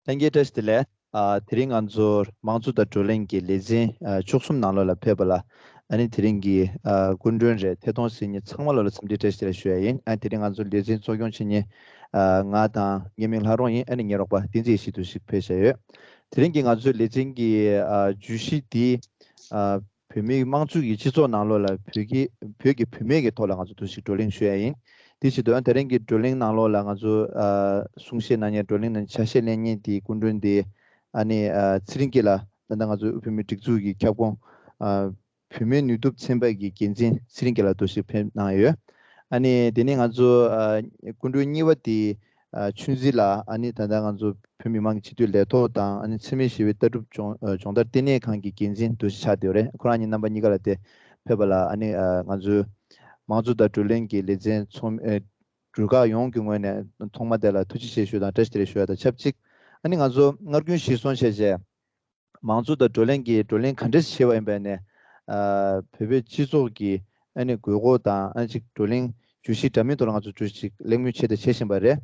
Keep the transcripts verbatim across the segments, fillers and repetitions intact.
ལྷན་རྒྱས་བཀྲ་ཤིས་བདེ་ལེགས། ཨ། དེ་རིང་ང་ཚོར་དམངས་གཙོ་དང་བགྲོ་གླེང་གི་ལེ་ཚན་ཨ་བཅུ་གསུམ་ནང་ལོགས་ལ་ཕེབས་པ་ལ་ཨ་ནི་དེ་རིང་གི་ཨ་སྐུ་མགྲོན་རེད། ཐད་གཏོང་གཟིགས་མཁན་ཚང་མ་ལོགས་ལ་འཚམས་འདྲི་བཀྲ་ཤིས་བདེ་ལེགས་ཞུ་ཡ་ཡིན། ཨ་དེ་རིང་ང་ཚོ་ལེ་ཚན་གཙོ་སྐྱོང་བྱེད་མཁན་ཨ་ང་དང་ངའི་མིང་ལྷ་རོང་ཡིན། ཨ་ནི་ངའི་རོགས་པ་བསྟན་འཛིན་ཡེ་ཤེས་དུ་ཞིག་ཕེབས་བཞག་ཡོད། དེ་རིང་གི་ང་ཚོའི་ལེ་ཚན་གྱི་ཨ་བརྗོད་གཞི་འདི་ཨ་བོད་མིའི་དམངས་གཙོ་གི་སྤྱི་ཚོགས་ནང་ལོགས་ལ་བོད་ཀྱི་བོད་ཀྱི་བུད་མེད་ཀྱི་ཐོག་ལ་ང་ཚོ་ཐུགས་ཞིག་བགྲོ་གླེང་ཞུ་ཡ་ཡིན། དེ་བཞིན་དུ་ཨ་དེ་རིང་གི་བགྲོ་གླེང་ནང་ལོགས་ལ་ང་ཚོ་ཨ་གསུང་བཤད་གནང་མཁན་བགྲོ་གླེང་ནང་ཆ་ཤས་ལེན་མཁན་དེའི་སྐུ་མགྲོན་དེ་ཨ་ནི་ཨ་ཚེ་རིང་སྐྱིད་ལགས། ད་ལྟ་ང་ཚོ་བོད་མིའི་སྒྲིག་འཛུགས་ཀྱི་ཁྱབ་ཁོངས་ཨ་བུད་མེད་ནུས་སྟོབས་ཚན་པ་གི་འགན་འཛིན་ཚེ་རིང་སྐྱིད་ལགས་ཐུགས་ཞིག་ཕེབས་གནང་ཡོད། ཨ་ནི་དེ་ནས་ང་ཚོ་ཨ་སྐུ་མགྲོན་གཉིས་པ་དེ་ཨ་ཆུན་ཟི་ལགས། ཨ་ནི་ད་ལྟ་ང་ཚོ་བོད་མི་མང་གི་སྤྱི་འཐུས་ལས་ཐོག་དང་ཨ་ནི་འཚེ་མེད་ཞི་བའི་ལྟ་གྲུབ་སྦྱོང་ཨ་སྦྱོང་བརྡར་ལྟེ་གནས་ཁང་གི་འགན་འཛིན་དུ་ཆགས་བསྡད་ཡོད་རེད། ཁོ་རང་གཉིས་རྣམ་པ་གཉིས་ཀ་ལ་དེ་ཕེབས་པ་ལ་ཨ་ནི་ཨ་ང་ཚོའི་དམངས་གཙོ་དང་བགྲོ་གླེང་གི་ལེ་ཚན་ཚོགས་མི་ཨ་གྲུ་ཁག་ཡོངས་ཀྱི་ངོས་ནས་ཐོག་མ་དེ་ལ་ཐུགས་རྗེ་ཆེ་ཞུ་དང་བཀྲ་ཤིས་བདེ་ལེགས་ཞུ་ཡ་དང་ཆབས་ཅིག་ཨ་ནི་ང་ཚོ་སྔར་རྒྱུན་གཞིར་བཟུང་བྱས་བྱས། མང་གཙོ་དང་བགྲོ་གླེང་གི་བགྲོ་གླེང་ག་འདྲས་བྱས་པ་ཡིན་པ་ནས། ཨ་བོད་པའི་སྤྱི་ཚོགས་ཀྱི་ཨ་ནི་དགོས་མཁོ་དང་ཨ་ཅིག་བགྲོ་གླེང་བརྗོད་གཞི་འདྲ་མིན་ཐོག་ལ་ང་ཚོ་བརྗོད་གཞི་གླེང་མོལ་བྱས་དང་བྱེད་བཞིན་པ་རེད།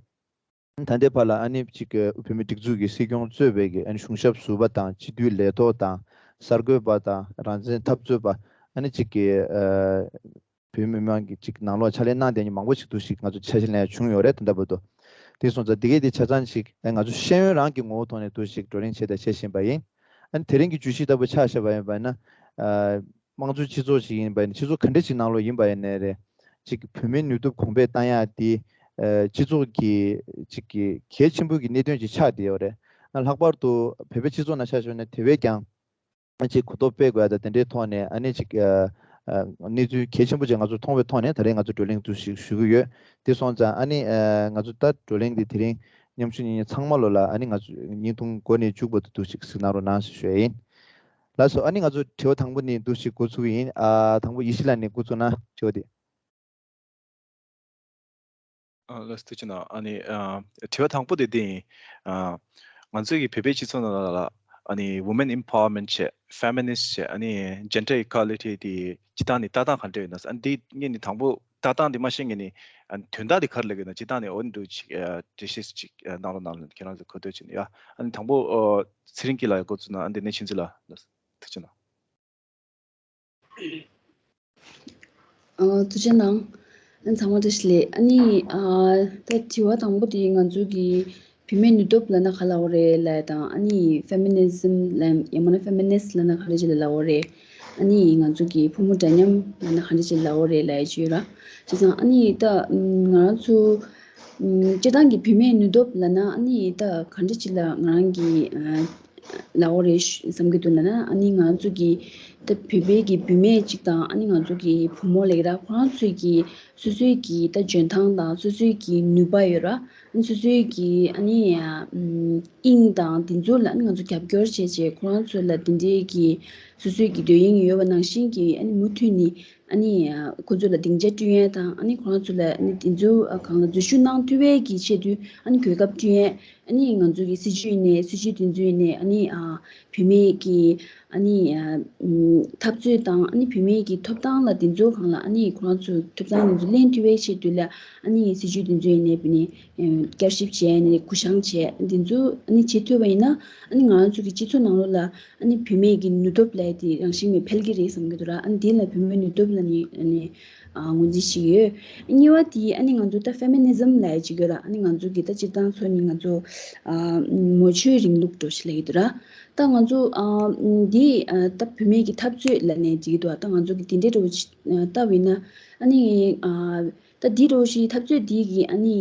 ད་ལྟའི་བར་ལ་ཨ་ནི་ཅིག་བོད་མིའི་སྒྲིག་འཛུགས་ཀྱི་སྲིད་སྐྱོང་གཙོས་པའི་གི་ཨ་ནི་གཞུང་ཞབས་ཟུར་པ་དང་སྤྱི་འཐུས་ལས་ཐོག་དང་གསར་འགོད་པ་དང་རང་བཙན་འཐབ་རྩོད་པ་ཨ་ནི་ཅིག་གི་ཨ། བོད་མི་མང་གི་ཅིག་ནང་ལོགས་ཕྱག་ལས་གནང་བསྡད་མཁན་མང་པོ་ཞིག་འདུག་ཞིག་ང་ཚོ་ཆ་ཤས་ལེན་ཡ་བྱུང་ཡོད་རེད་ད་ལྟ་བར་དུ། དེ་སོང་ཙང་འདི་གས་དེ་ཆ་ཚང་ཞིག་ཨ་ང་ཚོ་ཤེས་ཡོན་རང་གི་ངོ་བོ་ཐོག་ནས་འདུག་ཞིག་བགྲོ་གླེང་བྱས་དང་བྱེད་བཞིན་པ་ཡིན། ཨ་ནི་དེ་རིང་གི་བརྗོད་གཞི་ལྟ་བུ་ཆ་བཞག་པ་ཡིན་པ་ཡིན་ན། ཨ་དམངས་གཙོའི་སྤྱི་ཚོགས་ཤིག་ཡིན་པ་ཡིན་ན་སྤྱི་ཚོགས་ག་འདྲ་ཞིག་ནང་ལོགས་ཡིན་པ་ཡིན་ནའི་རེད། ཅིག་བུད་མེད་ནུས་སྟོབས་གོང་འཕེལ་བཏང་ཡ་དེ་ཨ་སྤྱི་ཚོགས་ཀྱི་ཅིག་གི་གལ་ཆེན་པོ་གི་གནད་དོན་ཅིག་ཆགས་བསྡད་ཡོད་རེད། ཨ་ལྷག་པར་དུ་བོད་པའི་སྤྱི་ཚོགས་ནང་ཆ་བཞག་ན་དེ་བས་ཀྱང་། ཅིག་གོ་རྟོགས་སྤེལ་དགོས་ཡ་དང་དེ་འདྲའི་ཐོག་ནས་ཨ་ནི་ཅིག་ཨ་ཨ་གནས་ཚུལ་གལ་ཆེན་པོ་ཅིག་ང་ཚོ་མཐོང་བའི་ཐོག་ནས་ད་རེས་ང་ཚོ་བགྲོ་གླེང་འདུག་ཞིག་ཞུ་གི་ཡོད། དེ་སོང་ཙང་ཨ་ནི་ཨ་ང་ཚོ་ད་བགྲོ་གླེང་འདི་དེ་རིང་མཉམ་ཞུགས་གནང་མཁན་ཚང་མ་ལོ་ལ་ཨ་ནི་ང་ཚོ་བརྙན་ཐུང་འགོ་ནས་མཇུག་བར་དུ་འདུག་ཞིག་གཟིགས་གནང་རོགས་གནང་ཞེས་ཞུ་ཡ་ཡིན། ལགས་སོ། ཨ་ནི་ང་ཚོ་དྲི་བ་དང་པོ་ནས་འདུག་ཞིག་འགོ་ཚུགས་ཀྱི་ཡིན། ཨ་དང་པོ་ཡེ་ཤེས་ལགས་ནས་འགོ་ཚུགས་ན་དྲི་བ་དེ། ཨ་ལགས་སོ། ཐུགས་རྗེ་གནང་། ཨ་ནི་ཨ་དྲི་བ་དང་པོ་དེ་འདི་ཡིན། ཨ་ང་ཚོའི་གི་བོད་པའི་སྤྱི་ཚོགས་ནང་ལ་ཨ་ནི་women empowerment བྱས། feminist བྱས། ཨ་ནི་gender equality དེ་སྤྱིར་བཏང་ནི་ལྟ་སྟངས་ག་འདྲ་ཡོད་ན། ཨ་ནི་འདི་ངས་ནི་དང་པོ་ལྟ་སྟངས་དེ་མ་ཤེས། ངས་ནི་ཨ་ནི་དོན་དག་དེ་ག་རེ་ལབ་ཀྱི་ཡོད་ན་སྤྱིར་བཏང་ནི་འོ་འདུག་ཅིག་ཨ་འགྲེལ་བཤད་ཅིག་ཨ་གནང་རོགས་གནང་ལབ་ཁྱེད་རང་ཚོ་གོ་ཐོས་བྱས་ནས་ཡ། ཨ་ནི་དང་པོ་ཨ་ཚེ་རིང་སྐྱིད་ལགས་འགོ་ཚུགས་ན། ཨ་ནི་དེ་ནས་ཆུན་ཚི་ལགས། ལགས་སོ། ཐུགས་རྗེ་གནང་། ཨ་ཐུགས་རྗེ་གནང་། ཨ་ཚང་མ་བཀྲ་ཤིས་བདེ་ལེགས། ཨ་ནི་ཨ་ད་དྲི་བ་དང་པོ་དེ་ང་ཚོ་གི་བུད་མེད་ནུས་སྟོབས་ལབ་ན་ག་ལབ་དགོས་རེད་ལབ་དང་། ཨ་ནི་feminism ལབ་ཡང་མིན་ན་feminist ལབ་ན་ག་རེ་ཅིག་ལ་ལབ་དགོས་རེད། ཨ་ནི་ང་ཚོ་གི་ཕོ་མོ་འདྲ་མཉམ་ལབ་ན་ག་རེ་ཅིག་ལབ་དགོས་རེད་ལབ་ཡ་ཅིག་ཡོད་ར། བྱས་ཙང་ཨ་ནི་ད་ང་ཚོ་སྤྱིར་བཏང་གི་བུད་མེད་ནུས་སྟོབས་ལབ་ན་ཨ་ནི་ད་ག་འདྲ་ཅིག་ལ་ང་རང་གི་ཨ་ལབ་དགོས་རེད་བསམ་གྱི་འདུག་ལབ་ན། ཨ་ནི་ང་ཚོ་གི་ད་བོད་པའི་གི་བུད་མེད་ཅིག་དང་ཨ་ནི་ང་ཚོ་གི་བུ་མོ་ལབ་ཀྱི་ར། ཁོ་རང་ཚོའི་གི་སོ་སོའི་གི་ད་འཇོན་ཐང་དང་སོ་སོའི་གི་ནུས་པ་ཡོད་ར། ཨ་ནི་སོ་སོའི་གི་ཨ་ནི་ཨ་དབྱིངས་དང་དེ་ཚོ་ལ་ཨ་ནི་ང་ཚོ་རྒྱབ་སྐྱོར་བྱས་བྱས་ཁོ་རང་ཚོ་ལ་དེ་འདྲའི་གི་སོ་སོའི་གི་འདོད་དབྱིངས་ཡོད་པ་ནང་བཞིན་གི་ཨ་ནི་མུ་མཐུད་ནས་ཨ་ནི་ཁོ་ཚོ་ལ་སྡིངས་ཆ་བསྐྲུན་ཡས་དང་། ཨ་ནི་ཁོ་རང་ཚོ་ལ་ཨ་ནི་དེ་ཚོ་གང་ལ་འཛུལ་ཞུགས་གནང་ཐུབ་པའི་གི་ཆེད་དུ་ཨ་ནི་གོ་སྐབས་བསྐྲུན་ཡས། ཨ་ནི་ང་ཚོ་གི་སྲིད་བྱུས་ཡིན་ནའི་སྲིད་བྱུས་དེ་ཚོ་ཡིན་ནའི་ཨ་ནི་ཨ་བུད་མེད་ཀྱི་ཨ་ནི་ཨ་འཐབ་རྩོད་དང་ཨ་ནི་བུད་མེད་ཀྱི་ཐོབ་ཐང་ལ་དེ་ཚོ་སྒང་ལ་ཨ་ནི་ཁོ་རང་ཚོ་ཐོབ་ཐང་དེ་ཚོ་ལེན་ཐུབ་པའི་ཆེད་དུ་ལ་ཨ་ནི་སྲིད་བྱུས་དེ་ཚོ་ཡིན་ནའི་བུད་མེད་བསྐྱར་ཞིབ་བྱས་ནས་གུ་བཤངས་བྱས། དེ་ཚོ་ཨ་ནི་བྱེད་ཐུབ་པ་ཡིན་ན་ཨ་ནི་ང་རང་ཚོ་གི་སྤྱི་ཚོགས་ནང་ལོགས་ལ་ཨ་ནི་བུད་མེད་ཀྱི་ནུས་སྟོབས་ལབ་ཡ་དེ་རང་བཞིན་མེད་འཕེལ་གྱི་རེད་བསམ་གྱི་འདུག་ར། ཨ་ནི་དེ་ལ་བུད་མེད་ནུས་སྟོབས་ལབ་ནི་ཨ་ནི་ཨ་ངོས་འཛིན་བྱེད་ཀྱི་ཡོད། གཉིས་པ་དེ་ཨ་ནི་ང་ཚོ་ད་feminism ལབ་ཡ་ཅིག་ཡོད་ར། ཨ་ནི་ང་ཚོ་གི་ད་སྤྱིར་བཏང་ཚོ་ནི་ང་ཚོ་ཨ་མའོ་ཆོས་རིང་ལུགས་འདྲ་ཞིག་ལབ་ཀྱི་འདུག་ར། ད་ང་ཚོ་ཨ་འདི་ཨ་ད་བུད་མེད་ཀྱི་འཐབ་རྩོད་ལབ་ནས་འགྲིག་གི་འདུག་ད་ང་ཚོ་གི་དེ་འདྲའི་འདྲ་བོ་ཅིག་ཨ་ལྟ་བས་ན་ཨ་ནི་ཨ་ད་འདི་འདྲ་བོ་ཞིག་འཐབ་རྩོད་འདི་གི་ཨ་ནི་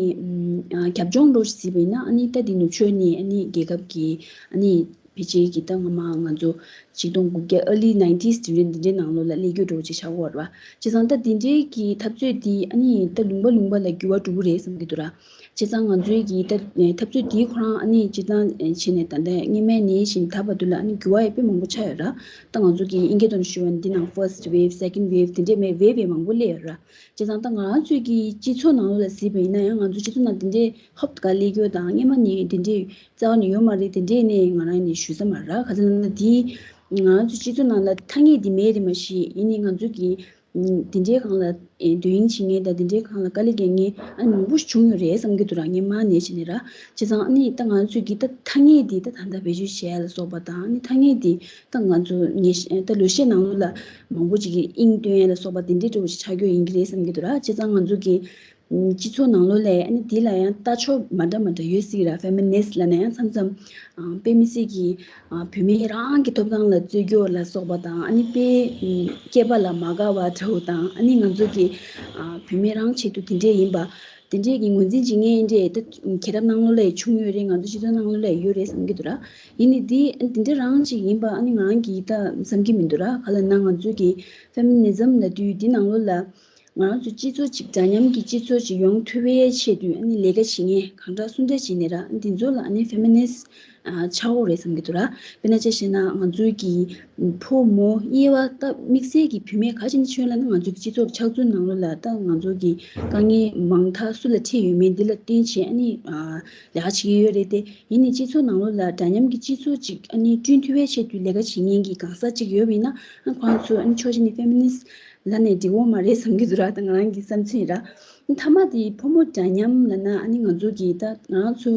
ཨ་རྒྱབ་ལྗོངས་འདྲ་བོ་ཞིག་གཟིགས་པ་ཡིན་ན། ཨ་ནི་ད་འདི་ནུབ་ཕྱོགས་ནས་ཨ་ནི་རྒྱལ་ཁབ་ཀྱི་ཨ་ནི་ཕལ་ཆེར་གྱི་ད་སྔ་མ་ང་ཚོ་ཆིག་སྟོང་དགུ་བརྒྱ་early nineties དེ་འདྲའི་འདི་འདྲའི་ནང་ལོགས་ལ་སླེབས་རྒྱུ་འདྲ་བོ་ཅིག་ཆགས་ཀྱི་ཡོད་རེད་བ། བྱས་ཙང་ད་འདི་འདྲའི་གི་འཐབ་རྩོད་འདི་ཨ་ནི་ད་ལུང་པ་ལུང་པ་ལ་འགྱུར་བ་འགྲོ་གི་རེད་བསམ་གྱི་འདུག་ར། བྱས་ཙང་ང་ཚོའི་གི་ད་འཐབ་རྩོད་འདི་ཁོ་རང་ཨ་ནི་སྤྱིར་བཏང་བྱས་ནས་ད་ལྟ་སྔོན་མའི་ནས་བཞིན་ད་བར་དུ་ལ་ཨ་ནི་འགྱུར་བ་ཡང་དཔེ་མང་པོ་ཆགས་ཡོད་ར། ད་ང་ཚོ་གི་དབྱིན་སྐད་ཐོག་ནས་ཞུ་བ་ན་འདི་ནང་first wave, second wave དེ་འདྲའི་མེད་wave ཡང་མང་པོ་སླེབས་ཡོད་ར། བྱས་ཙང་ད་ང་རང་ཚོའི་གི་སྤྱི་ཚོགས་ནང་ལོགས་ལ་གཟིགས་པ་ཡིན་ན་ཡང་ང་ཚོ་སྤྱི་ཚོགས་ནང་དེ་འདྲའི་ཧོབ་ཏེ་ག་སླེབས་ཀྱི་ཡོད་དང་སྔོན་མ་ནས་དེ་འདྲའི་རྩ་བ་ནས་ཡོད་མ་རེད། དེ་འདྲའི་ནས་ང་རང་ནས་ཞུ་ས་མ་རེད་ར། ག་ཚོད་ན་ན་དེ་ང་རང་ཚོ་སྤྱི་ཚོགས་ནང་ལ་ཐ་སྙད་དེ་མེད་དེ་མ་གཞི་ཡིན་ནའི་ང་ཚོ་གི་ དེ་འདྲའི་སྒང་ལ་ཨེ་དོ་དབྱིངས་བྱེད་མཁན་དང་དེ་འདྲའི་སྒང་ལ་དཀའ་ལས་རྒྱག་མཁན་ཨ་མང་པོ་ཞིག་བྱུང་ཡོད་རེད་བསམ་གྱི་འདུག་ར། ངས་མ་ནས་བྱས་ནས་ར། བྱས་ཙང་ཨ་ནི་ད་ང་ཚོས་ཀྱི་ད་ཐ་སྙད་འདི་ད་ད་ལྟ་བེད་སྤྱོད་བྱས་ལ་སོགས་པ་དང་། ཨ་ནི་ཐ་སྙད་འདི་ད་ང་ཚོ་ངེས་ཤེས་ད་ལོ་ཤས་ནང་ལོགས་ལ་མང་པོ་ཅིག་གིས་དབྱིངས་སྟོན་ཡ་ལ་སོགས་པ་དེ་འདྲའི་འདྲ་བོ་ཞིག་ཆགས་ཀྱི་ཡོད་ཡིན་གྱི་རེད་བསམ་གྱི་འདུག་ར། བྱས་ཙང་ང་ཚོ་གི་ཨམ་སྤྱི་ཚོགས་ནང་ལོགས་ལ་ཨ་ནི་འདི་ལ་ཡང་ལྟ་ཕྱོགས་མ་འདྲ་མ་འདྲ་ཡོད་སྲིད་ར། ཕེ་མི་ནིསཊ་ལབ་ན་ཡང་མཚམས་མཚམས་ཨ་དཔེ་མི་སྲིད་ཀྱི་ཨ་བུད་མེད་རང་གི་ཐོབ་ཐང་ལ་རྩོད་རྒྱུ་ལ་སོགས་པ་དང་། ཨ་ནི་དཔེ་ཨམ་སྐྱེས་པ་ལ་མ་དགའ་བ་འདྲ་བོ་དང་། ཨ་ནི་ང་ཚོ་གི་ཨ་བུད་མེད་རང་ཆེད་དུ་དེ་འདྲས་ཡིན་པ། དེ་འདྲས་ཀྱི་ངོས་འཛིན་བྱེད་མཁན་འདྲས་ད་རྒྱལ་ཁབ་ནང་ལོགས་ལ་ཡང་བྱུང་ཡོད་རེད། ང་ཚོ་སྤྱི་ཚོགས་ནང་ལོགས་ལ་ཡང་ཡོད་རེད་བསམ་གྱི་འདུག་ར། ཡིན་ནའི་འདི་འདི་འདྲ་རང་ཅིག་ཡིན་པ་ཨ་ནི་ང་རང་གིས་ད་བསམ་གྱི་མི་འདུག་ར། ག་ལབ་ན་ང་ཚོ་གི་ཕེ་མི་ནི་ཛམ་ལབ་དུས་འདི་ནང་ལོགས་ལ་ང་རང་ཚོ་སྤྱི་ཚོགས་ཅིག་འདྲ་མཉམ་གྱི་སྤྱི་ཚོགས་ཅིག་ཡོང་ཐུབ་པའི་ཆེད་དུ་ཨ་ནི་ལས་ཀ་བྱེད་མཁན་གང་འདྲ་སུ་འདྲ་བྱས་ནས་ར། འདི་ཚོ་ལ་ཨ་ནི་ཕེ་མི་ནིསཊ་ཨ་ཆགས་འོ་རེད་བསམ་གྱི་འདུག་ར། དཔེར་ན་ཆ་བཞག་ན་ང་ཚོའི་གི་ཕོ་མོ་དབྱེ་བ་ད་དམིགས་བསལ་གྱི་བུད་མེད་ག་ཅིག་ནས་ཆོས་ལབ་ན་ང་ཚོའི་གི་སྤྱི་ཚོགས་ཆགས་ཚུལ་ནང་ལོགས་ལ་ད་ང་ཚོ་གི་དཀའ་ངལ་མང་ཐག་སུ་ལ་འཕྲད་ཡོད་མེད་འདི་ལ་བརྟེན་བྱས་ཨ་ནི་ཨ་ལས་ཀ་བྱེད་ཀྱི་ཡོད་རེད་དེ། ཡིན་ནའི་སྤྱི་ཚོགས་ནང་ལོགས་ལ་འདྲ་མཉམ་གྱི་སྤྱི་ཚོགས་ཅིག་ཨ་ནི་བསྐྲུན་ཐུབ་པའི་ཆེད་དུ་ལས་ཀ་བྱེད་མཁན་གྱི་གང་ཟག་ཅིག་ཡོད་པ་ཡིན་ན། ཨ་ཁོང་ཚོ་ཨ་ནི་ཕྱོགས་གཅིག་ནས་ཕེ་མི་ནིསཊ་ལབ་ནས་འགྲིག་འོ་མ་རེད་བསམ་གྱི་འདུག་ར། ད་ང་རང་གི་བསམ་ཚུལ་ཡིན་ར། མཐའ་མ་དེ་ཕོ་མོ་འདྲ་མཉམ་ལབ་ན་ཨ་ནི་ང་ཚོ་གི་ད་ང་རང་ཚོ་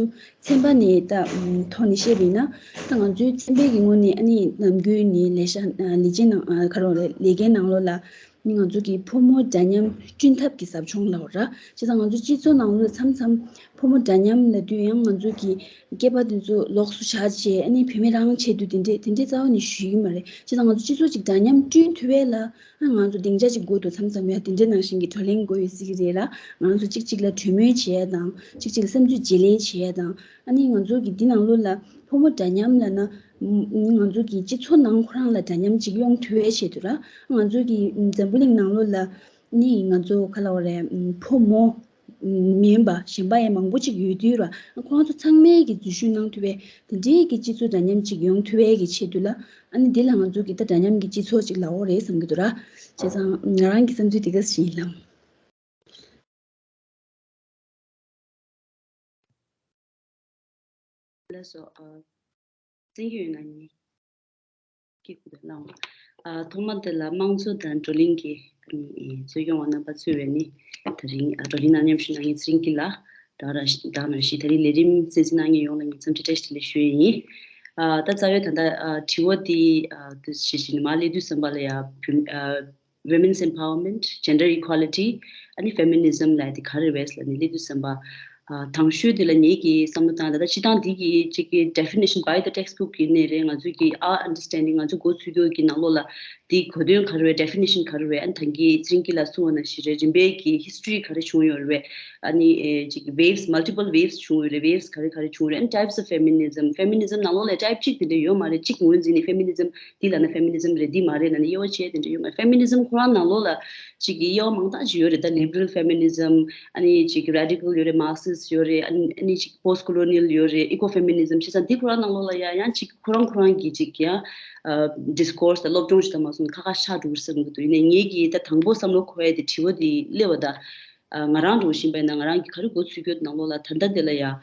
ཚན་པ་ནས་ད་ཐོག་ནས་བཤད་པ་ཡིན་ན། ད་ང་ཚོའི་ཚན་པའི་གི་ངོས་ནས་ཨ་ནི་ནམ་རྒྱུན་ནས་ལས་ཤག་ལས་བྱེད་ནང་ཁ་རོག་ལས་ཀའི་ནང་ལོགས་ལ་ང་ཚོ་གི་ཕོ་མོ་འདྲ་མཉམ་བསྐྲུན་ཐབས་ཀྱི་ཟབ་སྦྱོང་ལབ་ར། བྱས་ཙང་ང་ཚོ་སྤྱི་ཚོགས་ནང་ལོགས་མཚམས་མཚམས་ཕོ་མོ་འདྲ་མཉམ་ལབ་དུས་ཡང་ང་ཚོ་གི་སྐྱེས་པ་དེ་ཚོ་ལོགས་སུ་བཞག་བྱས་ཨ་ནི་བུད་མེད་རང་ཆེད་དུ་དེ་འདྲས་དེ་འདྲས་རྩ་བ་ནས་ཞུ་གི་མ་རེད། བྱས་ཙང་ང་ཚོ་སྤྱི་ཚོགས་ཅིག་འདྲ་མཉམ་བསྐྲུན་ཐུབ་པ་ལ་ཨ་ང་ཚོ་སྡིངས་ཆ་ཅིག་དགོས་འདུག་མཚམས་མཚམས་ཡང་དེ་འདྲས་ནང་བཞིན་གྱི་བགྲོ་གླེང་དགོས་ཡོད་སྲིད་ཀྱི་རེད་ལ། ང་ཚོ་གཅིག་གཅིག་ལ་གྲོས་མོལ་བྱེད་ཡ་དང་། གཅིག་གཅིག་ལ་བསམ་ཚུལ་བརྗེ་ལེན་བྱེད་ཡ་དང་། ཨ་ནི་ང་ཚོ་གི་འདི་ནང་ལོགས་ལ་ཕོ་མོ་འདྲ་མཉམ་ལབ་ན་ང་ཚོ་གི་སྤྱི་ཚོགས་ནང་ཁོ་རང་ལ་འདྲ་མཉམ་ཅིག་ཡོང་ཐུབ་པའི་ཆེད་དུ་ར། ང་ཚོ་གི་འཛམ་བུ་གླིང་ནང་ལོགས་ལ་ནི་ང་ཚོ་ག་ལབ་དགོས་རེད། ཕོ་མོ་མིན་པ་གཞན་པ་ཡང་མང་པོ་ཅིག་ཡོད་དུས་ར། ཁོང་ཚོ་ཚང་མས་ཀྱི་འཛུལ་ཞུགས་གནང་ཐུབ་པའི་དེ་འདྲའི་གི་སྤྱི་ཚོགས་འདྲ་མཉམ་ཅིག་ཡོང་ཐུབ་པའི་གི་ཆེད་དུ་ལ། ཨ་ནི་འདི་ལ་ང་ཚོ་གི་ད་འདྲ་མཉམ་གི་སྤྱི་ཚོགས་ཅིག་ལབ་དགོས་རེད་བསམ་གྱི་འདུག་ར། བྱས་ཙང་ང་རང་གི་བསམ་ཚུལ་དེ་ག་ཞིག་ཡིན་ལགས། ལགས་སོ། ཨ། གསན་རྒྱུ་ཡོད་ན་ཉན། སྐད་ཁུག་ཏུ་གནང་། ཨ། ཐོག་མ་དེ་ལ་དམངས་གཙོ་དང་བགྲོ་གླེང་གི་ཨ་ནི་གཙོ་སྐྱོང་བ་རྣམ་པ་གཙོས་པའི་ནི་དེ་རིང་ཨ་བགྲོ་གླེང་ནང་མཉམ་ཞུགས་གནང་མཁན་ཚེ་རིང་སྐྱིད་ལགས་དང་ར་དང་ནང་བཞིན་དེ་རིང་ལས་རིམ་གསན་གཟིགས་གནང་མཁན་ཡོངས་ལ་ངས་འཚམས་འདྲི་བཀྲ་ཤིས་བདེ་ལེགས་ཞུ་ཡས་ཡིན། ཨ། ད་རྩ་བའི་ད་ལྟ་ཨ་དྲི་བ་འདི་ཨ་དེ་བྱེད་བཞིན་མར་སླེབས་དུས་ཙམ་པ་ལ་ཡ་བུ་ཨ། Women's empowerment, gender equality, ཨ་ནི་feminism ལབ་དེ་ག་རེ་རེད་ལབ་ནས་སླེབས་དུས་ཙམ་པ། ཨ། དང་ཤོས་དེ་ལ་ངེད་ཀྱིས་བསམ་བློ་བཏང་ད་ལྟ་སྤྱིར་བཏང་འདི་གི་གཅིག་གི་definition by the textbook ཡིན་ནའི་རེད། ང་ཚོའི་གི་our understanding ང་ཚོ་མགོ་ཚོད་རྒྱུ་གི་ནང་ལོགས་ལ་འདི་གོ་དོན་ག་རེ་རེད། definition ག་རེ་རེད། ཨ་ནི་ད་གིན་ཚེ་རིང་སྐྱིད་ལགས་གསུངས་པ་ནང་བཞིན་རེད། རིམ་པས་ཀྱི་history ག་རེ་བྱུང་ཡོད་རེད། ཨ་ནི་ཨེ་གཅིག་waves, multiple waves བྱུང་ཡོད་རེད། waves ག་རེ་ག་རེ་བྱུང་རེད། ཨ་ནི་types of feminism, feminism ནང་ལོགས་ལ་type གཅིག་དེ་འདྲ་ཡོད་མ་རེད། གཅིག་ངོས་འཛིན་ནས་feminism འདི་ལབ་ན་feminism རེད། འདི་མ་རེད་ལབ་ན་དབྱེ་བ་ཕྱེ་དེ་འདྲ་ཡོད་མ་རེད། feminism ཁོ་རང་ནང་ལོགས་ལ་གཅིག་གི་དབྱེ་བ་མང་དག་ཅིག་ཡོད་རེད། ད་liberal feminism ཨ་ནི་གཅིག་གི་radical ཡོད་རེད། Marxist ཡོད་རེད། ཨ་ནི་ཨ་ནི་གཅིག་post colonial ཡོད་རེད། eco feminism བྱས་ཙང་འདི་ཁོ་རང་ནང་ལོགས་ལ་ཡང་ཡང་གཅིག་ཁོ་རང་ཁོ་རང་གི་གཅིག་ཡང་discourse དང་སློབ་སྦྱོང་ཞིག་ད་མ་སོང་ཁ་ཁ་ཤག་འགྲོ་གི་བསམ་གི་འདུག་ཡིན་ནའི་ངེད་ཀྱིས་ད་དང་པོ་བསམ་བློ་འཁོར་ཡ་དེ་དྲི་བ་དེ་སླེབས་པ་ད། ཨ། ང་རང་འདྲ་བོ་ཞིག་ཡིན་པ་ཡིན་ན་ང་རང་གིས་ག་རེ་མགོ་ཚོད་ཀྱི་ཡོད་ནང་ལོགས་ལ་ད་ལྟ་འདི་ལ་ཡ། ཨ།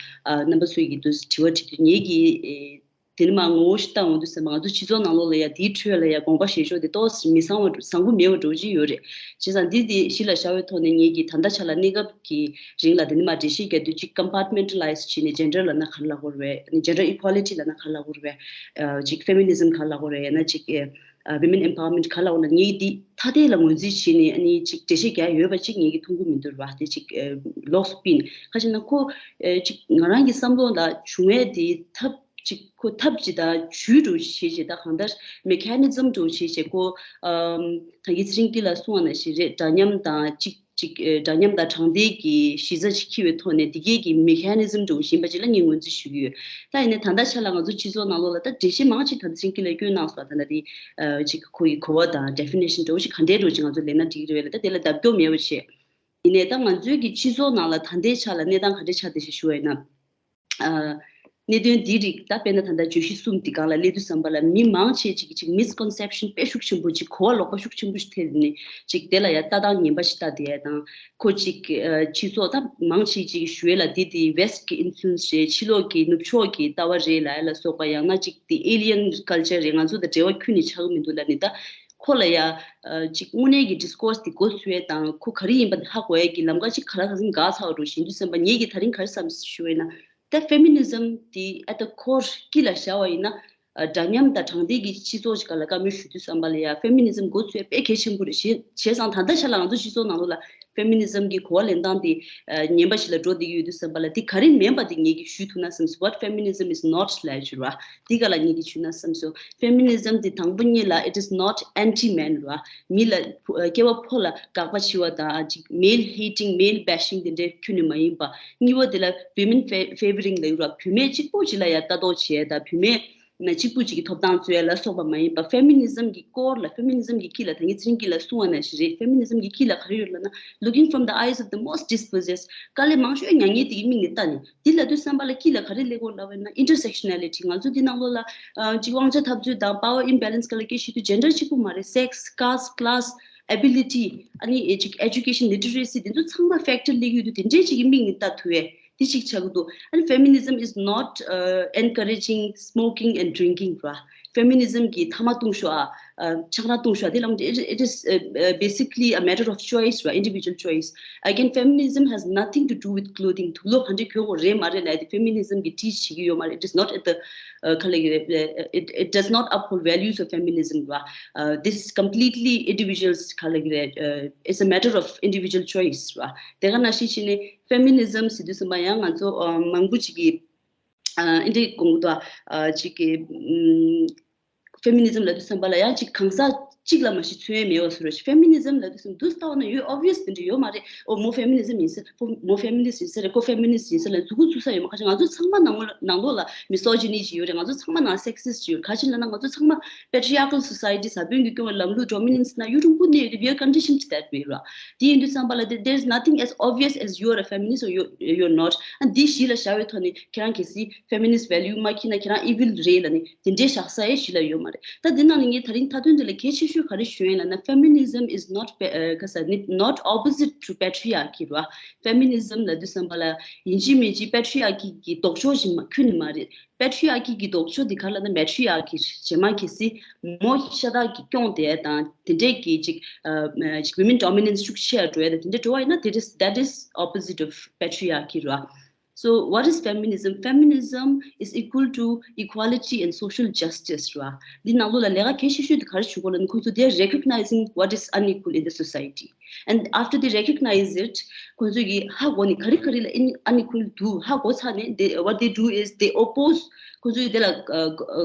རྣམ་པ་ཚོས་ཀྱིས་འདུག་དྲི་བ་དྲིས་དུས་ངེད་ཀྱིས། ཨེ། དེ་ནི་མ་ངོ་བོ་ཞིག་བཏང་འོང་དུས་ཙམ་པ་ང་ཚོ་སྤྱི་ཚོགས་ནང་ལོགས་ལ་ཡ་དེའི་ཁྲོད་ལ་ཡ་དགོངས་པ་བཞེས་ཕྱོགས་དེ་ཏོག་ཙམ་མི་བཟང་བ་བཟང་པོ་མེད་པ་འདྲ་བོ་ཅིག་ཡོད་རེད། བྱས་ཙང་འདི་དེ་གཞི་ལ་བཞག་པའི་ཐོག་ནས་ངེད་ཀྱིས་ད་ལྟ་ཆ་ལ་གནས་སྐབས་ཀྱི་རིང་ལ་དེ་ནི་མ་འགྲེལ་བཤད་རྒྱག་དུས་གཅིག་compartmentalize བྱས་ནས་gender ལབ་ན་ག་རེ་ལབ་དགོས་རེད་པས། gender equality ལབ་ན་ག་རེ་ལབ་དགོས་རེད་པས། ཨ། གཅིག་feminism ག་རེ་ལབ་དགོས་རེད། ཡང་ན་གཅིག་ཨ། women empowerment ག་ལབ་ན་ངས་འདི་ཐ་དད་ལ་ངོས་འཛིན་བྱས་ནས་ཨ་ནི་ཅིག་འགྲེལ་བཤད་རྒྱག་ཡོད་པ་ཅིག་ངས་ཀྱིས་མཐོང་གི་མི་འདུག་ར། དེ་ཅིག་ཨ། ལོགས་སུ་སྤིན་ཁ་ཅིག་ན་ཁོ་ཨ། ཅིག་ང་རང་གི་བསམ་བློ་ལ་བྱུང་བའི་དེ་ཐབས་ཅིག་ཁོ་ཐབས་ཅིག་དང་ཇུས་འདྲ་བོ་བྱས་བྱས་ད་གང་ལྟར་mechanism འདྲ་བོ་བྱས་བྱས་ཁོ་ཨ། ད་གིན་ཚེ་རིང་སྐྱིད་ལགས་གསུངས་པ་ནང་བཞིན་རེད། འདྲ་མཉམ་དང་ཅིག་ཅིག་ཨ། འདྲ་མཉམ་དང་དྲང་བདེན་གྱི་གཞི་རྩ་ཅིག་འཁྱེར་བའི་ཐོག་ནས་འདི་གའི་གི་mechanism འདྲ་བོ་ཞིག་ཡིན་པ་ཅིག་ལ་ངས་ངོས་འཛིན་ཞུ་གི་ཡོད། ད་ཡིན་ནའི་ད་ལྟ་ཆ་ལ་ང་ཚོ་སྤྱི་ཚོགས་ནང་ལོགས་ལ་ད་འགྲེལ་བཤད་མང་ཆེ་ད་ཚེ་རིང་སྐྱིད་ལགས་བསྐྱོན་གནང་སོང་། ད་ལྟ་དེ་ཨ། ཅིག་ཁོ་ཡི་གོ་བ་དང་definition འདྲ་བོ་ཞིག་ག་འདྲའི་འདྲ་བོ་ཅིག་ང་ཚོ་ལེན་ན་འགྲིག་གི་རེད་ལ། ད་དེ་ལ་ལྡབ་སྐྱོར་མེད་པ་བྱས། ཡིན་ནའི་ད་ང་ཚོའི་གི་སྤྱི་ཚོགས་ནང་ལ་ད་ལྟའི་ཆ་ལ་གནས་སྟངས་ག་འདྲ་ཆགས་བསྡད་ཞེས་ཞུ་བ་ཡིན་ན། ཨ། གནད་དོན་འདི་རིགས་ད་དཔེར་ན་ད་ལྟ་བརྗོད་གཞི་གསུམ་འདི་སྒང་ལ་སླེབས་དུས་ཙམ་པ་ལ་མི་མང་ཆེ་ཅིག་གིས་ཅིག་misconception དཔེ་ཤུགས་ཆེན་པོ་ཅིག་གོ་བ་ལོག་པ་ཤུགས་ཆེན་པོ་ཞིག་ཐེབས་ནས་ཅིག་དེ་ལ་ཡ་ལྟ་སྟངས་ངན་པ་ཞིག་ལྟ་བསྡད་ཡ་དང་། ཁོ་ཅིག་ཨ། སྤྱི་ཚོགས་ད་མང་ཆེ་ཅིག་གིས་ཞུ་ཡས་ལ་འདི་དེ་West གི་influence རེད། ཕྱི་ལོགས་ཀྱི་ནུབ་ཕྱོགས་ཀྱི་ལྟ་བ་རེད་ལབ་ཡ་ལ་སོགས་པ། ཡང་ན་ཅིག་དེ་alien culture རེད། ང་ཚོ་དང་འབྲེལ་བ་ཁྱོན་ནས་ཆགས་ཀྱི་མི་འདུག་ལབ་ནས་ད། ཁོ་ལ་ཡ་ཅིག་དངོས་གནས་ཀྱི་ཌིསི་ཀོར་སི་དེ་འགོ་ཚུགས་ཡས་དང་ཁོ་ག་རེ་ཡིན་པ་དེ་ཧ་གོ་ཡས་ཀྱི་ལམ་ཁ་ཅིག་ག་ལ་ག་ཚོད་འགག་ཚར་བ་འགྲོ་བཞིན་དུས་ཙམ་པ་ངེད་ཀྱིས་ད་རིང་ག་རེ་བསམ་ཞུ་བས་ན། ད་ཕེ་མི་ནི་ཛམ་དེ་at the core དཀྱིལ་ལ་བཞག་པ་ཡིན་ན། འདྲ་མཉམ་དང་དྲང་བདེན་གྱི་སྤྱི་ཚོགས་ཤིག་ག་ལ་བཀའ་མོལ་ཞུ་དུས་ཙམ་པ་ལ་ཡ་ཕེ་མི་ནི་ཛམ་འགོ་ཚུགས་ཡས་དཔེ་གལ་ཆེན་པོ་རེད། བྱས་བྱས་ཙང་ད་ལྟ་ཆ་ལ་ང་ཚོ་སྤྱི་ཚོགས་ནང་ལོགས་ལ་ཕེ་མི་ནི་ཛམ་གྱི་གོ་བ་ལེན་སྟངས་དེ་ངན་པ་ཞིག་ལ་འགྲོ་བསྡད་ཀྱི་ཡོད་དུས་ཙམ་པ་ལ་དེ་ག་རེ་མིན་པ་དེ་ངེད་ཀྱིས་ཞུ་ཐུབ་ན་བསམ་སོང་། What feminism is not ལབ་ཞུ་བ་དེ་ག་ལ་ངེད་ཀྱིས་ཞུ་ན་བསམ་སོང་། ཕེ་མི་ནི་ཛམ་དེ་དང་པོ་ཉིད་ལ་it is not anti men ར། མི་ལ་ཕོ་སྐྱེ་བ་ཕོ་ལ་དགག་པ་བྱེད་པ་དང་ཅིག་male hating, male bashing དེ་འདྲའི་ཁྱོན་ནས་མ་ཡིན་པ། གཉིས་པ་དེ་ལ་women fa- favoring ལ་ཡོད་ར། བུད་མེད་གཅིག་པུ་ཅིག་ལ་ཡ་ལྟ་རྟོག་བྱེད་ཡ་དང་བུད་མེད་ན་གཅིག་པུ་ཅིག་གི་ཐོབ་ཐང་རྩོད་ཡ་ལ་སོགས་པ་མ་ཡིན་པ། ཕེ་མི་ནི་ཛམ་གྱི་ཀོར་ལ་ཕེ་མི་ནི་ཛམ་གྱི་དཀྱིལ་ལ་ད་ངས་ཚེ་རིང་སྐྱིད་ལ་གསུངས་པ་ནང་བཞིན་རེད། ཕེ་མི་ནི་ཛམ་གྱི་དཀྱིལ་ལ་ག་རེ་ཡོད་ལབ་ན། Looking from the eyes of the most dispossessed དཀའ་ལས་མང་ཤོས་མྱངས་མཁན་དེ་གི་མིག་ནས་ལྟ་ནས། འདི་ལབ་དུས་ཙམ་པ་ལ་དཀྱིལ་ལ་ག་རེ་སླེབས་ཀྱི་ཡོད་ལབ་པ་ཡིན་ན། Intersectionality ང་ཚོ་འདི་ནང་ལོགས་ལ་ཨ་ཅིག་དབང་ཆ་འཐབ་རྩོད་དང་power imbalance སྒང་ལ་སྐད་ཆ་བཤད་དུས་gender གཅིག་པུ་མ་རེད། sex, caste, class, ability ཨ་ནི་ཨེ་ཅིག་education literacy འདི་ཚོ་ཚང་མ་factor སླེབས་ཀྱི་ཡོད་དུས་དེ་འདྲའི་ཅིག་གི་མིག་ནས་ལྟ་ཐུབ་ཡས་འདི་ཅིག་ཆགས་ཀྱི་འདུག་ཨ་ནི་feminism is not uh, encouraging smoking and drinking ར། ཕེ་མི་ནི་ཛམ་གྱིས་ཐ་མག་འཐུང་ཤོག་ཨ། ཆང་རག་འཐུང་ཤོག་ཨ། དེ་ལ་it, it is uh, uh, basically a matter of choice ར། Individual choice. Again, feminism has nothing to do with clothing དུག་ལོག་ག་འདྲ་གྱོན་དགོས་རེད་མ་རེད་ལབ་དེ་ཕེ་མི་ནི་ཛམ་གྱིས་ཊིཆ་བྱེད་ཀྱི་ཡོད་མ་རེད། It is not at the uh, ག་ལབ་ཀྱི་རེད། It, it does not uphold values of feminism ར། Uh, this is completely individuals ག་ལབ་ཀྱི་རེད། Uh, it's a matter of individual choice ར། དེ་ག་ནང་བཞིན་བྱས་ནས་ཕེ་མི་ནི་ཛམ་ཟེར་དུས་ཙམ་པ་ཡང་ང་ཚོ་uh, མང་པོ་ཅིག་གིས་ཨ་འདི་འདྲ་དགོངས་འདུག་ཨ་ཅིག་གི་ཕེ་མི་ནི་ཛམ་ལབ་དུས་ཙམ་པ་ལ་ཡང་ཅིག་གང་ཟག་གཅིག་ལ་མ་གཞི་མཚོན་ཡས་མེད་པ་བཟོ་འདྲ་ཞིག་ཕེ་མི་ནི་ཛམ་ལབ་དུས་ཙམ་དུ་ལྟ་བ་ན་ཡོད་obvious དེ་འདྲ་ཡོད་མ་རེད། ཨོ་མོ་ཕེ་མི་ནི་ཛམ་ཡིན་ས་ཕོ་མོ་ཕེ་མི་ནི་སི་ཡིན་ས་རེད། ཁོ་ཕེ་མི་ནི་སི་ཡིན་ས་ལ་མཛུབ་གུ་བཙུགས་ས་ཡོད་མ། ཁ་ཅིག་ང་ཚོ་ཚང་མ་ནང་ལོགས་ནང་ལོགས་ལ་མི་སོ་ཇི་ནི་ཅིག་ཡོད་རེད། ང་ཚོ་ཚང་མ་ནང་སེག་སི་སི་ཅིག་ཡོད། ག་ཅི་ལབ་ན་ང་ཚོ་ཚང་མ་patriarchal society ཟ་དཔོན་གྱིས་སྐྱོང་བའི་ལམ་ལུགས་dominance ནང་ཡུན་རིང་པོ་གནས་ཡོད་རེད། We are conditioned that way ར། དེ་ཡིན་དུས་ཙམ་པ་ལ་དེ་there is nothing as obvious as you are a feminist or you you're not. ཨ་འདི་གཞི་ལ་བཞག་པའི་ཐོག་ནས་ཁྱེད་རང་གལ་སྲིད་ཕེ་མི་ནི་སི་ཝེ་ལུ་མ་འཁྱེར་ན་ཁྱེད་རང་ཨི་ཝིལ་རེད་ལབ་ནས་དེ་འདྲའི་བཞག་ས་ཡང་གཞི་ལ་ཡོད་མ་རེད། ད་དེ་ནང་ནས་ངས་ད་རིང་མཐའ་དོན་དེ་ལ་གལ་ཆེ་ཤོས་ག་རེ་ཞུ་ཡིན་ལབ་ན། Feminism is not pa- uh, ག་ས་ནི་not opposite to patriarchy ར། ཕེ་མི་ནི་ཛམ་ལབ་དུས་ཙམ་པ་ལ་ཡིན་གཅིག་མིན་གཅིག་པེ་ཊི་རི་ཡར་ཀི་གི་ལྡོག་ཕྱོགས་ཤིག་མ་ཁྱོན་ནས་མ་རེད། པེ་ཊི་རི་ཡར་ཀི་གི་ལྡོག་ཕྱོགས་དེ་ག་ལབ་ན་མེ་ཊི་རི་ཡར་ཀི་རེད། རྗེས་མ་གལ་སྲིད་མོ་ཤ་སྟག་གིས་སྐྱོང་བསྡད་དང་དེ་འདྲས་ཀྱི་ཅིག་ཨ་ཅིག་women dominance ཤུགས་ཆེ་ར་འགྲོ་ཡ་དང་དེ་འདྲས་འགྲོ་བ་ཡིན་ན་that is that is opposite of patriarchy ར། So what is feminism? Feminism is equal to equality and social justice ར། འདི་ནང་ལོགས་ལ་ལས་ཀ་གལ་ཆེ་ཤོས་དེ་ག་རེ་ཞུ་དགོས་ལབ་ན་ཁོང་ཚོ་they are recognizing what is unequal in the society. And after they recognize it, ཁོང་ཚོ་གིས་ཧ་གོ་ནས་ག་རེ་ག་རེ་ལ་ཨན་ཨན་ཨི་ཁུལ་འདུག་ཧ་གོ་ཚར་ནས་they what they do is they oppose ཁོང་ཚོས་དེ་ལ་ཨ་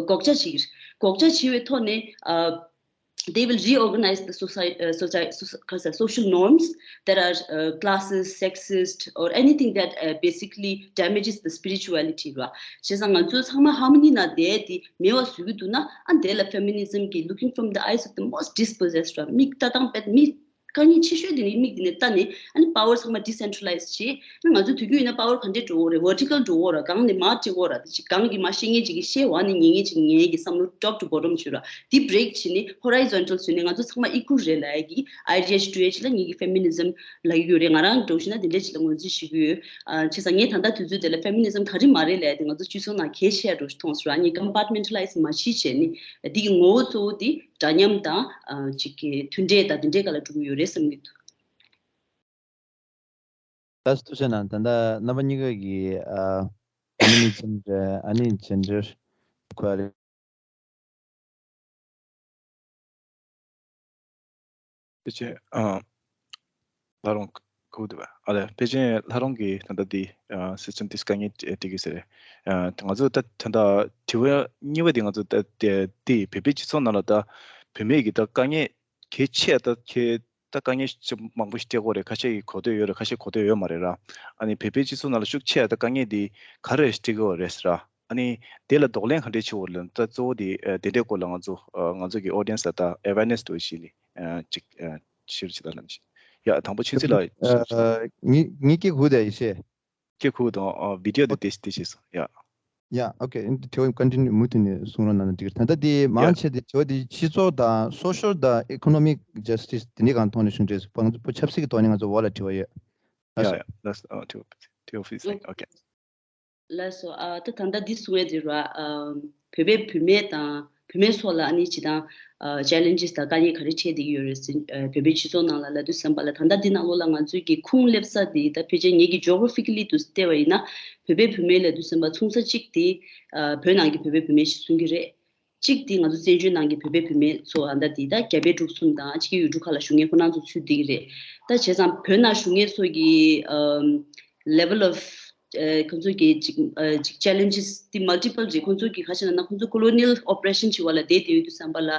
འགོག་བྱ་བྱེད་ཀྱི་རེད། འགོག་བྱ་བྱེད་པའི་ཐོག་ནས་ཨ་they will reorganize the society, uh, society, soci- social norms that are uh, classist, sexist, or anything that uh, basically damages the spirituality ར། བྱས་ཙང་ང་ཚོ་ཚང་མ་harmony ནང་བསྡད་དེ་མེད་པ་བཟོ་གི་འདུག་ན་ཨ་དེ་ལ་feminism གི་looking from the eyes of the most dispossessed ར། མིག་ལྟ་སྟངས་དཔེ་མིག་ཁ་ཉིན་ཆེ་ཤོས་དེ་ནི་མིག་དེ་ནས་ལྟ་ནས་ཨ་ནི་power ཚང་མ་decentralize བྱས་ན་ང་ཚོ་དུས་རྒྱུན་ཡིན་ན་power ག་འདྲས་འགྲོ་གི་རེད། vertical འགྲོ་གི་རེད། གང་ནས་མར་འགྲོ་གི་རེད། དེ་ཅིག་གང་གིས་མར་བཤད་མཁན་ཅིག་གིས་བཤད་འོག་ནས་ཉན་མཁན་ཅིག་ཉན་གྱི་བསམ་བློ་top to bottom བྱོས་ར། དེ་break བྱས་ནས་horizontal བཟོས་ནས་ང་ཚོ་ཚང་མ་equal རེད་ལབ་ཡ་གི་idea ཞིག་སྤྲོད་ཡ་ཅིག་ལ་ངེད་ཀྱི་feminism ལབ་ཀྱི་ཡོད་རེད། ང་རང་འགྲོ་བཞིན་ན་དེ་འདྲས་ཅིག་ལ་ངོས་འཛིན་བྱེད་ཀྱི་ཡོད། ཨ་བྱས་ཙང་ངས་ད་ལྟ་དུས་ཚོད་དེ་ལ་feminism ག་རེ་མ་རེད་ལབ་ཡ་དེ་ང་ཚོ་སྤྱི་ཚོགས་ནང་གལ་ཆེ་ཡ་འགྲོ་ཞིག་མཐོང་སོང་ར། ངས་compartmentalize མ་བྱེད་བྱས་ནས་འདི་གི་ངོ་བོ་གཙོ་བོ་དེ་འདྲ་མཉམ་དང་ཨ་ཅིག་གི་མཐུན་སྒྲིལ་དང་དེ་འདྲའི་སྒང་ལ་འགྲོ་གི་ཡོད་རེད་བསམ་གྱི་འདུག་ལགས་སོ་ཐུགས་རྗེ་གནང་། ད་ལྟ་རྣམ་པ་གཉིས་ཀ་གིས་ཨ་feminism རེད། ཨ་ནི་gender equality ཕལ་ཆེར་ཨ་ལྷ་རོང་གོ་འདུག་པ། ཨ་ལས་ཕལ་ཆེར་ལྷ་རོང་གིས་ད་ལྟ་འདི་ཨ་system དེ་དཀའ་ངལ་འཕྲད་ཀྱི་ཟེར། ཨ་ང་ཚོ་ད་ད་ལྟ་དྲི་བ་གཉིས་པ་དེ་ང་ཚོ་ད་དེ་དེ་བོད་པའི་སྤྱི་ཚོགས་ནང་ལ་ད་བུད་མེད་ཀྱི་ད་དཀའ་ངལ་གལ་ཆེ་ད་གལ་ད་དཀའ་ངལ་ཞིག་མང་པོ་ཞིག་འཕྲད་ཀྱི་ཡོད་རེད། ཁ་ཤས་ཀྱིས་གོ་ཐོས་ཡོད་རེད། ཁ་ཤས་གོ་ཐོས་ཡོད་མ་རེད་ར། ཨ་ནི་བོད་པའི་སྤྱི་ཚོགས་ནང་ལ་ཤུགས་ཆེ་ད་དཀའ་ངལ་འདི་ག་རེ་འཕྲད་ཀྱི་ཡོད་རེད་ཟེར་ར། ཨ་ནི་དེ་ལ་གདོང་ལེན་ག་འདྲས་བྱེད་དགོས་རེད་ལབ་ན། ད་གཙོ་བོ་དེ་ཨ་དེ་འདྲའི་སྐོར་ལ་ང་ཚོ་ཨ་ང་ཚོ་གི་audience ལ་ད་awareness འདྲ་བོ་ཞིག་ནི་ཨ་ཅིག་ཨ་share བྱེད་དང་ལབ་ནི་ཞིག་ཡ་དང་པོ་ཆུང་ཚེ་ལགས། ཨ་ངའི་ངའི་སྐད་གོ་བསྡད་ཡིན་ཤེས། སྐད་གོ་དང་ཨ་video དེ་དེ་དེ་བྱས་སོང་ཡ། ཡ་okay དྲི་བ་continue མུ་མཐུད་ནས་གསུང་རོགས་གནང་ན་འགྲིག་གི་རེད། ད་ལྟ་དེ་མང་ཆེ་དེ་དྲི་བ་དེ་སྤྱི་ཚོགས་དང་social དང་economic justice དེ་འདྲའི་སྒང་ཐོག་ནས་ཞུ་འདྲ་སོང་། ང་ཚོ་བོད་ཆབ་སྲིད་ཀྱི་ཐོག་ནས་ང་ཚོ་འོག་ལ་དྲི་བ་ཡོད། ལགས་སོ། ལགས་སོ། ཨ་དྲི་བ་དྲི་བ་ཕུལ་སོང་། okay ལགས་སོ། ཨ་ད་ད་ལྟ་འདི་གསུང་ཡས་དེ་ར། ཨ་བོད་པའི་བུད་མེད་དང་ བུད་མེད་ཚོ་ལ་ཨ་ནི་ཇི་ལྟར་ཨ་challenges དང་དཀའ་ངལ་ག་རེ་འཕྲད་བསྡད་ཀྱི་ཡོད་རེད་ཟེར། ཨ་བོད་པའི་སྤྱི་ཚོགས་ནང་ལ་ལབ་དུས་ཙམ་པ་ལ། ད་ལྟ་འདི་ནང་ལོགས་ལ་ང་ཚོའི་གི་ཁུངས་སླེབས་ས་འདི་ད་ཕལ་ཆེར་ངེད་ཀྱི་geographically དུ་བལྟས་པ་ཡིན་ན། བོད་པའི་བུད་མེད་ལབ་དུས་ཙམ་པ་མཚུངས་ས་གཅིག་དེ་ཨ་བོད་ནང་གི་བོད་པའི་བུད་མེད་ཞིག་གསུང་གི་རེད། གཅིག་དེ་ང་ཚོ་བཙན་བྱོལ་ནང་གི་བོད་པའི་བུད་མེད་ཚོ་ཨ་ད་དེ་ད་རྒྱ་བལ་འབྲུག་གསུམ་དང་ཕྱི་རྒྱལ་ཡུལ་གྲུ་ཁག་ལ་བཞུགས་མཁན་ཁོ་རང་ཚོ་ཚུད་བསྡད་ཀྱི་རེད། ད་བྱས་ཙང་བོད་ནང་བཞུགས་མཁན་ཚོ་གི་ཨམ་level of ཨ་ཁོང་ཚོ་གི་ཅིག་ཨ་ཅིག་challenges དེ་multiple རེད། ཁོང་ཚོ་གི་ག་ཅི་ལབ་ན་ཁོང་ཚོ་colonial oppression བྱེད་པ་ལ་བསྡད་བསྡད་ཡོད་དུས་ཙམ་པ་ལ།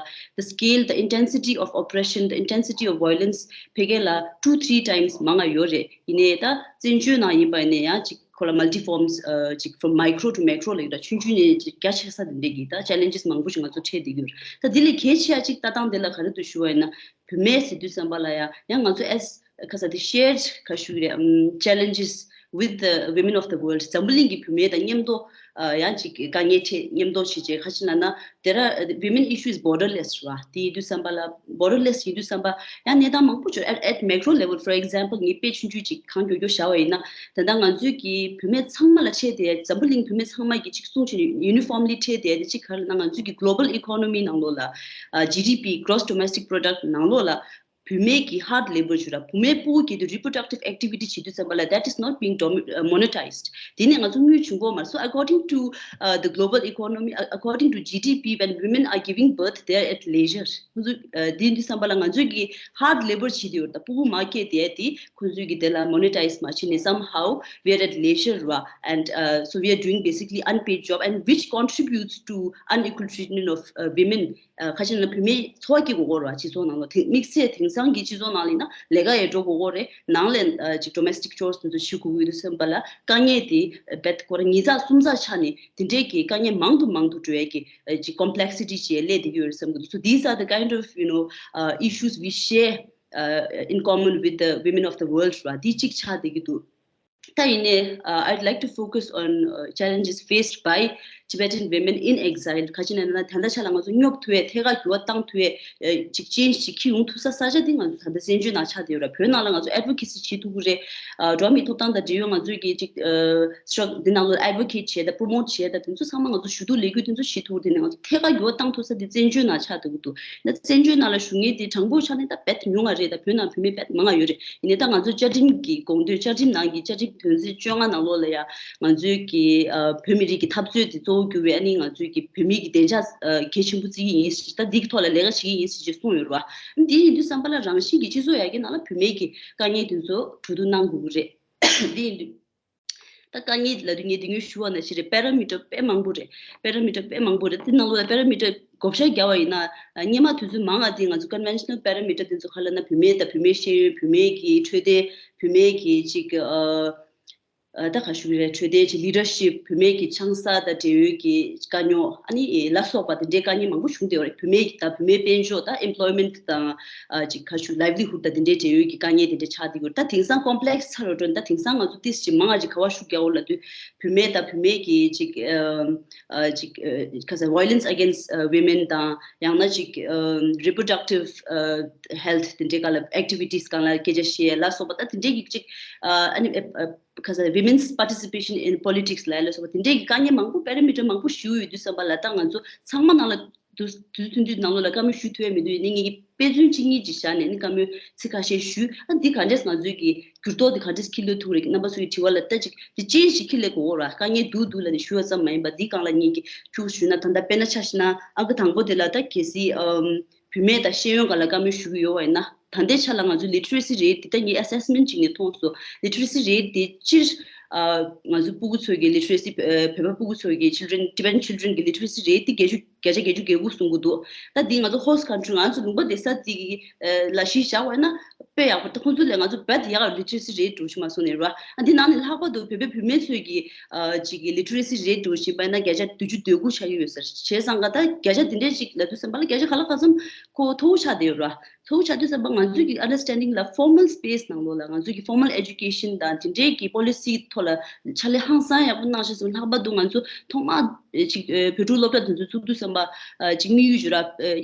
The scale, the intensity of oppression, the intensity of violence ཕལ་སྐད་ལ་two three times མང་ང་ཡོད་རེད། ཡིན་ནའི་ད་བཙན་བྱོལ་ནང་ཡིན་པ་ཡིན་ནའི་ཡང་ཅིག་ཁོ་ལ་multiforms ཨ་ཅིག་from micro to macro ལབ་ཡོད་ད། ཆུང་ཆུང་ནས་ཅིག་རྒྱ་ཆེ་ས་དེ་འདྲས་ཀྱི་ད་challenges མང་པོ་ཞིག་ང་ཚོ་འཕྲད་བསྡད་ཀྱི་ཡོད་རེད། ད་དེ་ལས་གལ་ཆེ་ཡ་ཅིག་ལྟ་སྟངས་དེ་ལ་ག་རེ་འདུག་ཞུ་བ་ཡིན་ན། བུད་མེད་ཟེར་དུས་ཙམ་པ་ལ་ཡང་ཡང་ང་ཚོ་as ཁ་ས་དེ་shared ག་ཞུ་གི་རེད། ཨམ་challenges with the women of the world འཛམ་བུ་གླིང་གི་བུད་མེད་དང་མཉམ་དུ་ཨ་ཡང་ཅིག་དཀའ་ངལ་འཕྲད། མཉམ་དུ་བྱས་བྱས་ག་ཅི་ལབ་ན། There are, uh, women issue is borderless ར། དེ་ཡིན་དུས་ཙམ་པ་ལ་borderless ཡིན་དུས་ཙམ་པ་ཡང་གནས་སྟངས་མང་པོ་ཅིག at, at macro level, for example ངས་དཔེ་ཆུང་ཆུང་ཅིག་གང་མགྱོགས་མགྱོགས་བཞག་པ་ཡིན་ན། ད་ལྟ་ང་ཚོའི་གི་བུད་མེད་ཚང་མ་ལ་འཕྲད་དེ། འཛམ་བུ་གླིང་བུད་མེད་ཚང་མ་གི་ཅིག་གསུང་བྱས་ནས་uniformly འཕྲད་དེ་དེ་ཅིག་ག་རེ་ལབ་ན། ང་ཚོའི་གི་global economy ནང་ལོགས་ལ་ཨ་G D P, gross domestic product ནང་ལོགས་ལ་བུད་མེད་ཀྱི་hard labour ཞུ་ར། བུད་མེད་ཕྲུ་གུ་སྐྱེ་དུས་reproductive activity བྱེད་དུས་ཙམ་པ་ལ་that is not being domi- uh, monetized དེ་ནས་ང་ཚོ་དངུལ་བྱུང་གི་ཡོད་མ་རེད། So according to uh, the global economy, uh, according to G D P, when women are giving birth, they are at leisure. ཁོང་ཚོ་ཨ་དེ་ཡིན་དུས་ཙམ་པ་ལ་ང་ཚོའི་གི་hard labour བྱེད་དུ་ཡོད་ད། ཕྲུ་གུ་མ་སྐྱེས་དེ་དེ་ཁོང་ཚོའི་གི་དེ་ལ་monetize མ་བྱས་ནས་somehow we are at leisure ར། And uh, so we are doing basically unpaid job and which contributes to unequal treatment of uh, women. ཨ་ཁ་ཅིག་ན་བུད་མེད་འཚོ་བ་སྐྱེལ་དགོས་ཀྱི་ཡོད་རེད་བ། སྤྱི་ཚོགས་ནང་ལ་དེ་དམིགས་བསལ་དེང་སང་གི་སྤྱི་ཚོགས་ནང་ལ་ཡིན་ན་ལས་ཀ་ཡང་འགྲོ་དགོས་ཀྱི་ཡོད་རེད། ནང་ལ་ཨ་ཅིག་domestic chores དེ་ཚོ་བྱེད་དགོས་ཀྱི་ཡོད་དུས་ཙམ་པ་ལ་དཀའ་ངལ་དེ་རྦད་ཁོ་རང་ཉིས་ཚགས་གསུམ་ཚགས་ཆགས་ནས་དེ་འདྲའི་གི་དཀའ་ངལ་མང་དུ་མང་དུ་འགྲོ་ཡས་ཀྱི་ཨ་ཅིག་complexity ཅིག་སླེབས་བསྡད་ཀྱི་ཡོད་རེད་བསམ་གྱི་འདུག So these are the kind of, you know, uh, issues we share uh, in common with the women of the world ར། དེ་གཅིག་ཆགས་བསྡད་ཀྱི་འདུག་ད་ཡིན་ནའི་uh, I'd like to focus on uh, challenges faced by Tibetan women in exile. ག་ཅི་ལབ་ན་ད་ལྟ་ཆ་ལ་ང་ཚོ་སྙོབ་ཐུབ་པའི་ཐད་ཀར་འགྱུར་བ་བཏང་ཐུབ་པའི་ཅིག་change ཅིག་འཁྱེར་ཡོང་ཐུབ་ས་ས་ཆ་འདི་ང་ཚོ་ད་ལྟ་བཙན་བྱོལ་ནང་ཆགས་བསྡད་ཡོད་ར། བོད་ནང་ལ་ང་ཚོ་advocacy བྱེད་ཐུབ་ཀྱི་རེད། འགྲོ་བ་མིའི་ཐོབ་ཐང་དང་འབྲེལ་ཡོད་ང་ཚོའི་གི་ཅིག་struggle འདི་ནང་ལ་advocate བྱས་དང་promote བྱས་དང་དེ་ཚོ་ཚང་མ་ང་ཚོ་ཞུ་གཏུག་ལས་འགུལ་དེ་ཚོ་བྱེད་ཐུབ་ཀྱི་རེད། དེ་ནས་ང་ཚོ་ཐད་ཀར་འགྱུར་བ་བཏང་ཐུབ་ས་དེ་བཙན་བྱོལ་ནང་ཆགས་བསྡད་ཀྱི་འདུག་ད་བཙན་བྱོལ་ནང་ལ་བཞུགས་མཁན་དེ་གྲངས་འབོར་ཆ་ནས་ད་རྦད་ཉུང་བ་རེད། ད་བོད་ནང་བུད་མེད་རྦད་མང་བ་ཡོད་རེད། ཡིན་ནའི་ད་ང་ཚོ་བཅའ་ཁྲིམས་ཀྱི་དགོངས་དོན། བཅའ་ཁྲིམས་ནང་གི་བཅའ་ཁྲིམས་དོན་ཚན་བཅོ་ལྔ་ནང་ལོགས་ལ་ཡང་ང་ཚོའི་གི་ཨ་བོད་མི་རིགས་ཀྱི་འཐབ་རྩོད་དེ་གཙོ་བོ་གྱུར་བའི་ཨ་ནི་ང་ཚོའི་གི་བོད་མི་གི་བདེ་འཇགས་ཨ་གལ་ཆེན་པོ་བརྩི་གི་ཡིན་ཞེས། ད་འདི་གི་ཐོག་ལ་ལས་ཀ་བྱེད་ཀྱི་ཡིན་ཞེས་གསུངས་ཡོད་རེད་བ། འདི་ཡིན་དུས་ཙམ་པ་ལ་རང་བཞིན་གྱི་སྤྱི་ཚོགས་ཡར་རྒྱས་ནང་ལ་བུད་མེད་ཀྱི་དཀའ་ངལ་དེ་ཚོ་གྲོས་བསྡུར་གནང་དགོས་ཀྱི་རེད། འདི་ཡིན་དུས། ད་དཀའ་ངལ་ལབ་དུས་ངས་དེ་སྔོན་ཞུ་བ་ནང་བཞིན་རེད། parameter དཔེ་མང་པོ་རེད། parameter དཔེ་མང་པོ་རེད། དེ་ནང་ལོགས་ལ་parameter བགོ་བཤའ་བརྒྱབ་པ་ཡིན་ན། སྔོན་མ་དུས་ཚོད་མང་བ་དེ་ང་ཚོ་conventional parameter དེ་ཚོ་ག་རེ་ལབ་ན། བུད་མེད་དང་བུད་མེད་ཤེས་ཡོན། བུད་མེད་ཀྱི་འཕྲོད་བསྟེན། བུད་མེད་ཀྱི་ཅིག་ཨ་ཨ་ད་ག་ཞུ་གི་རེད། འཕྲོད་བསྟེན་ཅིག་leadership བུད་མེད་ཀྱི་ཆང་ས་དང་འབྲེལ་ཡོད་ཀྱི་དཀའ་རྙོག་ཨ་ནི་ལ་སོགས་པ་དེ་འདྲའི་དཀའ་ངལ་མང་པོ་བྱུང་བསྡད་ཡོད་རེད། བུད་མེད་དང་བུད་མེད་དཔལ་འབྱོར་དང་employment དང་ཨ་ཅིག་ག་ཞུ་livelihood དང་དེ་འདྲའི་འབྲེལ་ཡོད་ཀྱི་དཀའ་ངལ་དེ་འདྲ་ཆགས་བསྡད་ཡོད། ད་དེང་སང་complex ཚར་བ་འགྲོ། ད་དེང་སང་ང་ཚོ་ཏིས་ཅིག་མང་ང་ཅིག་ག་བ་ཤུགས་རྒྱག་འོ་ལབ་དུས་བུད་མེད་དང་བུད་མེད་ཀྱི་ཅིག་ཨ་ཅིག་ཨ་ག་ས་violence against women དང་ཡང་ན་ཅིག་reproductive health དེ་འདྲའི་སྒང་ལ་activities སྒང་ལ་སྐད་ཆ་བཤད་ལ་སོགས་པ། ད་དེ་འདྲའི་གི་ཅིག་ཨ་ནི་ཨ་ག་ས་women's participation in politics ལ་ལ་སོགས་པ་དེ་འདྲའི་གི་དཀའ་ངལ་མང་པོ་parameter མང་པོ་ཞུ་ཡོད་དུས་ཙམ་པ་ལ། ད་ང་ཚོ་ཚང་མ་ནང་ལ་དུས་དུས་ཚོད་ཐུང་ཐུང་ནང་ལོགས་ལ་བཀའ་མོལ་ཞུ་ཐུབ་ཡ་མི་འདུག་ཡིན་ནའི་ངེད་ཀྱིས་དཔེ་མཚོན་གཅིག་གཉིས་ཅིག་བཞག་ནས་ནི་བཀའ་མོལ་ཚིག་ཁ་ཤས་ཞུས། ཨ་འདི་ག་འདྲས་ང་ཚོའི་གི་འགྱུར་ལྡོག་འདི་ག་འདྲས་ཁྱེར་སླེབས་ཐུབ་རེད། རྣམ་པ་ཚོ་གི་དྲི་བ་ལ་ལྟ་ཅིག་འདི་ཅན་ཞིག་ཁྱེར་སླེབས་དགོས་ར། དཀའ་ངལ་འདུག་འདུག་ལབ་ནས་ཞུ་བ་ཙམ་མ་ཡིན་པ་འདི་སྒང་ལ་ངེད་ཀྱིས་ཁྱུག་ཞུས་ན། ད་ལྟ་དཔེར་ན་ཆ་བཞག་ན་ཨང་ཀི་དང་པོ་དེ་ལ་ད་གལ་སྲིད་ཨམ་བུད་མེད་དང་ཤེས་ཡོན་སྒང་ལ་བཀའ་མོལ་ཞུ་གི་ཡོད་པ་ཡིན་ན། ད་ལྟའི་ཆ་ལ་ང་ཚོའི་literacy rate དེ་ད་ངས་assessment ཅིག་ནས་མཐོང་སོང་། literacy rate དེ་སྤྱིར་ཨ་ང་ཚོའི་སྤུ་གུ་ཚོའི་གི་literacy ཨ་བོད་པ་སྤུ་གུ་ཚོའི་གི་children, Tibetan children གི་literacy rate དེ་བརྒྱད་ཅུ་བརྒྱ་ཆ་བརྒྱད་ཅུ་གྱ་དགུ་གསུང་གི་འདུག་ད་འདི་ང་ཚོ་host country ང་ཚོ་ལུང་པ་བསྡད་ས་དེ་གི་ཨ་ལ་གཞི་བཞག་པ་ཡིན་ན་དཔེ་ཡག་པོ། ད་ཁོང་ཚོ་ལས་ང་ཚོ་རྦད་ཡག་literacy rate འགྲོ་བཞིན་མ་སོང་ནས་ར། ཨ་འདི་ནང་ནས་ལྷག་པར་དུ་བོད་པའི་བུད་མེད་ཚོའི་གི་ཨ་ཅིག་གི་literacy rate འགྲོ་བཞིན་པ་ཡིན་ན་བརྒྱ་ཆ་བདུན་ཅུ་དོན་དགུ་ཆགས་ཀྱི་ཡོད་ཟེར། བྱས་ཙང་ག་ད་བརྒྱ་ཆ་དེ་འདྲས་ཅིག་ལབ་དུས་ཙམ་པ་ལ་བརྒྱ་ཆ་ག་ལ་ག་ཙམ་ཁོ་མཐོ་བོ་ཆགས་བསྡད་ཡོད་ར། མཐོ་བོ་ཆགས་དུས་ཙམ་པ་ང་ཚོའི་གི་understanding ལ་formal space ནང་ལོགས་ལ་ང་ཚོའི་གི་formal education དང་དེ་འདྲའི་གི་policy ཐོག་ལ་ཕྱག་ལས་ཧང་སང་ཡག་པོ་གནང་ཤག་ཟེར། ལྷག་པར་དུ་ང་ཚོ་ཐོག་མ་ཅིག་ཨ་བོད་ཕྲུག་སློབ་གྲྭ་དེ་ཚོ་ཚུགས་དུས་ཙམ་པ་ཨ་ཅིག་དམིགས་ཡུལ་ཞུ་ར་ཨ་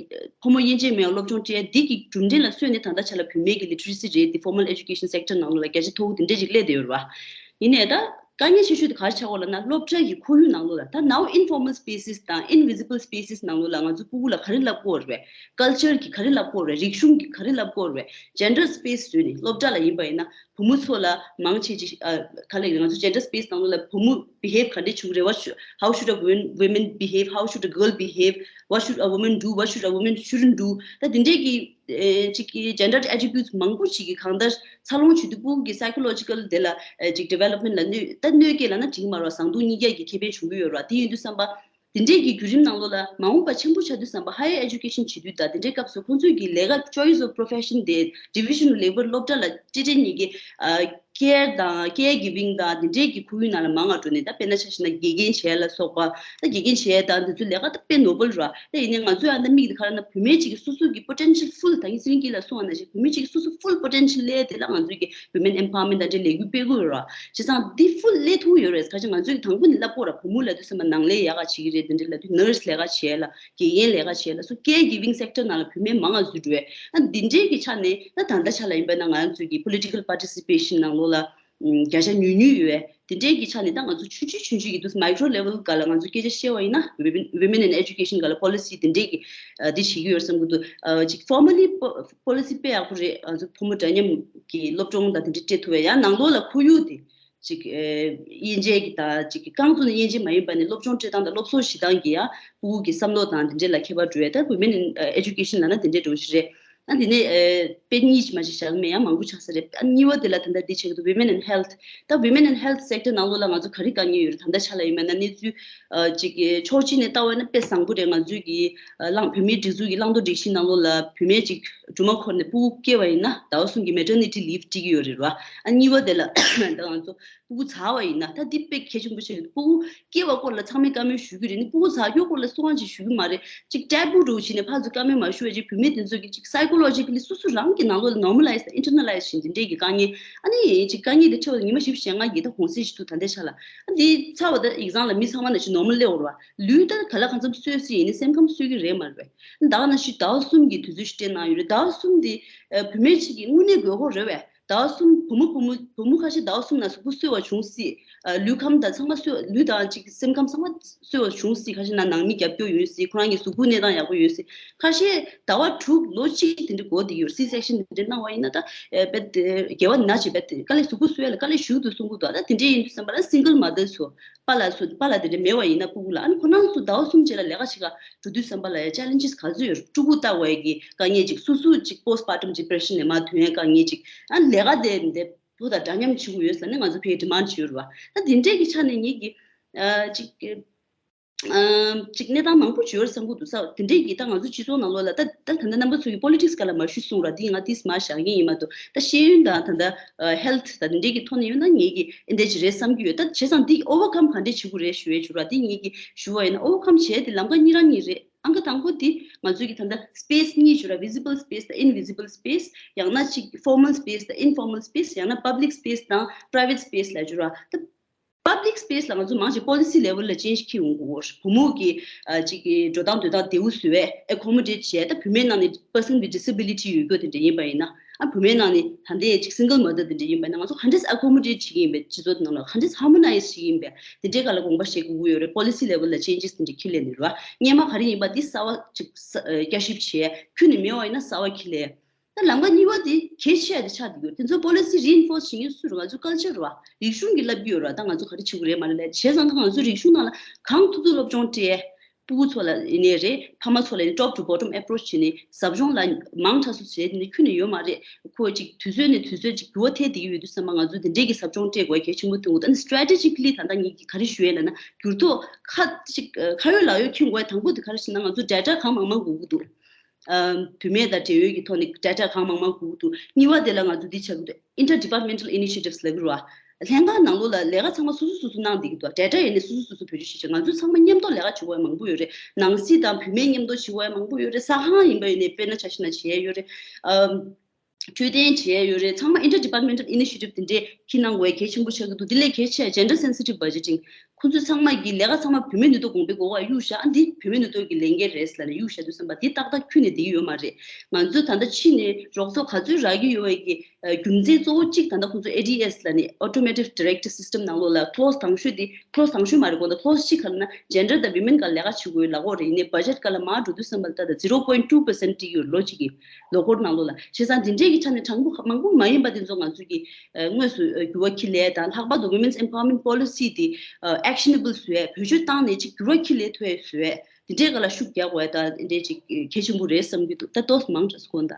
ཕོ་མོ་དབྱེ་འབྱེད་མེད་པའི་སློབ་སྦྱོང་སྤྲད་འདི་གི་གྲུབ་འབྲས་ལ་སོན་ནས་ད་ལྟ་ཆ་ལ་བུད་མེད་ཀྱི་literacy rate དེ་formal education sector ནང་ལོགས་ལ་བརྒྱ་ཆ་མཐོ་བོ་དེ་འདྲས་ཅིག་སླེབས་བསྡད་ཡོད་རེད་བ། ཡིན་ནའི་ད་ དཀའ་ངལ་ཆེ་ཤོས་དེ་ག་རེ་ཆགས་ཀྱི་ཡོད་ལབ་ན། སློབ་གྲྭ་གི་ཁོར་ཡུག་ནང་ལོགས་ལ། ད་now informal spaces དང་invisible spaces ནང་ལོགས་ལ་ང་ཚོ་ཕྲུ་གུ་ལ་ག་རེ་བསླབ་ཀྱི་ཡོད་རེད་པས། ཀལ་ཅར་གྱི་ག་རེ་བསླབ་ཀྱི་ཡོད་རེད། རིག་གཞུང་གི་ག་རེ་བསླབ་ཀྱི་ཡོད་རེད། gender space ཟེར་ནས་སློབ་གྲྭ་ལ་ཡིན་པ་ཡིན་ན། བུ་མོ་ཚོ་ལ་མང་ཆེ་ཅིག་ཨ། ག་ལབ་ཡིན། ང་ཚོ་gender space ནང་ལོགས་ལ་བུ་མོ་behave ག་འདྲས་བྱེད་ཀྱི་རེད། What should, how should a women, women behave? How should a girl behave? What should a woman do? What should a woman shouldn't do? ད་དེ་འདྲས་ཀྱི་ཨེ། ཅིག་གི་gender attributes མང་པོ་ཅིག་གི་གང་ལྟར་འཚར་ལོངས་བྱེད་དུས་ཕྲུ་གུ་གི་psychological དེ་ལ་ཨེ། ཅིག་development ལ་གནོད། ད་གནོད་སྐྱེལ་ལབ་ན་འགྲིག་མ་རེད་པ། བཟང་སྡུག་གཉིས་ཀ་གི་ཁེ་ཕན་བྱུང་གི་ཡོད་རེད་པ། དེ་ཡིན་དུས་ཙམ་པ། དེ་འདྲས་ཀྱི་བརྒྱུད་རིམ་ནང་ལོགས་ལ་མ་འོངས་པ་ཆེན་པོ་ཆགས་དུས་ཙམ་པ། higher education བྱེད་དུས་ད་དེ་འདྲའི་སྐབས་སུ་ཁོང་ཚོའི་གི་ལས་ཀ་choice of profession དེ་division of labour སློབ་གྲྭ་ལ་སྤྲད་སྤྲད་ནས་ཀྱི་ཨ། care དང་care giving དང་དེ་འདྲས་ཀྱི་ཁོར་ཡུག་ནང་ལ་མང་ང་འགྲོ་ནས། ད་དཔེར་ན་ཆ་བཞག་ན་དགེ་རྒན་བྱས་ལ་སོགས་པ། ད་དགེ་རྒན་བྱས་དང་དེ་ཚོའི་ལས་ཀ་ད་དཔེ་noble རེད་པ། ད་ཡིན་ནའི་ང་ཚོའི་ཨ་ནི་མིག་དེ་ག་རེ་ན། བུད་མེད་ཅིག་གི་སོ་སོ་གི་potential full། ད་ངས་ཚེ་རིང་སྐྱིད་ལགས་གསུངས་པ་ནང་བཞིན་བུད་མེད་ཅིག་གི་སོ་སོ་full potential སླེབས་དེ་ལ་ང་ཚོའི་གི་women empowerment དང་འབྲེལ་ལས་འགུལ་སྤེལ་དགོས་རེད་པ། བྱས་ཙང་འདི་full སླེབས་ཐུབ་ཡོད་རེད། ག་ཅི། ང་ཚོས་དང་པོ་ནས་བསླབ་དགོས་རེད་པ། བུ་མོ་ལབ་དུས་ཙམ་པ་ནང་ལས་ཡག་ག་བྱེད་ཀྱི་རེད། དེ་འདྲ་ལབ་དུས་nurse ལས་ཀ་བྱས་ལ། དགེ་རྒན་ལས་ཀ་བྱས་ལ་སོགས་care giving sector ནང་ལ་བུད་མེད་མང་ང་འཛུལ་འགྲོ་བས། ཨ། འདི་འདྲའི་གི་ཆ་ནས་ད་ད་ལྟའི་ཆ་ལ་ཡིན་པ་ན་ང་ཚོའི་གི་political participation ནང་ལོགས་ལ་ཨམ། བརྒྱ་ཆ་ཉུང་ཉུང་ཡོད་པས། དེ་འདྲའི་གི་ཆ་ནས་ད་ང་ཚོ་ཆུང་ཆུང་ཆུང་ཆུང་གི་དུས་micro level སྒང་ལ་ང་ཚོ་སྐད་ཆ་བཤད་པ་ཡིན་ན། women, women in education སྒང་ལ་policy དེ་འདྲའི་གི་ཨ། འདི་བྱེད་ཀྱི་ཡོད་བསམ་གྱི་འདུག་ཨ། ཅིག་formally po- policy དཔེ་ཡག་པོ་རེད། ང་ཚོ་ཕོ་མོ་འདྲ་མཉམ་གི་སློབ་སྦྱོང་དང་དེ་འདྲ་སྤྲད་ཐུབ་པ། ཡང་ནང་ལོགས་ལ་ཁོར་ཡུག་དེ། ཅིག་ཨེ། དབྱེ་འབྱེད་ཀྱི་ད་ཅིག་གི་རྐང་བཙུགས་ནས་དབྱེ་འབྱེད་མ་ཡིན་པ་ནས་སློབ་སྦྱོང་སྤྲད་སྟངས་དང་སློབ་གསོ་བྱེད་སྟངས་ཀྱི་ཡང་ཕྲུ་གུ་གི་བསམ་བློ་དང་དེ་འདྲ་ལ་ཁྱད་པར་འགྲོ་ཡས། ད་women in education ལབ་ན་དེ་འདྲ་འགྲོ་གི་རེད། ཨ། དེ་ནས་ཨེ། དཔེ་གཉིས་མ་ཞིག་བཞག་མེད། ཡང་མང་པོ་ཆགས་ས་རེད། ཨ། གཉིས་པ་དེ་ལ་ད་ལྟ་འདི་བྱེད་ཀྱི་འདུག women in health ད་women in health sector ནང་ལོགས་ལ་ང་ཚོ་ག་རེ་དཀའ་ངལ་ཡོད་རེད། ད་ལྟའི་ཆ་ལ་ཡིན་པ་ན་གནས་ཚུལ་ཨ། ཅིག་གི་ཕྱོགས་གཅིག་ནས་ལྟ་བ་ཡིན་ན་དཔེ་བཟང་པོ་རེད། ང་ཚོའི་གི་ཨ། བླང་བུད་མེད་སྒྲིག་འཛུགས་ཀྱི་བླང་དོར་སྒྲིག་གཞི་ནང་ལོགས་ལ་བུད་མེད་ཅིག་སྦྲུམ་མ་འཁོར་ནས་ཕྲུ་གུ་སྐྱེ་བ་ཡིན་ན་ཟླ་བ་གསུམ་གྱི་maternity leave སྤྲད་ཀྱི་ཡོད་རེད་པ། ཨ། གཉིས་པ་དེ་ལ་ད་ང་ཚོ་ཕྲུ་གུ་ཟ་བ་ཡིན་ན། ད་འདི་དཔེ་གལ་ཆེན་པོ་ཆགས་ཀྱི་འདུག་ཕྲུ་གུ་སྐྱེ་བ་སྐོར་ལ་ཚང་མས་བཀའ་མོལ་ཞུ་གི་རེད། ནི་ཕྲུ་གུ་ཟ་རྒྱུ་སྐོར་ལ་སུ་གང་ཅིག་ཞུ་གི་མ་རེད། ཅིག་taboo འདྲ་བོ་བྱས་ནས་ཕར་ཚུར་བཀའ་མོལ་མ་ཞུ་བ་ཅིག་བུད་མེད་དེ་ཚོ་གི་ཅིག་psychologically སོ་སོ་རང་གི་ནང་ལོགས་ལ་normalize དང་internalize བྱས་འདི་འདྲས་ཀྱི་དཀའ་ངལ། ཨ་ནི་ཅིག་དཀའ་ངལ་དེ་འཕྲད་པ་ཉི་མ་བཞི་བཅུ་ཞེ་ལྔ་གི་ད་གུང་སེང་ཞིག་འདུག་ད་ལྟའི་ཆ་ལ། ཨ། འདི་ཚར་བ་ད་exam ལ་མི་ཚང་མ་ནང་བཞིན་normal སླེབས་ཡོང་རེད་པ། ལུས་ད་ག་ལ་གང་འཚམ་གསོས་སྲིད་ཡིན་ནའི་སེམས་ཁམས་གསོ་གི་རེད་མ་རེད་པས། ད་ག་ནང་བཞིན་ཟླ་བ་གསུམ་གྱི་དུས་ཚོད་ཞིག་སྤྲད་གནང་ཡོད་རེད། ཟླ་བ་གསུམ་འདི་ཨ། བུད་མེད་ཅིག་གི་དངོས་གནས་དགོས་མཁོ་རེད་པས། ཟླ་བ་གསུམ། བུ་མོ་བུ་མོ་བུ་མོ་ཁ་ཤས་ཟླ་བ་གསུམ་ནང་གཟུགས་པོ་གསོ་བ་བྱུང་སྲིད། ཨ། ལུས་ཁམས་དང་ཚང་མ་གསོ། ལུས་དང་ཅིག་སེམས་ཁམས་ཚང་མ་གསོ་བ་བྱུང་སྲིད། ཁ་ཤས་ན་ནང་མི་རྒྱབ་སྐྱོར་ཡོད་སྲིད། ཁོ་རང་གི་གཟུགས་པོ་གནས་སྟངས་ཡག་པོ་ཡོད་སྲིད། ཁ་ཤས་ཟླ་བ་དྲུག་ལོ་གཅིག་དེ་འདྲ་འགོར་བསྡད་ཀྱི་ཡོད་རེད། C section དེ་འདྲ་གནང་བ་ཡིན་ན་ད་ཨེ། རྦད་དེ་དགེ་བ་ན་ཅིག་རྦད་དེ་དཀའ་ལས། གཟུགས་པོ་གསོ་ཡ་ལ་དཀའ་ལས་ཞེ་པོ་འདུག་གསུང་གི་འདུག་ད་དེ་འདྲ་ཡིན་དུས་ཙམ་པ་ལ་single mother ཚོ། པཱ་ལགས་ཚོ། པཱ་ལགས་དེ་འདྲ་མེད་པ་ཡིན་ན་ཕྲུ་གུ་ལ། ཨ་ནི་ཁོ་རང་ཚོ་ཟླ་བ་གསུམ་རྗེས་ལ་ལས་ཀ་བྱེད་ག་འགྲོ་དུས་ཙམ་པ་ལ་ཡ་challenges ག་ཚོད་ཡོད། ཕྲུ་གུ་ལྟ་བའི་གི་དཀའ་ངལ་ཅིག་སོ་སོ་ཅིག་postpartum depression ནས་མར་ཐོན་ཡའི་དཀའ་ངལ་ཅིག་ཨ། ལས་ཀ་དེ་འདི་བུ་དང་འདྲ་མཉམ་བྱེད་དགོས་ཡོད་ཟེར་ནས་ང་ཚོ་ཕར་demand བྱེད་ཡོད་རེད་པ། ད་དེ་འདྲས་ཀྱི་ཆ་ནས་ངེད་ཀྱི་ཨ། ཅིག་ཨ། ཅིག་གནས་སྟངས་མང་པོ་ཅིག་ཡོད་རེད་བསམ་གྱི་འདུག་ས། དེ་འདྲས་ཀྱི་ད་ང་ཚོ་སྤྱི་ཚོགས་ནང་ལོགས་ལ་ད་ད་ད་ལྟ་རྣམ་པ་ཚོ་གི་politics སྒང་ལ་མ་ཞུས་གསུངས་ར། འདི་ང་ཏིས་མར་བཞག་མཁན་ཡིན་མ་གཏོགས། ད་ཤེས་ཡོན་དང་ད་ལྟ་ཨ། health དང་དེ་འདྲས་ཀྱི་ཐོག་ནས་ཡོད་ན་ངེད་ཀྱི་ཨེ་འདྲས་ཅིག་རེད་བསམ་གྱི་ཡོད། ད་བྱས་ཙང་འདི་overcome ག་འདྲས་བྱེད་དགོས་རེད་ཞུ་ཡས་བྱུང་ར། འདི་ངེད་ཀྱི་ཞུ་བ་ཡིན་ན། overcome བྱས་དེ་ལམ་ཁ་གཉིས་རང་གཉིས་རེད། ཨང་ཀི་དང་པོ་དེ་ང་ཚོས་ཀྱི་ད་ལྟ་space གཉིས་བྱུང་ར། visible space དང་invisible space། ཡང་ན་ཅིག་formal space དང་informal space། ཡང་ན་public space དང་private space ལབ་བྱུང་ར། ད་public space ལ་ང་ཚོ་མང་ཆེ་policy level ལ་change འཁྱེར་ཡོང་དགོས། བུ་མོ་གི་ཨ། ཅིག་གི་འགྲོ་སྟངས་སྡོད་སྟངས་བདེ་བོ་བཟོ་བའི་accommodate བྱས། ད་བུད་མེད་ནང་ནས་person with disability ཡོད་རྒྱུ་དེ་འདྲ་ཡིན་པ་ཡིན་ན། ཨ། བུད་མེད་ནང་ནས་ད་ལྟའི་ཅིག་single mother དེ་འདྲ་ཡིན་པ་ཡིན་ན། ང་ཚོ་ག་འདྲས་accommodate བྱེད་ཀྱི་ཡིན་པས། སྤྱི་ཚོགས་དེ་ནང་ལ་ག་འདྲས་harmonize བྱེད་ཀྱི་ཡིན་པས། དེ་འདྲའི་སྒང་ལ་དགོངས་པ་བཞེས་དགོས་ཀྱི་ཡོད་རེད། policy level ལ་changes དེ་འདྲ་འཁྱེར་སླེབས་ནས་རེད་པ། སྔོན་མ་ག་རེ་ཡིན་པ་དེ་གསར་པ་ཅིག་ས་ཨ། བསྐྱར་ཞིབ་བྱས། ཁྱོན་ནས་མེད་པ་ཡིན་ན་གསར་པ་འཁྱེར་སླེབས། ད་ལམ་ཁ་གཉིས་པ་དེ་གལ་ཆེ་བ་དེ་ཆགས་བསྡད་ཡོད། དེ་ཚོ་policy reinforce བྱེད་མཁན་སུ་རེད། ང་ཚོ་culture རེད་པ། རིག་གཞུང་གི་བསླབ་རྒྱུ་ཡོད་རེད་པ། ད་ང་ཚོ་ག་རེ་བྱེད་དགོས་རེད་མ་རེད་ལབ། བྱས་ཙང་ད་ང་ཚོ་རིག་གཞུང་ནང་ལ་གང་ཐུབ་ཐུབ་སློབ་སྦྱོང་སྤྲད། ཕྲུ་གུ་ཚོ་ལ་ཡིན་ནའི་རེད། ཕ་མ་ཚོ་ལ་ཡིན་ནའི་top to bottom approach བྱས་ནས་ཟབ་སྦྱོང་ལ་མང་དྲགས་སུ་བྱས་ནས་ཁྱོན་ནས་ཡོད་མ་རེད། ཁོ་ཅིག་དུས་ཚོད་ནས་དུས་ཚོད་ཅིག་འགྱུར་བ་ཐེབས་བསྡད་ཀྱི་ཡོད་དུས་ཙམ་པ་ང་ཚོ་དེ་འདྲས་ཀྱི་ཟབ་སྦྱོང་སྤྲད་དགོས་གལ་ཆེན་པོ་མཐོང་གི་འདུག་ཨ་ནི་strategically ད་ལྟ་ངེད་ཀྱིས་ག་རེ་ཞུ་ཡས་ལབ་ན། འགྱུར་ལྡོག་ཁ་ཅིག་ཁ་ཡོད་ལག་ཡོད་འཁྱེར་དགོས་ཡས་དང་པོ་དེ་ག་རེ་ཞུ་ན། ང་ཚོ་data གང་མང་མང་དགོས་ཀྱི་འདུག་ཨ། བུད་མེད་དང་འབྲེལ་ཡོད་ཀྱི་ཐོག་ནས་data གང་མང་མང་དགོས་ཀྱི་འདུག་གཉིས་པ་དེ་ལ་ང་ཚོ་འདི་བྱ་དགོས་འདུག interdepartmental initiatives ལབ་ཀྱི་རེད་པ། ལྷན་ཁང་ནང་ལོགས་ལ་ལས་ཀ་ཚང་མ་སོ་སོ་སོ་སོ་གནང་བསྡད་ཀྱི་འདུག data ཡིན་ནའི་སོ་སོ་སོ་སོ་བེད་སྤྱོད་བྱེད་ཆེད། ང་ཚོ་ཚང་མ་མཉམ་དུ་ལས་ཀ་བྱེད་དགོས་ཡས་མང་པོ་ཡོད་རེད། ནང་སྲིད་དང་བུད་མེད་མཉམ་དུ་བྱེད་དགོས་ཡས་མང་པོ་ཡོད་རེད། ས་ཁང་ཡིན་པ་ཡིན་ནའི་དཔེར་ན་ཆ་བཞག་ན་བྱེད་ཡས་ཡོད་རེད། ཨམ། འཕྲོད་བསྟེན་བྱེད་ཡས་ཡོད་རེད། ཚང་མ interdepartmental initiative དེ་འདྲས་འཁྱེར་གནང་དགོས་ཡས་གལ་ཆེན་པོ་ཆགས་ཀྱི་འདུག་དེ་ལས་གལ་ཆེ་gender sensitive budgeting ཁོ་ཚོ་ཚང་མ་གི་ལས་ཀ་ཚང་མ་བུད་མེད་ནུས་སྟོབས་གོང་འཕེལ་དགོས་ག་གཡུག་བཞག་ཨ་འདི་བུད་མེད་ནུས་སྟོབས་ཀྱི་ལས་འགན་རེད་ཟེར་ལ་ནས་གཡུག་བཞག་དུས་ཙམ་པ་འདི་ཏག་ཏག་ཁྱོན་ནས་འགྲིག་གི་ཡོད་མ་རེད། ང་ཚོ་ད་ལྟ་ཕྱི་ནས་རོགས་ཚོགས་ག་ཚོད་རག་གི་ཡོད་པའི་གི་རྒྱུ་མཚན་གཙོ་བོ་གཅིག་ད་ལྟ་ཁོང་ཚོ་ཨེ་ཌི་ཨེས་ལ་ནི་Automotive Directive System ནང་ལོགས་ལ་clause དང་ཤོས་དེ་clause དང་ཤོས་མ་རེད་གོ་ད་clause གཅིག་ག་ལ་ན་gender དང་women ག་ལས་ཀ་བྱེད་དགོས་ལ་གོ་རེད། ཡིན་ནའི་budget ག་ལ་མར་འགྲོ་དུས་ཙམ་པ་ལ་ད་ལྟ zero point two percent བྲིས་ཡོད་ལོ་གཅིག་གི་ལོ་འཁོར་ནང་ལོགས་ལ་བྱས་ཙང་དེ་འདྲས་ཀྱི་ཆ་ནས་གྲངས་འབོར་མང་པོ་མ་ཡིན་པ་དེ་ཚོ་ང་ཚོ་གི་དངོས་སུ་འགྱུར་བ་ཁྱེར་ལས་དང་ལྷག་པར་དུ་Women's Empowerment Policy དེ་actionable བཟོས་བེད་སྤྱོད་བཏང་ནས་ཅིག་འགྱུར་བ་ཁྱེར་ལས་ཐུབ་བཟོས་དེ་འདྲས་ག་ལ་ཤུགས་རྒྱག་དགོས་ད་དེ་འདྲས་ཅིག་གལ་ཆེན་པོ་རེད་བསམ་གྱི་འདུག་ད་ཏོག་ཙམ་མང་དྲགས་སོང་ད།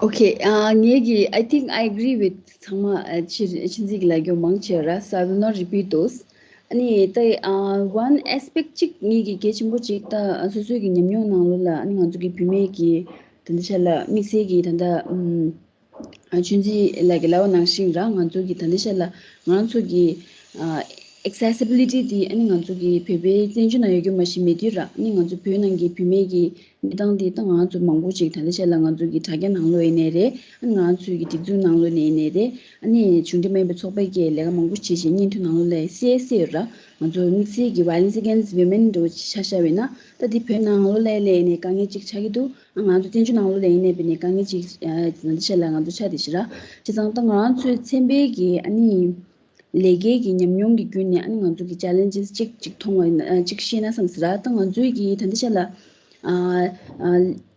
Okay, uh, ངེད་ཀྱི- I think I agree with ཚང་མ་ཨ་ཆི- ཆི་འཛིན་གྱི་ལབ་རྒྱུ་མང་ཆེ་ར། So I will not repeat those. ཨ་ནི་ད་ཨ་one aspect གཅིག་ངེད་ཀྱི་གལ་ཆེན་པོ་གཅིག་ད་སོ་སོའི་གི་ཉམས་མྱོང་ནང་ལོགས་ལ་ཨ་ནི་ང་ཚོ་གི་བུད་མེད་ཀྱི་ད་ལྟ་ཆ་ལ་དམིགས་བསལ་གྱི་ད་ལྟ་ཨམ། ཨ་ཆུ་འཛིན་ལགས་ཀྱིས་ལབ་པ་ནང་བཞིན་ར་ང་ཚོ་གི་ད་ལྟ་ཆ་ལ་ང་ཚོ་གི་ཨ་accessibility དེ་ཨ་ནི་ང་ཚོ་གི་བོད་པའི་བཙན་བྱོལ་ནང་ཡོད་རྒྱུ་མ་ཞིག་མེད་དུས་ར་ཨ་ནི་ང་ཚོ་བོད་ནང་གི་བུད་མེད་ཀྱི་གནས་སྟངས་དེ་ད་ང་ཚོ་མང་པོ་ཅིག་ད་ལྟ་ཆ་ལ་ང་ཚོ་གི་དྲ་རྒྱ་ནང་ལོགས་ཡིན་ནའི་རེད། ཨ་ནི་ང་ཚོའི་གི་སྒྲིག་འཛུགས་ནང་ལོགས་ནས་ཡིན་ནའི་རེད། ཨ་ནི་གཞུང་འབྲེལ་མ་ཡིན་པའི་ཚོགས་པའི་གི་ལས་ཀ་མང་པོ་བྱེད་བཞིན་བརྙན་ཐུང་ནང་ལོགས་ལ་གསལ་གསལ་ཡོད་ར། ང་ཚོ་དམིགས་བསལ་གྱི་violence against women འདྲ་བོ་ཆ་བཞག་པ་ཡིན་ན་ད་འདི་བོད་ནང་ལོགས་ལ་ཡིན་ནའི་དཀའ་ངལ་ཅིག་ཆགས་ཀྱི་འདུག་ང་ཚོ་བཙན་བྱོལ་ནང་ལོགས་ལ་ཡིན་ནའི་བྱས་ནས་དཀའ་ངལ་ཅིག་ཨ་ང་ཚོ་ཆ་ལ་ང་ཚོ་ཆ་དེ་ཞིག་ར། བྱས་ཙང་ད་ང་ཚོའི་ཚན་པའི་གི་ཨ་ནི་ལས་ཀའི་གི་ཉམས་མྱོང་གི་བརྒྱུད་ནས་ཨ་ནི་ང་ཚོ་གི་challenges ཅིག་ཅིག་མཐོང་བ་ཡིན་ན་ཨ་ཅིག་ཤེས་ན་བསམ་ཟེར་ར། ད་ང་ཚོའི་གི་ད་ལྟ་ཆ་ལ་ཨ་ཨ་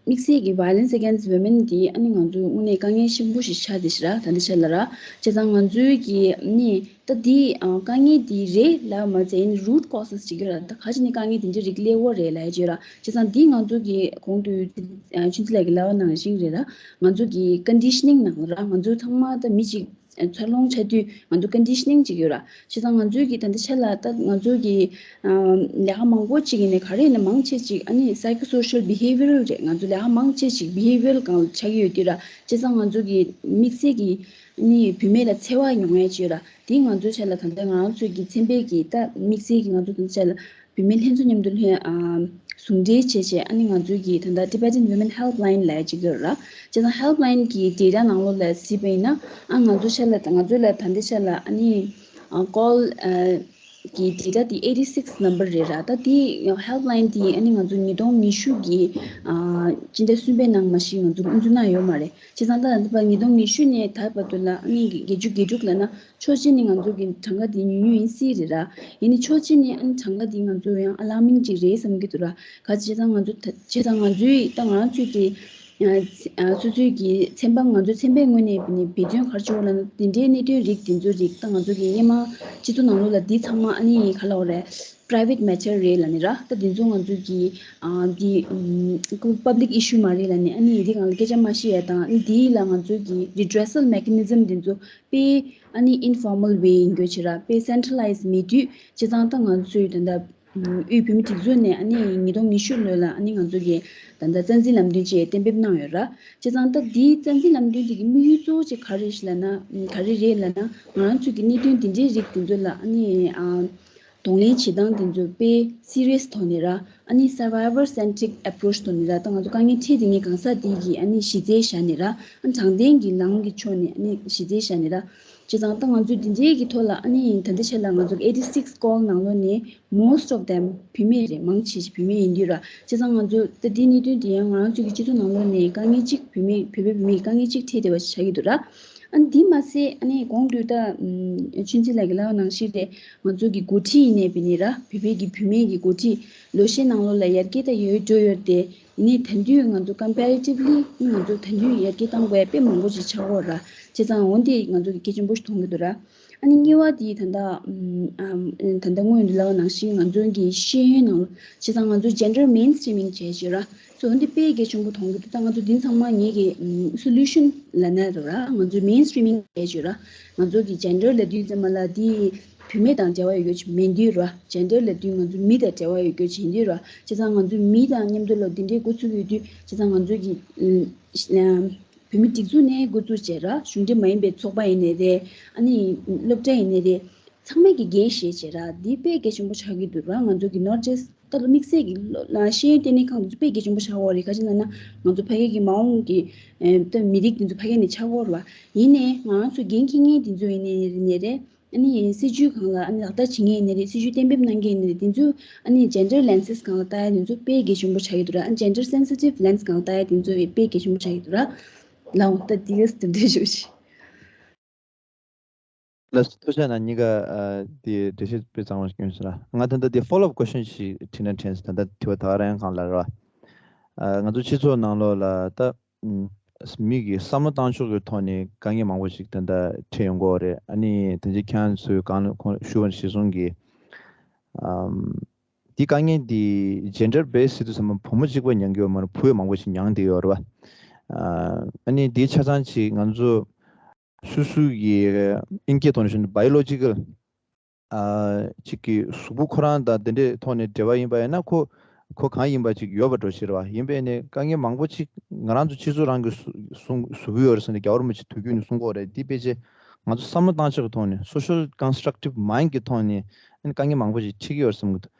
དམིགས་བསལ་གྱི་violence against women འདི་ཨ་ནི་ང་ཚོ་དངོས་གནས་དཀའ་ངལ་ཆེན་པོ་ཞིག་ཆགས་བསྡད་ཤག་ར། ད་ལྟ་ཆ་ལ་ར། བྱས་ཙང་ང་ཚོའི་གི་ཨ་ནི་ད་འདི་ཨ་དཀའ་ངལ་འདི་རེད་ལབ་མ་ཚད་ཨ་ནི་root causes ཅིག་ཡོད་ར། ད་ག་ཅི་ནས་དཀའ་ངལ་འདི་འདྲ་རིགས་སླེབས་ཡོད་རེད་ལབ་ཡ་ཅིག་ཡོད་ར། བྱས་ཙང་འདི་ང་ཚོ་གི་གོང་དུ་ཨ་ཆུ་འཛིན་ལགས་ཀྱིས་ལབ་པ་ནང་བཞིན་རེད་ར། ང་ཚོ་གི་conditioning ནང་ལ་ར་ང་ཚོ་ཚང་མ་ད་མི་གཅིག་འཚར་ལོངས་བྱ་དུས་ང་ཚོ་conditioning ཅིག་ཡོད་ར། བྱས་ཙང་ང་ཚོའི་གི་ད་ལྟ་ཆ་ལ་ད་ང་ཚོའི་གི་ཨམ་ལས་ཀ་མང་པོ་ཅིག་ཡིན་ནའི་ག་རེ་ཡིན་ན་མང་ཆེ་ཅིག་ཨ་ནི་psychosocial behavioral རེད། ང་ཚོ་ལས་ཀ་མང་ཆེ་ཅིག་behavioral སྒང་ལ་ཆགས་ཀྱི་ཡོད་དུས་ར། བྱས་ཙང་ང་ཚོ་གི་དམིགས་བསལ་གི་ཨ་ནི་བུད་མེད་ལ་འཚེ་བ་མྱོང་ཡ་ཅིག་ཡོད་ར། དེ་ང་ཚོའི་ཆ་ལ་ད་ལྟ་ང་རང་ཚོའི་གི་ཚན་པའི་གི་ད་དམིགས་བསལ་གི་ང་ཚོ་ད་ལྟ་ཆ་ལ་བུད་མེད་ལྷན་ཚོགས་མཉམ་དུ་ལྷན་ཨ་ཟུང་འབྲེལ་བྱས་བྱས་ཨ་ནི་ང་ཚོའི་གི་ད་ལྟ་Tibetan Women Helpline ལབ་ཡ་ཅིག་ཡོད་ར། བྱས་ཙང་helpline གི་data ནང་ལོགས་ལ་གཟིགས་པ་ཡིན་ན་ཨ་ང་ཚོ་ཆ་ལ་ང་ཚོ་ལ་ད་ལྟ་ཆ་ལ་ཨ་ནི་ཨ་call ཨ་གི་data དེ་eighty six number རེད་ར། ད་དེ་helpline དེ་ཨ་ནི་ང་ཚོ་ཉིས་སྟོང་ཉི་ཤུ་གི་ཨ་སྤྱི་ཟླ་གསུམ་པའི་ནང་མ་གཞི་ང་ཚོ་དབུ་འཛུགས་གནང་ཡོད་མ་རེད། བྱས་ཙང་ད་ད་ལྟ་ཉིས་སྟོང་ཉི་ཤུ་ནས་ད་བར་དུ་ལ་ཨ་ནི་བརྒྱད་ཅུ་གྱ་དྲུག་ལབ་ན་ཕྱོགས་གཅིག་ནས་ང་ཚོ་གི་གྲངས་ཀ་དེ་ཉུང་ཉུང་ཡིན་སྲིད་རེད་ར། ཡིན་ནའི་ཕྱོགས་གཅིག་ནས་ཨ་ནི་གྲངས་ཀ་དེ་ང་ཚོ་ཡང་alarming ཅིག་རེད་བསམ་གྱི་འདུག་ར། ག་བྱས་ཙང་ང་ཚོ་ད་བྱས་ཙང་ང་ཚོའི་ད་ང་རང་ཚོའི་གི་ཨ་ཨ་སོ་སོའི་གི་ཚན་པ་ང་ཚོའི་ཚན་པའི་ངོས་ནས་འབད་བརྩོན་ག་རེ་བྱེད་དགོས་ལབ་ན་དེ་འདྲའི་གནད་དོན་རིགས་དེ་ཚོ་རིགས་ད་ང་ཚོ་གི་སྔོན་མ་སྤྱི་ཚོགས་ནང་ལོགས་ལ་འདི་ཚང་མ་ཨ་ནི་ག་ལབ་དགོས་རེད། private matter རེད་ལབ་ནས་ར། ད་དེ་ཚོ་ང་ཚོ་གི་ཨ་འདི་ཨམ་public issue མ་རེད་ལབ་ནས་ཨ་ནི་འདི་སྒང་ལ་སྐད་ཆ་མ་བཤད་ཡ་དང་ཨ་ནི་འདི་ལ་ང་ཚོ་གི་redressal mechanism དེ་ཚོ་དཔེ་ཨ་ནི་informal way ཡིན་དགོས་ཆེ་ར། དཔེ་centralized མེད་དུས་བྱས་ཙང་ད་ང་ཚོའི་ད་ལྟ་དབུས་བོད་མི་སྒྲིག་འཛུགས་ནས་ཨ་ནི་ཉིས་སྟོང་ཉི་ཤུ་ལོ་ལ་ཨ་ནི་ང་ཚོ་གི་ད་ལྟ་རྩ་འཛིན་ལམ་སྟོན་ཅིག་གཏན་འབེབས་གནང་ཡོད་ར། བྱས་ཙང་ད་འདིའི་རྩ་འཛིན་ལམ་སྟོན་དེ་གི་དམིགས་ཡུལ་གཙོ་བོ་ཅིག་ག་རེ་རེད་ལབ་ན་ག་རེ་རེད་ལབ་ན་ང་རང་ཚོ་གི་གནད་དོན་དེ་འདྲའི་རིགས་དེ་ཚོ་ལ་ཨ་ནི་ཨ་གདོང་ལེན་བྱེད་སྟངས་དེ་ཚོ་དཔེ་serious ཐོག་ནས་ར། ཨ་ནི་survivor centric approach ཐོག་ནས་ར། ད་ང་ཚོ་དཀའ་ངལ་འཕྲད་དེ་ངས་གང་ཟག་དེ་གི་ཨ་ནི་གཞི་རྩའི་ཆ་ནས་ར། ཨ་ནི་དྲང་བདེན་གྱི་ལམ་གྱི་ཕྱོགས་ནས་ཨ་ནི་གཞི་རྩའི་ཆ་ནས་ར། བྱས་ཙང་ད་ང་ཚོ་འདི་འདྲའི་གི་ཐོག་ལ་ཨ་ནི་ད་ལྟའི་ཆ་ལ་ང་ཚོ་eighty six call ནང་ལོགས་ནས་most of them བུད་མེད་རེད། མང་ཆེ་ཤོས་བུད་མེད་ཡིན་དུས་ར། བྱས་ཙང་ང་ཚོ་ད་འདི་གནད་དོན་འདི་ཡང་ང་རང་ཚོ་གི་སྤྱི་ཚོགས་ནང་ལོགས་ནས་དཀའ་ངལ་གཅིག་བུད་མེད་བོད་པའི་བུད་མེད་ཀྱི་དཀའ་ངལ་གཅིག་འཕྲད་བསྡད་པ་ཞིག་ཆགས་ཀྱི་འདུག་ར། ཨ་ནི་འདི་མ་ཟད་ཨ་ནི་གོང་དུ་ད་ཨམ་ཆུ་འཛིན་ལགས་ཀྱིས་ལབ་པ་ནང་བཞིན་རེད། ང་ཚོ་གི་འགོ་ཁྲིད་ཡིན་ནའི་བྱས་ནས་ར། བོད་པའི་གི་བུད་མེད་ཀྱི་འགོ་ཁྲིད་ལོ་ཤས་ནང་ལོགས་ལ་ཡར་རྒྱས་ད་ཡོད་འགྲོ་ཡོད་དེ། ཡིན་ནའི་ད་དུང་ང་ཚོ་comparatively ང་ཚོ་ད་དུང་ཡར་རྒྱས་གཏང་དགོས་དཔེ་མང་པོ་ཅིག་ཆགས་ཡོད་ར། བྱས་ཙང་འོན་ཏེ་ང་ཚོ་གི་གལ་ཆེན་པོ་ཞིག་མཐོང་གི་འདུག་ར། ཨ་ནི་གཉིས་པ་དེ་ད་ལྟ་ཨམ་ཨམ་ད་ལྟ་སྔོན་དུ་ལབ་པ་ནང་བཞིན་ང་ཚོ་གི་ཤེས་ཡོན་ནང་བྱས་ཙང་ང་ཚོ་gender mainstreaming བྱས་བྱས་ར། སོ་འོན་ཏེ་དཔེ་གལ་ཆེན་པོ་མཐོང་གི་འདུག་ད་ང་ཚོ་འདི་ཚང་མ་ངེད་ཀྱི་ཨམ་solution ལབ་ན་ར། ང་ཚོ་mainstreaming བྱས་བྱས་ར། ང་ཚོ་གི་gender ལབ་དུས་ཙམ་པ་ལ་འདི་བུད་མེད་དང་འབྲེལ་བ་ཡོད་རྒྱུ་ཅིག་མིན་དུས་ར། gender ལབ་དུས་ང་ཚོ་མི་དང་འབྲེལ་བ་ཡོད་རྒྱུ་ཅིག་ཡིན་དུས་ར། བྱས་ཙང་ང་ཚོ་མི་དང་མཉམ་དུ་ལ་འདི་འདྲའི་འགོ་ཚུགས་ཡོད་དུས་བྱས་ཙང་ང་ཚོ་གི་ཨམ་བུད་མེད་སྒྲིག་འཛུགས་ནས་འགོ་བཙུགས་བྱས་ར། གཞུང་འབྲེལ་མ་ཡིན་པའི་ཚོགས་པ་ཡིན་ནའི་རེད། ཨ་ནི་སློབ་གྲྭ་ཡིན་ནའི་རེད། ཚང་མས་ཀྱི་འགན་བཞེས་བྱས་ར། འདི་དཔེ་གལ་ཆེན་པོ་ཆགས་ཀྱི་འདུག་ར། ང་ཚོ་གི་not just ད་དམིགས་བསལ་གྱི་ལོ་ལ་ཤེས་ཡོན་ལྟེ་གནས་ཁང་དེ་ཚོ་དཔེ་གལ་ཆེན་པོ་ཆགས་ཡོད་རེད། ག་ཅི་ལབ་ན་ང་ཚོ་ཕ་གི་གི་མ་འོངས་ཀྱི་ཨེ་ད་མི་རིགས་དེ་ཚོ་ཕ་གི་ནས་ཆགས་ཡོད་རེད་བ། ཡིན་ནའི་ང་རང་ཚོ་འགན་འཁྱེར་མཁན་དེ་ཚོ་ཡིན་ནའི་རེད། ཨ་ནི་སྲིད་ཇུས་སྒང་ལ་ཨ་ནི་ལག་བསྟར་བྱེད་མཁན་ཡིན་ནའི་རེད། སྲིད་ཇུས་གཏན་འབེབས་གནང་མཁན་ཡིན་ནའི་རེད། དེ་ཚོས་ཨ་ནི་gender lenses སྒང་ལ་ལྟ་ཡ་དེ་ཚོ་དཔེ་གལ་ཆེན་པོ་ཆགས་ཀྱི་འདུག་ར། ཨ་gender sensitive lens སྒང་ལ་ལྟ་ཡ་དེ་ཚོ་དཔེ་གལ་ཆེན་པོ་ཆགས་ཀྱི་འདུག་ར། ལའོ་ད་དེ་ག་དེ་འདྲ་ཞུ་ཞིག་ལགས་སོ། ཐུགས་རྗེ་གནང་། གཉིས་ཀ་ཨ་དེ་འགྲེལ་བཤད་དཔེ་གཙང་བ་ཞིག་སྐྱོན་སོང་ལ། ང་ད་ལྟ་དེ་follow up question ཞིག་དྲིས་ན་དྲན་སོང་། ད་ལྟ་དྲི་བ་ད་ག་རང་གང་ལ་རེད་བ། ཨ་ང་ཚོ་སྤྱི་ཚོགས་ནང་ལོགས་ལ་ད་ཨུམ་མི་གི་བསམ་བློ་བཏང་ཕྱོགས་ཀྱི་ཐོག་ནས་དཀའ་ངལ་མང་པོ་ཞིག་ད་ལྟ་འཕྲད་ཡོང་གི་ཡོད་རེད། ཨ་ནི་དེ་རྗེས་ཁྱེད་རང་ཚོས་གང་ལ་ཁོང་ཞུ་བ་གཞིར་བཟུང་གིས་ཨམ་དེ་དཀའ་ངལ་དེ་gender based ཟེར་དུས་ཙམ་པ་བུ་མོ་གཅིག་པ་མྱངས་ཀྱི་ཡོད་མ་རེད། བུ་ཡང་མང་པོ་ཞིག་མྱངས་བསྡད་ཡོད་རེད་བ། ཨ་ཨ་ནི་དེ་ཆ་ཚང་ཅིག་ང་ཚོ་སོ་སོ་གི་དབྱིན་སྐད་ཐོག་ནས་ཞུ་ན་biological ཨ་གཅིག་གི་གཟུགས་པོ་ཁོ་རང་དང་དེ་འདྲའི་ཐོག་ནས་འབྲེལ་བ་ཡིན་པ་ཡིན་ན་ཁོ་ཁོ་གང་ཡིན་པ་ཅིག་ཡོད་པ་འགྲོ་ཕྱིར་བ། ཡིན་པས་ནས་དཀའ་ངལ་མང་པོ་ཅིག་ང་རང་ཚོ་སྤྱི་ཚོགས་རང་གི་གཟུ་གཟུ་གཟུགས་པོ་ཡོད་རེད་ཟེར་ནས་རྒྱལ་བ་རིན་པོ་ཆེ་དུས་རྒྱུན་ནས་གསུང་གི་ཡོད་རེད། འདི་ཕལ་ཆེར་ང་ཚོ་བསམ་བློ་བཏང་ཕྱོགས་ཀྱི་ཐོག་ནས་social constructive mind གི་ཐོག་ནས་ཨ་ནི་དཀའ་ངལ་མང་པོ་ཅིག་འཕྲད་ཀྱི་ཡོད་རེད་བསམ་གི་འདུག་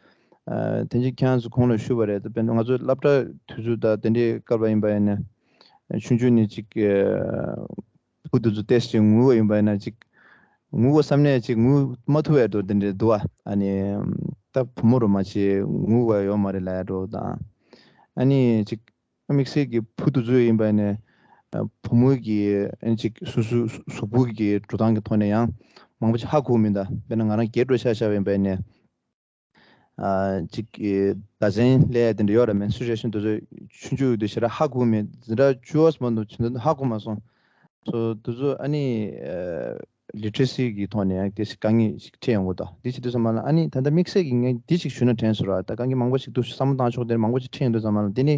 ཨ་དེ་འཇིག་ཁྱེད་རང་ཚོ་གོང་ལ་ཞུས་པ་རེད། དཔེར་ན་ང་ཚོ་སློབ་གྲྭ་དུས་ཚོད་དང་དེ་འདྲའི་སྐབས་ལ་ཡིན་པ་ཡིན་ན་ཆུང་ཆུང་ནས་ཅིག་ཨ། བུ་དེ་ཚོ་ཏོག་ཙམ་ངུ་བ་ཡིན་པ་ཡིན་ན་ཅིག་ངུ་དགོས་བསམ་ནས་ཅིག་ངུ་མ་ཐུབ་པའི་འགྲོ་དེ་འདྲ་འདུག་ཨ། ཨ་ནི་ད་བུ་མོ་རུ་མ་བྱེད་ངུ་བ་ཡོད་མ་རེད་ལབ་ཡ་འགྲོ་དང་། ཨ་ནི་ཅིག་དམིགས་བསལ་གྱི་བུ་དེ་ཚོ་ཡིན་པ་ནས་བུ་མོ་གི་ཨ་ནི་ཅིག་སོ་སོའི་གཟུགས་པོ་གི་འགྲོ་སྟངས་ཀྱི་ཐོག་ནས་ཡང་མང་པོ་ཅིག་ཧ་གོ་མི་འདུག་དཔེར་ན་ང་རང་རྒས་འགྲོ་ཤག་ཤག་ཡིན་པ་ནས། ཨ་ཅིག་གི་བརྡ་མཚོན་ལས་དེ་འདྲ་ཡོད་ར། menstruation དེ་ཚོ་ཆུང་ཆུང་དུས་ཞེ་དྲག་ཧ་གོ་མེད། འཛིན་གྲྭ་བཅུ་པ་མ་གཏོགས་ཆུང་དུས་ཧ་གོ་མ་སོང་། སོ་དེ་ཚོ་ཨ་ནི་ཨ་literacy གི་ཐོག་ནས་ཡང་དེ་ཞིག་དཀའ་ངལ་ཞིག་འཕྲད་ཡོང་གི་འདུག་དེ་བྱེད་དུས་ཙམ་པ་ལ་ཨ་ནི་ད་ལྟ་དམིགས་བསལ་གྱི་ངས་འདི་ཞིག་ཞུ་ན་དྲན་སོང་ར། ད་དཀའ་ངལ་མང་པོ་ཞིག་འདུག་བསམ་བློ་བཏང་ཕྱོགས་དེ་མང་པོ་ཞིག་འཕྲད་ཡོང་དུས་ཙམ་པ་ལ་དེ་ནི་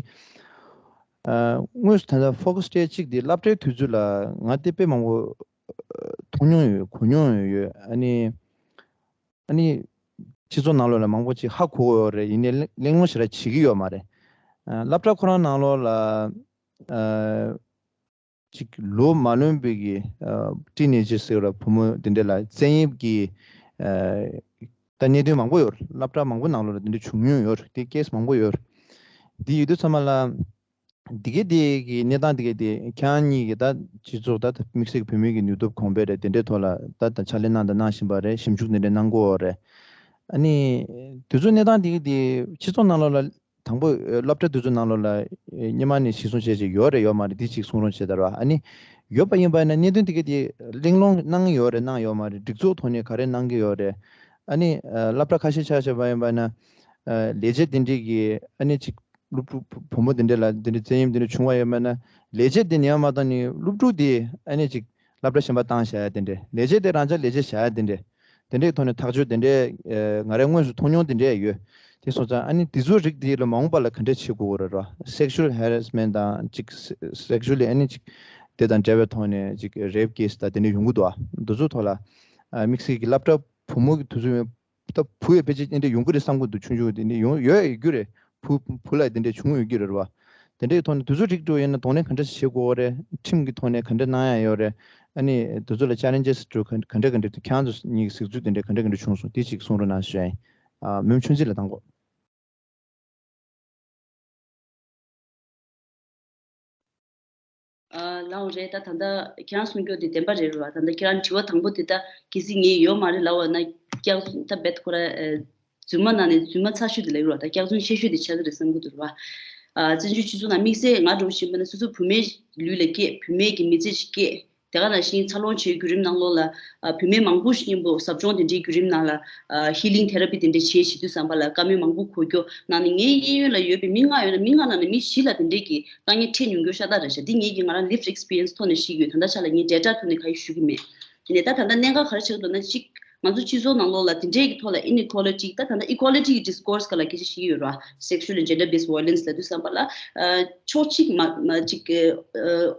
ཨ་དངོས་སུ་ད་ལྟ་focus སྤྲད་གཅིག་དེ་སློབ་གྲྭའི་དུས་ཚོད་ལ་ང་དེ་དཔེ་མང་པོ་མཐོང་མྱོང་ཡོད། གོ་མྱོང་ཡོད། ཨ་ནི། ཨ་ནི། སྤྱི་ཚོགས་ནང་ལོགས་ལ་མང་པོ་ཅིག་ཧ་གོ་ཡོད་རེད། ཡིན་ནའི་གླེང་སློང་ཞེ་དྲག་བྱེད་ཀྱི་ཡོད་མ་རེད། ཨ་སློབ་གྲྭ་ཁོ་རང་ནང་ལོགས་ལ་ཨ་ཅིག་ལོ་མ་ལོན་པའི་གི་ཨ་ཊི་ནེ་ཇར་ཟེར་བ་བུ་མོ་དེ་འདྲ་ལ་བཙན་གཡེམ་གྱི་ཨ་ད་གནད་དོན་མང་པོ་ཡོད་རེད། སློབ་གྲྭ་མང་པོ་ནང་ལོགས་ལ་དེ་འདྲ་བྱུང་མྱོང་ཡོད་རེད། དེ་case མང་པོ་ཡོད་རེད། དེ་ཡོད་དུས་ཚང་མ་ལ། འདི་གའི་དེ་གི་གནས་སྟངས་འདི་གའི་དེ་ཁྱེད་རང་གཉིས་ཀྱི་ད་སྤྱི་ཚོགས་ད་དམིགས་བསལ་གྱི་བུད་མེད་ཀྱི་ནུས་སྟོབས་གོང་འཕེལ་རེད། དེ་འདྲའི་ཐོག་ལ་ད་ད་ཕྱག་ལས་གནང་དང་གནང་བཞིན་པ་རེད། ཞིབ་འཇུག་དེ་འདྲ་གནང་གི་ཡོད་རེད། ཨ་ནི་དུས་ཚོད་གནས་སྟངས་འདི་གའི་དེ་སྤྱི་ཚོགས་ནང་ལོགས་ལ་དང་པོ་སློབ་གྲྭ་དུས་ཚོད་ནང་ལོགས་ལ་སྔོན་མ་ནས་གཞིར་བཟུང་བྱས་བྱས་ཡོད་རེད་ཡོད་མ་རེད་འདི་གཅིག་གསུང་རོགས་བྱེད་དང་། ཨ་ནི་ཡོད་པ་ཡིན་པ་ཡིན་ན་གནད་དོན་འདི་གའི་དེ་གླེང་སློང་གནང་གི་ཡོད་རེད་གནང་ཡོད་མ་རེད། སྒྲིག་འཛུགས་ཐོག་ནས་ག་རེ་གནང་གི་ཡོད་རེད། ཨ་ནི་སློབ་གྲྭ་ཁ་ཤས་ཆ་བཞག་པ་ཡིན་པ་ཡིན་ན་ལས་བྱེད་དེ་འདྲས་ཀྱི་ཨ་ནི་གཅིག་སློབ་ཕྲུག་བུ་མོ་དེ་འདྲས་ལ་དེ་འདྲས་བཙན་གཡེམ་དེ་འདྲས་བྱུང་བ་ཡོད་མེད་ན། ལས་བྱེད་དེ་ཉན་མ་བཏང་ནས་སློབ་ཕྲུག་དེ་ཨ་ནི་ཅིག་སློབ་གྲྭ་གཞན་པ་བཏང་བཞག་ཡ་དེ་འདྲས། ལས་བྱེད་དེ་རང་ཅག་ལས་བྱེད་བཞག་ཡ་དེ་འདྲས། དེ་འདྲས་ཐོག་ནས་ཐག་གཅོད་དེ་འདྲས་ང་རས་དངོས་སུ་མཐོང་མྱོང་དེ་འདྲས་ཡོད། དེ་སོང་ཙང་ཨ་ནི་དེ་ཚོའི་རིགས་དེ་ལ་མ་འོངས་པ་ལ་ག་འདྲས་བྱེད་དགོས་རེད་ར། sexual harassment དང་ཅིག་sexually ཨ་ནི་ཅིག་དེ་དང་འབྲེལ་བའི་ཐོག་ནས་ཅིག་rape case དང་དེ་འདྲས་ཡོང་གི་འདུག་ཨ། འདི་ཚོའི་ཐོག་ལ་དམིགས་བསལ་གྱི་སློབ་གྲྭ་བུ་མོ་གི་དུས་ཚོད་ད་བུ་ཡི་ཕལ་ཆེར་དེ་འདྲ་ཡོང་གི་རེད་བསམ་གྱི་འདུག་ཆུང་ཆུང་དེ་འདྲ་ཡོང་ཡོད་ཡོད་རྒྱུ་རེད། བུ་བུ་ལ་དེ་འདྲ་བྱུང་ཡོད་རྒྱུ་རེད་བ། དེ་འདྲའི་ཐོག་ནས་དུས་ཚོད་རིག་འགྲོ་ཡིན་ན་གདོང་ལེན་ག་འདྲ་བྱེད་དགོས་རེད། ཁྲིམས་ཀྱི་ཐོག་ནས་ག་འདྲ་གནང་ཡ་ཡོད་རེད། ཨ་ནི་དུས་ཚོད་ལ་challenges འགྲོ་ག་ག་འདྲ་ག་འདྲ་འདུག་ཁྱེད་རང་ཚོ་གཉིས་ཀྱི་གཟིགས་ཚུལ་དེ་འདྲ་ག་འདྲ་ག་འདྲ་བྱུང་སོང་དེ་ཅིག་གསུང་རོགས་གནང་ཞུ་ཡ་ཡིན། ཨ་མུན་ཆུང་ཚིག་ལ་དང་པོ། ཨ་ལའོ་རེད། ད་ད་ལྟ་ཁྱེད་རང་གསུང་རྒྱུ་དེ་བདེན་པ་རེད་རེད་བ། ད་ལྟ་ཁྱེད་རང་དྲི་བ་དང་པོ་དེ་ད་གལ་སྲིད་ངས་ཡོད་མ་རེད་ལབ་པ་ན་སྐྱག་ད་རྦད་ཁོ་ར་ཨ་རྫུན་མ་ནང་ནས་རྫུན་མ་ཚ་ཤོས་དེ་ལབ་ཡོད་རེད་བ། ད་སྐྱག་རྫུན་བཤད་ཤོས་དེ་ཆགས་ཀྱི་རེད་བསམ་གྱི་འདུག་རེད་བ། ཨ་བཙན་བྱོལ་སྤྱི་ཚོགས་ནང་དམིགས་བསལ་ང་འདྲ་བོ་ཞིག་ཡིན་པ་ན་སོ་སོ་བུད་མེད་ལུས་ལ་སྐྱེས། བུད་མེད་ཀྱི་མི་ཚེ་ཞིག་སྐྱེས། དེ་ག་ནང་བཞིན་འཚར་ལོངས་བྱེད་བརྒྱུད་རིམ་ནང་ལོགས་ལ་ཨ་བུད་མེད་མང་པོ་ཞིག་མཉམ་པོ་ཟབ་སྦྱོང་དེ་འདྲའི་བརྒྱུད་རིམ་ནང་ལ་ཨ་healing therapy དེ་འདྲ་བྱེད་བྱེད་དུས་ཙམ་པ་ལ་བཀའ་མོལ་མང་པོ་གོ་རྒྱུ་ནང་ནས་ངའི་གཡས་གཡོན་ལ་ཡོད་པའི་མི་ལྔ་ཡོད་ན་མི་ལྔ་ནང་ནས་མི་བཞི་ལ་དེ་འདྲའི་གི་དཀའ་ངལ་འཕྲད་མྱོང་རྒྱུ་ཤ་སྟག་རེད་ཤག་འདི་ངེད་ཀྱི་ང་རང་lived experience ཐོག་ནས་ཤེས་ཀྱི་ཡོད། ད་ལྟ་ཆ་ལ་ངས་data ཐོག་ནས་ག་ཡེ་ཞུ་གི་མེད། དེ་ནས་ད་ད་ལྟ་གནད་འགག་ག་རེ་ཆགས་འདུག་ན་གཅིག་ང་ཚོ་སྤྱི་ཚོགས་ནང་ལོགས་ལ་དེ་འདྲའི་གི་ཐོག་ལ་inequality ད་ད་ལྟ་equality གི་discourse སྒང་ལ་སྐད་ཆ་བཤད་ཀྱི་ཡོད་རེད་བ། sexual and gender based violence ལབ་དུས་ཙམ་པ་ལ་ཨ་ཕྱོགས་གཅིག་མ་མ་གཅིག་གི་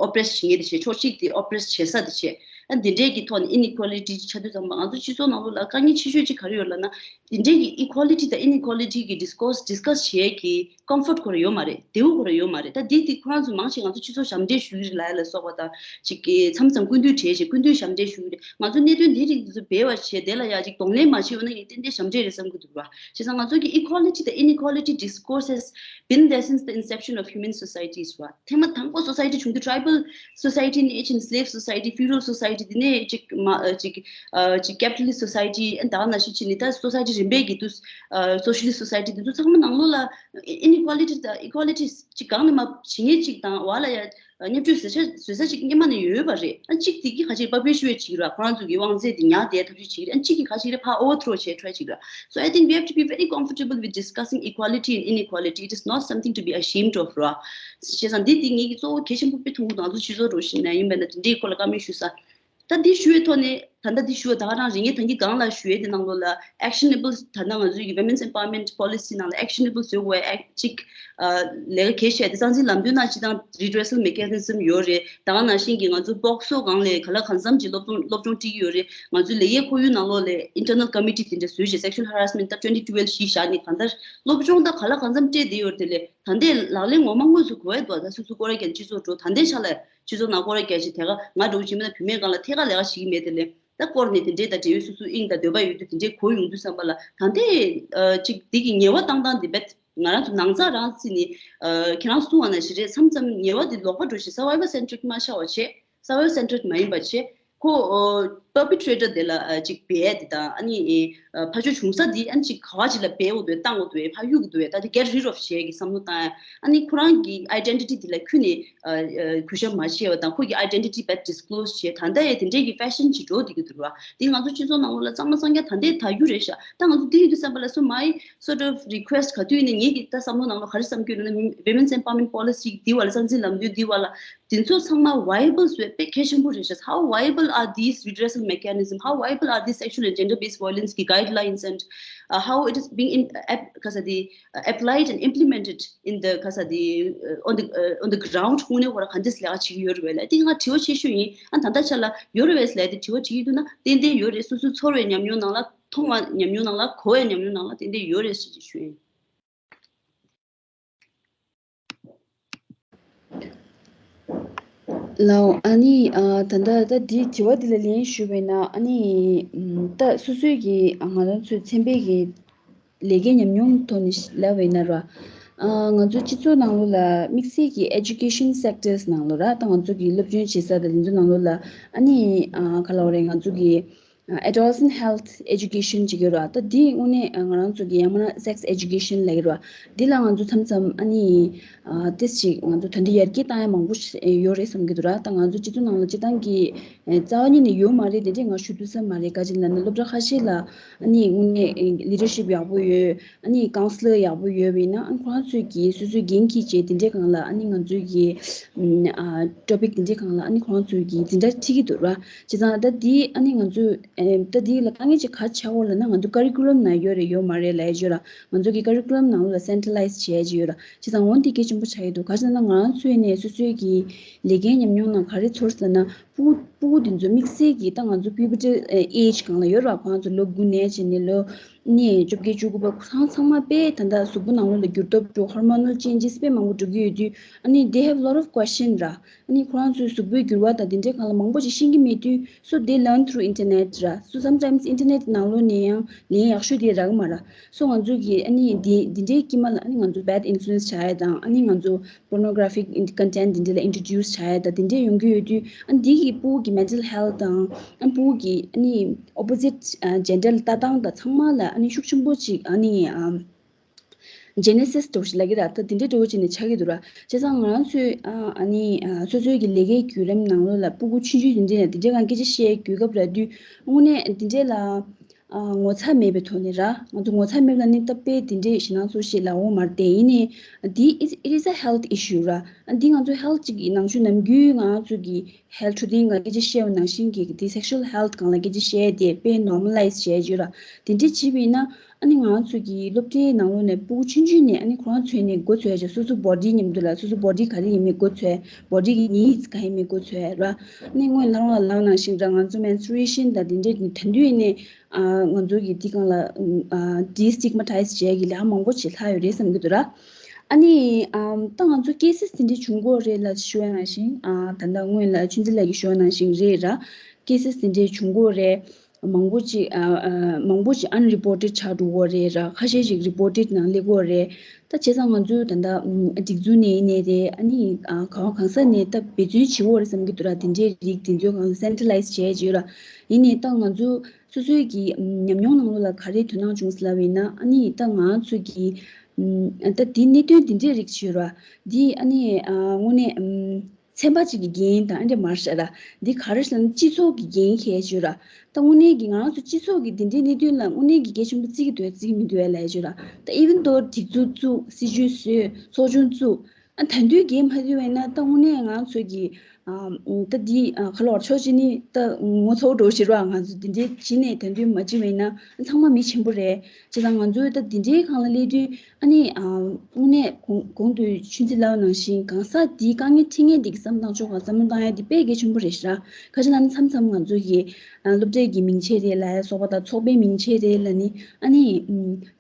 ཨ་oppress བྱེད་མཁན་དེ་བྱས། ཕྱོགས་གཅིག་དེ་oppress བྱེད་ས་དེ་བྱས། ཨ་འདི་འདྲའི་གི་ཐོག་ནས་ཨི་ནི་ཀོ་ལི་ཊི་ཆགས་དུས་ཙམ་པ་ང་ཚོ་སྤྱི་ཚོགས་ནང་ལོགས་ལ་དཀའ་ངལ་ཆེ་ཤོས་ཅིག་ག་རེ་ཡོད་ལབ་ན། འདི་འདྲའི་གི་ཨི་ཀོ་ལི་ཊི་དང་ཨི་ནི་ཀོ་ལི་ཊི་གི་ཌིསི་ཀོར་སི་ཌིསི་ཀ་སི་བྱེད་ཡས་ཀྱི་ཀོམ་ཕོར་ཊི་ཁོ་རང་ཡོད་མ་རེད། བདེ་པོ་ཁོ་རང་ཡོད་མ་རེད། ད་འདི་དེ་ཁོ་རང་ཚོ་མང་ཆེ་ང་ཚོ་སྤྱི་ཚོགས་ཞབས་འདྲེན་ཞུ་གི་རེད་ལབ་ཡ་ལ་སོགས་པ་དང་ཅིག་གི་མཚམས་མཚམས་སྐུ་མདུན་གྲས་བྱས་སྐུ་མདུན་ཞབས་འདྲེན་ཞུ་གི་རེད། ང་ཚོ་གནད་དོན་འདི་རིགས་ཚོ་འབད་བ་བྱས་དེ་ལ་ཡ་ཅིག་གདོང་ལེན་མ་བྱས་ཡོད་ན་ཡང་ཏན་ཏན་ཞབས་འདྲེན་རེད་བསམ་གི་འདུག་ར། བྱས་ཙང་ང་ཚོ་གི་equality དང་inequality discourse has been there since the inception of human societies ར། ཐེངས་མ་དང་པོ་སོ་སའི་ཊི་བྱུང་དུས་ཊྲའི་བལ་སོ་སའི་ཊི་ནས་ཕྱིན་སི་ལེབ་སོ་སའི་ཊི་ཕི་ཡུ་ཌལ་སོ་སའི་ཊི་དེ་ནས་ཅིག་མ་ཨ་ཅིག་ཨ་ཅིག་ཀེ་པི་ཊ་ལི་སི་སོ་སའི་ཊི་ཨན་ད་ག་ནང་བཞིན་ཕྱིན་ནས་ད་སོ་སའི་ཊི་རིམ་པས་ཀྱི་དུས་ཨ་སོ་ཤ་ལི་སི་སོ་སའི་ཊི་དེ་ཚོ་ཚང་མ་ནང་ལོགས་ལ་inequality དང་equality ཅིག་གང་ནས་མ་བྱེད་མཁན་ཅིག་དང་བ་ལ་ཡ་བརྙས་བཅོས་བཟོ་ས་བཟོ་ས་ཅིག་སྔོན་མ་ནས་ཡོད་པ་རེད། ཨ་གཅིག་དེ་གི་ཁ་ཅིག་པ་པེ་ཤུ་ཡོད་ཅིག་ར། ཁོ་རང་ཚོ་གི་དབང་ཚད་དེ་ཉར་བསྡད་ཐབས་ཤེས་བྱེད་ཀྱི་རེད། ཨ་གཅིག་གི་ཁ་ཅིག་རེད་ཕར་ཨོ་ཝར་ཐྲོ་བྱས་ཊྲའི་བྱེད་ཀྱི་རེད། So I think we have to be very comfortable with discussing equality and inequality. It is not something to be ashamed of ར། བྱས་ཙང་འདི་དེ་ངེད་ཀྱི་གཙོ་བོ་གལ་ཆེན་པོ་དཔེ་མཐོང་གི་འདུག་ང་ཚོ་སྤྱི་ཚོགས་འགྲོ་བཞིན་ན་ཡིན་པས་ན་དེ་འདྲའི་སྐོར་ལ་བཀའ་མོལ་ཞུ་ས། ད་འདི་ཞུ་བའི་ཐོག་ནས་ད་ལྟ་འདི་ཞུ་བ་ད་ག་རང་རེད། ངས་ད་གིན་སྒང་ལ་ཞུ་ཡས་དེ་ནང་ལོགས་ལ་actionable ད་ལྟ་ང་ཚོའི་གི་women's empowerment policy ནང་ལ་actionable བཟོ་དགོས་ཡ་ཅིག་ལས་ཀ་གལ་ཆེ་དེ་རྩ་འཛིན་ལམ་སྟོན་ནང་སྤྱི་བཏང་redressal mechanism ཡོད་རེད། ད་ག་ནང་བཞིན་གི་ང་ཚོ་པོག་སོ་སྒང་ལས་ག་ལ་གང་འཚམ་གྱི་སློབ་སྦྱོང་སློབ་སྦྱོང་སྤྲད་ཀྱི་ཡོད་རེད། ང་ཚོའི་ལས་ཀའི་ཁོར་ཡུག་ནང་ལོགས་ལ་internal committee དེ་འདྲ་བཟོས་བྱས་sexual harassment ད་twenty twelve གཞི་བཞག་ནས་གང་ལྟར་སློབ་སྦྱོང་ད་ག་ལ་གང་འཚམ་སྤྲད་བསྡད་ཡོད་རེད། དེ་ལས་ད་ལྟའི་ལག་ལེན་ངོ་མ་དངོས་སུ་གོ་ཡ་འདུག་ད་སོ་སོ་སྐོར་ར་རྒྱག་སྤྱི་ཚོགས་འགྲོ་ད་ལྟའི་ཆ་ལ་སྤྱི་ཚོགས་ནང་སྐོར་ར་རྒྱག་ཅིག་དེ་ག་ང་འགྲོ་གི་ཕྱི་མི་ན་བུད་མེད་སྒང་ལ་ཐད་ཀར་ལས་ཀ་བྱེད་ཀྱི་མེད། དེ་ལས་ད་སྐོར་ནས་དེ་འདྲའི་ད་འབྲེལ་ཡོད་སོ་སོའི་དབྱིངས་དང་འདོད་པ་ཡོད་དུས་དེ་འདྲའི་གོ་ཡོང་དུས་བསམ་པ་ལ་ད་ལྟའི་ཨ་ཅིག་འདི་གི་ངལ་བ་བཏང་སྟངས་འདི་རྦད་ང་རང་ཚོ་ནང་ཚགས་རང་བརྩིས་ནས་ཨ་ཁྱེད་རང་གསུང་བ་ནང་བཞིན་རེད། མཚམས་མཚམས་ངལ་བ་འདི་ལོག་པ་འགྲོ་ཞིང་survivor centric མ་ཆགས་པ་བྱས། survivor centric མ་ཡིན་པ་བྱས། ཁོ་ཨ་perpetrator དེ་ལ་ཨ་ཅིག་འབད་དེ་དང་ཨ་ནི་ཨ་ཕར་ཕྱོགས་བྱུང་ས་འདི་ཨ་ནི་ཅིག་ག་བ་ཅིག་ལ་འབད་འོ་དེ་བཏང་འོ་དེ་ཕར་གཡུག་གི་འདུག་བས། ད་དེ་get rid of བྱེད་ཀྱི་བསམ་བློ་བཏང་ཡ། ཨ་ནི་ཁོ་རང་གི་identity དེ་ལ་ཁུ་ནས་ཨ་ཨ་གུས་ཞབས་མ་བྱས་པ་དང་ཁོ་གི་identity རྦད་disclose བྱས། ད་ལྟ་ཡ་དེ་འདྲས་ཀྱི་fashion ཅིག་འགྲོ་བསྡད་ཀྱི་འདུག་བ། དེ་ང་ཚོ་སྤྱི་ཚོགས་ནང་ལོགས་ལ་གཙང་མ་གཙང་རྐྱང་ད་ལྟའི་དར་རྒྱུ་རེད་ཤག་ད་ང་ཚོ་འདི་ཡིན་དུས་བསམ་པ་ལ་so my sort of request ག་དུས་ཡིན་ནའི་ངེད་ཀྱི་ད་བསམ་བློ་ནང་ལོགས་ག་རེ་བསམ་གྱི་ཡོད་ན་women's empowerment policy འདི་བ་ལ་རྩ་འཛིན་ལམ་སྟོན་འདི་བ་ལ། དེ་ཚོ་ཚང་མ་viable བཟོས་དཔེ་གལ་ཆེན་པོ་རེད་ཤག How viable are these redressal mechanism? How viable are these sexual and gender-based violence གི་guidelines and uh, how it is being in, ap- ག་ས་དེ uh, applied and implemented in the ག་ས་དེ uh, on the uh, on the ground དངོས་གནས་ཁོ་རང་ག་འདྲས་ལས་ཀ་བྱེད་ཀྱི་ཡོད་རེད་བས་ལ། དེ་ང་དྲི་བ་ཆེ་ཤོས་ཡིན། ཨ་ད་ལྟ་ཆ་ལ་ཡོད་རེད་བས་ལས་དེ་དྲི་བ་དྲི་ཡི་འདུག་ན་ཏན་ཏན་ཡོད་རེད། སོ་སོའི་ཚོར་བའི་ཉམས་མྱོང་ནང་ལ་མཐོང་བ་ཉམས་མྱོང་ནང་ལ་གོ་བའི་ཉམས་མྱོང་ནང་ལ་ཏན་ཏན་ཡོད་རེད་ཞེས་ཞུ་ཡིན། ལའོ། ཨ་ནི་ཨ་ད་ལྟ་ད་འདི་དྲི་བ་འདི་ལ་ལན་ཞུ་བས་ན། ཨ་ནི་ཨམ་ད་སོ་སོའི་གི་ཨ་ང་རང་ཚོའི་ཚན་པའི་གི་ལས་ཀའི་ཉམས་མྱོང་ཐོག་ནས་ལབ་བས་ན་ར། ཨ་ང་ཚོའི་སྤྱི་ཚོགས་ནང་ལོགས་ལ་དམིགས་བསལ་གྱི་education sectors ནང་ལོགས་ར། ད་ང་ཚོ་གི་སློབ་སྦྱོང་བྱེད་ས་དང་དེ་ཚོ་ནང་ལོགས་ལ་ཨ་ནི་ཨ་ག་ལབ་དགོས་རེད། ང་ཚོ་གི་adolescent health education ཅིག་ཡོད་ར། ད་འདི་དངོས་གནས་ང་རང་ཚོ་གི་ཡང་མིན་ན་sex education ལབ་ཀྱི་ར། འདི་ལ་ང་ཚོ་མཚམས་མཚམས་ཨ་ནི་ཏིས་ཅིག་ང་ཚོ་ད་འདི་ཡར་རྒྱས་བཏང་ཡ་མང་པོ་ཞིག་ཡོད་རེད་བསམ་གྱི་འདུག་ར། ད་ང་ཚོ་སྤྱི་ཚོགས་ནང་ལ་སྤྱི་བཏང་གི་རྩ་བ་ཉིད་ནས་ཡོད་མ་རེད། དེ་འདྲས་ང་ཞུ་ཐུབ་ས་མ་རེད། ག་ཅི་ལབ་ན་སློབ་གྲྭ་ཁ་ཤས་ལ་ཨ་ནི་དངོས་གནས་leadership ཡག་པོ་ཡོད། ཨ་ནི་counselor ཡག་པོ་ཡོད་པ་ཡིན་ན་ཨ་ཁོ་རང་ཚོས་ཀྱིས་སོ་སོའི་འགན་འཁྱེར་བྱས་དེ་འདྲའི་སྒང་ལ་ཨ་ནི་ང་ཚོའི་གི་ཨ་topic དེ་འདྲའི་སྒང་ལ་ཨ་ནི་ཁོ་རང་ཚོས་ཀྱིས་འཛིན་གྲྭ་ཁྲིད་ཀྱི་འདུག་ར། བྱས་ཙང་ད་འདི་ཨ་ནི་ང་ཚོས་ཨེ་ད་འདི་ལ་དཀའ་ངལ་ཅིག་ག་རེ་ཆགས་ཡོད་ལབ་ན་ང་ཚོ་curriculum ནང་ཡོད་རེད་ཡོད་མ་རེད་ལབ་ཡ་ཅིག་ཡོད་ར། ང་ཚོ་གི་curriculum ནང་ལོགས་ལ་centralize བྱས་ཡ་ཅིག་ཡོད་ར། བྱས་ཙང་འོ་འདི་གལ་ཆེན་པོ་ཆགས་ཀྱི་འདུག་ག་རེ་ཟེར་ན་ང་རང་ཚོའི་ནས་སོ་སོའི་གི་ལས་ཀའི་ཉམས་མྱོང་ནང་ག་རེ་ཚོར་ཟེར་ན་ཕྲུ་གུ་ཕྲུ་གུ་དེ་ཚོ་དམིགས་བསལ་གྱི་ད་ང་ཚོ་puberty age སྒང་ལ་ཡོད་ར། ཁོ་རང་ཚོ་ལོ་དགུ་ནས་བྱས་ནས་ལོ་ནས་བཅོ་བརྒྱད་བཅུ་དགུ་པ་ཚང་ཚང་མ་དཔེ་ད་ལྟ་གཟུགས་པོ་ནང་ལོགས་ལ་འགྱུར་ལྡོག་འགྲོ་hormonal changes དཔེ་མང་པོ་འགྲོ་གི་ཡོད་དུས་ཨ་ནི་they have lot of question ར། ཨ་ནི་ཁོ་རང་ཚོའི་གཟུགས་པོའི་འགྱུར་བ་དང་དེ་འདྲའི་སྒང་ལ་མང་པོ་ཅིག་ཤེས་ཀྱི་མེད་དུས་so they learn through internet ར། So sometimes internet ནང་ལོགས་ནས་ཡང་ལན་ཡག་ཤོས་དེ་རག་གི་མ་ར། So ང་ཚོ་གི་ཨ་ནི་འདི་འདི་འདྲའི་དཀྱིལ་མ་ལ་ཨ་ནི་ང་ཚོ་bad influence བྱ་ཡ་དང་ཨ་ནི་ང་ཚོ་pornographic content འདི་འདྲ་ལ་introduce བྱ་ཡ་དང་དེ་འདྲ་ཡོང་གི་ཡོད་དུས་ཨ་ནི་འདི་གི་ཕྲུ་གུ་གི་mental health དང་ཨ་ནི་ཕྲུ་གུ་གི་ཨ་ནི་opposite gender ལ་ལྟ་སྟངས་དང་ཚང་མ་ལ་ཨ་ནི་ཤུགས་ཆེན་པོ་ཅིག་ཨ་ནི་genesis འདྲ་བོ་ཞིག་ལབ་ཀྱི་ར། ད་དེ་འདྲ་འདྲ་བོ་ཅིག་ནས་ཆགས་ཀྱི་འདུག་ར། བྱས་ཙང་ང་རང་ཚོས་ཨ་ནི་སོ་སོའི་གི་ལས་ཀའི་བརྒྱུད་རིམ་ནང་ལོགས་ལ་ཕྲུ་གུ་ཆུང་ཆུང་དེ་འདྲ་ནས་དེ་འདྲ་གང་སྐད་ཆ་བཤད་དུས་སྐབས་ར་དུས་དངོས་གནས་དེ་འདྲ་ལ། ཨ་ངོ་ཚ་མེད་པའི་ཐོག་ནས་ར། ང་ཚོ་ངོ་ཚ་མེད་པ་ནི་ད་དཔེ་དེ་འདྲའི་ཞེད་སྣང་ཚོར་ཤེས་ལ་འོང་མ་རེད་དེ། ཡིན་ནའི་འདི་is, it is a health issue ར། ཨ་འདི་ང་ཚོ་health ཅིག་གི་ནང་ཆོས་ནམ་རྒྱུན་ང་ཚོ་གི་health འཕྲོད་བསྟེན་སྒང་སྐད་ཆ་བཤད་པ་ནང་བཞིན་གྱི་འདི་sexual health སྒང་ལ་སྐད་ཆ་བཤད་དེ་དཔེ་normalize བྱས་བརྗོད་ར། དེ་འདྲ་བྱས་པ་ཡིན་ན་ཨ་ནི་ང་ཚོ་གི་སློབ་གྲྭའི་ནང་ལོགས་ནས་ཕྲུ་གུ་ཆུང་ཆུང་ནས་ཨ་ནི་ཁོ་རང་ཚོས་ནས་མགོ་ཚོས་བྱས་སོ་སོ་body མཉམ་དུ་ལ་སོ་སོ་body ག་རེ་ཡིན་མིན་མགོ་ཚོས། body གི་needs ག་ཡིན་མིན་མགོ་ཚོས་ར། ཨ་ནི་སྔོན་ལ་རང་ལ་ལབ་ནང་བཞིན་ར་ང་ཚོ་menstruation དང་དེ་འདྲའི་ད་དུས་ནས་ཨ་ང་ཚོ་གི་དེ་སྒང་ལ་ཨ་destigmatize བྱས་ཀྱི་ལས་ཀ་མང་པོ་བྱེད་ལྷག་ཡོད་རེད་བསམ་གྱི་འདུག་ར། ཨ་ནི་ཨམ་ད་ང་ཚོ་cases དེ་འདྲ་བྱུང་གི་ཡོད་རེད་ལབ་ཞུ་ཡ་ནང་བཞིན་ཨ་ད་ལྟ་སྔོན་ལ་ཆུང་ཙེ་ལགས་ཀྱིས་ཞུ་ཡ་ནང་བཞིན་རེད་ར། cases དེ་འདྲ་བྱུང་གི་ཡོད་རེད། མང་པོ་ཅིག་ཨ་ཨ་མང་པོ་ཅིག་unreported ཆགས་འགྲོ་གི་ཡོད་རེད་ར། ཁ་ཤས་ཤིག་reported ནང་སླེབས་ཀྱི་ཡོད་རེད། ད་བྱས་ཙང་ང་ཚོས་ད་ལྟ་ཨམ་སྒྲིག་འཛུགས་ནས་ཡིན་ནའི་རེད། ཨ་ནི་ཨ་གང་གང་ས་ནས་ད་འབད་བརྩོན་བྱེད་ཀྱི་ཡོད་རེད་བསམ་གྱི་འདུག་ར། དེ་འདྲའི་རིགས་དེ་ཚོ་གང་centralize བྱས་བྱས་ཡོད་ར། ཡིན་ནའི་ད་ང་ཚོ་སོ་སོའི་གི་ཨམ་ཉམས་མྱོང་ནང་ལོགས་ལ་ག་རེ་དོ་སྣང་བྱུང་ཟེར་ལབ་པ་ཡིན་ན། ཨ་ནི་ད་ང་ཚོ་གི་ཨམ་ད་འདི་གནད་དོན་འདི་འདྲའི་རིགས་ཤིག་ཡོད་ར། འདི་ཨ་ནི་ཨ་དངོས་གནས་ཨམ་ཚན་པ་གཅིག་གི་འགན་དང་ཨ་འདྲ་མ་རེད་ཤག་ར། འདི་ག་རེ་ཟེར་ན་སྤྱི་ཚོགས་ཀྱི་འགན་འཁྱེར་ཡས་ཅིག་ཡོད་ར། ད་དངོས་གནས་ཀྱི་ང་རང་ཚོ་སྤྱི་ཚོགས་ཀྱི་འདི་འདྲའི་གནད་དོན་ལ་དངོས་གནས་ཀྱི་གལ་ཆེན་པོ་བརྩི་གི་འདུག་བརྩི་གི་མི་འདུག་ལབ་ཡས་ཅིག་ཡོད་ར། ད་even though སྒྲིག་འཛུགས་བཙུགས། སྲིད་ཇུས་བཟོས། ཚོགས་ཆུང་བཙུགས། ཨ་ད་དུང་འགན་མ་བསྡུས་པ་ཡིན་ན་ད་དངོས་གནས་ང་ཚོ་གི་ཨ་ད་འདི་ཨ་ག་ལབ་དགོས་རེད། ཕྱོགས་གཅིག་ནས་ད་ངོ་ཚ་པོ་འདྲ་པོ་ཞིག་རེད་པ། ང་ཚོ་འདི་འདྲའི་བྱས་ནས་ད་དུང་མ་བྱས་པ་ཡིན་ན་ཨ་ཚང་མ་མི་ཆེན་པོ་རེད། བྱས་ཙང་ང་ཚོས་ད་འདི་འདྲའི་སྒང་ལ་སླེབས་དུས་ཨ་ནི་ཨ་དངོས་གནས་གོང་གོང་དུ་ཆུང་ཙེ་ལབ་པ་ནང་བཞིན་གང་ཟག་འདིའི་དཀའ་ངལ་འཕྲད་མཁན་འདི་གི་བསམ་བློ་བཏང་ཕྱོགས་གང་བསམ་བློ་བཏང་ཡ་འདི་དཔེ་གལ་ཆེན་པོ་རེད་ཤག་ར། ག་རེ་ཟེར་ན་མཚམས་མཚམས་ང་ཚོ་གི་ཨ་སློབ་གྲྭའི་གི་མིང་ཆད་རེད་ལབ་ཡ་སོགས་པ་དང་ཚོགས་པའི་མིང་ཆད་རེད་ལབ་ནི་ཨ་ནི་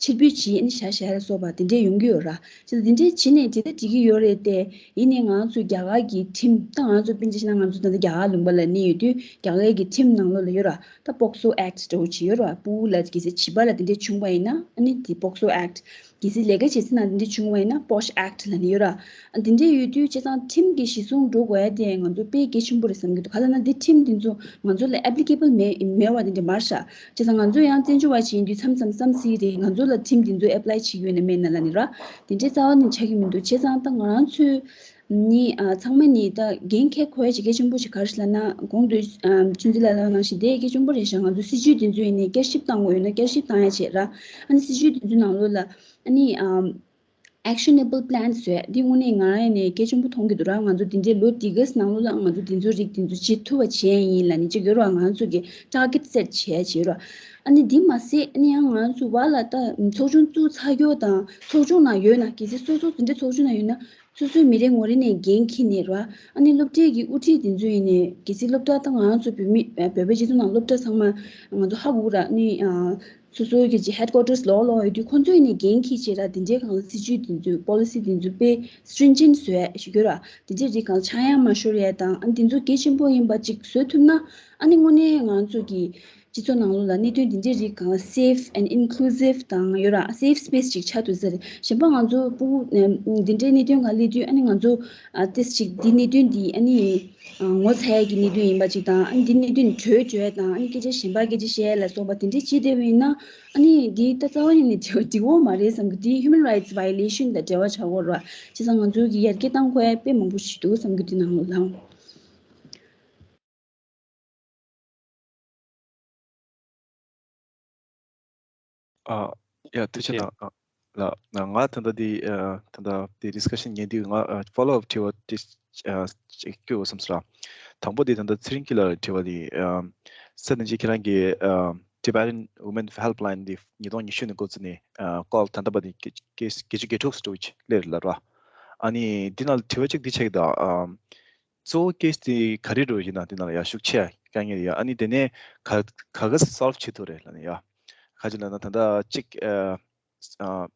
ཕྱིར་འབུད་བྱས་ཨ་ནི་བཞག་བཞག་ཡ་སོགས་པ་དེ་འདྲས་ཡོང་གི་ཡོད་ར། བྱས་ཙང་དེ་འདྲས་བྱས་ནས་དེ་ལྟར་འགྲིག་གི་ཡོད་རེད་དེ། ཡིན་ནའི་ང་ཚོ་རྒྱ་གར་གྱི་ཁྲིམས་ད་ང་ཚོ་དཔེར་ན་ཆ་བཞག་ན་ང་ཚོ་ད་ལྟ་རྒྱ་གར་ལུང་པ་ལ་གནས་ཡོད་དུས་རྒྱ་གར་གྱི་ཁྲིམས་ནང་ལོགས་ལ་ཡོད་ར། ད་POCSO Act འདྲ་པོ་ཅིག་ཡོད་ར། ཕྲུ་གུ་ལ་གལ་སྲིད་བྱིས་པ་ལ་དེ་འདྲས་བྱུང་བ་ཡིན་ན་ཨ་ནི་དེ་POCSO Act གལ་སྲིད་ལས་ཀ་བྱེད་སའི་ནང་དེ་འདྲས་བྱུང་བ་ཡིན་ན་POCH Act ལབ་ནི་ཡོད་ར། ཨ་དེ་འདྲས་ཡོད་དུས་བྱས་ཙང་ཁྲིམས་ཀྱི་གཞི་བཟུང་འགྲོ་དགོས་ཡ་དེ་ང་ཚོ་དཔེ་གལ་ཆེན་པོ་རེད་བསམ་གྱི་འདུག་ག་ལབ་ན་འདི་ཁྲིམས་འདི་ཚོ་ང་ཚོ་ལ་applicable མེད་མེད་པ་དེ་འདྲས་མ་རེད་ཤག་བྱས་ཙང་ང་ཚོ་ཡང་བཙན་བྱོལ་བ་ཞིག་ཡིན་དུས་མཚམས་མཚམས་བསམ་སྲིད་རེད། ང་ཚོ་ལ་ཁྲིམས་འདི་ཚོ་apply བྱེད་ཀྱི་ཡོད་ན་མེད་ན་ལབ་ནི་ར། དེ་འདྲས་རྩ་བ་ནས་ཆགས་ཀྱི་མི་འདུག་བྱས་ཙང་ད་ང་རང་ཚོས་ནི་ཨ་ཚང་མ་ནི་ད་འགན་འཁྱེར་དགོས་ཡ་ཅིག་གལ་ཆེན་པོ་ཞིག་ག་རེ་ཞིག་ལབ་ན་གོང་དུ་ཨ་ཆུང་ཙེ་ལགས་ལབ་ནང་བཞིན་དེ་གལ་ཆེན་པོ་རེད་ཤག་ང་ཚོ་སྲིད་ཇུས་དེ་ཚོ་ཡིན་ནའི་བསྐྱར་ཞིབ་བཏང་དགོས་ཡོད་ན་བསྐྱར་ཞིབ་བཏང་ཡ་བྱེད་ར། ཨ་ནི་སྲིད་ཇུས་དེ་ཚོའི་ནང་ལོགས་ལ་ཨ་ནི་ཨམ་actionable plans བཟོས། འདི་དངོས་གནས་ང་རང་ཡིན་ནའི་གལ་ཆེན་པོ་མཐོང་གི་འདུག་ར། ང་ཚོ་འདི་འདྲའི་ལོ་འདི་ག་ནང་ལོགས་ལ་ང་ཚོ་འདི་ཚོ་རིགས་འདི་ཚོ་བྱེད་ཐུབ་པ་བྱས་ཡིན་ལབ་ནི་གཅིག་ཡོད་ར། ང་ཚོ་གི་target set བྱས་བྱས་ར། ཨ་ནི་འདི་མ་ཟད་ཨ་ནི་ཡང་ང་ཚོ་བར་ལ་ད་ཚོགས་ཆུང་བཙུགས་ཚར་རྒྱུ་དང་ཚོགས་ཆུང་ནང་ཡོད་ན་གལ་སྲིད་སོ་སོ་འདི་འདྲའི་ཚོགས་ཆུང་ནང་ཡོད་ན་སོ་སོའི་མི་རེ་ངོ་རེ་ནས་འགན་འཁྱེར་ནས་ར། ཨ་ནི་སློབ་གྲྭའི་གི་དབུ་ཁྲིད་འདི་ཚོ་ཡིན་ནའི་གལ་སྲིད་སློབ་གྲྭ་ད་ང་ཚོ་བོད་མི་བོད་པའི་སྤྱི་ཚོགས་ནང་སློབ་གྲྭ་ཚང་མ་ང་ཚོ་ཧ་གོ་ར། ཨ་ནི་ཨ། སོ་སོའི་གི་ཅིག་headquarters ལོགས་ལོགས་ཡོད་དུས་ཁོང་ཚོ་ཡིན་ནའི་འགན་འཁྱེར་བྱས་ར། དེ་འདྲའི་སྒང་ལ་སྲིད་ཇུས་དེ་ཚོ་policy དེ་ཚོ་དཔེ་stringent བཟོ་ཡ་ཞིག་ཡོད་ར། དེ་འདྲའི་རིགས་སྒང་ལ་ཆག་ཡང་མ་ཤོར་ཡ་དང་ཨ་དེ་ཚོ་གལ་ཆེན་པོ་ཡིན་པ་ཅིག་བཟོ་ཐུབ་ན་ཨ་ནི་དངོས་གནས་ང་ཚོ་གི་སྤྱི་ཚོགས་ནང་ལོགས་ལ་གནད་དོན་དེ་འདྲའི་རིགས་སྒང་ལ་safe and inclusive དང་ཡོད་ར། safe space ཅིག་ཆགས་ཐུབ་ས་རེད། གཞན་པ་ང་ཚོ་ཕྲུ་གུ་འདི་འདྲའི་གནད་དོན་སྒང་སླེབས་དུས་ཨ་ནི་ང་ཚོ་ཨ་ཏོག་ཙམ་ཅིག་འདི་གནད་དོན་འདི་ཨ་ནི། ཨ་ངོ་ཚ་ཡ་གི་གནད་དོན་ཡིན་པ་ཅིག་དང་ཨ་ནི་འདི་གནད་དོན་བྲོས་བྱོས་དང་ཨ་ནི་སྐད་ཆ་གཞན་པ་སྐད་ཆ་བཤད་ལ་སོགས་པ་དེ་འདྲས་བྱེད་བསྡད་པ་ཡིན་ན་ཨ་ནི་འདི་ད་རྩ་བ་ཉིད་ནས་འགྲིག་འགྲིག་པོ་མ་རེད་བསམ་གི། འདི་human rights violation དང་འབྲེལ་བ་ཆགས་ཀྱི་ཡོད་རེད་བ། བྱས་ཙང་ང་ཚོ་གི་ཡར་རྒྱས་གཏང་དགོས་ཡ་དཔེ་མང་པོ་ཞིག་འདུག་བསམ་གི། འདི་ནང་ལོགས་ལའང་། ཨ། ཡ། ཐུགས་རྗེ་ཆེ། གནང་། ཨ། ལགས། ང་ང་ད་ལྟ་འདི་ཨ་ད་ལྟ་འདི་discussion ཉན་དུས་ང་ཨ་follow up དྲི་བ་དེ་ཨ་ཅིག་སྐྱོ་བསམ་སོང་། དང་པོ་དེ་ད་ལྟ་ཚེ་རིང་སྐྱིད་ལགས་ལ་དྲི་བ་དེ་ཨ་ས་ནན་ཅིག་ཁྱེད་རང་གིས་ཨ་Tibetan Women Helpline དེ་ཉིས་སྟོང་ཉི་ཤུ་ནས་འགོ་བཙུགས་ནས་ཨ་call ད་ལྟ་བར་དེ་བརྒྱད་ཅུ་གྱ་དྲུག་ཙམ་ཅིག་སླེབས་ལབ་ར། ཨ་ནི་འདི་ནང་ལ་དྲི་བ་གཅིག་འདི་ཆགས་ཀྱི་འདུག་ཨ། གཙོ་བོ་case དེ་ག་རེ་རེད་ཡིན་ན་དེ་ནང་ལ་ཡ་ཤུགས་ཆེ་དཀའ་ངལ་ཡ། ཨ་ནི་དེ་ནས་ག་ག་ག་solve བྱེད་ཐུབ་རེད་ལབ་ནས་ཡ། ག་ཅི་ལབ་ན་ད་ལྟ་གཅིག་ཨ་ཨ་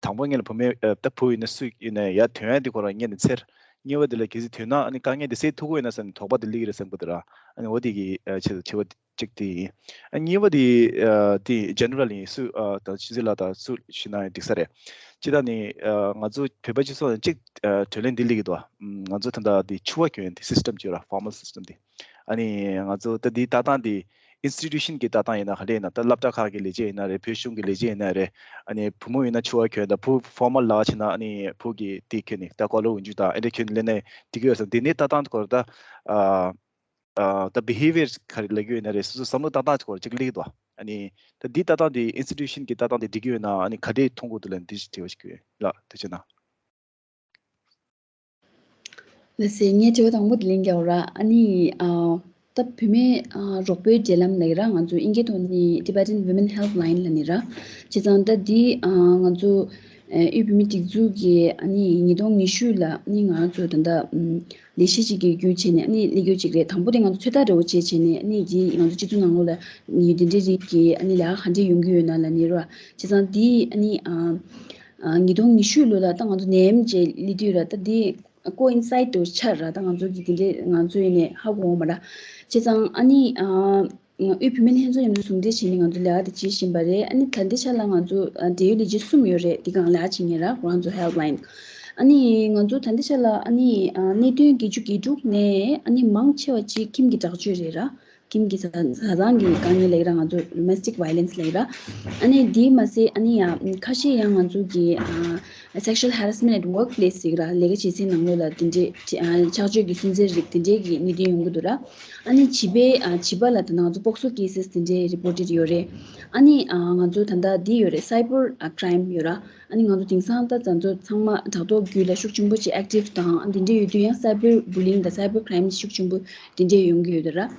དང་པོ་ངེད་ལ་བུ་མེད་ཨ་ད་བུ་ཡིན་ན་སུ་ཡིན་ན་ཡ་དོན་ཡ་དེ་ཁོ་རང་ངེད་ནས་འཚེར། གཉིས་པ་དེ་ལ་གལ་སྲིད་དོན་ན་ཨ་ནི་དཀའ་ངལ་དེ་སེལ་ཐུབ་ཀྱི་ཡོད་ན་བསམ་ནས་དོགས་པ་དེ་སླེབས་ཀྱི་རེད་བསམ་གྱི་འདུག་ར། ཨ་ནི་འོ་དེ་གི་ཨ་ཆེད་དུ་དྲི་བ་གཅིག་དེ་ཡིན། ཨ་གཉིས་པ་དེ་ཨ་དེ་general ཡིན། སུ་ཨ་ད་ཆུ་ཚོད་ལ་ད་སུ་ཞུ་ན་ཡང་འགྲིག་ས་རེད། སྤྱིར་བཏང་ནི་ཨ་ང་ཚོ་བོད་པ་སྤྱི་ཚོགས་ནང་གཅིག་ཨ་གྲོས་གླེང་འདི་སླེབས་ཀྱི་འདུག་ཨ་ང་ཚོ་ད་ལྟ་དེ་ཕྱུ་པ་གྱོན་དེ་system ཅིག་ཡོད་ར། formal system དེ། ཨ་ནི་ང་ཚོ་ད་དེའི་ལྟ་སྟངས་དེ་institution གི་ལྟ་སྟངས་ཡིན་ན་ག་འདྲ་ཡིན་ན། ད་སློབ་གྲྭ་ཁག་གི་ལས་བྱེད་ཡིན་ན་རེད། བོད་གཞུང་གི་ལས་བྱེད་ཡིན་ན་རེད། ཨ་ནི་བུ་མོ་ཡིན་ན་ཕྱུ་པ་གྱོན། ད་བུ་formal ལགས་བྱས་ན་ཨ་ནི་བུ་གི་དེ་གྱོན་ནི་ད་ཀོ་ལོ་འོག་འཇུག་དང་ཨེ་འདྲ་གྱོན་ནི་སླེབས་ནས་དེ་གི་ཡོད་ས། དེ་ནས་ལྟ་སྟངས་སྐོར་ད་ཨ། ཨ་ད་behavior ག་རེ་ལབ་ཀྱི་ཡོད་ན་རེད། སོ་སོ་བསམ་བློ་བཏང་སྟངས་སྐོར་ཅིག་སླེབས་ཀྱི་འདུག་ཨ་ནི་ད་འདི་ལྟ་སྟངས་འདི་ཨིན་སི་ཊི་ཊུ་ཤན་གྱི་ལྟ་སྟངས་འདི་འགྲིག་གི་ཡོད་ན། ཨ་ནི་ག་འདྲས་མཐོང་དགོས་འདུག་ལབ་འདི་ཞིག་དྲི་བ་ཞིག་ཡོད་ལགས། ཐུགས་རྗེ་གནང་། ལགས་སེ། ངས་དྲི་བ་དང་པོ་དེ་ལན་རྒྱག་ར། ཨ་ནི་ཨ་ད་བུད་མེད་ཨ་རོགས་པའི་འབྲེལ་ལམ་ལབ་ཀྱི་ར། ང་ཚོ་ཨིན་སྐད་ཐོག་ནས་Tibetan Women Helpline ལབ་ནི་ར། བྱས་ཙང་ད་འདི་ཨ་ང་ཚོ་ཨ་དབུས་བུད་མེད་སྒྲིག་འཛུགས་ཀྱིས་ཨ་ནི་ཉིས་སྟོང་ཉི་ཤུ་ལ་ཨ་ནི་ང་ཚོ་ད་ལྟ་ཨམ་ལས་གཞི་ཅིག་གི་བརྒྱུད་བྱས་ནས་ཨ་ནི་སླེབས་རྒྱུ་ཅིག་རེད། དང་པོ་དེ་ང་ཚོ་ཚོད་ལྟ་འདྲ་བོ་བྱས་བྱས་ནས་ཨ་ནི་རྗེས་ང་ཚོ་སྤྱི་ཚོགས་ནང་ལོགས་ལ་ཉིན་དེ་འདྲའི་རིགས་ཀྱི་ཨ་ནི་ལས་ཀ་ག་འདྲས་ཡོང་གི་ཡོད་ན་ལབ་ནི་ར། བྱས་ཙང་འདི་ཨ་ནི་ཨ་ཨ་ཉིས་སྟོང་ཉི་ཤུ་ལོ་ལ་ད་ང་ཚོ་ནད་ཡམས་ཅིག་སླེབས་དུས་ར། ད་འདི་ཀོ་ཨིན་སའིཌ་དུ་ཆགས་ར། ད་ང་ཚོ་གི་དེ་འདྲས་ང་ཚོ་ཡིན་ནས་ཧ་གོ་འོང་མ་ར། བྱས་ཙང་ཨ་ནི་ཨ་དབུས་བུད་མེད་ལྷན་ཚོགས་མཉམ་དུ་ཟུང་འབྲེལ་བྱས་ནས་ང་ཚོ་ལས་ཀ་དེ་བྱེད་བཞིན་པ་རེད། ཨ་ནི་ད་ལྟའི་ཆ་ལ་ང་ཚོ་ཨ་འབྲེལ་ཡོད་ལས་བྱེད་གསུམ་ཡོད་རེད། འདི་སྒང་ལས་ཀ་བྱེད་མཁན་ར། ཁོ་རང་ཚོ་ཧེལཔ་ལའིན། ཨ་ནི་ང་ཚོ་ད་ལྟའི་ཆ་ལ་ཨ་ནི་ཨ་གནད་དོན་བརྒྱད་ཅུ་གྱ་དྲུག་ནས་ཨ་ནི་མང་ཆེ་བ་ཅིག་ཁྱིམ་གྱི་དྲག་སྤྱོད་རེད་ར། ཁྱིམ་གྱི་བཟའ་བཟའ་ཚང་གི་དཀའ་ངལ་ལབ་ཀྱི་ར། ང་ཚོ་domestic violence ལབ་ཀྱི་ར། ཨ་ནི་དེ་མ་ཟད་ཨ་ནི་ཡང་ཁ་ཤས་ཡང་ང་ཚོ་གི་ཨ་sexual harassment at workplace ཟེར་གྱི་ར། ལས་ཀ་བྱེད་སའི་ནང་ལོགས་ལ་དེ་འདྲའི་ཨ་ཆགས་སྤྱོད་ཀྱི་སུན་གཙེར་རིགས་དེ་འདྲའི་གི་གནད་དོན་ཡོང་གི་འདུག་ར། ཨ་ནི་བྱིས་པའི་ཨ་བྱིས་པ་ལ་ད་ང་ཚོ་སྤོག་གསོ་cases དེ་འདྲའི་reported ཡོད་རེད། ཨ་ནི་ཨ་ང་ཚོ་ད་ལྟ་འདི་ཡོད་རེད། Cyber crime ཡོད་ར། ཨ་ནི་ང་ཚོ་དེང་སང་ད་ང་ཚོ་ཚང་མ་དྲ་ཐོག་བརྒྱུད་ལ་ཤུགས་ཆེན་པོ་ཅིག་active དང་འདི་འདྲ་ཡོད་དུས་ཡང་cyber bullying དང་cyber crime ཤུགས་ཆེན་པོ་དེ་འདྲ་ཡོང་གི་ཡོད་ར།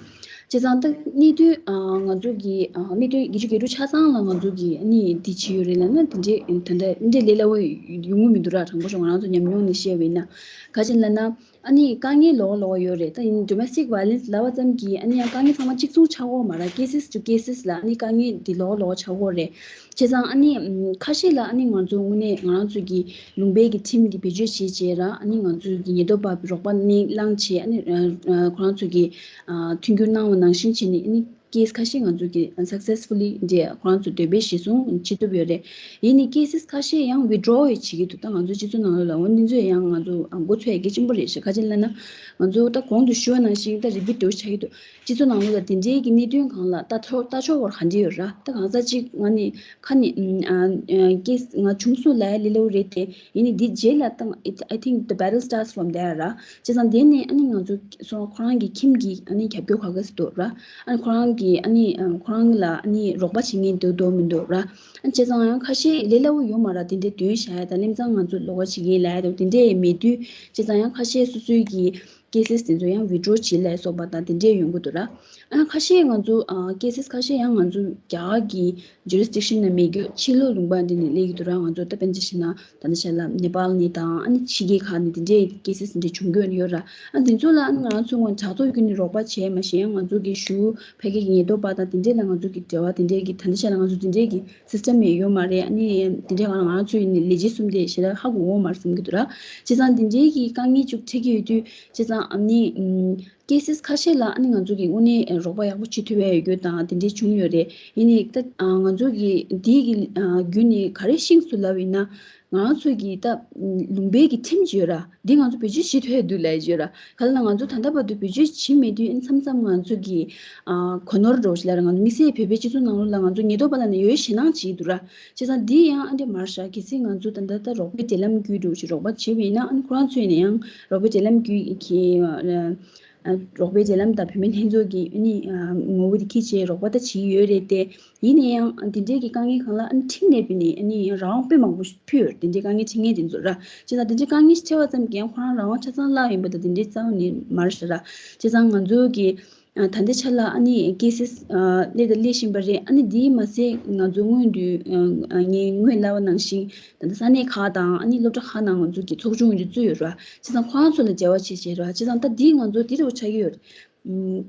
བྱས་ཙང་ད་གནད་དོན་ཨ་ང་ཚོ་གི་ཨ་གནད་དོན་བརྒྱད་ཅུ་གྱ་དྲུག་ཆ་ཚང་ལ་ང་ཚོ་གི་ཨ་ནི་འདི་བྱེད་ཡོད་རེད་ལབ་ན་དེ་འདྲའི་ད་ལྟ་འདི་འདྲའི་ལས་སླ་བོ་ཡོང་གི་མི་འདུག་ར། དྲང་པོ་ཞུ་ང་རང་ཚོ་ཉམས་མྱོང་ནས་བཤད་པ་ཡིན་ན། ག་ཅི་ལབ་ན་ཨ་ནི་དཀའ་ངལ་ལོགས་ལོགས་ཡོད་རེད། ད་ཡིན་domestic violence ལབ་པ་ཙམ་གྱིས་ཨ་ནི་ཡང་དཀའ་ངལ་ཚང་མ་གཅིག་མཚུངས་ཆགས་ཀྱི་ཡོད་མ་རེད། cases to cases ལ་ཨ་ནི་དཀའ་ངལ་འདི་ལོགས་ལོགས་ཆགས་ཀྱི་ཡོད་རེད། བྱས་ཙང་ཨ་ནི་ཨམ་ཁ་ཤས་ལ་ཨ་ནི་ང་ཚོ་དངོས་གནས་ང་རང་ཚོ་གི་ལུང་པའི་གི་ཁྲིམས་འདི་བེད་སྤྱོད་བྱས་བྱས་ར། ཨ་ནི་ང་ཚོ་གི་ཉེན་རྟོག་པ་རོགས་པ་གནས་བླངས་བྱས། ཨ་ནི་ཨ་ཨ་ཁོ་རང་ཚོ་གི་ཨ་མཐུན་འགྱུར་གནང་བ་ནང་བཞིན་བྱས་ནས་ཨ་ནི་case ཁ་ཤས་ང་ཚོ་གི་successfully འདི་ཁོ་རང་ཚོ་འདོན་སྤེལ་གཞིར་བཟུང་བྱེད་ཐུབ་ཡོད་རེད། ཡིན་ནའི་cases ཁ་ཤས་ཡང་withdraw ཡང་བྱེད་ཀྱི་འདུག་ད་ང་ཚོ་སྤྱི་ཚོགས་ནང་ལོགས་ལ་འོ་འདི་ཚོ་ཡང་ང་ཚོ་མགོ་ཚོས་ཡ་གལ་ཆེན་པོ་རེད་ཤག་ག་ཅི་ལབ་ན་ང་ཚོ་ད་གོང་དུ་ཞུ་བ་ནང་བཞིན་ད་repeat འདྲ་བོ་ཆགས་ཀྱི་འདུག་སྤྱི་ཚོགས་ནང་ལོགས་ལ་དེ་འདྲའི་གི་གནད་དོན་སྒང་ལ་ལྟ་ཐོ་ལྟ་ཕྱོགས་བར་ག་འདྲ་ཡོད་ར། ད་གང་ཟག་གཅིག་ང་ནི་ཁ་ནི་ཨ་ཨ་case ང་བྱུང་སོང་ལབ་ཡ་ལས་སླ་བོ་རེད་དེ། ཡིན་ནའི་འདི་རྗེས་ལ་ད་I think the battle starts from there ར། བྱས་ཙང་དེ་ནས་ཨ་ནི་ང་ཚོ་སོ་ཁོ་རང་གི་ཁྱིམ་གྱི་ཨ་ནི་རྒྱབ་སྐྱོར་ག་ག་ཟེ་འདུག་ར། ཨ་ནི་ཁོ་རང་གི་ཨ་ནི་ཨ་ཁོ་རང་ལ་ཨ་ནི་རོགས་པ་བྱེད་མཁན་འདུག་འདུག་མི་འདུག་ར། ཨ་བྱས་ཙང་ཡང་ཁ་ཤས་ལས་སླ་བོ་ཡོད་མ་ར། དེ་འདྲའི་འདོན་བཞག་ཡ་དང་སླེབས་ཙང་ང་ཚོ་ལོགས་ཀ་བྱེད་མཁན་ལབ་ཡ་དང་དེ་འདྲའི་མེད་དུས། བྱས་ཙང་ཡང་ཁ་ཤས་སོ་སོའི་གི་cases དེ་ཚོ་ཡང་withdraw བྱེད་ལབ་སོགས་པ་དང་དེ་འདྲའི་ཡོང་གི་འདུག་ར། ཨ་ཁ་ཤས་ང་ཚོ་ཨ་cases ཁ་ཤས་ཡང་ང་ཚོ་རྒྱ་གར་གྱི་jurisdiction ནང་མེད་རྒྱུ་ཕྱི་ལོགས་ལུང་པ་འདི་ནས་སླེབས་ཀྱི་འདུག་ར། ང་ཚོ་ད་དཔེར་ན་ཆ་བཞག་ན་ད་ལྟ་ཆ་ལ་ནེ་པཱལ་ནས་དང་ཨ་ནི་ཕྱི་རྒྱལ་ཁག་ནས་དེ་འདྲའི་cases འདི་བྱུང་གི་ཡོད་ར། ཨ་འདི་ཚོ་ལ་ཨ་ནི་ང་ཚོ་ངོས་དྲ་ཐོག་བརྒྱུད་ནས་རོགས་པ་བྱས་མ་ཤེས་ཡང་ང་ཚོ་གི་ཞུ་ཕ་གི་གི་ཉེན་རྟོག་པ་དང་དེ་འདྲས་ལ་ང་ཚོ་གི་འབྲེལ་བ་དེ་འདྲས་ཀྱི་ད་ལྟ་ཆ་ལ་ང་ཚོ་དེ་འདྲས་ཀྱི་system ཡོད་མ་རེད། ཨ་ནི་དེ་འདྲས་ང་ང་ཚོ་ཡིན་ནི་ལས་བྱེད་གསུམ་དེ་ཞེ་དྲག་ཧ་གོ་འོང་མ་རེད་བསམ་གྱི་འདུག་ར། བྱས་ཙང་དེ་འདྲས་ཀྱི་དཀའ་ངལ་ཅིག་འཕྲད་ཀྱི་ཡོད་དུས་བྱས་ཙང་ཨ་ནི་ཨམ། cases ཁ་ཤས་ལ་ཨ་ནི་ང་ཚོ་གི་དངོས་གནས་རོགས་པ་ཡག་པོ་བྱེད་ཐུབ་ཡ་ཡོད་རྒྱུ་དང་དེ་འདྲས་བྱུང་ཡོད་རེད། ཡིན་ནའི་ད་ང་ཚོ་གི་འདི་གི་བརྒྱུད་ནས་ག་རེ་ཤེས་སོང་ལབ་ཡིན་ན་ང་ཚོ་གི་ད་ལུང་པའི་གི་ཁྲིམས་ཅིག་ཡོད་ར། འདི་ང་ཚོ་བེད་སྤྱོད་བྱེད་ཐུབ་ཡ་འདུག་ལབ་ཡ་ཅིག་ཡོད་ར། ག་ལ་ང་ཚོ་ད་ལྟ་བར་དུ་བེད་སྤྱོད་བྱེད་མེད་དུས་ཨ་ནི་མཚམས་མཚམས་ང་ཚོ་གི་གོ་ནོར་འདྲ་བོ་ཞིག་ལབ་ར། ང་ཚོ་དམིགས་བསལ་བོད་པའི་སྤྱི་ཚོགས་ནང་ལོགས་ལ་ང་ཚོ་ཉེན་རྟོག་པ་ལ་ནི་ཡོད་ཞེད་སྣང་བྱེད་ཀྱི་འདུག་ར། བྱས་ཙང་འདི་ཡང་ཨ་འདྲས་མ་རེད་ཤག་གལ་སྲིད་ང་ཚོ་ད་ལྟ་ད་རོགས་པའི་འབྲེལ་ལམ་བརྒྱུད་འདྲ་བོ་ཞིག་རོགས་པ་བྱེད་པ་ཡིན་ན་ཨ་ནི་ཁོ་རང་ཚོས་ནས་ཡང་རོགས་པའི་འབྲེལ་ལམ་བརྒྱུད་ཀྱི་རོགས་པའི་འབྲེལ་ལམ་དང་བུད་མེད་ལྷན་ཚོགས་ཀྱི་ཨ་ནི་ངོ་བོ་དེ་འཁྱེར་བྱས་རོགས་པ་ད་བྱེད་ཀྱི་ཡོད་རེད་དེ། ཡིན་ན་ཡང་འདི་འདྲའི་གི་དཀའ་ངལ་སྒང་ལ་ཨ་ནི་ཁྲིམས་ནས་བྱས་ནས་ཨ་ནི་ཡང་རང་དབང་དཔེ་མང་པོ་ཕུལ་ཡོད་རེད། འདི་འདྲའི་དཀའ་ངལ་འཕྲད་མཁན་དེ་ཚོ་ར། བྱས་ཙང་འདི་འདྲའི་དཀའ་ངལ་ཞིག་འཕྲད་པ་ཙམ་གྱིས་ཡང་ཁོ་རང་རང་དབང་ཆ་ཚང་བརླག་ཡིན་པ་དང་དེ་འདྲའི་རྩ་བ་ནས་མ་རེད་ཤག་ར། བྱས་ཙང་ང་ཚོ་གི་ད་ལྟའི་ཆ་ལ་ཨ་ནི་cases སླེབས་དང་སླེབས་བཞིན་པ་རེད། ཨ་ནི་འདིའི་མ་ཟད་ང་ཚོ་སྔོན་དུ་ངས་སྔོན་ལབ་པ་ནང་བཞིན་ད་ལྟ་ས་གནས་ཁག་དང་ཨ་ནི་སློབ་གྲྭ་ཁག་ནང་ང་ཚོ་གི་ཚོགས་ཆུང་འདི་བཙུགས་ཡོད་ར། བྱས་ཙང་ཁོ་རང་ཚོ་ལ་འབྲེལ་བ་བྱེད་བྱེད་ར། བྱས་ཙང་ད་འདིའི་ང་ཚོ་འདི་འདྲ་བོ་ཆགས་ཀྱི་ཡོད་རེད།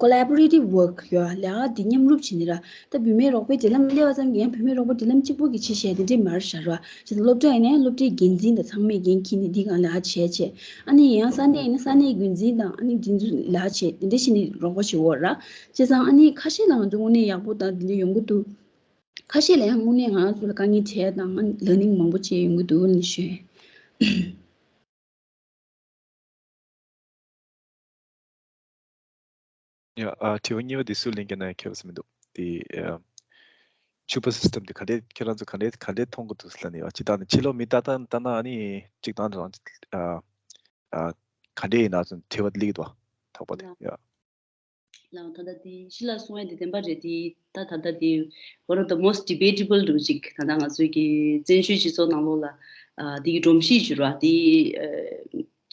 collaborative work ཡོད་ལས་ཀ་འདི་མཉམ་རུབ་བྱེད་ནི་ར། ད་བུད་མེད་རོགས་པའི་འབྲེལ་ལམ་སླེབས་པ་ཙམ་གྱིས་ཡང་བུད་མེད་རོགས་པ་འབྲེལ་ལམ་གཅིག་པོ་གིས་བྱེད་བྱས་དེ་འདྲས་མ་རེད་ཤག་ར། བྱས་ཙང་སློབ་གྲྭ་ཡིན་ན་ཡང་སློབ་གྲྭའི་འགན་འཛིན་དང་ཚང་མས་འགན་འཁྱེར་ནས་འདི་སྒང་ལས་ཀ་བྱས་བྱས། ཨ་ནི་ཡང་ས་གནས་ཡིན་ན་ས་གནས་འགན་འཛིན་དང་ཨ་ནི་འདི་ཚོ་ལས་ཀ་བྱས་དེ་འདྲས་བྱས་ནས་རོགས་པ་བྱེད་འོ་ར། བྱས་ཙང་ཨ་ནི་ཁ་ཤས་ལ་ང་ཚོ་དངོས་གནས་ཡག་པོ་དང་དེ་འདྲས་ཡོང་གི་འདུག་ཁ་ཤས་ལ་ཡང་དངོས་གནས་ང་ཚོ་ལ་དཀའ་ངལ་འཕྲད་དང་ལར་ནིང་མང་པོ་བྱས་ཡོང་གི་འདུག་ནི་ཞུ། ཡ། ཨ། དྲི་བ་གཉིས་པ་དེ་སུས་ལེན་གྱི་ན་ཁྱད་པར་ཅིག་མི་འདུག་དེ་ཨ་ཕྱུག་པོ་སི་སི་ཊམ་དེ་ག་འདྲས་ཁྱེད་རང་ཚོ་ག་འདྲས་ག་འདྲས་མཐོང་གི་འདུག་ཟེར་ལབ་ནས། ཨ། སྤྱིར་བཏང་ནས་ཕྱི་ལོགས་མི་ལྟ་ལྟ་ལྟ་ན་ཨ་ནི་གཅིག་དང་རང་ཨ་ཨ་ག་འདྲས་ཡིན་ན་ཚོ་དྲི་བ་དེ་སླེབས་ཀྱི་འདུག་བ། ཐོག་པ་དེ། ཡ། ལགས། ད་ལྟ་དེ་ཤི་ལ་གསུང་ཡ་དེ་བདེན་པ་རེད། དེ་ད་ད་ལྟ་དེ་one of the most debatable འདྲ་བོ་ཅིག་ད་ལྟ་ང་ཚོའི་གི་བཙན་བྱོལ་སྤྱི་ཚོགས་ནང་ལོགས་ལ་ཨ་དེ་གི་སྒྲོམ་གཞི་བྱུང་ར་དེ་ཨ་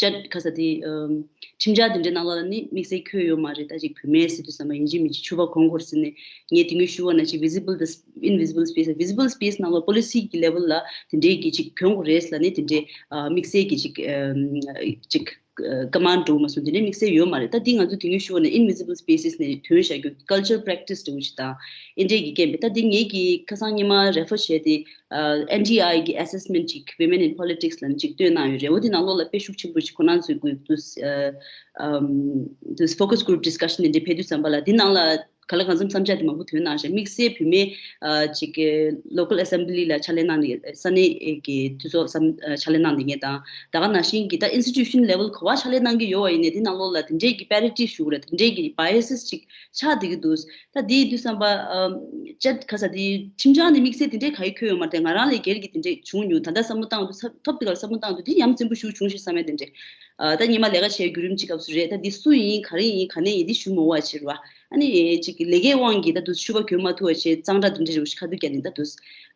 ཅད་ཁ་ས་དེ་ཨམ་ཁྲིམས་འཆར་དེ་འདྲའི་ནང་ལོགས་ལ་ནི་དམིགས་བསལ་འཁོད་ཡོད་མ་རེད། ད་ཅིག་བུད་མེད་ཟེར་དུས་ཙམ་པ་ཡིན་གཅིག་མིན་གཅིག་ཕྱུ་པ་གོན་དགོས་ཟེར་ནས་ངས་དེ་སྔོན་ཞུ་བ་ནང་བཞིན་visible the invisible space invisible space ནང་ལོགས་policy གི་level ལ་དེ་འདྲའི་གི་ཅིག་གྱོན་དགོས་རེད་ལབ་ནས་དེ་འདྲའི་ཨ་དམིགས་བསལ་གི་ཅིག་ཨམ་ཅིག་ཀ་མན་འགྲོ་མ་སོང་། དེ་འདྲའི་དམིགས་བསལ་ཡོད་མ་རེད། ད་འདི་ང་ཚོ་དེ་སྔོན་ཞུ་བ་ནས་invisible spaces ནས་ཐོན་བཞག་རྒྱུ་culture practice འདྲ་བོ་ཞིག་དང་ཨེ་འདྲས་ཀྱི་རྐྱེན་པས། ད་འདི་ངེད་ཀྱིས་ཁ་སང་སྔོན་མ་refer བྱས་ཏེ་ཨ་N D I གི་assessment ཅིག Women in Politics ལབ་ནས་ཅིག་བཏོན་གནང་ཡོད་རེད། འོ་དེ་ནང་ལོགས་ལ་དཔེ་ཤུགས་ཆེན་པོ་ཞིག་ཁོ་རང་ཚོའི་དགོས་འདུག་ཨ་ཨམ་འདུག focus group discussion དེ་འདྲས་ཕེབས་དུས་ཙམ་པ་ལ་འདི་ནང་ལ་ག་ལ་གང་འཚམ་བསམ་འཆར་དེ་མང་པོ་ཐོན་གནང་ཤག་དམིགས་བསལ་བུད་མེད་ཨ་ཅིག་local assembly ལ་ཕྱག་ལས་གནང་ནས་ས་གནས་ཀྱི་འཐུས་ཚོགས་སམ་ཕྱག་ལས་གནང་བསྡད་མཁན་དང་ད་ག་ནང་བཞིན་གྱི་ད་institution level ག་པར་ཕྱག་ལས་གནང་གི་ཡོད་པ་ཡིན་ནའི་དེ་ནང་ལོགས་ལ་དེ་འདྲས་ཀྱི་parity ཞུ་དགོས་རེད། དེ་འདྲས་ཀྱི་biases ཅིག་ཆགས་བསྡད་ཀྱི་འདུག་ད་དེ་ཡིན་དུས་ཙམ་པ་ཨ་ཅད་ཁ་ས་དེ་ཁྲིམས་འཆར་ནས་དམིགས་བསལ་དེ་འདྲས་ག་ཡི་འཁོད་ཡོད་མ་རེད། ང་རང་ལས་སྒེར་གྱི་དེ་འདྲས་བྱུང་མྱོང་། ད་ལྟ་བསམ་བློ་བཏང་དུས་ཐོབ་དེ་ག་ལ་བསམ་བློ་བཏང་དུས་དེ་ཡ་མཚན་པོ་ཞིག་བྱུང་ཞིག་བསམ་ཡ་དེ་འདྲས་ཨ་ད་སྔོན་མ་ལས་ཀ་བྱས་བརྒྱུད་རིམ་ཅིག་སྐབས་སུ་རེད། ད་འདི་སུ་ཡིན་ག་རེ་ཡིན་ག་ནས་ཡིན་འདི་ཞུ་མ་དགོས་པ་བྱས་རེད་བ། ཨ་ནི་ཅིག་ལས་ཀའི་དབང་གིས་ད་དུ་ཕྱུ་པ་གྱོན་མ་ཐུབ་པ་བྱས་གཙང་སྦྲ་དེ་འདྲ་རེ་བ་ཞིག་ཁ་ཐུག་བརྒྱབ་ནས་ད་དུ་ལས་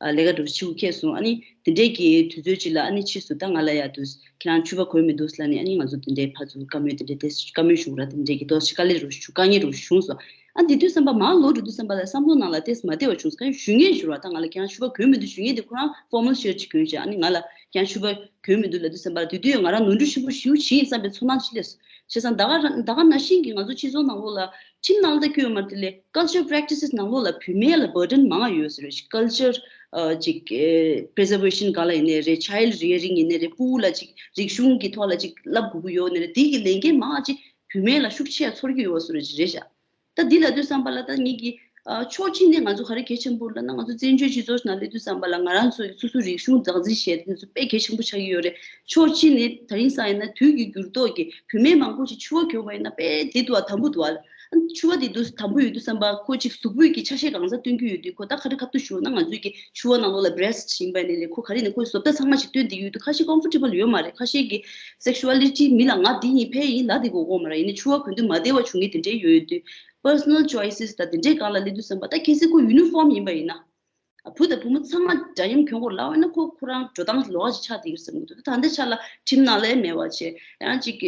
ཀ་རེ་བ་ཕྱི་པོ་ཁེལ་སོང་། ཨ་ནི་དེ་འདྲས་ཀྱི་དུས་ཚོད་ཅིག་ལ་ཨ་ནི་ཕྱིས་སུ་ད་ང་ལ་ཡ་དུ་ཁྱེད་རང་ཕྱུ་པ་གྱོན་མི་འདུག་ལབ་ནས་ཨ་ནི་ང་ཚོ་དེ་འདྲའི་ཕར་ཚུར་བཀའ་མོལ་དེ་འདྲའི་དེ་བཀའ་མོལ་ཞུ་ར་དེ་འདྲས་ཀྱི་དོ་ཞིག་དཀའ་ལས་རེ་བ་ཞུ་དཀའ་ངལ་རེ་བ་ཞུ་སོང་། ཨ་འདི་དུས་བསམ་པ་མང་ལོ་རུ་དུས་བསམ་པ་ལ་བསམ་བློ་ནང་ལ་ཏེས་མ་བདེ་བ་བྱུང་སོང་། ཞུ་ངེས་ཞུ་ར་ད་ང་ལ་ཁྱེད་རང་ཕྱུ་པ་གྱོན་མི་འདུག་ཞུ་ངེས་དེ་ཁོ་རང་formal shirt ཅིག་གྱོན་བྱས་ཨ་ནི་ང་ལ་ཁྱེད་རང་ཕྱུ་པ་གྱོན་མི་འདུག་ལབ་དུས་ཙམ་པ་ལ་དེ་དུས་ང་རང་ནོར་འཁྲུལ་ཆེན་པོ་ཞེ་པོ་ཅིག་ཡིན་བསམ་པའི་ཚོར་སྣང་ཅིག་སླེབས་སོང་། བྱས་ཙང་ད་ག་རང་ད་ག་ནང་བཞིན་གྱི་ང་ཚོ་སྤྱི་ཚོགས་ནང་ལོགས་ལ་ཁྲིམས་ནང་ལ་ད་བཀོད་ཡོད་མ་རེད་དེ་ལས་culture practices ནང་ལོགས་ལ་བུད་མེད་ལ་burden མང་ང་ཡོད་ཟེར་བའི་culture ཅིག་preservation ག་ལ་ཡིན་ནའི་རེད། child rearing ཡིན་ནའི་རེད། ཕྲུ་གུ་ལ་ཅིག་རིག་གཞུང་གི་ཐོག་ལ་ཅིག་བསླབ་དགོས་ཀྱི་ཡོད་ནའི་རེད། དེ་གི་ལས་འགན་མང་ང་ཅིག་བུད་མེད་ལ་ཤུགས་ཆེ་ཚོར་གྱི་ཡོད་ཟེར་བའི་ཅིག་རེད་ཤག་ད་འདི་ལབ་དུས་ཙམ་པ་ལ་ད་ངེད་ཀྱི་ཨ་ཕྱོགས་གཅིག་ནས་ང་ཚོ་ག་རེ་གལ་ཆེན་པོ་ལབ་ན་ང་ཚོ་བཙན་བྱོལ་སྤྱི་ཚོགས་ནང་སླེབས་དུས་ཙམ་པ་ལ་ང་རང་ཚོ་སོ་སོའི་རིག་གཞུང་བདག་འཛིན་བྱས་དུས་ཚོད་དཔེ་གལ་ཆེན་པོ་ཆགས་ཀྱི་ཡོད་རེད། ཕྱོགས་གཅིག་ནས་ད་རིང་སང་ཡིན་ན་དུས་ཀྱི་འགྱུར་ལྡོག་གིས་བུད་མེད་མང་པོ་ཞིག་ཕྱུ་པ་གྱོན་པ་ཡིན་ན་དཔེ་དེ་དུ་བ་དམ་པོ་འདུག་བ། ཕྱུ་པ་དེ་དུ་དམ་པོ་ཡོད་དུས་ཙམ་པ་ཁོ་ཅིག་གཟུགས་པོའི་གི་ཆ་ཤས་གང་ས་སྟོན་གྱི་ཡོད་དུས་ཁོ་ད་ག་རེ་ཁ་ཐུག་ཞུ་ན་ང་ཚོའི་གི་ཕྱུ་པ་ནང་ལོགས་ལ་breast ཡིན་པ་ཡིན་ནའི་ཁོ་ག་རེ་ཡིན་ནའི་ཁོའི་བཟོ་ལྟ་ཚང་མ་ཞིག་སྟོན་བསྡད་ཀྱི་ཡོད་དུས་ཁ་ཤས་comfortable ཡོད་མ་རེད། ཁ་ཤས་ཀྱི་sexuality མི་ལ་ང་འདི་ཡིན་ཕ་ཡིན་ལབ་བསྡད་དགོས་ཀྱི་ཡོད་མ་རེད། ཡིན་ནའི་ཕྱུ་པ་གྱོན་དུས་མ་བདེ་བ་བྱུང་མཁན་དེ་འདྲས་ཡོད་དུས་personal choices ད་དེ་འདྲའི་སྒང་ལ་སླེབས་དུས་ཙམ་པ་ད་གལ་སྲིད་ཁོ་uniform ཡིན་པ་ཡིན་ན། བུ་དང་བུ་མོ་ཚང་མ་འདྲ་མཉམ་གྱོན་དགོས་ལབ་པ་ཡིན་ན་ཁོ་ཁོ་རང་འགྲོ་སྟངས་ལོགས་ཀ་ཅིག་ཆགས་བསྡད་ཀྱི་རེད་བསམ་གྱི་འདུག་ད་ལྟའི་ཆ་ལ་ཁྲིམས་ནང་ལ་ཡང་མེད་པ་བྱས་ཡང་ཅིག་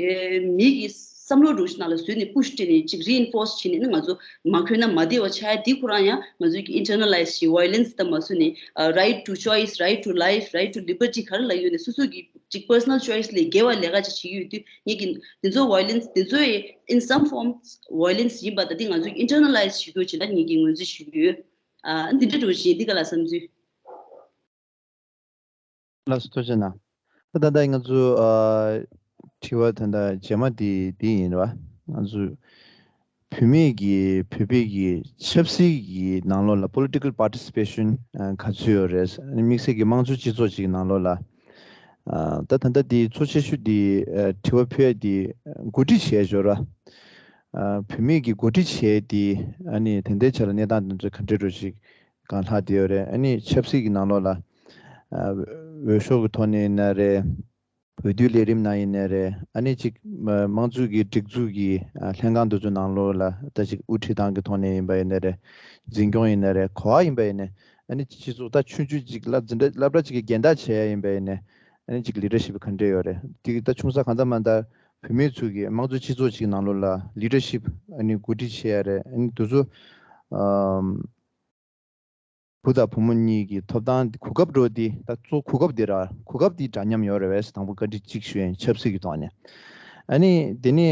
མི་གི་བསམ་བློ་འདྲ་བོ་ཞིག་ནང་ལ་བཟོས་ནས་push སྤྲད་ནས་ཅིག་reinforce བྱས་ནས་ནི་ང་ཚོ་མ་གྱོན་ན་མ་བདེ་བ་ཆགས་ཡ་འདི་ཁོ་རང་ཡང་ང་ཚོའི་གི་internalize བྱས་violence དང་མ་བཟོས་ནས་right to choice, right to life, right to liberty ག་རེ་ལབ་ཡོད་ནས་སོ་སོ་གི་ཅིག་personal choice ལས་བརྒལ་བ་ལས་ཀ་ཅིག་བྱེད་ཀྱི་ཡོད་དུས་ངེད་ཀྱི་འདི་ཚོ་violence འདི་ཚོ་in some form violence ཡིན་པ་ད་འདི་ང་ཚོས་internalize བྱེད་རྒྱུ་བྱེད་ན་ངེད་ཀྱིས་ངོས་འཛིན་ཞུ་གི་ཡོད། ཨ་འདི་འདྲ་འདྲ་བོ་ཞིག་འདི་ག་ལ་བསམ་ཚུལ། ལགས་སོ་ཐུགས་རྗེ་གནང་། ད་ལྟ་ང་ཚོ་ཨ་དྲི་བ་ད་ལྟ་རྗེས་མ་འདི་འདི་ཡིན་རེད་བ། ང་ཚོ་བུད་མེད་ཀྱི་བོད་པའི་གི་ཆབ་སྲིད་ཀྱི་ནང་ལོགས་ལ་political participation ཨ་ག་ཚོད་ཡོད་རེད། ཨ་ནི་དམིགས་བསལ་གྱི་དམངས་གཙོ་སྤྱི་ཚོགས་ཅིག་ནང་ལོགས་ལ་ཨ་ད་ད་ལྟ་འདི་གཙོ་ཆེ་ཤོས་འདི་ཨ་དྲི་བ་ཕུལ་ཡ་འདི་ཨ་འགོ་ཁྲིད་བྱས་འབྱོར་བ། ཨ་བུད་མེད་ཀྱི་འགོ་ཁྲིད་བྱས་འདི་ཨ་ནི་ད་ལྟའི་ཆ་ལ་གནས་སྟངས་འདི་ཚོ་ག་འདྲ་འདྲ་བོ་ཞིག་གང་ལྷག་བསྡད་ཡོད་རེད། ཨ་ནི་ཆབ་སྲིད་ཀྱི་ནང་ལོགས་ལ་ཨ་འོས་ཤོག་གི་ཐོག་ནས་ཡིན་ན་རེད། འོས་བསྡུའི་ལས་རིམ་ནང་ཡིན་ནའི་རེད། ཨ་ནི་ཅིག་མ་དམངས་གཙོའི་གི་སྒྲིག་འཛུགས་ཀྱི་ཨ་ལྷན་ཁང་དེ་ཚོའི་ནང་ལོགས་ལ་ད་ཅིག་དབུ་ཁྲིད་སྟངས་ཀྱི་ཐོག་ནས་ཡིན་པ་ཡིན་ནའི་རེད། འཛིན་སྐྱོང་ཡིན་ནའི་རེད། ག་པར་ཡིན་པ་ཡིན་ནའི་ཨ་ནི་སྤྱི་ཚོགས་ད་ཆུང་ཆུང་ཅིག་སློབ་འཛིན་གྲྭ་སློབ་གྲྭ་ཅིག་གི་སྦྱིན་བདག་བྱེད་ཡ་ཡིན་པ་ཡིན་ནའི་ཨ་ནི་ཅིག་leadership ག་འདྲ་ཡོད་རེད། དེ་གི་ད་ཆུང་ས་གང་ཙམ་མ་ད་བུད་མེད་ཚོ་གི་དམངས་གཙོ་སྤྱི་ཚོགས་ཅིག་ནང་ལོགས་ལ་leadership ཨ་ནི་འགོ་ཁྲིད་བྱེད་ཡ་རེད། ཨ་ནི་དེ་ཚོ་ཨམ། བུ་དང་བུ་མོ་གཉིས་ཀྱི་ཐོབ་ཐང་གོ་སྐབས་འགྲོ་དེ་ད་གཙོ་གོ་སྐབས་དེ་ར་གོ་སྐབས་དེ་འདྲ་མཉམ་ཡོད་རེད་བས། དང་པོ་བཀའ་འདྲི་གཅིག་ཞུ་ཡིན་ཆབ་སྲིད་ཀྱི་ཐོག་ནས། ཨ་ནི་དེ་ནས་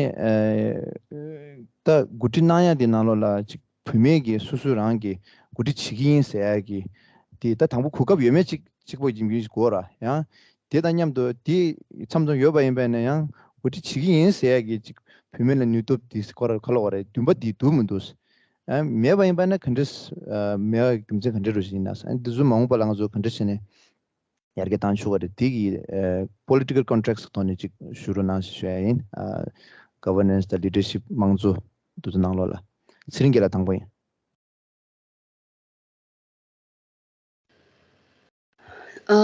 ད་འགོ་ཁྲིད་གནང་ཡ་དེ་ནང་ལོགས་ལ་ཅིག་བུད་མེད་ཀྱིས་སོ་སོ་རང་གི་འགོ་ཁྲིད་བྱེད་ཀྱི་ཡིན་ཟེར་ཡ་གི་དེ་ད་དང་པོ་གོ་སྐབས་ཡོད་མེད་ཅིག་གཅིག་པོ་ཡིན་གྱི་དགོས་ར་ཡང་དེ་དང་མཉམ་དུ་དེ་མཚམས་མཚམས་ཡོད་པ་ཡིན་པ་ཡིན་ན་ཡང་འགོ་ཁྲིད་བྱེད་ཀྱི་ཡིན་ཟེར་ཡ་གི་ཅིག་བུད་མེད་ལ་ནུས་སྟོབས་དེ་སྐོར་ག་ལ་བ་རེད། འདུན་པ་དེ་འདུག་མི་འདུག་ཨ་མེད་པ་ཡིན་པ་ན་ག་འདྲ་ཨ་མེད་པ་རྒྱུ་མཚན་ག་འདྲ་རུ་ཞིག་ཡིན་ན་ཨ་འདི་ཚོ་མ་འོངས་པ་ལ་ང་ཚོ་ག་འདྲ་བྱས་ནས་ཡར་རྒྱས་བཏང་ཆོག་ག་རེད། དེ་གི་ཨ་political context ཐོག་ནས་ཅིག་ཞུ་རོགས་གནང་ཞེས་ཞུ་ཡ་ཡིན། ཨ་governance དང་leadership དམངས་གཙོ་འདི་ཚོ་ནང་ལོགས་ལ། ཚེ་རིང་རྒྱལ་ལགས་དང་པོ་ཡིན། ཨ་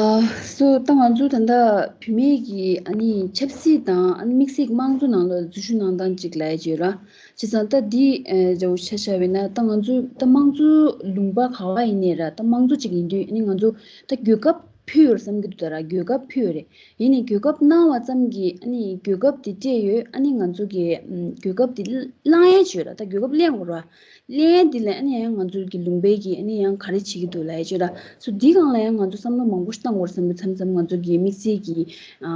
སོ་ད་ང་ཚོ་ད་ལྟ་བུད་མེད་ཀྱི་ཨ་ནི་ཆབ་སྲིད་དང་ཨ་ནི་དམིགས་བསལ་དམངས་གཙོ་ནང་ལ་འཛུལ་ཞུགས་གནང་སྟངས་ཅིག་ལ་ཡ་བརྗོད་ར། བྱས་ཙང་ད་འདི་ཨ་འདྲ་བོ་ཆ་བཞག་པ་ཡིན་ན། ད་ང་ཚོ་ད་དམངས་གཙོ་ལུང་པ་ག་བ་ཡིན་ནའི་ར། ད་དམངས་གཙོ་ཅིག་ཡིན་དུས་ཨ་ནི་ང་ཚོ་ད་གོ་སྐབས་ཕུལ་ཡོད་བསམ་གྱི་འདུག་ད་ར། གོ་སྐབས་ཕུལ་ཡོད་རེད། ཡིན་ནའི་གོ་སྐབས་གནང་བ་ཙམ་གྱིས་ཨ་ནི་གོ་སྐབས་དེ་སྤྲད་ཡོད། ཨ་ནི་ང་ཚོ་གི་ཨམ་གོ་སྐབས་དེ་བླང་ཡས་བྱོས་ར། ད་གོ་སྐབས་ལེན་དགོས་ར། ལེན་དེ་ལས་ཨ་ནི་ཡང་ང་ཚོ་གི་ལུང་པའི་གི་ཨ་ནི་ཡང་ག་རེ་བྱེད་ཀྱི་འདུག་ལབ་ཡས་བྱོས་ར། སོ་འདི་སྒང་ལ་ཡང་ང་ཚོ་བསམ་བློ་མང་པོ་ཞིག་བཏང་དགོས་རེད་བསམ་གི། མཚམས་མཚམས་ང་ཚོ་གི་དམིགས་བསལ་གྱི་ཨ་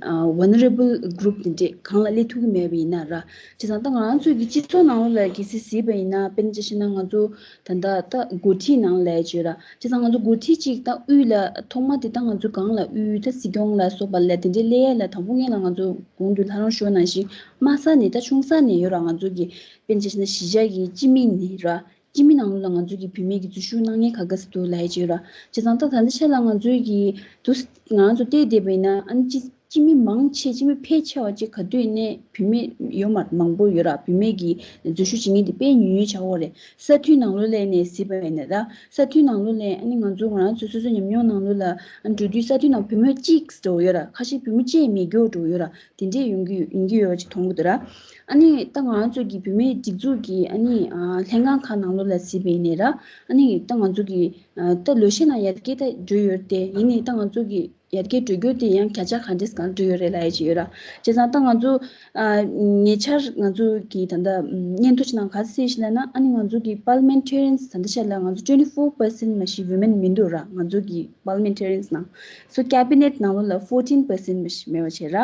ཨམ་ཨ་vulnerable group དེ་འདྲས་སྒང་ལ་སླེབས་ཐུབ་ཀྱི་མེད་པ་ཡིན་ན་ར། བྱས་ཙང་ད་ང་རང་ཚོ་གི་སྤྱི་ཚོགས་ནང་ལོགས་ལ་གལ་སྲིད་གཟིགས་པ་ཡིན་ན། དཔེར་ན་ཆ་བཞག་ན་ང་ཚོ་ད་ལྟ་ད་འགོ་ཁྲིད་ནང་ལ་བྱོས་ར། བྱས་ཙང་ང་ཚོ་འགོ་ཁྲིད་ཅིག་ད་དབུས་ལ་ཐོག་མ་དེ་ད་ང་ཚོ་སྒང་ལ་དབུས་ད་སྲིད་སྐྱོང་ལ་སོགས་པ་ལ་དེ་འདྲའི་སླེབས་ཡས་ལ་དང་པོ་སྔོན་ལ་ང་ཚོ་གོང་དུ་ལྷ་རང་ཞུ་བ་ནང་བཞིན་དམའ་ས་ནས་ད་ཆུང་ས་ནས་ཡོད་ར། ང་ཚོ་གི་དཔེར་ན་ཆ་བཞག་ན་གཞིས་ཆགས་ཀྱི་སྤྱི་མི་ནས་ར། སྤྱི་མི་ནང་ལོགས་ལ་ང་ཚོ་གི་བུད་མེད་ཀྱི་འཛུལ་ཞུགས་གནང་མཁན་ག་ག་ཟེ་འདུག་ལབ་ཡས་ཅིག་ཡོད་ར། བྱས་ཙང་ད་ད་ལྟ་ཆ་ལ་ང་ཚོའི་གི་དུ་ང་ཚོ་བལྟས་བསྡད་པ་ཡིན་ན། ཨ་ནི་སྤྱི་སྤྱི་མི་མང་ཆེ་སྤྱི་མི་ཕལ་ཆེ་བ་ཅིག་ག་དུས་ནས་བུད་མེད་ཡོད་མ་མང་པོ་ཡོད་ར། བུད་མེད་ཀྱི་འཛུལ་ཞུགས་བྱེད་མཁན་དེ་དཔེ་ཉུང་ཉུང་ཆགས་ཡོད་རེད། ས་འཐུས་ནང་ལོགས་ལ་ནས་གཟིགས་པ་ཡིན་ན་ར། ས་འཐུས་ནང་ལོགས་ལ་ཨ་ནི་ང་ཚོ་ང་རང་ཚོ་སོ་སོའི་ཉམས་མྱོང་ནང་ལོགས་ལ་ཨ་ནི་འགྲོ་དུས་ས་འཐུས་ནང་བུ་མོ་གཅིག་འགྲོ་ཡོད་ར། ཁ་ཤས་བུ་མོ་གཅིག་མེད་རྒྱུ་འགྲོ་ཡོད་ར། དེ་འདྲས་ཡོང་གི་ཡོད་ཡིན་གྱི་ཡོད་པ་ཅིག་མཐོང་གི་འདུག་ར། ཨ་ནི་ད་ང་ཚོ་གི་བུད་མེད་སྒྲིག་འཛུགས་ཀྱི་ཨ་ནི་ཨ་ལྷན་ཁང་ཁག་ནང་ལོགས་ལ་གཟིགས་པ་ཡིན་ནའི་ར། ཨ་ནི་ད་ང་ཚོ་གི་ཨ་ད་ལོ་ཤས་ནང་ཡར་རྒྱས་ད་འགྲོ་ཡོད་རེད་དེ། ཡིན་ནའི་ད་ང་ཚོ་གི་ཡར་རྒྱས་འགྲོ་རྒྱུ་དེ་ཡང་བརྒྱ་ཆ་ག་འདྲས་གང་འགྲོ་ཡོད་རེད་ལབ་ཡས་ཅིག་ཡོད་ར། བྱས་ཙང་ད་ང་ཚོ་ཨ་ཉེ་ཆར་ང་ཚོ་གི་ད་ལྟ་སྙན་ཐོ་ཅིག་ནང་ག་ཚོད་ཞིག་ལབ་ན། ཨ་ནི་ང་ཚོ་གི་parliamentarians ད་ལྟ་ཆ་ལ་ང་ཚོ་twenty four percent མ་གཞི་women མི་འདུག་ར། ང་ཚོ་གི་parliamentarians ནང་སོ་cabinet ནང་ལོགས་ལ་fourteen percent མ་གཞི་མེད་པ་བྱས་ར།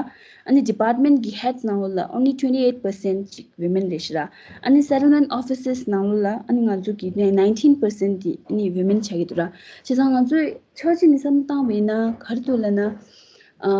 ཨ་ནི་department གི་heads ནང་ལོགས་ལ་only twenty eight percent ཅིག་women རེད་ཤག་ར། ཨ་ནི་settlement offices ནང་ལོགས་ལ་ཨ་ནི་ང་ཚོ་གི་nineteen percent དེ་ཨ་ནི་women ཆགས་ཀྱི་འདུག་ར། བྱས་ཙང་ང་ཚོས་ཕྱོགས་གཅིག་ནས་བསམ་བློ་བཏང་བ་ཡིན་ན་ག་རེ་འདུག་ལབ་ན། ཨ་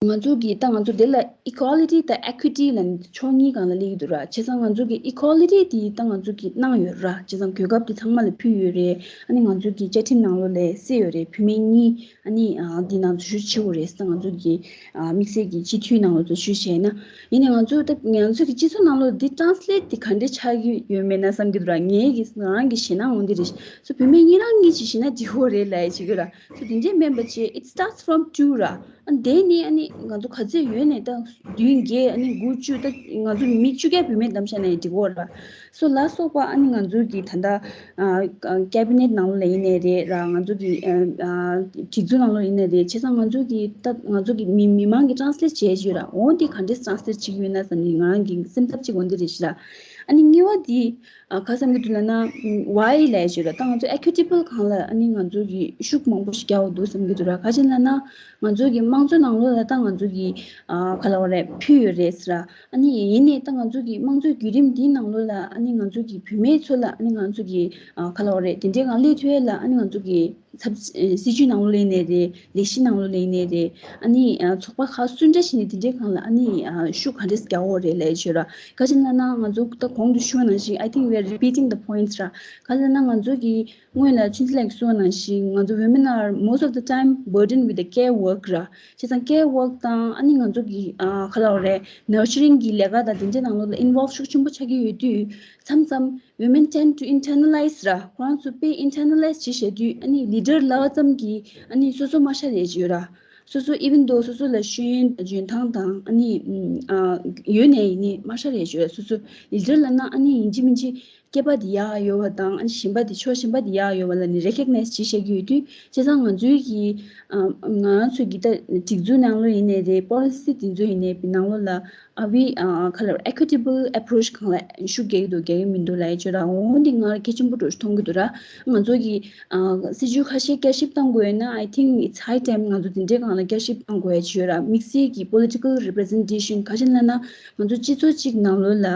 ང་ཚོ་གི་ད་ང་ཚོ་འདི་ལ་equality དང་equity ལབ་ནས་ཕྱོགས་གཉིས་སྒང་ལ་སླེབས་ཀྱི་འདུག་ར། བྱས་ཙང་ང་ཚོ་གི་equality དེ་ད་ང་ཚོ་གི་གནང་ཡོད་ར། བྱས་ཙང་གོ་སྐབས་དེ་ཚང་མ་ལ་ཕུལ་ཡོད་རེད། ཨ་ནི་ང་ཚོ་གི་བཅའ་ཁྲིམས་ནང་ལོགས་ལ་གསལ་ཡོད་རེད། བུད་མེད་གཉིས་ཨ་ནི་ཨ་འདི་ནང་འཛུལ་ཞུགས་བྱེད་དགོས་རེད་ཟེར། ང་ཚོ་གི་ཨ་དམིགས་བསལ་གྱི་སྤྱི་འཐུས་ནང་ལ་འཛུལ་ཞུགས་བྱས་ན། ཡིན་ནའི་ང་ཚོ་ད་ང་ཚོ་གི་སྤྱི་ཚོགས་ནང་ལོགས་འདི་translate དེ་ག་འདྲས་ཆགས་ཀྱི་ཡོད་མེད་ན་བསམ་གྱི་འདུག་ར། ངའི་གི་ང་རང་གི་ཞེད་སྣང་འོང་གི་རེད། སོ་བུད་མེད་གཉིས་རང་གཉིས་ཀྱིས་བྱས་ན་འགྲིག་གི་རེད་ལབ་ཡས་ཅིག་ཡོད་ར། སོ་དེ་འདྲས་མིན་པ་བྱས། It starts from two ར། ཨ་དེ་ནི་ཨ་ནི་ང་ཚོ་ག་ཚོད་ཡོད་ནས་ད་བདུན་བརྒྱད་ཨ་ནི་དགུ་བཅུ། ད་ང་ཚོ་མི་བཅུ་བརྒྱ་བུད་མེད་བདམས་བཞག་ན་ཡང་འགྲིག་གི་རེད་པ། སོ་ལ་སོགས་པ་ཨ་ནི་ང་ཚོ་གི་ད་ལྟ་ཨ་cabinet ནང་ལོགས་ལ་ཡིན་ནའི་རེད་ར། ང་ཚོ་གི་ཨ་ཨ་སྒྲིག་འཛུགས་ནང་ལོགས་ཡིན་ནའི་རེད། བྱས་ཙང་ང་ཚོ་གི་ད་ང་ཚོ་གི་མི་མི་མང་གི་translate བྱས་ཡོད་ར། འོ་འདི་ག་འདྲས་translate བྱེད་ཀྱི་ཡོད་ན་བསམ་ནས་ང་རང་གི་སེམས་འཚབ་ཅིག་འོང་གི་རེད་ཤག་ར། ཨ་ནི་གཉིས་པ་འདི། ཨ་ག་བསམ་གྱི་འདུག་ལབ་ན། ཨམ་why ལབ་ཡས་ཅིག་ཡོད་ར། ད་ང་ཚོ་equitable སྒང་ལ་ཨ་ནི་ང་ཚོ་གི་ཤུགས་མང་པོ་ཞིག་རྒྱག་དགོས་འདུག་བསམ་གྱི་འདུག་ར། ག་ཅི་ལབ་ན། ང་ཚོ་གི་དམངས་གཙོ་ནང་ལོགས་ལ་ད་ང་ཚོ་གི་ཨ་ག་ལབ་དགོས་རེད། ཕུལ་ཡོད་རེད་ཟེར་ར། ཨ་ནི་ཡིན་ནའི་ད་ང་ཚོ་གི་དམངས་གཙོའི་བརྒྱུད་རིམ་འདིའི་ནང་ལོགས་ལ་ཨ་ནི་ང་ཚོ་གི་བུད་མེད་ཚོ་ལ་ཨ་ནི་ང་ཚོ་གི་ཨ་ག་ལབ་དགོས་རེད། དེ་འདྲའི་སྒང་སླེབས་ཐུབ་ཡས་ལ་ཨ་ནི་ང་ཚོ་གི་ཚབ་ཨ་སྲིད་ཇུས་ནང་ལོགས་ལ་ཡིན་ནའི་རེད། ལས་གཞི་ནང་ལོགས་ལ་ཡིན་ནའི་རེད། ཨ་ནི་ཨ་ཚོགས་པ་ཁག་སུ་འདྲ་ཞིག་ནས་དེ་འདྲའི་སྒང་ལ་ཨ་ནི་ཨ་ཤུགས་ག་འདྲས་རྒྱག་དགོས་རེད་ལབ་ཡས་ཅིག་ཡོད་ར། ག་ཅི་ལབ་ན་ང་ཚོ་ད་གོང་དུ་ཞུས་པ་ནང་བཞིན། I think we are repeating the points ར། ག་ཅི་ལབ་ན་ང་ཚོ་གི་སྔོན་ལ་ཆུན་ཚེ་ལགས་ཀྱིས་གསུངས་པ་ནང་བཞིན་ང་ཚོ་women are most of the time burdened with the care work ར། བྱས་ཙང་care work དང་ཨ་ནི་ང་ཚོ་གི་ཨ་ག་ལབ་དགོས་རེད། nurturing གི་ལས་ཀ་དང་དེ་འདྲའི་ནང་ལོགས་ལ་involve ཤུགས་ཆེན་པོ་ཆགས་ཀྱི་ཡོད་དུས། མཚམས་མཚམས་women tend to internalize ར། ཁོ་རང་ཚོ་དཔེ་internalize བྱེད་བཞག་དུས་ཨ་ནི་leader ལབ་པ་ཙམ་གྱིས་ཨ་ནི་སོ་སོ་མ་ཤར་ཡས་ཅིག་ཡོད་ར། སོ་སོ་even though སོ་སོ་ལ་ཤེས་ཡོན་འཇོན་ཐང་དང་ཨ་ནི་ཨ་ཡོད་ནའི་ཡིན་ནའི་མ་ཤར་ཡས་ཅིག་ཡོད་ར། སོ་སོ་leader ལབ་ན་ཨ་ནི་ཡིན་གཅིག་མིན་གཅིག་སྐྱེས་པ་དེ་ཡག་ཡོད་པ་དང་། ཨ་ནི་གཞན་པ་དེ་ཕྱོགས་གཞན་པ་དེ་ཡག་ཡོད་པ་ལ་ནི་recognize བྱེད་བཞག་གི་ཡོད་དུས། བྱས་ཙང་ང་ཚོའི་གི་ཨ་ང་ཚོའི་གི་ད་སྒྲིག་འཛུགས་ནང་ལོགས་ཡིན་ནའི་རེད། policy དེ་ཚོ་ཡིན་ནའི་ནང་ལོགས་ལ། Are we ཨ་ག་ལབ་equitable approach སྒང་ལ་ཤུགས་རྒྱག་གི་འདུག་རྒྱག་གི་མི་འདུག་ལབ་ཡས་ཅིག་ཡོད་ར། འོ་འདི་ང་ལ་གལ་ཆེན་པོ་འདྲ་ཞིག་མཐོང་གི་འདུག་ར། ང་ཚོ་གི་ཨ་སྲིད་ཇུས་ཁ་ཤས་བསྐྱར་ཞིབ་གཏང་དགོས་ཡོད་ན། I think it's high time ང་ཚོ་དེ་འདྲའི་སྒང་ལ་བསྐྱར་ཞིབ་གཏང་དགོས་ཡས་ཅིག་ཡོད་ར། དམིགས་བསལ་གྱི་political representation ག་ཅི་ལབ་ན། ང་ཚོ་སྤྱི་ཚོགས་གཅིག་ནང་ལོགས་ལ་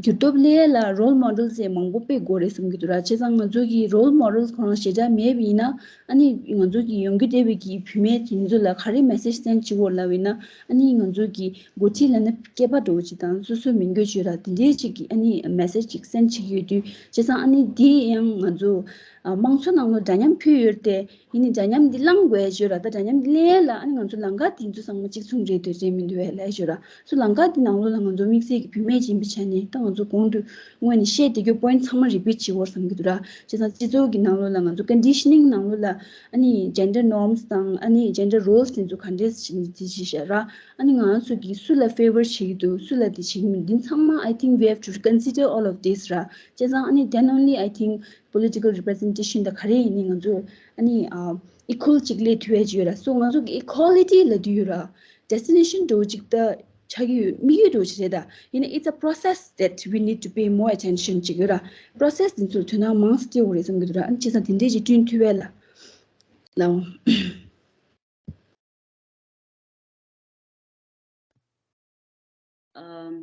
འགྱུར་ལྡོག་སླེབས་ཡས་ལ་role models ཡང་མང་པོ་དཔེ་དགོས་རེད་བསམ་གྱི་འདུག་ར། བྱས་ཙང་ང་ཚོ་གི་role models ཁོ་རང་ཞེ་དྲག་མེད་པ་ཡིན་ན། ཨ་ནི་ང་ཚོ་གི་ཡོང་རྒྱུ་བསྡད་པའི་གི་བུད་མེད་དེ་ཚོ་ལ་ག་རེ་message send བྱེད་དགོས་ལབ་ཡིན་ན། ཨ་ནི་ང་ཚོ་གི་འགོ་ཁྲིད་ལབ་ན་སྐྱེས་པ་འདྲ་བོ་ཅིག་དང་སོ་སོ་མི་འགྱོད་ཅིག་ར། དེ་འདྲའི་ཅིག་གི་ཨ་ནི་message ཅིག་send བྱེད་ཀྱི་ཡོད་དུས། བྱས་ཙང་ཨ་ནི་འདི་ཡང་ང་ཚོ་ ཨ་དམངས་གཙོ་ནང་ལོགས་འདྲ་མཉམ་ཕུལ་ཡོད་དེ། ཡིན་ནའི་འདྲ་མཉམ་འདི་བླང་དགོས་ཞུ་ར། ད་འདྲ་མཉམ་འདི་ལེན་ལ་ཨ་ནི་ང་ཚོ་ལམ་ཁ་འདི་ཚོ་ཚང་མ་གཅིག་མཚུངས་རེད་འདོད་རེད་མི་འདུག་བས་ལས་ཞུ་ར། སུ་ལམ་ཁ་འདི་ནང་ལོགས་ལ་ང་ཚོ་དམིགས་བསལ་གྱི་བུད་མེད་ཅིག་ཡིན་པའི་ཆ་ནས། ད་ང་ཚོ་གོང་དུ་སྔོན་ནས་བཤད་བསྡད་རྒྱུ་པོ་ཡིན་ཊི་ཚང་མ་རི་པིཊ་བྱེད་འོར་བསམ་གྱི་འདུག་ར། བྱས་ཙང་སྤྱི་ཚོགས་ཀྱི་ནང་ལོགས་ལ་ང་ཚོ་ཀོན་ཌི་ཤ་ནིང་ནང་ལོགས་ལ་ཨ་ནི་ཇེན་ཌར་ནོརམ་སི་དང་ཨ་ནི་ཇེན་ཌར་རོལ་སི་དེ་ཚོ་ག་འདྲས་བྱེད་ནི་དེ་ཅིག་བཤད་ར། ཨ་ནི་ང་ཚོ་གིས་སུ་ལ་ཕེ་ཝར་བྱེད་ཀྱི་འདུག་སུ་ལ་དེ་བྱེད་ཀྱི་མི་འདུག་ཚང་མ། I think we have to consider all of this ར། བྱས་ཙང་ཨ་ནི་then only I think political representation ད་ག་རེ་ཡིན་ནི་ང་ཚོ་ཨ་ནི་ཨ་ཨི་ཁུལ་ཅིག་སླེབས་ཐུབ་ཡ་ཅིག་ཡོད་ར། སོ་ང་ཚོ་གི་ཨི་ཁོ་ལི་ཊི་ལབ་དུས་ཡོད་ར། ཌེ་སི་ཊི་ནེ་ཤན་འདྲ་བོ་ཅིག་ད་ཆགས་ཀྱི་ཡོད། དམིགས་ཡུལ་འདྲ་བོ་ཅིག་རེད་ད། ཡིན་ན་it's a process that we need to pay more attention ཅིག་ཡོད་ར། པོ་རོ་སེ་སི་འདི་ཚོར་དོ་སྣང་མང་ཙམ་སྤྲད་དགོས་རེད་བསམ་གྱི་འདུག་ར། ཨ་ནི་བྱས་ཙང་དེ་འདྲས་ཅིག་བསྐྲུན་ཐུབ་ཡ་ལ་ལའོ། ཨམ།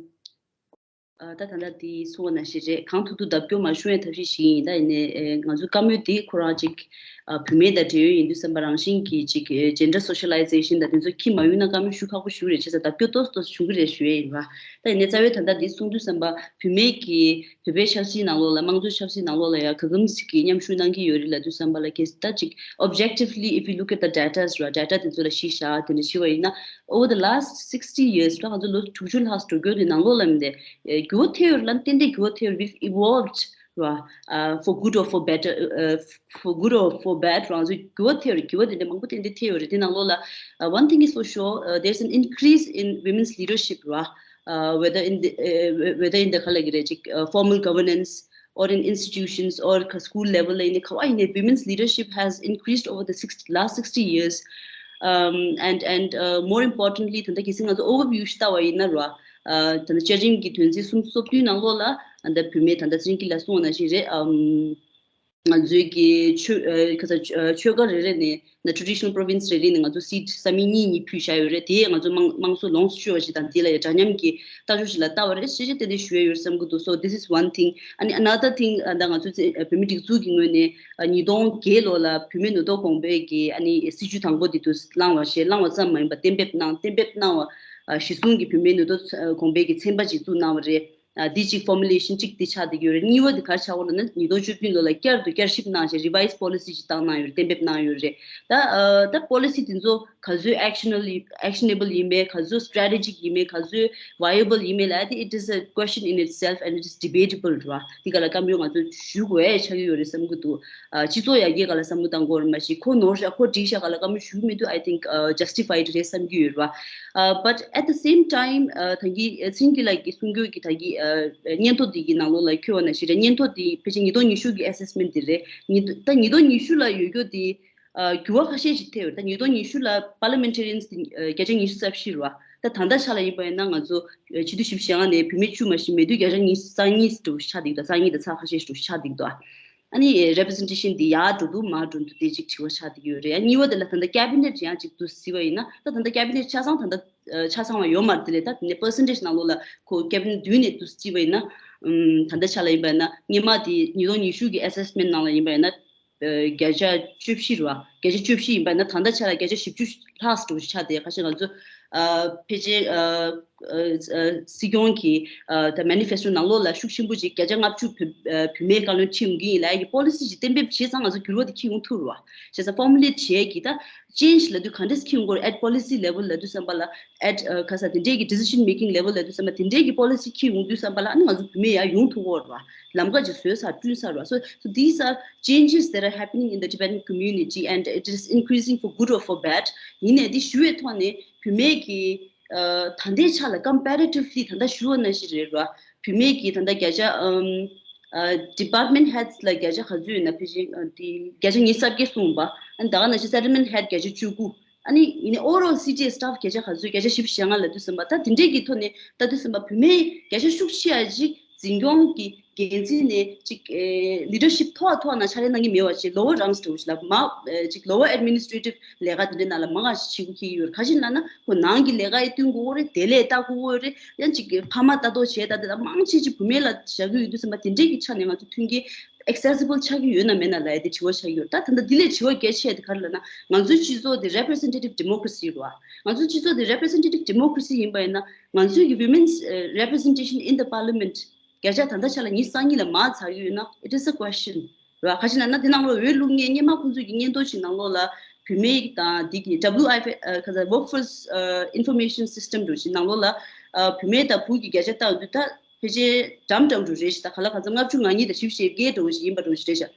ཨ་ད་ད་ལྟ་དེ་གསུངས་པ་ནང་བཞིན་རེད། གང་ཐུབ་ཐུབ་ལྡབ་སྐྱོར་མ་ཤོར་ཡ་ཐབས་ཤེས་ཤིག་ཡིན། ད་ཡིན་ནའི་ཨེ་ང་ཚོའི་བཀའ་མོལ་དེ་ཁོ་རང་ཅིག་ཨ་བུད་མེད་དང་འབྲེལ་ཡོད་ཡིན་དུས་ཙམ་པ་རང་བཞིན་གྱིས་ཅིག་ཨེ་ཇེན་ཌར་སོ་ཤ་ལའི་ཛེ་ཤན་དང་དེ་ཚོ་ཁྱི་མ་ཡོང་ན་བཀའ་མོལ་ཞུ་ཁག་པོ་ཞིག་རེད། བྱས་ཙང་ལྡབ་སྐྱོར་ཏོག་ཙམ་ཏོག་ཙམ་བྱུང་གི་རེད་ཞུ་ཡ་ཡིན་པ། ད་ཡིན་ནའི་རྩ་བའི་ད་ལྟ་འདི་གསུང་དུས་ཙམ་པ་བུད་མེད་ཀྱི་བོད་པའི་ཆབ་སྲིད་ནང་ལོགས་ལ་དམངས་གཙོའི་ཆབ་སྲིད་ནང་ལོགས་ལ་ཡ་ག་ཙམ་ཞིག་གིས་མཉམ་ཞུགས་གནང་གི་ཡོད་རེད་ལབ་དུས་ཙམ་པ་ལ་གལ་སྲིད་ད་ཅིག་objectively if you look at the datas ར། ཌེ་ཊ་དེ་ཚོ་ལ་གཞི་བཞག་དེ་འདྲ་བྱས་པ་ཡིན་ན། Over the last sixty years ར། ང་ཚོ་ལོ་དྲུག་ཅུ་ལྷག་འགྲོ་རྒྱུ་དེ་ནང་ལོགས་ལ་མི་འདི་འགྱུར་བ་ཐེབས་ཡོད་རེད་ལ། ཏན་ཏན་འགྱུར་བ་ཐེབས་ཡོད་རེད། We've evolved ར། Uh, for good or for better, uh, for good or for bad ར། ང་ཚོ་འགྱུར་བ་ཐེབས་ཡོད་རེད། འགྱུར་བ་དེ་འདྲ་མང་པོ་ཏན་ཏན་ཐེབས་ཡོད་རེད། དེ་ནང་ལོགས་ལ་uh, one thing is for sure, uh, there's an increase in women's leadership ར། Uh, whether in the uh, whether in the ག་ལབ་ཀྱི་རེད་ཅིག uh, formal governance or in institutions or ག་school level ལ་ཡིན་ནའི་ག་བ་ཡིན་ནའི་women's leadership has increased over the sixty, last sixty years. Um, and and uh, more importantly ད་ལྟ་གལ་སྲིད་ང་ཚོ་overview ཞིག་བལྟ་བ་ཡིན་ན་ར། ཨ་ད་ལྟ་བཅའ་ཁྲིམས་ཀྱི་དོན་ཚན་སུམ་ཅུ་སོ་བདུན་ནང་ལོགས་ལ་ཨ་ད་བུད་མེད་ད་ལྟ་ཚེ་རིང་སྐྱིད་ལགས་གསུངས་པ་ནང་བཞིན་རེད། ཨམ། ང་ཚོའི་གི་ཆོས་ཨ་ག་ས་ཨ་ཆོལ་ཁ་རེ་རེ་ནས་ན་traditional province རེ་རེ་ནས་ང་ཚོ་seat ས་མིག་གཉིས་གཉིས་ཕུལ་བཞག་ཡོད་རེད། དེ་ང་ཚོ་དམངས་དམངས་གཙོ་ལོངས་སུ་སྤྱོད་པ་ཞིག་དང་དེ་ལ་ཡང་འདྲ་མཉམ་གྱི་ལྟ་ཕྱོགས་ཤིག་ལ་ལྟ་བ་རེད་ཞེས་ཏན་ཏན་ཞུ་ཡ་ཡོད་བསམ་གྱི་འདུག So this is one thing. ཨ་ནི་another thing ཨ་ད་ང་ཚོ་ཚེ་བོད་མི་སྒྲིག་འཛུགས་ཀྱི་ངོས་ནས་ཨ་ཉིས་སྟོང་བརྒྱད་ལོ་ལ་བུད་མེད་ནུས་སྟོབས་གོང་འཕེལ་གྱི་ཨ་ནི་སྲིད་ཇུས་དང་པོ་དེ་དུ་བླངས་པ་ཞེས་བླངས་པ་ཙམ་མ་ཡིན་པར་གཏན་འབེབས་གནང་གཏན་འབེབས་གནང་བ་ཨ་གཞི་བཟུང་གི་བུད་མེད་ནུས་སྟོབས་ཨ་གོང་འཕེལ་གྱི་ཚན་པ་ཅིག་བཙུགས་གནང་བ་རེད། ཨ་འདི་གཅིག་formulation གཅིག་འདི་ཆགས་བསྡད་ཀྱི་ཡོད་རེད། གཉིས་པ་འདི་ག་རེ་ཆགས་ཡོད་ལབ་ན་ཉིས་སྟོང་བཅུ་བདུན་ལོ་ལ་བསྐྱར་དུ་བསྐྱར་ཞིབ་གནང་བྱས་revised policy ཅིག་བཏང་གནང་ཡོད་རེད། གཏན་འབེབས་གནང་ཡོད་རེད། ད་ཨ་ད་policy དེ་ཚོ་ག་ཚོད་actionable actionable ཡིན་མིན། ག་ཚོད་strategic ཡིན་མིན། ག་ཚོད་viable ཡིན་མིན་ལབ་ཡ་དེ་it is a question in itself and it is debatable ར། འདི་ག་ལ་བཀའ་མོལ་ང་ཚོ་ཞུ་དགོས་ཆགས་ཀྱི་ཡོད་རེད་བསམ་གྱི་འདུག་ཨ་སྤྱི་ཚོགས་ཡར་རྒྱས་སྒང་ལ་བསམ་བློ་བཏང་དགོས་རེད་མ་གཞི་ཁོ་ནོར་ཤག་ཁོ་འགྲིག་ཤག་སྒང་ལ་བཀའ་མོལ་ཞུ་གི་མི་འདུག I think uh, justified རེད་བསམ་གྱི་ཡོད་ར། Uh, but at the same time uh, ད་གི་ཚེ་རིང་སྐྱིད་ལགས་ཀྱིས་གསུང་རྒྱུ་གི་ད་གི་uh, སྙན་ཐོ་འདི་གི་ནང་ལོགས་ལ་འཁོད་པ་ནང་བཞིན་རེད། སྙན་ཐོ་འདི་ཕལ་ཆེར་ཉིས་སྟོང་ཉི་ཤུ་གི་assessment འདི་རེད། ཉིས་ད་ཉིས་སྟོང་ཉི་ཤུ་ལ་ཡོད་རྒྱུ་འདི་ཨ་འགྱུར་བ་ཁ་ཤས་ཤིག་ཐེབས་ཡོད་རེད། ད་ཉིས་སྟོང་ཉི་ཤུ་ལ་parliamentarians དེ་ཨ་བརྒྱ་ཆ་ཉི་ཤུ་རྩ་བཞི་རེད་བ། ད་ད་ལྟ་ཆ་ལ་ཡིན་པ་ཡིན་ན་ང་ཚོ་ཨ་ཕྱི་ཟླ་བཞི་བཅུ་ཞེ་ལྔ་ནས་བུད་མེད་བཅུ་མ་ཞིག་མེད་དུས་བརྒྱ་ཆ་ཉི་ཤུ་རྩ་གཉིས་འགྲོ་ཆགས་བསྡད་ཀྱི་འདུག་རྩ་གཉིས་དང་ཚེག་ཁ་ཤས་འགྲོ་ཆགས་བསྡད་ཀྱི་འདུག་ཨ་ནི་representation དེ་ཡར་འགྲོ་འདུག་མར་འགྲོ་འདུག་དེ་གཅིག་དྲི་བ་ཆགས་བསྡད་ཀྱི་ཡོད་རེད། ཨ་གཉིས་པ་དེ་ལ་ད་ལྟ་cabinet ཡང་གཅིག་ཏུ་གཟིགས་པ་ཡིན་ན་ད་ད་ལྟ་cabinet ཆ་ཚང་ད་ལྟ་ཨ་ཆ་ཚང་བ་ཡོད་མ་རེད། དེ་ལས་ད་དེ་ནས་percentage ནང་ལོགས་ལ་ཁོ་cabinet བདུན་ནས་ཏུ་གཟིགས་པ་ཡིན་ན་ཨམ་ད་ལྟ་ཆ་ལ་ཡིན་པ་ཡིན་ན་སྔོན་མ་དེ་ཉིས་སྟོང་ཉི་ཤུ་གི་assessment ནང་ལ་ཡིན་པ་ཡིན་ན། བརྒྱ་ཆ་བཅུ་བཞི་རེད་བ། བརྒྱ་ཆ་བཅུ་བཞི་ཡིན་པ་ན་ད་ལྟ་ཆ་ལ་བརྒྱ་ཆ་བཞི་བཅུ་ལྷག་འགྲོ་ཆགས་ཏེ་ཁ་ཤས་ང་ཚོ་ཨ་ཕལ་ཆེར་ཨ་ཨ་སྲིད་སྐྱོང་གི་ཨ་ད་manifesto ནང་ལོགས་ལ་ཤུགས་ཆེན་པོ་ཅིག་བརྒྱ་ཆ་ལྔ་བཅུ་བུ་ཨ་བུད་མེད་བཀའ་བློན་ཁྲིད་ཡོང་གི་ཡིན་ལབ་ཡ་གི་policy ཅིག་གཏན་འབེབས་བྱས་ཙང་ང་ཚོ་འགྱུར་བ་དེ་འཁྱེར་ཡོང་ཐུབ་རེད་བ། བྱས་ཙང་formulate བྱས་ཀྱི་ད་change ལབ་དུས་ག་འདྲས་འཁྱེར་ཡོང་དགོས་རེད། at policy level ལབ་དུས་ཙམ་པ་ལ་at ཨ་ག་ས་དེ་འདྲས་ཀྱི་decision making level ལབ་དུས་ཙམ་པ་དེ་འདྲས་ཀྱི་policy འཁྱེར་ཡོང་དུས་ཙམ་པ་ལ་ཨ་ནི་ང་ཚོ་བུད་མེད་ཡར་ཡོང་ཐུབ་ཀྱི་ཡོད་རེད་བ། ལམ་ཁ་ཅིག་བཟོས་ཚར་བསྐྲུན་ཚར་རེད་བ། So, so these are changes that are happening in the Tibetan community and it is increasing for good or for bad. ཡིན་ནའི་འདི་ཞུ་བའི་ཐོག་ནས་བུད་མེད་ཀྱི་ཨ་ད་ལྟའི་ཆ་ལ་comparatively ད་ལྟ་ཞུ་བ་ནང་བཞིན་རེད་བ། བུད་མེད་ཀྱི་ད་ལྟ་བརྒྱ་ཆ་ཨམ་ཨ་department heads ལ་བརྒྱ་ཆ་ག་ཚོད་ཡོད་ན་ཕལ་ཆེར་ཨ་དེ་བརྒྱ་ཆ་ཉི་ཤུ་རྩ་བརྒྱད་གསུངས་པ། ཨ་ནི་ད་ག་ནང་བཞིན་settlement head བརྒྱ་ཆ་བཅུ་དགུ། ཨ་ནི་ཡིན་ནའི་overall C T A staff བརྒྱ་ཆ་ག་ཚོད་བརྒྱ་ཆ་བཞི་བཅུ་ཞེ་ལྔ་ལབ་དུས་ཙམ་པ་ད་དེ་འདྲས་ཀྱི་ཐོག་ནས་ལྟ་དུས་ཙམ་པ་བུད་མེད་བརྒྱ་ཆ་ཤུགས་ཆེ་བ་ཅིག་འཛིན་སྐྱོང་གི་འགན་འཛིན་ནས་ཅིག་ཨེ་leadership མཐོ་བ་མཐོ་བ་ནང་ཕྱག་ལས་གནང་གི་མེད་པ་ཅིག་lower ranks འདྲ་བོ་ཞིག་ལ་མ་ཨེ་ཅིག་lower administrative ལས་ཀ་དེ་འདྲའི་ནང་ལ་མང་ང་ཞིག་བྱེད་དགོས་ཀྱི་ཡོད་རེད། ག་ཅི་ལབ་ན་ཁོ་ནང་གི་ལས་ཀ་ཡི་བསྟུན་དགོས་རེད། དེ་ལས་ལྟ་དགོས་རེད། ཡང་ཅིག་ཕ་མ་ལྟ་རྟོག་བྱས་ད་དེ་དག་མང་ཆེ་ཅིག་བུད་མེད་ལ་བཞག་གི་ཡོད་དུས་ཙམ་པ་དེ་འདྲས་ཀྱི་ཆ་ནས་ང་ཚོ་མཐུན་རྐྱེན accessible ཆགས་ཀྱི་ཡོད་ན་མེད་ན་ལབ་ཡ་དེ་དྲི་བ་ཆགས་ཀྱི་ཡོད། ད་ད་ལྟ་འདི་ལས་དྲི་བ་གལ་ཆེ་དེ་ག་རེ་ལབ་ན་ང་ཚོའི་སྤྱི་ཚོགས་དེ་representative democracy རེད་བ། ང་ཚོའི་སྤྱི་ཚོགས་དེ་representative democracy ཡིན་པ་ཡིན་ན་ང་ཚོའི་གི་women's uh, representation in the parliament བརྒྱ་ཆ་ད་ལྟ་ཆ་ལ་ཉི་ཤུ་རྩ་གཉིས་ལ་མར་ཚར་གྱི་ཡོད་ན་it is a question. རེད་བ། ག་ཅི་ལབ་ན་འདི་ནང་ལོགས་འོས་བླུག་མཁན་སྔོན་མ་ཁོང་ཚོས་ཀྱི་སྙན་ཐོ་ཞིག་ནང་ལོགས་ལ་བུད་མེད་དང་འདི་གི་W I F ཁ་ཚ་Workforce Information System འདྲ་ཞིག་ནང་ལོགས་ལ་བུད་མེད་དང་བུ་གི་བརྒྱ་ཆ་བཏང་དུས་ད་ཕལ་ཆེར་འགྲམ་འགྲམ་འདྲ་རེད་ཤག་ད་ག་ལ་ག་ཚ་ལྔ་བཅུ་ང་གཉིས་དང་བཞི་བཅུ་ཞེ་བརྒྱད་འདྲ་ཞིག་ཡིན་པ་འདྲ་ཞིག་རེད་ཤག་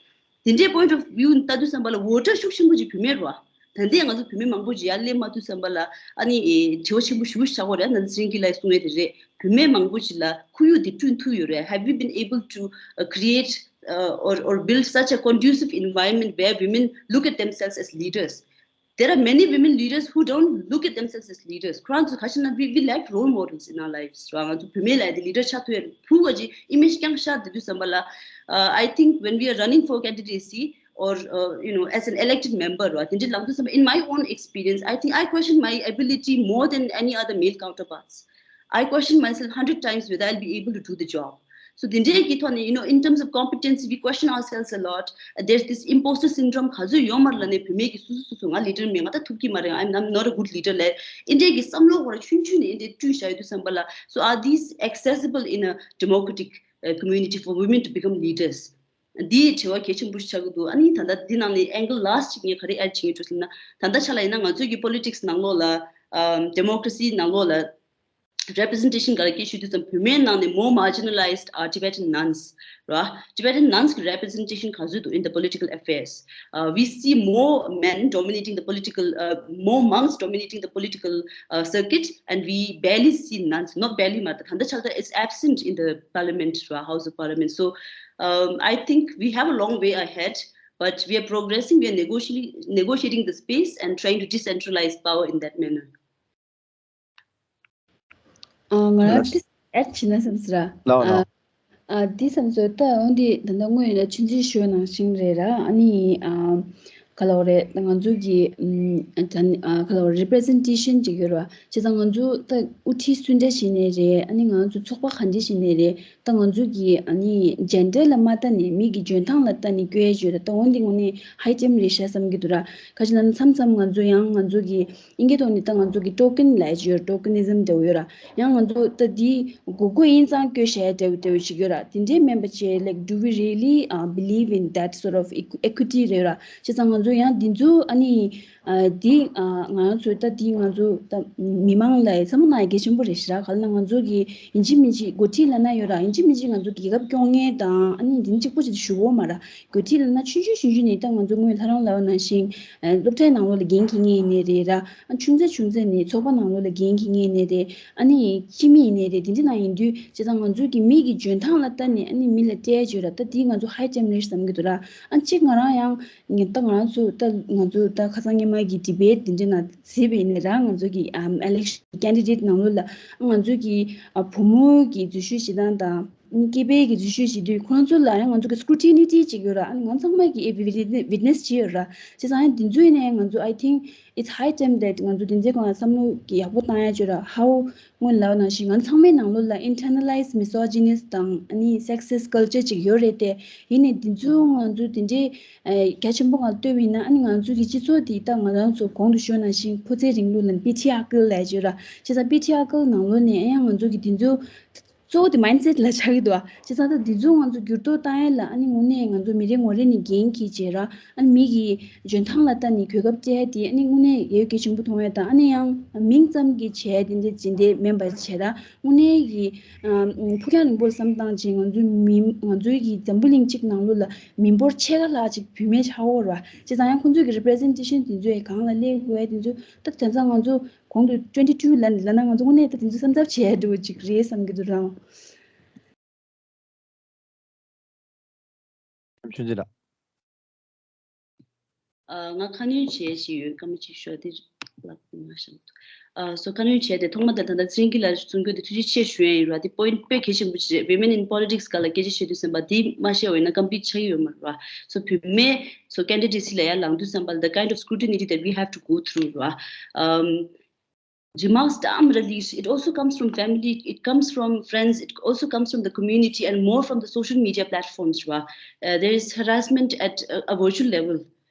དེ་འདྲའི་point of view ལྟ་དུས་ཙམ་པ་ལ་voter ཤུགས་ཆེན་པོ་ཅིག་བུད་མེད་རེད་བ། ད་ལྟའི་ང་ཚོ་བུད་མེད་མང་པོ་ཅིག་ཡར་སླེབས་མ་ཐུབ་ཙམ་པ་ལ་ཨ་ནི་དྲི་བ་ཆེན་པོ་ཞེ་པོ་ཅིག་ཆགས་ཀྱི་རེད། ན་ཚེ་རིང་སྐྱིད་ལགས་གསུང་ཡས་དེ་རེད། བུད་མེད་མང་པོ་ཅིག་ལ་ཁོར་ཡུག་དེ་བསྐྲུན་ཐུབ་ཡོད་རེད། Have we been able to uh, create uh, or, or build such a conducive environment where women look at themselves as leaders? There are many women leaders who don't look at themselves as leaders. ཁོ་རང་ཚོ་ག་ཅི་ན་we, we lack role models in our lives. ར་ང་ཚོ་བུད་མེད་ལ་དེ་leader ཆགས་ཐུབ་ཡ་ཕུ་བ་ཅིག་image རྐྱང་ཤར་བསྡད་དུས་ཙམ་པ་ལ། Uh, I think when we are running for candidacy or uh, you know, as an elected member, ར་དེ་འདྲའི་ལངས་དུས་ཙམ་པ། In my own experience, I think I question my ability more than any other male counterparts. I question myself hundred times whether I'll be able to do the job. So དེ་འདྲའི་གི་ཐོག་ནས, you know, in terms of competency, we question ourselves a lot. There's this imposter syndrome ག་ཚོད་ཡོད་མ་རེད་ལབ་ནས་བུད་མེད་ཀྱི་སོ་སོ་སོ་སོ་ང་leader མེད། ང་ད་ཐུབ་ཀྱི་མ་རེད། I'm, I'm not a good leader ལབ་འདི་འདྲའི་གི་བསམ་བློ་ཁོ་རང་ཆུང་ཆུང་ནས་འདི་འདྲའི་བསྐྲུན་བཞག་ཡོད་དུས་ཙམ་པ་ལ། So are these accessible in a democratic uh, community for women to become leaders? འདིའི་དྲི་བ་གལ་ཆེན་པོ་ཞིག་ཆགས་ཀྱི་འདུག་ཨ་ནི་ད་ལྟ་འདི་ནང་ནས་angle last ཅིག་ངས་ག་རེ་add བྱེད་ཀྱི་འདུག་ཟེར་ན། ད་ལྟ་ཆ་ལ་ཡིན་ན་ང་ཚོའི་གི་politics ནང་ལོགས་ལ། um, democracy ནང་ལོགས་ལ་representation ག་རེ་སྐད་ཆ་ཤོད་དུས་ཙམ་བུད་མེད་ནང་ནས་more marginalized are Tibetan nuns, ར། Tibetan nuns གི་representation ག་ཚོད་འདུག in the political affairs? Uh, we see more men dominating the political, uh, more monks dominating the political uh, circuit, and we barely see nuns, not barely མ་རེད། ད་ལྟ་ཆ་ལ་it's absent in the parliament, ར། House of Parliament. So um, I think we have a long way ahead, but we are progressing, we are negotiating, negotiating the space and trying to decentralize power in that manner. ཨ། ང་རང་ཏིས་add བྱེད་ན་བསམ་སོང་ར། ལའོ་ལའོ། ཨ། ཨ། འདི་བསམ་སོང་། ད་འོན་ཏེ་ད་ལྟ་སྔོན་ལ་ཆུང་ཆུང་ཞུས་ནང་བཞིན་རེད་ར། ཨ་ནི། ཨ། ག་ལབ་དགོས་རེད། ང་ཚོ་གི་ཨམ། ད་ནི། ཨ། ག་ལབ་དགོས་རེད། representation ཅིག་ཡོད་ར། བྱས་ཙང་ང་ཚོ་ད་དབུ་ཁྲིད་སུ་འདྲ་ཞིག་ནས་རེད། ཨ་ནི་ང་ཚོ་ཚོགས་པ་ག་འདྲ་ཞིག་ནས་རེད། ད་ང་ཚོ་གི་ཨ་ནི་gender ལ་མ་ལྟ་ནས་མི་གི་འཇོན་ཐང་ལ་ལྟ་ནས་བསྐོ་ཡས་ཡོད་ར། ད་འོན་ཏེ་དངོས་གནས་high time རེད་ཤག་བསམ་གྱི་འདུག་ར། ག་ཅི་ལབ་ན་མཚམས་མཚམས་ང་ཚོ་ཡང་ང་ཚོ་གི་ཨིན་སྐད་ཐོག་ནས་ད་ང་ཚོ་གི་token ལབ་ཡས་ཡོད་ར། tokenism འདྲ་བོ་ཡོད་ར། ཡང་ང་ཚོ་ད་འདི་དགོས་མཁོ་ཡིན་ཙང་བསྐོ་བཞག་འདྲ་བོ་འདྲ་བོ་ཞིག་ཡོད་ར། དེ་འདྲའི་མིན་པ་བྱས། like, do we really uh, believe in that sort of equ- equity རེད་ར། བྱས་ཙང་ང་ཚོ་ཡང་འདི་ཚོ་ཨ་ནི། ཨ། འདི། ཨ། ང་ཚོ་ད་འདི་ང་ཚོ་ད་མི་མང་ལ་བསམ་བློ་གནང་ཡ་གལ་ཆེན་པོ་རེད་ཤག་ར། ག་ལབ་ན་ང་ཚོ་གི་ཡིན་གཅིག་མིན་གཅིག་འགོ་ཁྲིད་ལབ་ན་ཡོད་ར། ཡིན་གཅིག་མིན་གཅིག་ང་ཚོ་རྒྱལ་ཁབ་སྐྱོང་མཁན་དང་ཨ་ནི་འདི་གཅིག་པོ་ཅིག་ཞུ་གོ་མ་ར། འགོ་ཁྲིད་ལབ་ན་ཆུང་ཆུང་ཆུང་ཆུང་ནས་ད་ང་ཚོ་སྔོན་ལྷ་རམས་ལབ་པ་ནང་བཞིན། ཨ། སློབ་གྲྭའི་ནང་ལོགས་ལ་འགན་འཁྱེར་མཁན་ཡིན་ནའི་རེད་ར། ཨ། ཆུང་ཙག་ཆུང་ཙག་ནས་ཚོགས་པ་ནང་ལོགས་ལ་འགན་འཁྱེར་མཁན་ཡིན་ནའི་རེད། ཨ་ནི་སྤྱི་མི་ཡིན་ནའི་རེད། དེ་འདྲ་ནང་ཡིན་དུས་བྱས་ཙང་ང་ཚོ་གི་མི་གི་འཇོན་ཐང་ལ་ལྟ་ནས་ཨ་ནི་མི་ལ་སྤྲད་ཡས་ཡོད་ར། ད་འདི་ང་ཚོ་high time རེད་བསམ་གྱི་འདུག་ར། ཨ། གཅིག་ང་རང་ཡང་ད་ང་རང་ཚོ་ད་ང་ཚོ་ད་ཁ་སང་སྔོན་མ་གི་debate དེ་འདྲ་ནང་གཟིགས་པ་ཡིན་ནའི་ར། ང་ཚོ་གི་ཨམ་election candidate ནང་ལོགས་ལ་ང་ཚོ་གི་ཨ་བུ་མོ་གི་འཛུལ་ཞུགས་བྱེད་སྟངས་དང་། སྐྱེས་པའི་གི་འཛུལ་ཞུགས་བྱེད་དུས་ཁོང་ཚོ་ལ་ཡང་ང་ཚོ་གི་scrutiny ཅིག་ཡོད་ར། ཨ་ནི་ང་ཚང་མ་གི་ཨེ་བི་witness བྱས་ཡོད་ར། བྱས་ཙང་ཡང་འདི་ཚོ་ནས་ང་ཚོ I think it's high time that ང་ཚོ་འདི་ཚོའི་སྒང་ལ་བསམ་བློ་གི་ཡག་པོ་བཏང་ཡ་བྱོས་ར། How སྔོན་ལབ་པ་ནང་བཞིན་ང་ཚང་མའི་ནང་ལོགས་ལ་internalized misogynist དང་ཨ་ནི་sexist culture ཅིག་ཡོད་རེད་དེ། ཡིན་ནའི་འདི་ཚོ་ང་ཚོ་དེ་འདྲའི་ཨ་རྒྱ་ཆེན་པོ་སྒང་ལ་ལྟོས་པ་ཡིན་ན། ཨ་ནི་ང་ཚོ་གི་སྤྱི་ཚོགས་འདི་ད་ང་རང་ཚོ་གོང་དུ་ཞུས་ནང་བཞིན་ཕོ་རྩལ་རིང་ལུགས་ལ་patriarchal ལབ་ཡ་བྱོས་ར། བྱས་ཙང་patriarchal ནང་ལོགས་ནས་ཡང་ང་ཚོ་གི་འདི་ཚོ་གཙོ་བོ་དེ་mindset ལ་ཆགས་ཀྱི་འདུག་ཨ། བྱས་ཙང་ད་འདི་ཚོ་ང་ཚོ་འགྱུར་ལྡོག་བཏང་ཡས་ལ་ཨ་ནི་དངོས་གནས་ང་ཚོ་མི་རེ་ངོ་རེ་ནས་འགན་འཁྱེར་བྱས་ར། ཨ་ནི་མི་གི་འཇོན་ཐང་ལ་ལྟ་ནས་གོ་སྐབས་སྤྲད་ཡས་དེ་ཨ་ནི་དངོས་གནས་ཡ་གལ་ཆེན་པོ་མཐོང་ཡས་དང་། ཨ་ནི་ཡང་མིང་ཙམ་གྱི་བྱས་དེ་འདྲ་ཅིག་འདྲ་མིན་པ་བྱས་ར། དངོས་གནས་ཀྱི་ཕུགས་རྒྱང་རིང་པོར་བསམ་བཏང་བྱས་ང་ཚོའི་མི་ང་ཚོའི་གི་འཛམ་བུ་གླིང་གཅིག་ནང་ལོགས་ལ་མི་འབོར་ཕྱེད་ཀ་ལྷག་ཅིག་བུད་མེད་ཆགས་ཡོད་ར། བྱས་ཙང་ཡང་ཁོང་ཚོའི་གི་representation དེ་ཚོ་ཡང་གང་ལ་སླེབས་དགོས་ཡས་དེ་ཚོ་ད་དེང་སང་ང་ཚོ་གོང་དུ་twenty two ལབ་ལབ་ན་ང་ཚོ་དངོས་གནས་ད་དེ་ཚོ་བསམ་ཚར་བྱས་འགྲོ་ཅིག་རེད་བསམ་གྱི་འདུག་རང་། ཆུང་ཆུང་ལགས། ཨ། ང་ཁ་སྣོན་བྱས་ཤིག་ཡོད། སྐར་མ་གཅིག་ཤོག་དེ་ལགས་མ་བཤད་འདུག་ཨ། སོ་ཁ་སྣོན་བྱས་ཏེ་ཐོག་མ་དང་ད་ལྟ་ཚེ་རིང་སྐྱིད་ལགས་གསུང་རྒྱུ་དེ་ཐུགས་རྗེ་ཆེ་ཞུ་ཡས་ཡིན་ར། དེ་point དཔེ་གལ་ཆེན་པོ་ཅིག་རེད། Women in politics སྒང་ལ་སྐད་ཆ་བཤད་དུས་ཙམ་པ་དེ་མ་བཤད་པ་ཡིན་ན་གོམས་འདྲིས་ཆགས་ཀྱི་ཡོད་མ་རེད་ར། སོ་བུད་མེད་སོ་candidacy ལ་ཡར་ལངས་དུས་ཙམ་པ་ལ་the kind of scrutiny that we have to go through ར། ཨམ། Remarks དང་ར་ལིག it also comes from family, it comes from friends, it also comes from the community and more from the social media platforms ར། Uh, there is harassment at a, a virtual level.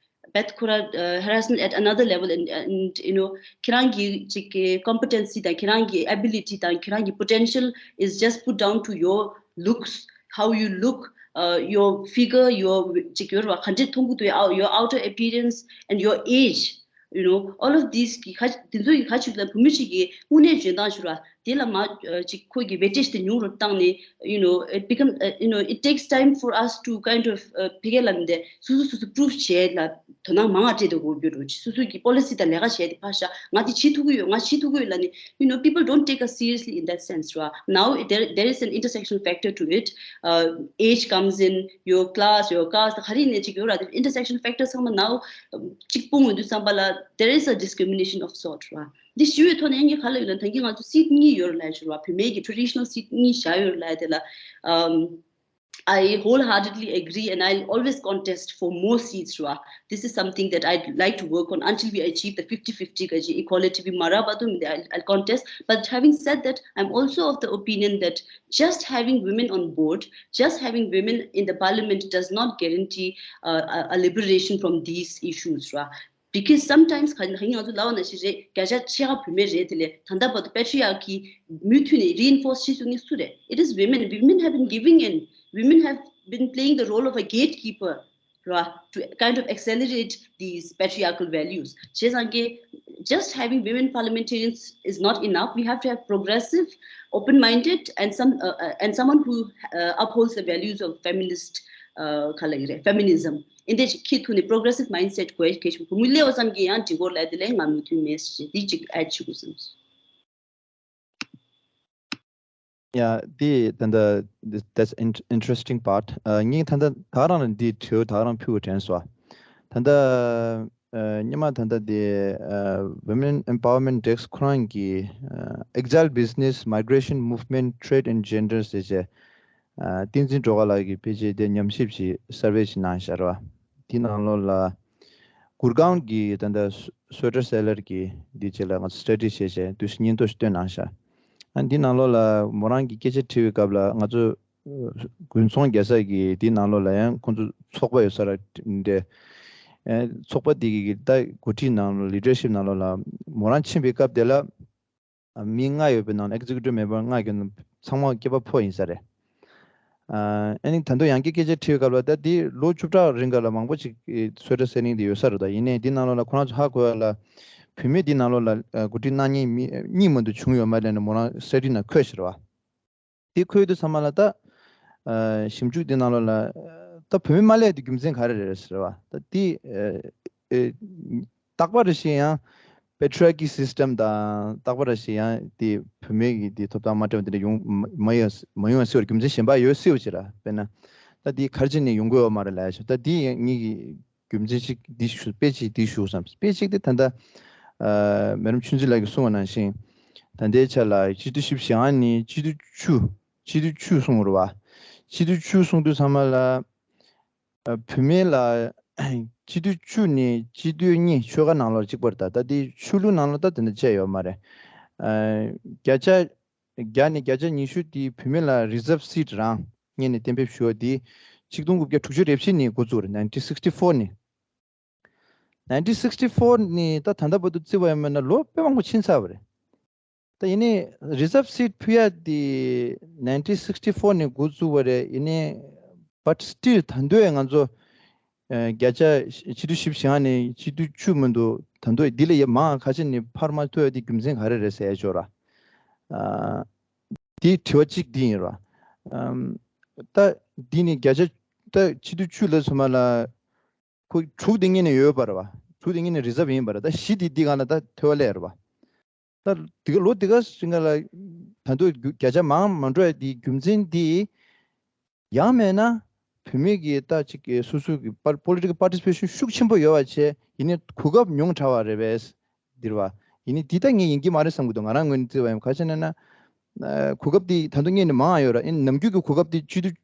But ཁོ་ར uh, harassment at another level and, and you know ཁྱེད་རང་གི་ཅིག་གི་competency དང་ཁྱེད་རང་གི་ability དང་ཁྱེད་རང་གི་potential is just put down to your looks, how you look, uh, your figure, your ཅིག་ཡོད་རེད་བ། ག་འདྲས་མཐོང་གི་འདུག your outer appearance and your age, you know, all of these གི་ཁ་དེ་ཚོ་གི་ཁ་ཅིག་ལ་བུད་མེད་ཅིག་གི་དངོས་གནས་འཇོན་ཐང་ཞུ་ར་དེ་ལ་མ་ཅིག་ཁོ་གི་weightage དེ་ཉུང་རུ་བཏང་ནས། you know, it become, uh, you know, it takes time for us to kind of, uh, ཕ་གི་ལ་མི་འདི་སོ་སོ་སོ་སོ་prove བྱེད་ལ་དོ་སྣང་མང་ང་སྤྲད་དགོས་རྒྱུ་རུ་སོ་སོ་གི་policy དང་ལས་ཀ་བྱས་ཏེ་ཕར་བཞག་ང་དེ་བྱེད་ཐུབ་ཀྱི་ཡོད། ང་བྱེད་ཐུབ་ཀྱི་ཡོད་ལ་ནི། you know, people don't take us seriously in that sense ར། Now there, there is an intersectional factor to it. Uh, age comes in, your class, your caste, ག་རེ་ནས་ཅིག་ཡོད་ར། དེ་intersectional factor ཚང་མ་now གཅིག་སྤུངས་ཡོང་དུས་ཙམ་པ་ལ་there is a discrimination of sort ར། འདི་ཞུ་བའི་ཐོག་ནས་ངས་ག་ལ་ཡོད་ལ་ད་གིན་ང་ཚོ་seat གཉིས་ཡོད་ར་ལ་ཞུ་བ། བུད་མེད་ཀྱི་traditional seat གཉིས་བཞག་ཡོད་ར་ལ་དེ་ལ། um, I wholeheartedly agree and I'll always contest for more seats ར། This is something that I'd like to work on until we achieve the fifty fifty ག་ཅིག་equality བི་མ་རག་བར་དུ། I'll, I'll contest. But having said that, I'm also of the opinion that just having women on board, just having women in the parliament does not guarantee, uh, a, a liberation from these issues ར། Because sometimes ག་ཡིན་ང་ཚོ་ལབ་པ་ནང་བཞིན་རེད། བརྒྱ་ཆ་ཕྱེད་ཀ་བུད་མེད་རེད། དེ་ལས་ད་ལྟ་བར་དུ་patriarchy མུ་མཐུད་ནས་reinforce བྱེད་ཐུབ་མཁན་སུ་རེད། It is women. Women have been giving in. Women have been playing the role of a gatekeeper ར། To kind of accelerate these patriarchal values. བྱས་ཙང་གི just having women parliamentarians is not enough. We have to have progressive, open-minded, and some, uh, uh, and someone who, uh, upholds the values of feminist, uh, ག་ལ་ཡིན་རེད། feminism འདི་ཅིག་ཁྱེད་ཐུག་ནས་progressive mindset དགོས་གལ་ཆེན་པོ། བུ་མོ་སླེབས་པ་ཙམ་གྱིས་ཡང་འགྲིག་གི་ཡོད་རེད་ལབ་དེ་ལས་ང་མུ་མཐུད་མེད་ཟེར་འདི་ཅིག་add བྱེད་དགོས་བསམ་སོང་། Yeah, the, then the, this, that's in- interesting part. Uh, ངས་ད་ལྟ་ད་རང་ལ་འདི་དྲི་བ་ད་རང་ཕུལ་བ་དྲན་སོང་། ད་ལྟ་ཨ་སྔོན་མ་ད་ལྟ་དེ་ཨ་Women Empowerment Desk ཁོ་རང་གིས་ཨ་Exile Business, Migration Movement, Trade and Gender ཟེར་བྱས་ཨ་བསྟན་འཛིན་སྒྲོལ་དཀར་ལགས་ཀྱིས་ཕལ་ཆེར་དེ་ཉམས་ཞིབ་ཅིག་survey ཅིག་གནང་བཞག་རེད་བ། དེའི་ནང་ལོགས་ལ་གུར་གང་གི་ད་ལྟ་sweater seller གྱི་འདི་བྱས་ལ་ང་ཚོ་study བྱས་བྱས་དུས་སུ་སྙན་ཐོ་ཞིག་བཏོན་གནང་བཞག་ཨ་འདི་ནང་ལོགས་ལ་མོ་རང་གིས་སྐད་ཆ་དྲིས་པའི་སྐབས་ལ་ང་ཚོ་དགུན་ཚོང་རྒྱག་ས་གི་དེའི་ནང་ལོགས་ལ་ཡང་ཁོང་ཚོ་ཚོགས་པ་ཡོད་ས་ར་འདྲ། ཨེ་ཚོགས་པ་དེ་གི་ད་འགོ་ཁྲིད་ནང་ལོགས་leadership ནང་ལོགས་ལ་མོ་རང་ཕྱིན་པའི་སྐབས་དེ་ལ་ཨ་མི་ལྔ་ཡོད་པའི་ནང་ལ་executive member ལྔ་གི་ནང་ཚང་མ་སྐྱེས་པ་ཕོ་ཡིན་ས་རེད། ཨ་ཨ་ནི་ད་དུང་ཡང་བསྐྱར་སྐད་ཆ་དྲིས་པའི་སྐབས་ལ་ད་དེ་ལོ་བཅུ་ཕྲག་རིང་ག་ལ་མང་པོ་ཅིག་sweater selling དེ་ཡོད་ས་རེད། ད་ཡིན་ནའི་དེ་ནང་ལོགས་ལ་ཁོ་རང་ཚོ་ཧ་གོ་ཡ་ལ་བུད་མེད་དེ་ནང་ལོགས་ལ་ཨ་འགོ་ཁྲིད་གནང་མཁན་མི་གཉིས་མ་གཏོགས་ནི་མོ་རང་study ནང་འཁོད་ཤག་རེད་བ། དེ་འཁོད་དུས་ཚང་མ་ལ་ད་ཨ་ཞིབ་འཇུག་དེ་ནང་ལོགས་ལ་ད་བུད་མེད་མ་སླེབས་དེ་རྒྱུ་མཚན་ག་རེ་རེད་ཟེར་བ། ད་དེ་ཨ་ཨ་རྟག་པར་རེ་བཞིན་ཡང་patriarchy system དང་རྟག་པར་རེ་བཞིན་ཡང་དེ་བུད་མེད་ཀྱི་དེ་ཐོབ་ཐང་མ་འདྲ་བ་དེ་འདྲ་ཡོང་མ་མ་ཡོང་མ་ཡོང་བ་སྲིད་པར་རྒྱུ་མཚན་གཞན་པ་ཡོད་སྲིད་པ་ཅིག་ར། དཔེར་ན་ད་དེ་ག་རེ་བྱས་ནས་ཡོང་གི་ཡོད་མ་རེད་ལབ་ཡ་ཞིག་ད་དེ་ངེད་ཀྱི་རྒྱུ་མཚན་ཞིག་འདི་ཞུ་དཔེ་ཅིག་འདི་ཞུ་བསམ། དཔེ་ཅིག་དེ་ད་ལྟ་ཨ་མེ་རམ་ཆུང་བརྩེ་ལགས་ཀྱིས་གསུངས་པ་ནང་བཞིན་ད་ལྟའི་ཆ་ལ་སྤྱི་འཐུས་བཞི་བཅུ་ཞེ་ལྔ་ནས་སྤྱི་འཐུས་བཅུ་སྤྱི་འཐུས་བཅུ་གསུངས་རེད་བ། སྤྱི་འཐུས་བཅུ་གསུངས་དུས་ཚང་མ་ལ་ཨ་བུད་མེད་ལ་སྤྱི་འཐུས་བཅུ་ནས་སྤྱི་འཐུས་གཉིས་ཆོལ་ཁ་ནང་ལོགས་གཅིག་པ་རེད། ད་ད་དེ་ཆོས་ལུགས་ནང་ལོགས་ད་དེ་འདྲ་བྱས་ཡོད་མ་རེད། ཨ་བརྒྱ་ཆ་བརྒྱ་ནས་བརྒྱ་ཆ་ཉི་ཤུ་དེ་བུད་མེད་ལ་reserve seat རང་སྔོན་ནས་གཏན་འབེབས་ཞུ་བ་དེ་ཆིག་སྟོང་དགུ་བརྒྱ་དྲུག་ཅུ་རེ་བཞི་ནས་འགོ་བཙུགས་རེད། nineteen sixty four ནས། nineteen sixty four ནས་ད་ད་ལྟ་བར་དུ་བརྩི་བ་ཡིན་པ་ན་ལོ་དཔེ་མང་པོ་ཕྱིན་ཚར་བ་རེད། ད་ཡིན་ནའི་reserve seat ཕུལ་ཡ་དེ་nineteen sixty four ནས་འགོ་བཙུགས་པ་རེད། ཡིན་ནའི་but still ད་དུང་ང་ཚོ་ཨ་བརྒྱ་ཆ་སྤྱི་འཐུས་བཞི་བཅུ་ཞེ་ལྔ་ནས་སྤྱི་འཐུས་བཅུ་མི་འདུག་ད་དུང་འདི་ལས་ཡ་མང་ཁ་ཤས་ནས་ཕར་མ་ཐུག་ཡ་དེ་རྒྱུ་མཚན་ག་རེ་རེད་ཟེར་ཡ་ཅོག་ར། ཨ་དེ་དྲི་བ་གཅིག་འདི་ཡིན་ར། ཨམ་ད་འདི་ནི་བརྒྱ་ཆ་ད་སྤྱི་འཐུས་བཅུ་ལ་ཚོ་མ་ལ་ཁོ་དྲུག་དེ་སྔོན་ནས་ཡོད་པ་རེད་བ། དྲུག་དེ་སྔོན་ནས་reserve ཡིན་པ་རེད། ད་བཞི་དེ་འདི་གང་ལ་ད་ཐོལ་བ་སླེབས་རེད་བ། ད་འདི་ག་ལོ་འདི་ག་ཞིག་ལ་ད་དུང་རྒྱུ་བརྒྱ་ཆ་མང་མ་འགྲོ་ཡ་དེའི་རྒྱུ་མཚན་འདི་ཡང་མེད་ན་བུད་མེད་ཀྱི་ད་ཅིག་གི་སོ་སོ་གི་པར་political participation ཤུགས་ཆེན་པོ་ཡོད་པ་བྱས་ཡིན་ནའི་གོ་སྐབས་ཉུང་དྲགས་པ་རེད་པས། འདིར་བ། ཡིན་ནའི་འདི་ད་ངས་ཡིན་གྱི་མ་རེད་བསམ་གྱི་འདུག་ང་རང་ངོས་ནས་བརྩི་བ་ཡིན་ག་ཅི་ན་ན། ཨ་གོ་སྐབས་འདི་ད་དུང་སྔོན་ནས་མང་ཡོད་ར། ཨིན་ནམ་རྒྱུན་གྱི་གོ་སྐབས་འདི་སྤྱི་འཐུས་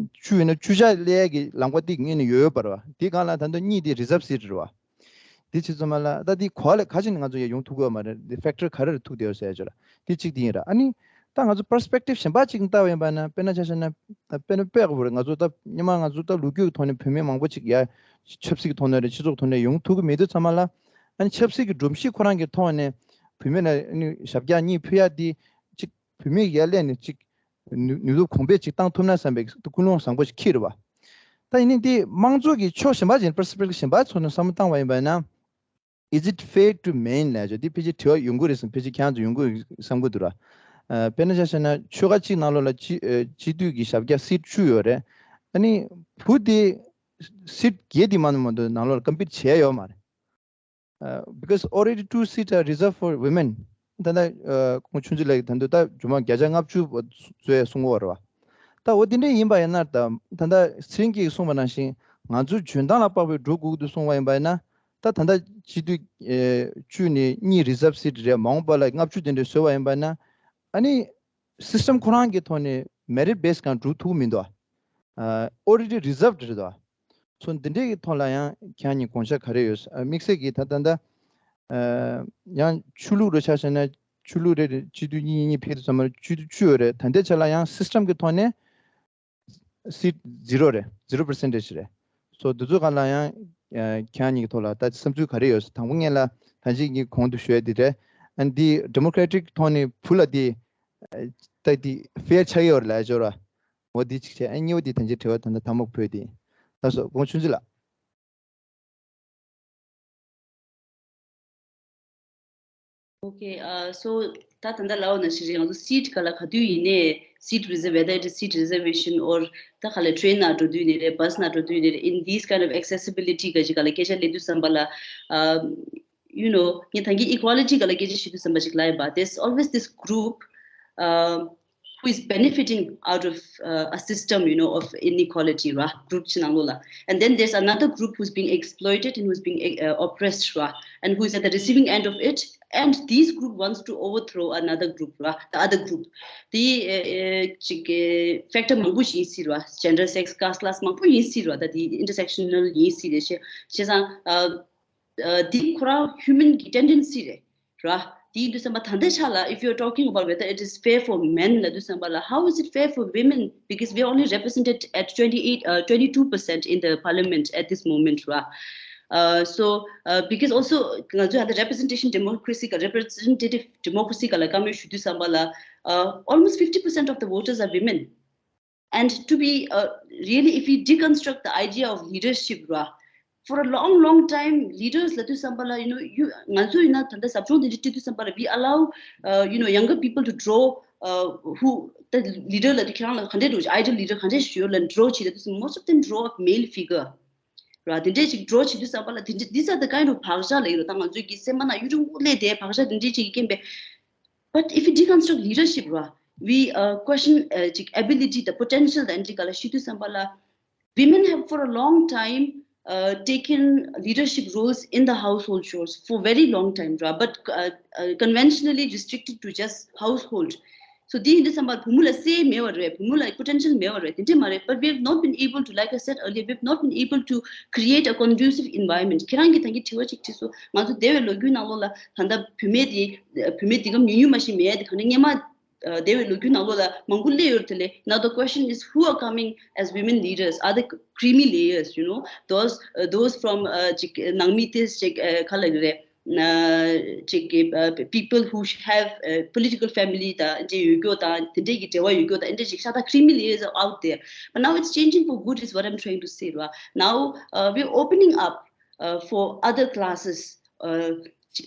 བཅུ་ཡིན་ན་བཅུ་ཆ་སླེབས་ཡ་གི་ལམ་ཁ་འདི་སྔོན་ནས་ཡོད་ཡོད་པ་རེད་བ། འདི་སྒང་ལ་ད་དུང་གཉིས་འདི་reserve seat རེད་བ། འདི་ཕྱི་ཚོ་མ་ལ་ད་འདི་གོ་བ་ལ་ག་ཅི་ནས་ང་ཚོ་ཡ་ཡོང་ཐུབ་ཀྱི་ཡོད་མ་རེད། འདི་factor ག་རེ་རེ་ཐུག་བསྡད་ཡོད་ཟེར་ཡ་ཅོ་ལ་འདི་གཅིག་འདི་ཡིན་ར། ཨ་ནི་ད་ང་ཚོ་perspective གཞན་པ་གཅིག་ལྟ་བ་ཡིན་པ་ན་དཔེར་ན་ཆ་བཞག་ན་དཔེར་ན་དཔེ་ཁོ་རེད། ང་ཚོ་ད་སྔོན་མ་ང་ཚོ་ད་ལོ་རྒྱུས་ཀྱི་ཐོག་ནས་བུད་མེད་མང་པོ་ཅིག་ཡ་ཆབ་སྲིད་ཀྱི་ཐོག་ནས་རེད་སྤྱི་ཚོགས་ཐོག་ནས་ཡོང་ཐུབ་ཀྱི་མེད་དུས་ཚང་མ་ལ་ཨ་ནི་ཆབ་སྲིད་ཀྱི་སྒྲོམ་གཞི་ཁོ་རང་གི་ཐོག་ནས་བུད་མེད་ལ་ཨ་ནི་ཞབས་བཀྱག་གཉིས་ཕུལ་ཡ་དེ་གཅིག་བུད་མེད་ཡར་སླེབས་ནས་གཅིག་ ནུས་ནུས་སྟོབས་གོང་འཕེལ་ཅིག་བཏང་ཐུབ་ན་བསམ་པའི་ཀུན་སློང་བཟང་པོ་ཞིག་འཁྱེར་ཡོད་རེད་པ། ད་ཡིན་ནའི་འདི་དམངས་གཙོ་གི་ཕྱོགས་གཞན་པ་ཅིག་པར་སི་པེག་ཊིབ་གཞན་པ་ཚོ་ནས་བསམ་བློ་བཏང་བ་ཡིན་པ་ཡིན་ན། Is it fair to men ལབ་ཡ་ཅིག་འདི་ཕལ་ཆེར་དྲི་བ་ཡོང་གི་རེད་བསམ། ཕལ་ཆེར་ཁྱེད་རང་ཚོ་ཡོང་གི་རེད་བསམ་གྱི་འདུག་ར། ཨ། དཔེར་ན་ཆ་བཞག་ན་ཆོལ་ཁ་གཅིག་ནང་ལོགས་ལ་སྤྱི་ཨ། སྤྱི་འཐུས་ཀྱི་ཞབས་བཀྱག་སིཊ་བཅུ་ཡོད་རེད། ཨ་ནི་བུ་དེ་སིཊ་བརྒྱད་དེ་མ་གཏོགས་མ་གཏོགས་ནང་ལོགས་ལ་ཀམ་པིཊ་བྱས་ཡོད་མ་རེད། ཨ། Because already two seats are reserved for women. ད་ལྟ་ཨ། ཁོང་ཆུང་ཆུང་ལགས་ཀྱིས་ད་ལྟ་ད་སྒྲོལ་མ་བརྒྱ་ཆ་ལྔ་བཅུ་བཟོས་གསུང་གི་ཡོད་རེད་པ། ད་འོ་དེ་འདྲ་ཡིན་པ་ཡིན་ན། ད་ད་ལྟ་ཚེ་རིང་སྐྱིད་ཀྱིས་གསུངས་པ་ནང་བཞིན་ང་ཚོ་འཇོན་ཐང་ལ་དཔག་པའི་འགྲོ་དགོས་ཀྱི་འདུག་གསུངས་པ་ཡིན་པ་ཡིན་ན། ད་ད་ལྟ་སྤྱི་འཐུས་ཨེ་བཅུ་ནས་གཉིས་རི་ཛརབ་སིཊ་རེད། མ་འོངས་པ་ལ་ལྔ་བཅུ་དེ་འདྲ་བཟོས་པ་ཡིན་པ་ན། ཨ་ནི་སིསི་ཊམ་ཁོ་རང་གི་ཐོག་ནས་མེ་རིཊ་བེ་སི་གང་འགྲོ་ཐུབ་མི་འདུག་ཨ། ཨོ་རེ་ཌི་རི་ཛརབ་རེད་འདུག་སོ་འདི་འདྲའི་གི་ཐོག་ལ་ཡང་ཁྱེད་རང་གཉིས་དགོངས་འཆར་ག་རེ་ཡོད། ཨ། དམིགས་བསལ་གྱིས་ད་ད་ལྟ་ཨ། ཡང་ཆོས་ལུགས་རེ་ཆ་བཞག་ན་ཆོས་ལུགས་རེ་རེ་སྤྱི་འཐུས་གཉིས་གཉིས་ཕེབས་དུས་ཙམ་པ་ལ་སྤྱི་འཐུས་བཅུ་ཡོད་རེད། ད་ལྟའི་ཆ་ལ་ཡང་སིསི་ཊམ་གི་ཐོག་ནས་སིཊ་ཛི་རོ་རེད། ཛི་རོ་པར་སེན་ཊེཇ་རེད། སོ་འདི་ཚོ་སྒང་ལ་ཡང་ཨ། ཁྱེད་རང་གཉིས་ཀྱི་ཐོག་ལ་ད་བསམ་ཚུལ་ག་རེ་ཡོད། དང་པོ་ངས་ལ་ད་ཅིག་གི་གོང་དུ་ཞུ་ཡ་དེ་རེད། ཨ། འདི་ཌི་མོ་ཀེ་རེ་ཊིག་ཐོག་ནས་བུ་ལ་དེ་ཨ། ད་དེ་ཕེར་ཆགས་ཡོད་རེད་ལབ་ཡ་ཅིག་ཡོད་རེད་པ། འོ་དེ་གཅིག་བྱས། ཨ། གཉིས་པ་དེ་ད་ཅིག་དྲི་བ་ད་ལྟ་ཐ་མག་ཕུལ་དེ། ལགས་སོ། ཁོང་ཆུང་ཆུང་ལགས། Okay, uh, so ད་ད་ལྟ་ལབ་པ་ནང་བཞིན་རེད། ང་ཚོ་སིཊ་ག་ལ་ག་དུས་ཡིན་ནའི་སིཊ་རི་ཛརབ། Whether it is seat reservation or ད་ག་ལ་ཊེ་རེན་ནང་འགྲོ་དུས་ཡིན་ནའི་རེད། བྷ་སི་ནང་འགྲོ་དུས་ཡིན་ནའི་རེད། In these kind of accessibility ག་ཅིག་ག་ལ་སྐད་ཆ་སླེབས་དུས་ཙམ་པ་ལ། ཨ། You know, ངས་ད་གིན་ཨི་ཀོ་ལི་ཊི་ག་ལ་སྐད་ཆ་ཞུ་དུས་ཙམ་པ་ཅིག་ལབ་ཡིན་པ། There's always this group, uh, who is benefiting out of, uh, a system, you know, of inequality ར། གུ་རུབ་ཅིག་ནང་ལོགས་ལ། And then there's another group who's being exploited and who's being, uh, oppressed ར། And who is at the receiving end of it. And these group wants to overthrow another group ར། The other group. དེ་ཨ། ཅིག་ཨ། ཕེག་ཊར་མང་པོ་ཞིག་ཡིན་སྲིད་ར། ཇེན་ཌར། སེག་སི། ཁ་སི། ལ་སི། མང་པོ་ཡིན་སྲིད་ར། ད་དེ་ཨིན་ཊར་སེག་ཤ་ནལ་ཡིན་སྲིད་རེད། བྱས་བྱས་ཙང་ཨ། ཨ། འདི་ཁོ་རང་ཧིའུ་མན་གྱི་ཊེན་ཌེན་སི་རེད་ར། དེ་ཡིན་དུས་ཙམ་པ་ད་ལྟའི་ཆ་ལ། If you're talking about whether it is fair for men ལབ་དུས་ཙམ་པ་ལ། How is it fair for women? Because we are only represented at twenty-eight, uh, twenty-two percent in the parliament at this moment ར། Uh, so, uh, because also ང་ཚོས་ད་ལྟ་རེ་པི་རི་ཛེན་ཊེ་ཤན་ཌི་མོ་ཀ་རེ་སི་ག་རེ་པི་རི་ཛེན་ཊེ་ཊིབ་ཌི་མོ་ཀ་རེ་སི་ག་ལ་བཀའ་མོལ་ཞུ་དུས་ཙམ་པ་ལ། Uh, almost fifty percent of the voters are women. And to be, uh, really, if we deconstruct the idea of leadership ར། For a long, long time, leaders ལབ་དུས་ཙམ་པ་ལ། You know, you ང་ཚོ་ཡིན་ན་ད་ལྟ་ཟབ་སྦྱོང་དེ་འདྲ་སྤྲད་དུས་ཙམ་པ་ལ། We allow, uh, you know, younger people to draw, uh, who the leader ལབ་དུས། ཁྱེད་རང་ལ་ག་འདྲས་འགྲོ། ཨའི་ཌེལ་ལི་ཌར་ག་འདྲས་ཞིག་ཡོད་ལབ་ཌོ་བྱེད་ལབ་དུས་ཙམ། Most of them draw up male figure ར། དེ་འདྲས་ཅིག་ཌོ་བྱེད་དུས་ཙམ་པ་ལ། དེ་འདྲས། These are the kind of བག་ཆགས་ལབ་ཡོད་ར། ད་ང་ཚོའི་གི་སེམས་པ་ནང་གཡུ་སྒྲོན་དབུ་ལས་དེ་བག་ཆགས་དེ་འདྲས་ཅིག་གི་རྐྱེན་པས། But if we deconstruct leadership ར། We, uh, question, uh, ཅིག་ability དང་potential དང་འདི་ག་ལ་ཞུ་དུས་ཙམ་པ་ལ། Women have for a long time, uh, taken leadership roles in the household chores for very long time ར། But, uh, uh, conventionally restricted to just household. So དེ་ཡིན་དུས་ཙམ་པ་བུ་མོ་ལ་སའེ་མེད་པ་རེད། བུ་མོ་ལ་པོ་ཊེན་ཤལ་མེད་པ་རེད། དེ་འདྲས་མ་རེད། But we have not been able to, like I said earlier, we have not been able to create a conducive environment. ཁྱེད་རང་གིས་ད་གིན་དྲི་བ་ཅིག་དྲིས་སོང་། ང་ཚོ་འདས་པའི་ལོ་རྒྱུས་ནང་ལོགས་ལ་ད་ལྟ་བུད་མེད་དེ། བུད་མེད་དེ་གམ་ཉུང་ཉུང་མ་ཞིག་མེད་དེ། གང་ནས་སྔོན་མ་ཨ། འདས་པའི་ལོ་རྒྱུས་ནང་ལོགས་ལ་མང་པོ་སླེབས་ཡོད་དེ་ལས། Now the question is, who are coming as women leaders? Are they creamy layers, you know? Those, uh, those from, uh, ཅིག་ནང་མི་དེ་ཅིག་ཨ། ག་ལབ་དགོས་རེད། ཨ། ཅིག་གི་ཨ། People who have, uh, political family དང་འདྲ་ཡོད་རྒྱུ་དང་། དེ་འདྲས་ཀྱི་འབྲེལ་བ་ཡོད་རྒྱུ་དང་། འདི་འདྲས་ཅིག་ཤ་སྟག་creamy layers are out there. But now it's changing for good is what I'm trying to say ར། Now, uh, we're opening up, uh, for other classes, uh,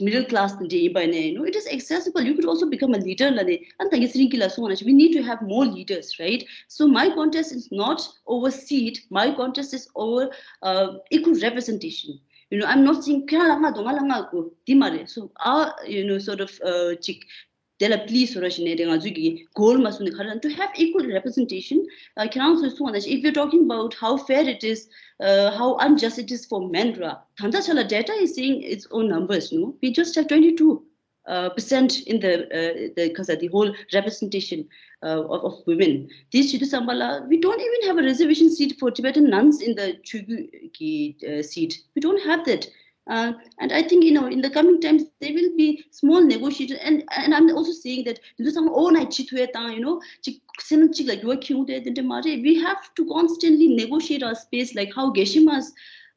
middle class དེ་འདྲས་ཡིན་པ་ཡིན་ན། You know, it is accessible. You could also become a leader ལབ་ནས། ཨ། ད་གིན་ཚེ་རིང་སྐྱིད་ལགས་གསུངས་པ་ནང་བཞིན། We need to have more leaders, right? So my contest is not over seat. My contest is over, uh, equal representation. You know, I'm not saying ཁྱེད་རང་ལ་མངགས་འདུག་ང་ལ་མངགས་དགོས་འདི་མ་རེད། So our, you know, sort of, uh, ཅིག་དེ་ལ་པི་ལི་སི་བཟོ་འདྲ་ཞིག་ནས་རེད། ང་ཚོའི་གི་གོལ་མ་སོང་ནས་ག་རེ་ལབ་ན། To have equal representation. Uh, ཁྱེད་རང་ཚོས་གསུངས་པ་ནང་བཞིན། If you're talking about how fair it is, uh, how unjust it is for men ར། ད་ལྟ་ཆ་ལ་data is saying its own numbers, no? We just have twenty-two, uh, percent in the, uh, the, ག་ས། the whole representation, uh, of, of women. དེ་བྱེད་དུས་ཙམ་པ་ལ། We don't even have a reservation seat for Tibetan nuns in the ཆོས་བརྒྱུད་ཀྱི་ཨ། seat. We don't have that. Uh, and I think, you know, in the coming times, there will be small negotiation. And, and I'm also saying that དེ་ཚོ་ཚང་མ་ཨོ་ཝར་ནའིཊ་བྱེད་ཐུབ་ཡ་དང་། You know, ཅིག་སེམས་གཅིག་ལ་འགྱུར་བ་འཁྱེར་ཡོང་དེ་དེ་འདྲ་མ་རེད། We have to constantly negotiate our space, like how Geshemas,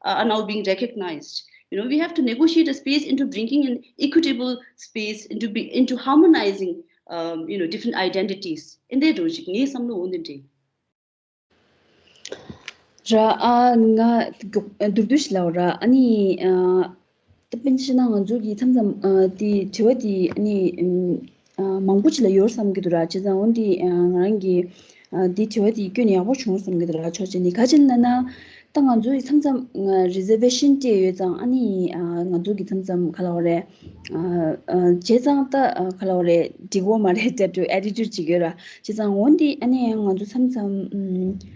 uh, are now being recognized. You know, we have to negotiate a space into bringing an equitable space, into be, into harmonizing um, you know, different identities. ཨེ་འདྲ་འདྲ་བོ་ཞིག་ངའི་བསམ་བློ་འོ་འདི་འདྲ། ར་ཨ་ང་མདོར་བསྡུས་ཤིག་ལབ་ར། ཨ་ནི་ཨ་ད་དཔེར་ན་ཆ་བཞག་ན་ང་ཚོ་གི་མཚམས་མཚམས་ཨ་དེ་དྲི་བ་དེ་ཨ་ནི་ཨ་མང་པོ་ཅིག་ལ་ཡོད་བསམ་གྱི་འདུག་ར། བྱས་ཙང་འོ་འདི་ཨ་ང་རང་གི་ཨ་འདི་དྲི་བ་དེ་སྐྱོན་ཡག་པོ་བྱུང་བསམ་གྱི་འདུག་ར། ཕྱོགས་གཅིག་ནས་ག་ཅི་ལབ་ན། ད་ང་ཚོ་ཡི་མཚམས་མཚམས་reservation་སྤྲད་ཡོད་ཙང་ཨ་ནི་ཨ་ང་ཚོ་གི་མཚམས་མཚམས་ག་ལབ་དགོས་རེད། ཨ་ཨ་བྱས་ཙང་ད་ཨ་ག་ལབ་དགོས་རེད། འགྲིག་གི་མ་རེད་ལྟ་བུ་attitude་ཅིག་ཡོད་ར། བྱས་ཙང་འོ་འདི་ཨ་ནི་ང་ཚོ་མཚམས་མཚམས་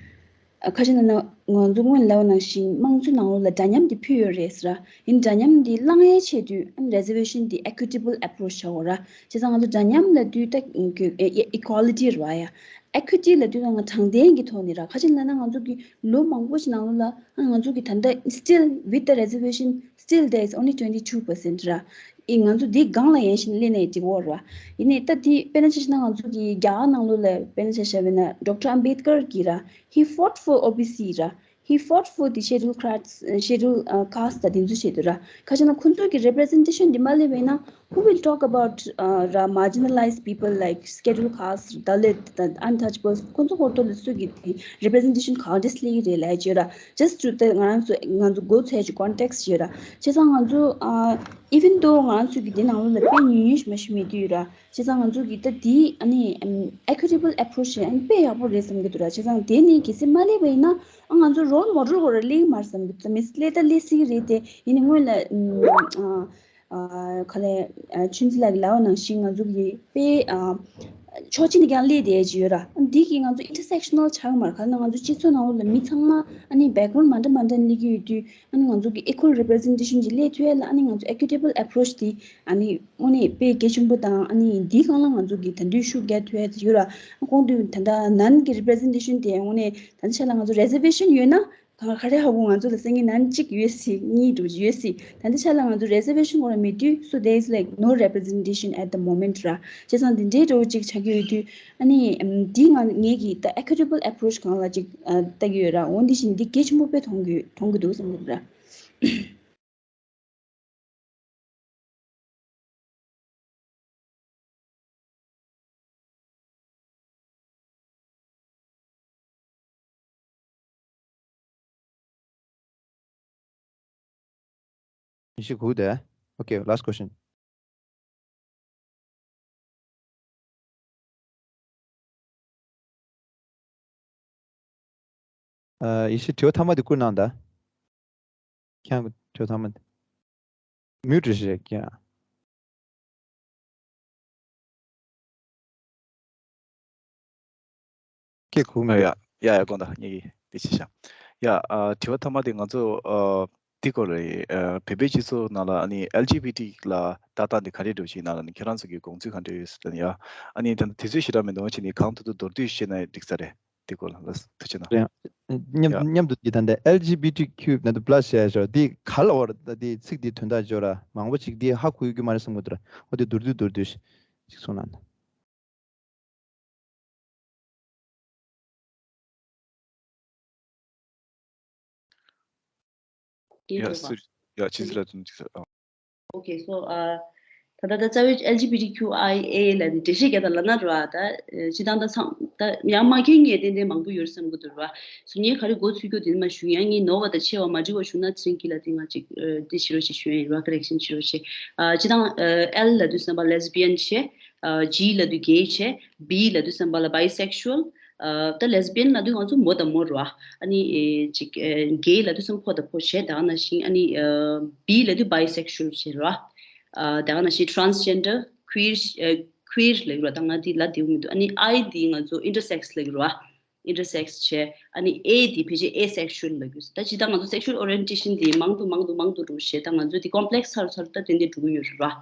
ཨ་ཁ་ཤས་ན་ན་ང་ཚོ་སྔོན་ལབ་པ་ནང་བཞིན་དམངས་གཙོའི་ནང་ལོགས་ལ་འདྲ་མཉམ་དེ་ཕུལ་ཡོད་རེད་ཟེར་ར། ཡིན་འདྲ་མཉམ་དེ་བླང་ཡའི་ཆེད་དུ་reservation་དེ་equitable approach་བྱ་དགོས་ར། བྱས་ཙང་ང་ཚོ་འདྲ་མཉམ་ལབ་དུས་ད་equality་རེད་བ་ཡ། equity་ལབ་དུས་ང་དྲང་བདེན་གྱི་ཐོག་ནས་ར། ཁ་ཅིག་ལབ་ན་ང་ཚོ་གི་ལོ་མང་པོ་ཞིག་ནང་ལོགས་ལ་ང་ཚོ་གི་ད་ལྟ་still with the reservation still there is only twenty two percent་ར། ཨི་ང་ཚོ་འདི་སྒང་ལ་ཡན་ཞིག་སླེབས་ནས་འགྲིག་གི་རེད་བ། ཡིན་ནའི་ད་འདི་དཔེར་ན་ཆ་བཞག་ན་ང་ཚོ་གི་རྒྱ་གར་ནང་ལོགས་ལ་དཔེར་ན་ཆ་བཞག་པ་ན་Doctor Ambedkar་གིས་ར། He fought for O B C་ར། He fought for the schedule class, schedule uh, caste དང་དེ་ཚོ་བྱས་དུས་ར། ཁ་ཅིག་ན་ཁོང་ཚོ་གི་representation་འདི་མ་སླེབས་པ་ཡིན་ན། Who will talk about uh, ར་marginalized people like schedule caste, Dalit, the untouchables? ཁོང་ཚོ་ཧོར་ཐོག་ལ་སུ་གི་དེ་representation་གང་འདྲ་སླེབས་ཀྱི་རེད་ལབ་ཀྱི་ཡོད་ར། Just to the ང་རང་ཚོ་ང་ཚོ་མགོ་ཚོས་ཀྱི་context་ཡོད་ར། བྱས་ཙང་ང་ཚོ་ཨ་even though་ང་རང་ཚོ་གི་དེ་ནང་ལོགས་ལ་དཔེ་ཉུང་ཉུང་ཞིག་མ་ཞིག་མེད་དུས་ཡོད་ར། བྱས་ཙང་ང་ཚོ་གི་ད་དེ་ཨ་ནི་ཨམ་equitable approach་ཞིག་ཨ་ནི་དཔེ་ཡག་པོ་རེད་བསམ་གྱི་འདུག་ར། བྱས་ཙང་དེ་ནི་གལ་སྲིད་མ་སླེབས་པ་ཡིན་ན་ཨ་ང་ཚོ་role model་སྐོར་ལ་སླེབས་ཀྱི་མ་རེད་བསམ་གྱི་འདུག་མི་སླེབས་ད་སླེབས་སྲིད་ཀྱི་རེད་དེ། ཡིན་ནའི་སྔོན་ལ་ཨམ་ཨ། ཨ་ག་ལས་ཨ་ཆུན་ཙི་ལགས་ཀྱིས་ལབ་པ་ནང་བཞིན་ང་ཚོ་གི་དཔེ་ཨ་ཕྱོགས་གཅིག་ནས་ཀྱང་སླེབས་བསྡད་ཀྱི་ཡོད་ར། འདི་གིས་ང་ཚོ་intersectional་ཆགས་ཀྱི་མ་རེད། ག་ལབ་ན་ང་ཚོ་སྤྱི་ཚོགས་ནང་ལོགས་ལ་མི་ཚང་མ་ཨ་ནི་background་མ་འདྲ་མ་འདྲ་ནས་སླེབས་ཀྱི་ཡོད་དུས་ཨ་ནི་ང་ཚོ་གི་equal representation་ཅིག་སླེབས་ཐུབ་ཡ་ལ་ཨ་ནི་ང་ཚོ་equitable approach་དེ་ཨ་ནི་དངོས་གནས་དཔེ་གལ་ཆེན་པོ་དང་། ཨ་ནི་འདིའི་སྒང་ལ་ང་ཚོ་གི་ད་དུང་ཤུགས་རྒྱག་ཐུབ་ཡ་ཡོད་ར། དགོངས་དུས་ད་ལྟ་ནན་གྱི་representation་དེ་དངོས་གནས་ད་ལྟ་ཆ་ལ་ང་ཚོ་reservation་ཡོད་ན། ག་ག་རེ་ཧ་གོ་ང་ཚོ་ལ་སེང་གེ་ནན་གཅིག་ཡོད་སྲིད། གཉིས་འགྲོ་ཡོད་སྲིད། ད་ལྟ་ཆ་ལ་ང་ཚོ་reservation་སྐོར་ལ་མེད་དུས། So there is like no representation at the moment་ར། བྱས་ཙང་འདི་འདྲའི་འགྲོ་གཅིག་ཆགས་ཀྱི་ཡོད་དུས། ཨ་ནི་ཨམ་འདི་ང་ངེད་ཀྱིས་ད་equitable approach་སྒང་ལ་ཅིག་ཨ་ལྟ་གི་ཡོད་ར། འོ་འདི་བཞིན་འདི་གལ་ཆེན་པོ་དཔེ་མཐོང་གི་མཐོང་གི་འདུག་བསམ་གི་འདུག་ར། ཡེ་ཤེས་གུག་དེ། Okay, last question. ཨ་ཡེ་ཤེས་དྲི་བ་ཐ་མ་དེ་བསྐུར་གནང་ད། ཁྱེད་རང་གི་དྲི་བ་ཐ་མ་དེ། མིའུ་ཊི་རེད་ཤག་ཁྱེད་རང་། སྐད་གོ་མེད། ཡ་ཡ་ཡ། དགོངས་དག་ངེད་ཀྱིས་དེ་བྱས་ཤག་ཡ་ཨ་དྲི་བ་ཐ་མ་དེ་ང་ཚོ་ཨ་འདི་སྐོར་རེད། ཨ་བོད་པའི་སྤྱི་ཚོགས་ནང་ལ་ཨ་ནི་ཨེལ་ཇི་བི་ཊི་ལ་ལྟ་སྟངས་འདི་ག་རེ་འདྲ་བོ་ཞིག་ནང་ལ་ནི་ཁྱེད་རང་ཚོ་གི་དགོངས་ཚུལ་ག་འདྲ་ཡོད་ཟེར་ན། ཡ་ཨ་ནི་ད་དུས་ཚོད་ཞེ་དྲག་མི་འདུག་བྱས་ནས་གང་ཐུབ་ཐུབ་མདོར་བསྡུས་བཤད་ན་འགྲིག་ས་རེད། དེ་སྐོར་ལ་ལ་ཐུགས་རྗེ་གནང་། རེད། མཉམ་ཡ། མཉམ་དུ་འདི་ད་ལྟ་ཨེལ་ཇི་བི་ཊི་ཀིའུ་ནང་དུ་པ་ལ་སི་བྱས་ཞོར་འདི་ག་ལ་བར་ད་འདི་ཚིག་འདི་དོན་དག་འབྱོར་ར། མང་པོ་ཞིག་འདི་ཧ་གོ་ཡོད་ཀྱི་མ་རེད་བསམ་གྱི་འདུག་ར། འོ་དེ་མདོར་བསྡུས་མདོར་བསྡུས་ཤིག་གསུང་གནང་། ཡ་སུ། ཡ་ཆི་ཟེར་ལ་ཙུམ་ཅིག་ཟེར། ཨ། Okay, so uh, ད་ལྟ་ད་རྩ་བའི་ཨེལ་ཇི་བི་ཊི་ཀིའུ་ཨའི་ཨེ་ལབ་ནས་འགྲེལ་བཤད་རྒྱག་དང་ལབ་ན་ར། ད་སྤྱིར་བཏང་ད་ཚང་ད་ཡང་མ་མཁྱེན་མཁན་ཏན་ཏན་མང་པོ་ཡོད་བསམ་གྱི་འདུག་ར། སོ་ངས་ག་རེ་མགོ་ཚོས་རྒྱུ་དེ་མ་ཞུ། ཡང་ངས་ནོར་བ་དང་ཆེ་བ་མ་འགྲིག་པ་བྱུང་ན་ཚེ་རིང་སྐྱིད་ལགས་དེ་ང་ཅིག་ཨ་དེ་བྱེད་རོགས་བྱེད་ཞུ་ཡ་ཡིན་ར། ཀོ་རེག་ཤན་བྱེད་རོགས་བྱེད། ཨ་སྤྱིར་བཏང་ཨ་ཨེལ་ལབ་དུས་ཙམ་པ་ལེ་སི་བི་ཡན་བྱས། ཨ་ཇི་ལབ་དུས་གེ་བྱས། བི་ལབ་དུས་ཙམ་པ་ལ་bisexual། ཨ་ད་lesbian་ལབ་དུས་ང་ཚོ་མོ་དང་མོ་རེད་བ། ཨ་ནི་ཨེ་ཅིག་ཨེ་གེ་ལབ་དུས་ཙམ་ཕོ་དང་ཕོ་བྱས། ད་ག་ནང་བཞིན་ཨ་ནི་ཨ་བི་ལབ་དུས་bisexual་བྱས་རེད་བ། ཨ་ད་ག་ནང་བཞིན་transgender, queer། ཨ་queer་ལབ་ཀྱི་རེད་བ། ད་ང་འདི་ལབ་བདེ་པོ་མི་འདུག་ཨ་ནི་ཨའི་འདི་ང་ཚོ་intersex་ལབ་ཀྱི་རེད་བ། Intersex་བྱས། ཨ་ནི་ཨེ་འདི་ཕལ་ཆེར་asexual་ལབ་ཀྱི་རེད། ད་ཇི་ལྟར་ང་ཚོ་sexual orientation་འདི་མང་དུ་མང་དུ་མང་དུ་འགྲོ་བྱས། ད་ང་ཚོ་འདི་complex་ཚར་ཚར་ད་དེ་འདྲ་འགྲོ་གི་ཡོད་རེད་བ།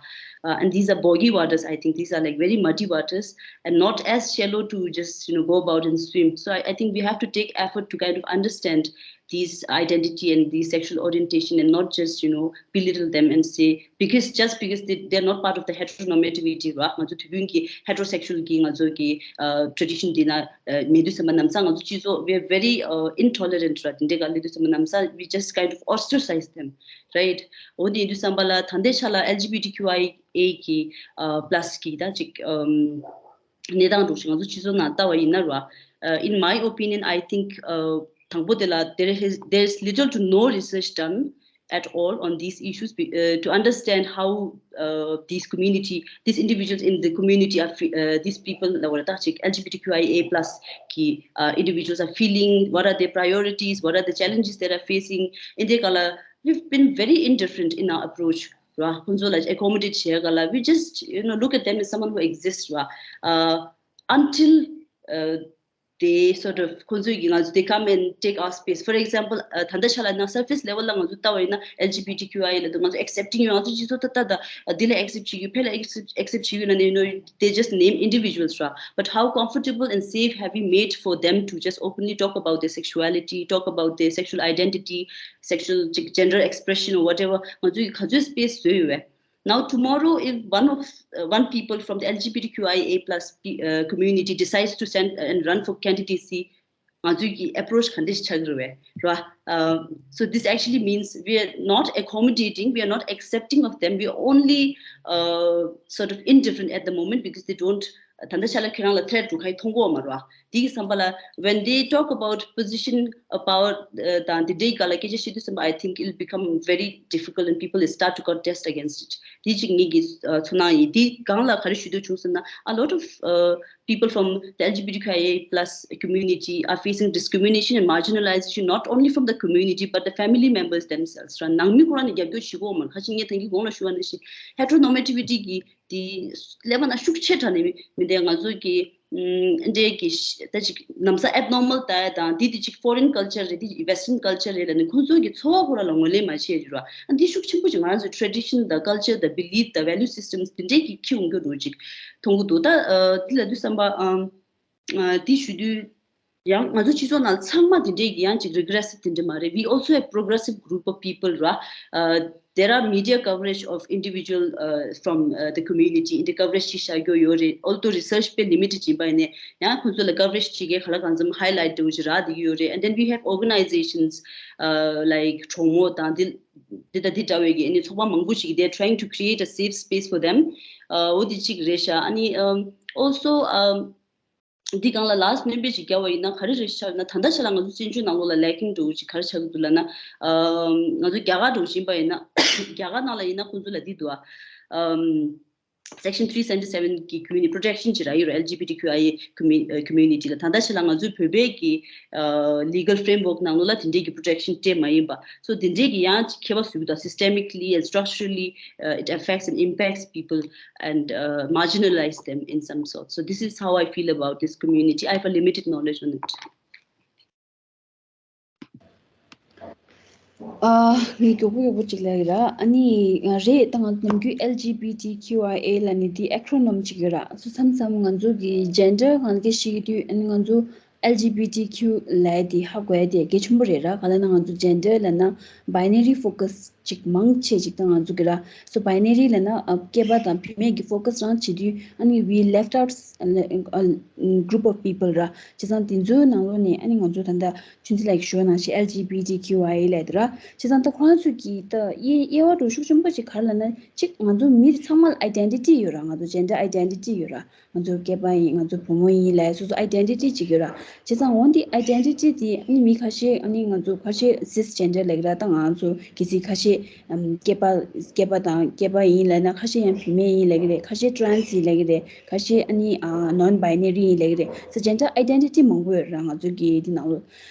Uh, and these are boggy waters, I think. These are like very muddy waters and not as shallow to just, you know, go about and swim. So I, I think we have to take effort to kind of understand this identity and this sexual orientation and not just, you know, belittle them and say, because just because they, they're not part of the heteronormativity ར། ང་ཚོ་དུས་རྒྱུན་གྱི་heterosexual གྱི་ང་ཚོ་གི་ཨ་tradition འདི་ན་ཨ་མེད་དུས་ཙམ་པ་ན་ཚ་ང་ཚོ་སྤྱི་ཚོགས་we are very uh, intolerant ར། དེ་འདྲའི་ག་ལས་དུས་ཙམ་པ་ན་ཚ we just kind of ostracize them, right? འོ་དེ་ཡིན་དུས་ཙམ་པ་ལ་ད་ལྟའི་ཆ་ལ LGBTQIA གི་ཨ་plus གི་ད་ཅིག་ཨམ་གནས་སྟངས་འདྲ་ཞིག་ང་ཚོ་སྤྱི་ཚོགས་ནང་ལྟ་བ་ཡིན་ན་ར། Uh, in my opinion, I think uh, དང་པོ་དེ་ལ་there is there is little to no research done at all on these issues be- uh, to understand how uh, these community these individuals in the community are fe- uh, these people ལ་བར་ད་ཅིག LGBTQIA plus གི uh, individuals are feeling, what are their priorities, what are the challenges that are facing in their color. We've been very indifferent in our approach ར། ཁོང་ཚོ་ལ་accommodate བྱེད་ག་ལ། We just, you know, look at them as someone who exists ར། Uh, until uh, they sort of ཁོང་ཚོ་གི་ང་ཚོ they come and take our space. For example, uh, ད་ལྟ་ཆ་ལ་ན་surface level ལ་ང་ཚོ་ལྟ་བ་ཡིན་ན་LGBTQIA ལ་ང་ཚོ་accepting ཡོད། ང་ཚོ་སྤྱི་ཚོགས་ད་ལྟ་ད་འདི་ལ་accept བྱེད་ཀྱི་ཕལ་ལ་accept accept བྱེད་ཀྱི་ཡོད་ན་you know they just name individuals ར། But how comfortable and safe have we made for them to just openly talk about their sexuality, talk about their sexual identity, sexual gender expression or whatever? ང་ཚོ་གི་ག་ཚོད་space བཟོས་ཡོད་བས། Now tomorrow, if one of uh, one people from the LGBTQIA plus uh, community decides to stand and run for candidacy, ང་ཚོའི་གི་approach ག་འདྲ་ཞིག་ཆགས་ཀྱི་རེད་བས་ར། Uh, so this actually means we are not accommodating, we are not accepting of them, we are only uh, sort of indifferent at the moment because they don't ད་ལྟ་ཆ་ལ་ཁྱེད་རང་ལ་threat འགྲོ་ཁ་ཡི་མཐོང་གོ་མ་ར། དེའི་བསམ་པ་ལ་when they talk about position, about uh, དང་དེ་འདྲའི་སྐོར་ལ་སྐད་ཆ་བཤད་དུས་བསམ་པ་I think it'll become very difficult and people will start to contest against it. དེ་གཅིག་ངེད་ཀྱི་ཚོར་སྣང་ཡིན། དེ་སྒང་ལ་ག་རེ་ཞུ་འདོད་བྱུང་ཟེར་ན། A lot of uh, people from the LGBTQIA plus community are facing discrimination and marginalization not only from the community but the family members themselves. ར་ནང་མི་ཁོ་རང་ནས་རྒྱབ་སྐྱོར་བྱེད་ཀྱི་ཡོད་མ་རེད། ཁ་ཅིག་ངས་ད་གིན་གོང་ལ་ཞུས་པ་ནང་བཞིན་heteronormativity གི་དེ་ཀླད་པ་ནང་ཤུགས་ཆེ་དྲགས་ནས་མི་འདུག་ང་ཚོ་གི་ཨམ་འདྲའི་གི་ད་ཅིག་ནམ་ས་abnormal ལྟ་ཡ་དང་དེ་དེ་ཅིག་foreign culture རེད། དེ་western culture རེད་ལབ་ནས་ཁོང་ཚོ་གི་ཚོར་བ་ཁོ་རང་ལ་ངོས་ལེན་མ་བྱས་རེད་ར། ཨ་འདི་ཤུགས་ཆེན་པོ་ཅིག་ང་རང་ཚོའི་tradition དང་culture དང་belief དང་value systems དེ་འདྲའི་གི་ཁྱི་འོང་རྒྱུ་རུ་ཅིག་མཐོང་གི་འདུག་ད་ཨ་དེ་ལ་དུས་བསམ་པ་ཨམ་ཨ་དེ་ཞུ་དུས། ཡང་ང་ཚོ་སྤྱི་ཚོགས་ནང་ཚང་མ་དེ་འདྲའི་གི་ཡང་ཅིག་regressive དེ་འདྲ་མ་རེད། We also have progressive group of people ར། Uh, there are media coverage of individual uh, from uh, the community in the coverage ཅིག་བྱ་རྒྱུ་ཡོད་རེད། Although research དཔེ་limited ཡིན་པ་ཡིན་ནའི་ཡང་ཁོང་ཚོ་ལ་coverage ཅིག་གི་ག་ལ་གང་འཚམ་highlight འདྲ་བོ་ཅིག་རག་བསྡད་ཀྱི་ཡོད་རེད། And then we have organizations uh, like གྲོགས་མོ་དང་དེ་དེ་དང་དེ་འདྲ་བའི་གི་ཨ་ནི་ཚོགས་པ་མང་པོ་ཞིག་they are trying to create a safe space for them. Uh, འོ་དེ་གཅིག་རེད་ཤག་ཨ་ནི་um, also um, འདི་སྒང་ལ་last སྣོན་པ་ཅིག་བརྒྱབ་པ་ཡིན་ན་ག་རེ་རེད་ཤག་ན། ད་ལྟ་ཆ་ལ་ང་ཚོ་བཙན་བྱོལ་ནང་ལོགས་ལ་lacking འདྲ་བོ་ཅིག་ག་རེ་ཆགས་ཀྱི་འདུག་ལབ་ན། ཨམ་ང་ཚོ་རྒྱ་གར་འདྲ་བོ་ཅིག་ཡིན་པ་ཡིན་ན་རྒྱ་གར་ནང་ལ་ཡིན་ན་ཁོང་ཚོ་ལ་འདི་འདུག་ཨ། ཨམ་section three seventy-seven གི་བརྒྱུད་ནས་protection ཅིག་རག་ཡོད་རེད། LGBTQIA commu- uh, community ལ། ད་ལྟ་ཆ་ལ་ང་ཚོའི་བོད་པའི་གི་uh, legal framework ནང་ལོགས་ལ་དེ་འདྲའི་གི་protection སྤྲད་མ་ཡིན་པ། So དེ་འདྲའི་གི་ཡང་ཅིག་ཁྱད་པར་བཟོ་གི་འདུག systemically and structurally uh, it affects and impacts people and uh, marginalize them in some sort. So this is how I feel about this community. I have a limited knowledge on it. ཨ་ངས་མགྱོགས་པོ་མགྱོགས་པོ་ཅིག་ལབ་ཡིན་ར། ཨ་ནི་ང་རེད་ད་ང་ནམ་རྒྱུན་LGBTQIA ལབ་ནི་དེ་acronym ཅིག་ཡོད་ར། སོ་མཚམས་མཚམས་ང་ཚོ་གི་gender ང་ཚོ་སྐད་ཆ་བཤད་ཀྱི་དུས་ཨ་ནི་ང་ཚོ་LGBTQ ལབ་ཡ་དེ་ཧ་གོ་ཡ་དེ་གལ་ཆེན་པོ་རེད་ར། ག་ལབ་ན་ང་ཚོ་gender ལབ་ན་binary focus ཅིག་མང་ཆེ་ཅིག་ད་ང་ཚོ་གི་ར། So binary ལབ་ན་ཨ་སྐྱེས་པ་དང་བུད་མེད་ཀྱི་focus རང་བྱེད་དུས་ཨ་ནི་we left out a, a group of people ར། བྱས་ཙང་དེ་ཚོའི་ནང་ལོགས་ནས་ཨ་ནི་ང་ཚོ་ད་ལྟ་ཆུང་ཙི་ལགས་ཀྱིས་ཞུ་བ་ནང་བཞིན་LGBTQIA ལབ་དེ་ར། བྱས་ཙང་ད་ཁོ་རང་ཚོས་ཀྱི་ད་དབྱེ་དབྱེ་བ་འདྲ་ཤུགས་ཆེན་པོ་ཅིག་ག་རེ་ལབ་ན་གཅིག་ང་ཚོ་མི་རེ་ཚང་མ་ལ་identity ཡོད་ར། ང་ཚོ་gender identity ཡོད་ར། ང་ཚོ་སྐྱེས་པ་ཡིན། ང་ཚོ་བུ་མོ་ཡིན་ལབ་སོ་སོ་identity ཅིག་ཡོད་ར། བྱས་ཙང་འོ་འདི་identity དེ་ཨ་ནི་མི་ཁ་ཤས་ཨ་ནི་ང་ཚོ་ཁ་ཤས་cisgender ལབ་ཀྱི་ར། ད་ང་ཚོ་གལ་སྲིད་ཁ་ཤས་ཨམ་སྐྱེས་པ་སྐྱེས་པ་དང་སྐྱེས་པ་ཡིན་ལབ་ན། ཁ་ཤས་ཡང་བུད་མེད་ཡིན་ལབ་ཀྱི་རེད། ཁ་ཤས་trans ཡིན་ལབ་ཀྱི་རེད། ཁ་ཤས་ཨ་ནི་ཨ་non binary ཡིན་ལབ་ཀྱི་རེད། So gender identity མང་པོ་ཡོད་ར་ང་ཚོ་གི་འདི་ནང་ལོགས།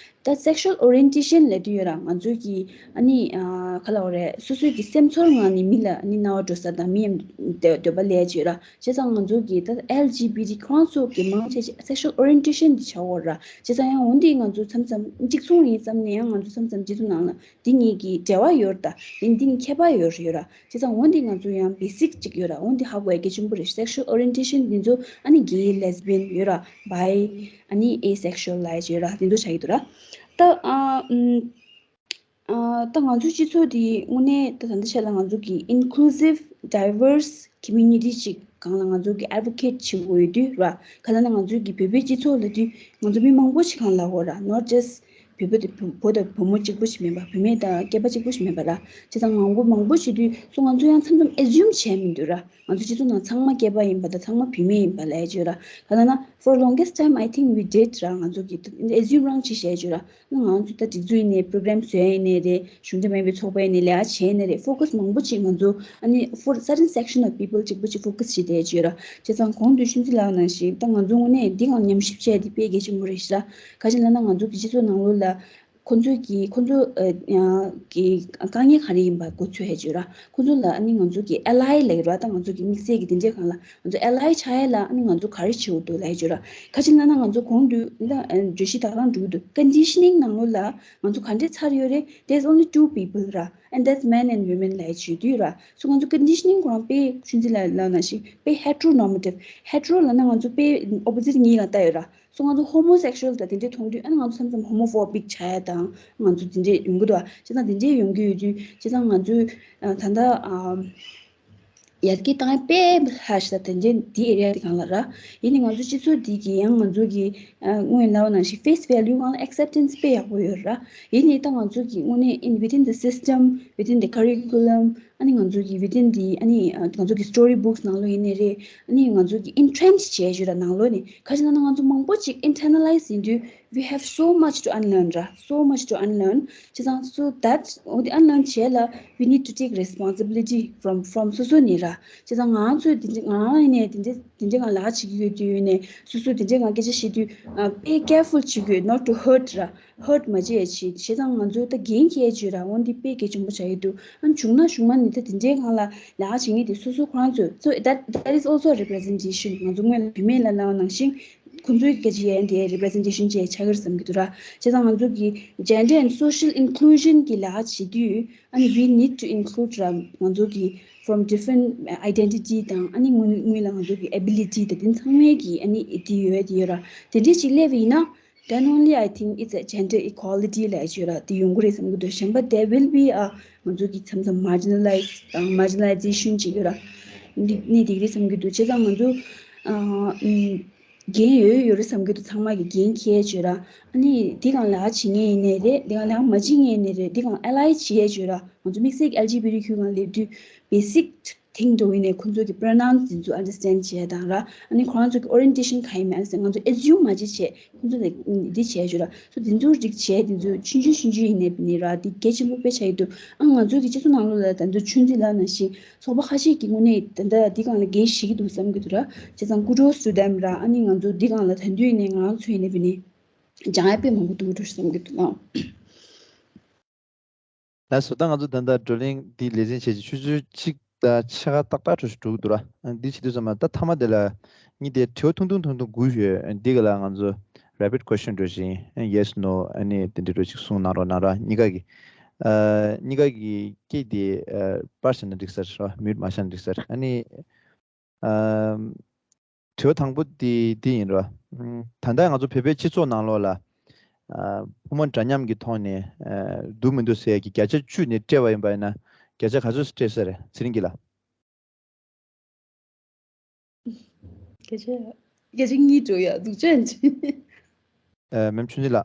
ད་sexual orientation ལབ་དུས་ཡོད་ར། ང་ཚོའི་གི་ཨ་ནི་ཨ་ག་ལབ་དགོས་རེད། སོ་སོའི་གི་སེམས་ཚོར་ངང་ནས་མི་ལ་ཨ་ནི་རྣ་བ་འགྲོ་ས་དང་མི་ཡང་འདོད་འདོད་པ་ལས་ཅིག་ཡོད་ར། བྱས་ཙང་ང་ཚོ་གི་ད་LGBT ཁོ་རང་ཚོ་གི་མང་ཆེ་ཤས་sexual orientation འདི་བྱ་འོ་ར། བྱས་ཙང་ཡང་འོ་འདི་ང་ཚོ་མཚམས་མཚམས་གཅིག་མཚུངས་ཡིན་བསམ་ནས་ཡང་ང་ཚོ་མཚམས་མཚམས་སྤྱི་ཚོགས་ནང་ལ་འདི་གཉིས་ཀྱི་འབྲེལ་བ་ཡོད་ར། ད་འདི་འདི་ནི་ཁྱད་པར་ཡོད་རེད་ཡོད་ར། བྱས་ཙང་འོ་འདི་ང་ཚོ་ཡང་basic ཅིག་ཡོད་ར། འོ་འདི་ཧ་གོ་ཡ་གལ་ཆེན་པོ་རེད། sexual orientation འདི་ཚོ་ཨ་ནི་gay, lesbian ཡོད་ར། bi ཨ་ནི་asexual ལབ་ཡ་ཅིག་ཡོད་ར། འདི་ཚོ་ཆགས་ཀྱི་འདུག་ར། ད་ཨ་ཨམ། ཨ། ད་ང་ཚོའི་སྤྱི་ཚོགས་འདི་དངོས་གནས་ད་ད་ལྟ་ཆ་ལ་ང་ཚོ་གི་inclusive diverse community ཅིག་སྒང་ལ་ང་ཚོ་གི་advocate བྱེད་དགོས་ཡོད་དུས་ར། ག་ལ་ན་ང་ཚོ་གི་བོད་པའི་སྤྱི་ཚོགས་ལབ་དུས་ང་ཚོ་མི་མང་པོ་ཞིག་སྒང་ལ་འོ་ར། not just བོད་པ་དང་བོད་དང་བུ་མོ་གཅིག་པོ་ཞིག་མིན་པ། བུད་མེད་དང་སྐྱེས་པ་གཅིག་པོ་ཞིག་མིན་པ་ར། བྱས་ཙང་ང་ཚོ་མང་པོ་བྱེད་དུས་སོ་ང་ཚོ་ཡང་མཚམས་མཚམས་assume བྱས་མི་འདུག་ར། ང་ཚོ་སྤྱི་ཚོགས་ནང་ཚང་མ་སྐྱེས་པ་ཡིན་པ་དང་ཚང་མ་བུད་མེད་ཡིན་པ་ལབ་ཡ་ཅིག་ཡོད་ར། ག་ལ་ན་for longest time I think we did ར། ང་ཚོ་གི་assume རང་བྱེད་བྱས་ཅིག་ཡོད་ར། ང་ཚོ་ད་སྒྲིག་འཛུགས་ཡིན་ནའི་program བཟོ་ཡ་ཡིན་ནའི་རེད། གཞུང་འབྲེལ་མ་ཡིན་པའི་ཚོགས་པ་ཡིན་ནའི་ལས་ཀ་བྱས་ཡིན་ནའི་རེད། focus མང་པོ་ཅིག་ང་ཚོ་ཨ་ནི་for certain section of people གཅིག་པོ་ཅིག་focus བྱེད་བསྡད་ཀྱི་ཡོད་ར། བྱས་ཙང་གོང་དུ་ཆུན་ཚི་ལགས་ནང་བཞིན་ད་ང་ཚོ་དངོས་གནས་འདི་གང་ཉམས་ཞིབ་བྱས་ཏེ་དཔེ་གལ་ཆེན་པོ་རེད་ཤག་ག་ཅི་ལབ་ན་ང་ཚོ་གི་སྤྱི་ཚོགས་ནང་ལོགས་ལ་ཁོ་ཚོའི་གི་ཁོ་ཚོ་ཨ་གི་དཀའ་ངལ་ག་རེ་ཡིན་པ་མགོ་ཚོད་ཡ་ཅིག་ཡོད་ར། ཁོ་ཚོ་ལ་ཨ་ནི་ང་ཚོ་གི་ally ལབ་ཡོད་ར། ད་ང་ཚོ་གི་དམིགས་བསལ་གི་དེ་འདྲའི་སྒང་ལ་ང་ཚོ་ally ཆགས་ཡ་ལ་ཨ་ནི་ང་ཚོ་ག་རེ་བྱེད་དགོས་འདུག་ལབ་ཡ་ཅིག་ཡོད་ར། ག་ཅི་ལབ་ན་ང་ཚོ་གོང་དུ་ད་བརྗོད་གཞི་དག་རང་འགྲོ་གི་འདུག conditioning ནང་ལོགས་ལ་ང་ཚོ་ག་འདྲས་ཚར་ཡོད་རེད། there's only two people ར། and that's men and women ལབ་བྱེད་དུས་ར། so ང་ཚོ་conditioning ཁོ་རང་དཔེ་ཆུན་ཚི་ལགས་ལབ་ནང་བཞིན་དཔེ་heteronormative, hetero ལབ་ན་ང་ཚོ་དཔེ་opposite གཉིས་ལ་ལྟ་ཡོད་ར། so ང་ཚོ་homosexual དང་དེ་འདྲས་མཐོང་དུས་ཨ་ནི་ང་ཚོ་མཚམས་མཚམས་homophobic ཆགས་ཡ་དང་ང་ཚོ་དེ་འདྲས་ཡོང་གི་འདུག་ཨ། བྱས་ཙང་དེ་འདྲས་ཡོང་གི་ཡོད་དུས་བྱས་ཙང་ང་ཚོས་ཨ་ད་ལྟ་ཨ། ཡར་རྒྱས་བཏང་ཡ་དཔེ་ལྷག་ཤ་དེ་འདྲའི་འདི་area དེ་སྒང་ལ་ར། ཡིན་ནའི་ང་ཚོ་སྤྱི་ཚོགས་འདི་གི་ཡང་ང་ཚོ་གི་ཨ་སྔོན་ལབ་པ་ནང་བཞིན་face value སྒང་ལ་acceptance དཔེ་ཡག་པོ་ཡོད་ར། ཡིན་ནའི་ད་ང་ཚོ་གི་དངོས་གནས་in within the system, within the curriculum ཨ་ནི་ང་ཚོ་གི་within the ཨ་ནི་ང་ཚོ་གི་story books ནང་ལོགས་ཡིན་ནའི་རེད། ཨ་ནི་ང་ཚོ་གི་entrenched བྱས་ཡོད་ར་ནང་ལོགས་ནས། ག་ཅི་ལབ་ན་ང་ཚོ་མང་པོ་ཅིག་internalize ཡིན་དུས། We have so much to unlearn ར། so much to unlearn བྱས་ཙང་so that འོ་དེ་unlearn བྱས་ལ་we need to take responsibility from from སོ་སོ་ནས་ར། བྱས་ཙང་ང་ཚོས་དེ་འདྲ་ང་རང་ཡིན་ནའི་དེ་འདྲ་དེ་འདྲ་ང་ལག་བྱེད་ཀྱི་ཡོད་དུས་ཡོད་ནས་སོ་སོ་དེ་འདྲ་ང་སྐད་ཆ་བཤད་དུས་ཨ་དཔེ་careful བྱེད་དགོས། not to hurt ར། hurt མ་བྱེད་ཡ་བྱེད། བྱས་ཙང་ང་ཚོ་ད་འགན་འཁྱེར་བྱེད་ར། འོན་ཏེ་དཔེ་གལ་ཆེན་པོ་ཆགས་ཡོད་འདུག་ཨ་བྱུང་ན་བྱུང་མ་ནི་ད་དེ་འདྲའི་སྒང་ལ་ལག་བྱེད་མཁན་དེ་སོ་སོ་ཁོ་རང་ཚོས། so that that is also a representation ང་ཚོ་སྔོན་ལ་བུད་མེད་ལ་ལབ་པ་ནང་བཞིན། ཁོང་ཚོའི་སྐད་ཆ་ཡན་དེ་representation བཅས་ཆགས་ཀྱི་རེད་བསམ་གྱི་འདུག་ར། བྱས་ཙང་ང་ཚོ་གི་gender and social inclusion གི་ལས་ཀ་བྱེད་དུས་ཨ་ནི་we need to include ར། ང་ཚོ་གི་from different identity དང་ཨ་ནི་སྔོན་སྔོན་ལ་ང་ཚོ་གི་ability དང་དེ་ཚང་མའི་གི་ཨ་ནི་དེ་ཡོད་དེ་ཡོད་ར། དེ་འདྲས་ཅིག་སླེབས་པ་ཡིན་ན། then only I think it's a gender equality ལབ་ཡ་ཅིག་ཡོད་ར། དེ་ཡོང་གི་རེད་བསམ་གྱི་འདུག་གཞན་པ་there will be a ང་ཚོ་གི་མཚམས་མཚམས་marginalized དང་marginalization ཅིག་ཡོད་ར། འདི་ནི་འགྲིག་རེད་བསམ་གྱི་འདུག་བྱས་ཙང་ང་ཚོ་ཨ་ཨམ། འགན་ཡོད་ཡོད་རེད་བསམ་གྱི་འདུག་ཚང་མ་གི་འགན་འཁྱེར་ཡ་ཅིག་ཡོད་ར། ཨ་ནི་འདི་སྒང་ལས་ཀ་བྱེད་མཁན་ཡིན་ནའི་རེད། འདི་སྒང་ལས་ཀ་མ་བྱེད་མཁན་ཡིན་ནའི་རེད། འདི་སྒང་ally བྱེད་ཡ་ཅིག་ཡོད་ར། ང་ཚོ་དམིགས་བསལ་གྱི་LGBTQ སྒང་སླེབས་དུས་basic thing དུ་ཡིན་ནའི་ཁོང་ཚོ་གི་pronouns དེ་ཚོ་understand བྱས་དང་ར། ཨ་ནི་ཁོ་རང་ཚོ་གི་orientation ག་ཡིན་མིན་understand ང་ཚོ་assume མ་བྱེད་བྱས་ཁོང་ཚོ་ལ་འདི་བྱས་ཞུ་ར། so དེ་ཚོ་རིགས་བྱས་དེ་ཚོ་ཆུང་ཆུང་ཆུང་ཆུང་ཡིན་ནའི་བི་ནི་ར། དེ་གལ་ཆེན་པོ་དཔེ་ཆགས་ཀྱི་འདུག་ཨ་ང་ཚོ་གི་སྤྱི་ཚོགས་ནང་ལོགས་ལ་ད་ཚོ་ཆུང་ཚེ་ལབ་ནང་བཞིན་ཚོགས་པ་ཁ་ཤས་ཀྱི་དངོས་གནས་ད་ལྟ་འདི་སྒང་ལ་འགན་བཞེས་ཀྱི་འདུག་བསམ་གྱི་འདུག་ར། བྱས་ཙང་kudos to them ར། ཨ་ནི་ང་ཚོ་འདི་སྒང་ལ་ད་དུང་ཡིན་ནའི་ང་རང་ཚོ་ཡིན་ནའི་བི་ནི་སྦྱང་ཡ་དཔེ་མང་པོ་འདུག་འགྲོ་བསམ་གྱི་འདུག་ཨ། ལགས་སོ། ད་ང་ཚོ་ད་ལྟ་བགྲོ་གླེང་འདི་ལེ་ཚན་བྱས་རྗེས་ཆུ་ཚོད་གཅིག་དང་ཕྱེད་ཀ་ཏག་ཏག་འགྲོ་ཞིག་འགྲོ་གི་འདུག་ར། འདི་བྱེད་དུས་ཙམ་པ་ད་མཐའ་མ་དེ་ལ་གཉིས་དེ་དྲི་བ་ཐུང་ཐུང་ཐུང་ཐུང་དགུ་ཡོད། འདི་ག་ལ་ང་ཚོ་rapid question འགྲོ་བཞིན་yes no ཨ་ནི་དེ་འདྲ་འགྲོ་ཅིག་གསུང་གནང་རོགས་གནང་ར། གཉིས་ཀ་གི་ཨ་གཉིས་ཀ་གི་སྐད་དེ་ཨ་པར་བྱས་ན་འགྲིག་ས་རེད་ར། mute མ་བྱས་ན་འགྲིག་ས་རེད། ཨ་ནི་ཨ་དྲི་བ་དང་པོ་དེ་འདི་ཡིན་ར། ཨམ། ད་ལྟ་ང་ཚོ་བོད་པའི་སྤྱི་ཚོགས་ནང་ལོགས་ལ་ཨ་ཕོ་མོ་འདྲ་མཉམ་གྱི་ཐོག་ནས་ཨ་འདུག་མི་འདུག་ཟེར་ཡ་གི་བརྒྱ་ཆ་བཅུ་ནས་སྤྲད་པ་ཡིན་པ་ཡིན་ན་བརྒྱ་ཆ་ག་ཚོད་སྤྲད་ས་རེད། ཚེ་རིང་སྐྱིད་ལགས། བརྒྱ་ཆ་བརྒྱ་ཆ་གཉིས་འགྲོ་ཡ་འདུག་ཅན་ཅི། ཨ་མེམ་ཆུང་ཆུང་ལགས།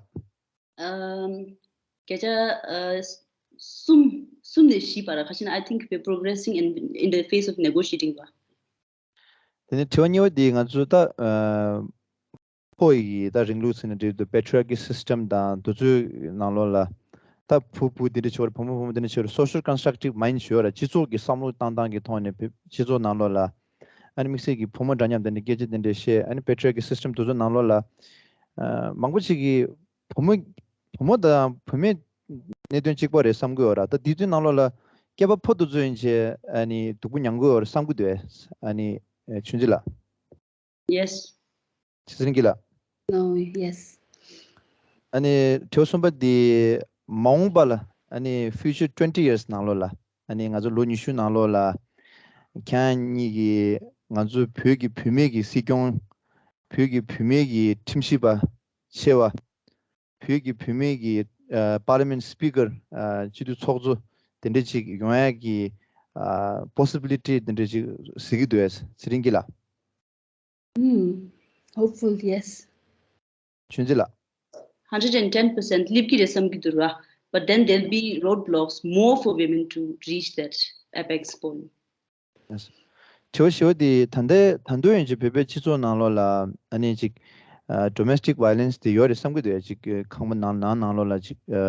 ཨམ། བརྒྱ་ཆ་ཨ་གསུམ་གསུམ་ནས་བཞི་བར་ཁ་ཤས་ན། I think we're progressing in in the phase of negotiating པ། དེ་ནས་དྲི་བ་གཉིས་པ་འདི་ང་ཚོ་ད་ཨ་ཕོ་ཡི་ད་རིང་ལུགས་ཟེར་ན་འགྲིག་འདུག patriarchy system དང་དེ་ཚོའི་ནང་ལོགས་ལ་ད་བུ་བུ་འདི་འདྲ་བྱེད་པ་རེད། བུ་མོ་བུ་མོ་འདི་འདྲ་བྱེད་པ་རེད། social constructive mind ཞུ་བ་ར། སྤྱི་ཚོགས་ཀྱི་བསམ་བློ་བཏང་སྟངས་ཀྱི་ཐོག་ནས་བོད་སྤྱི་ཚོགས་ནང་ལོགས་ལ་ཨ་ནི་དམིགས་བསལ་གྱི་བུ་མོ་འདྲ་མཉམ་དེ་འདྲ་སྐད་ཆ་དེ་འདྲ་བཤད། ཨ་ནི་patriarchy system དེ་ཚོ་ནང་ལོགས་ལ་ཨ་མང་པོ་ཞིག་གིས་བུ་མོ་བུ་མོ་དང་བུད་མེད་གནད་དོན་གཅིག་པ་རེད་བསམ་གྱི་ཡོད་ར། ད་དེ་དུས་ནང་ལོགས་ལ་སྐྱེས་པ་ཕོ་དེ་ཚོ་ཡིན་ཆེ་ཨ་ནི་སྡུག་པོ་མྱངས་ཀྱི་ཡོད་རེད་བསམ་གྱི་འདུག་ཨ་ནི་ཆུང་ཆུང་ལགས། Yes. ཚེ་རིང་སྐྱིད་ལགས། No, yes. ཨ་ནི་དྲི་བ་གསུམ་པ་འདི་མ་འོངས་པ་ལ་ཨ་ནི་future twenty years ནང་ལོགས་ལ་ཨ་ནི་ང་ཚོ་ལོ་ཉི་ཤུ་ནང་ལོགས་ལ་ཁྱེད་གཉིས་ཀྱིས་ང་ཚོ་བོད་ཀྱི་བུད་མེད་ཀྱི་སྲིད་སྐྱོང་། བོད་ཀྱི་བུད་མེད་ཀྱི་ཁྲིམས་ཞིབ་པ་ཆེ་བ། བོད་ཀྱི་བུད་མེད་ཀྱི་ ཨ་Parliament Speaker ཨ་སྤྱི་འཐུས་ཚོགས་གཙོ་དེ་འདྲ་ཅིག་ཡོང་ཡ་གི་ཨ་possibility དེ་འདྲ་ཅིག་གཟིགས་ཀྱི་འདུག་ཨ་ཚེ་རིང་སྐྱིད་ལགས། Mm, hopeful, yes. ཆོས་འཛིན་ལགས། Hundred and ten percent སླེབས་ཀྱི་རེད་བསམ་གྱི་འདུག་ར། But then there'll be roadblocks more for women to reach that apex point. དྲི་བ་ཞི་བ་འདི་ད་ལྟའི་ད་དུང་ཡིན་ཅིག་བོད་པའི་སྤྱི་ཚོགས་ནང་ལོགས་ལ་ཨ་ནི་ཅིག་ཨ་domestic violence དེ་ཡོད་རེད་བསམ་གྱི་འདུག་ཡ། ཅིག་ཁང་པ་ནང་ནང་ནང་ལོགས་ལ་ཅིག་ཨ་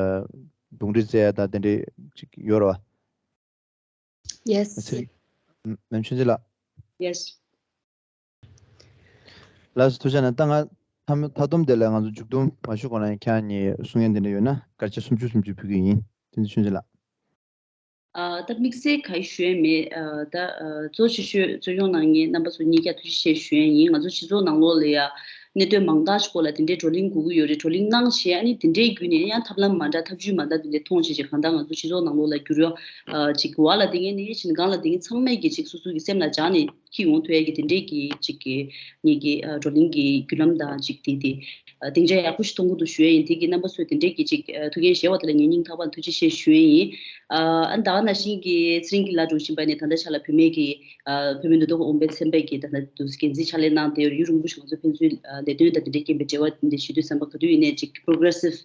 རྡུང་རེས་བྱས་ཡ་དང་དེ་འདྲའི་ཅིག་ཡོད་རེད་བ། Yes. ཚེ་རིང་། མེམ་ཆོས་འཛིན་ལགས། Yes. ལགས་སོ་ཐུགས་རྗེ་གནང་། ད་ང་མཐའ་མ་མཐའ་སྡོམ་དེ་ལ་ང་ཚོ་མཇུག་སྡོམ་མ་ཞུ་གོང་ལ་ཡང་ཁྱེད་རང་གཉིས་གསུང་ཡ་འདི་འདྲ་ཡོད་ན་སྐར་ཆ་སུམ་ཅུ་སུམ་ཅུ་ཕུལ་གྱི་ཡིན། དེ་ཚོ་ཆུང་ཆུང་ལགས། ཨ་ད་དམིགས་བསལ་ག་རེ་ཞུ་ཡ་མེད། ཨ་ད་ཨ་གཙོ་ཆེ་ཤོས་གཙོ་སྐྱོང་གནང་མཁན་རྣམ་པ་ཚོ་གཉིས་ཀ་ཐུགས་རྗེ་ཆེ་ཞུ་ཡ་ཡིན། ང་ཚོ་སྤྱི་ཚོགས་ནང་ལོགས་ལ་ཡ་གནད་དོན་མང་དག་ཞིག་སྐོར་ལ་དེ་འདྲའི་བགྲོ་གླེང་དགོས་ཀྱི་ཡོད་རེད། བགྲོ་གླེང་གནང་བྱས་ཨ་ནི་དེ་འདྲའི་བརྒྱུད་ནས་ཡང་ཐབས་ལམ་མ་འདྲ་ཐབས་ཇུས་མ་འདྲ་དེ་འདྲ་མཐོང་བྱས་བྱས་གང་ལྟར་ང་ཚོ་སྤྱི་ཚོགས་ནང་ལོགས་ལ་འགྱུར་བ་ཨ་ཅིག་བར་ལ་བསྡད་མཁན་ནས་ཕྱིན་གང་ལ་བསྡད་མཁན་ཚང་མས་ཀྱི་ཅིག་སོ་སོ་གི་སེམས་ལ་འཇགས་ནས། འཁྱེར་ཡོང་ཐུབ་ཡ་གི་དེ་འདྲས་ཀྱི་ཅིག་གི་ངེད་ཀྱི་ཨ་བགྲོ་གླེང་གི་བརྒྱུད་ལམ་དང་ཅིག་དེ་དེ་ཨ་སྡིངས་ཆ་ཡག་པོ་ཞིག་མཐོང་གི་འདུག་ཞུ་ཡ་ཡིན། དེ་གི་རྣམ་པ་ཚོས་དེ་འདྲས་ཀྱི་ཅིག་ཨ་ཐུགས་འགན་བཞེས་པ་དེ་ལ་ངས་སྙིང་ཐག་པ་ནས་ཐུགས་རྗེ་ཆེ་ཞུ་ཡ་ཡིན། ཨ་ཨ་ད་ག་ནང་བཞིན་གྱི་ཚེ་རིང་སྐྱིད་ལགས་འགྲོ་བཞིན་པ་ནས་ད་ལྟ་ཆ་ལ་བུད་མེད་ཀྱི་ཨ་བུད་མེད་ནུས་སྟོབས་ཨོམ་བྷེལ་ཚན་པས་ཀྱི་ད་ལྟ་འདུག་འགན་འཛིན་ཕྱག་ལས་གནང་སྟེ་ཡུན་རིང་པོ་ཞིག་ང་ཚོ་ཕན་ཚུན་ཨ་ལས་དོན་དང་དེ་འདྲས་རྐྱེན་པས་འབྲེལ་བ་དེ་འདྲས་ཞུ་དུས་ཙམ་པ་ག་དུས་ཡིན་ནའི་ཅིག་progressive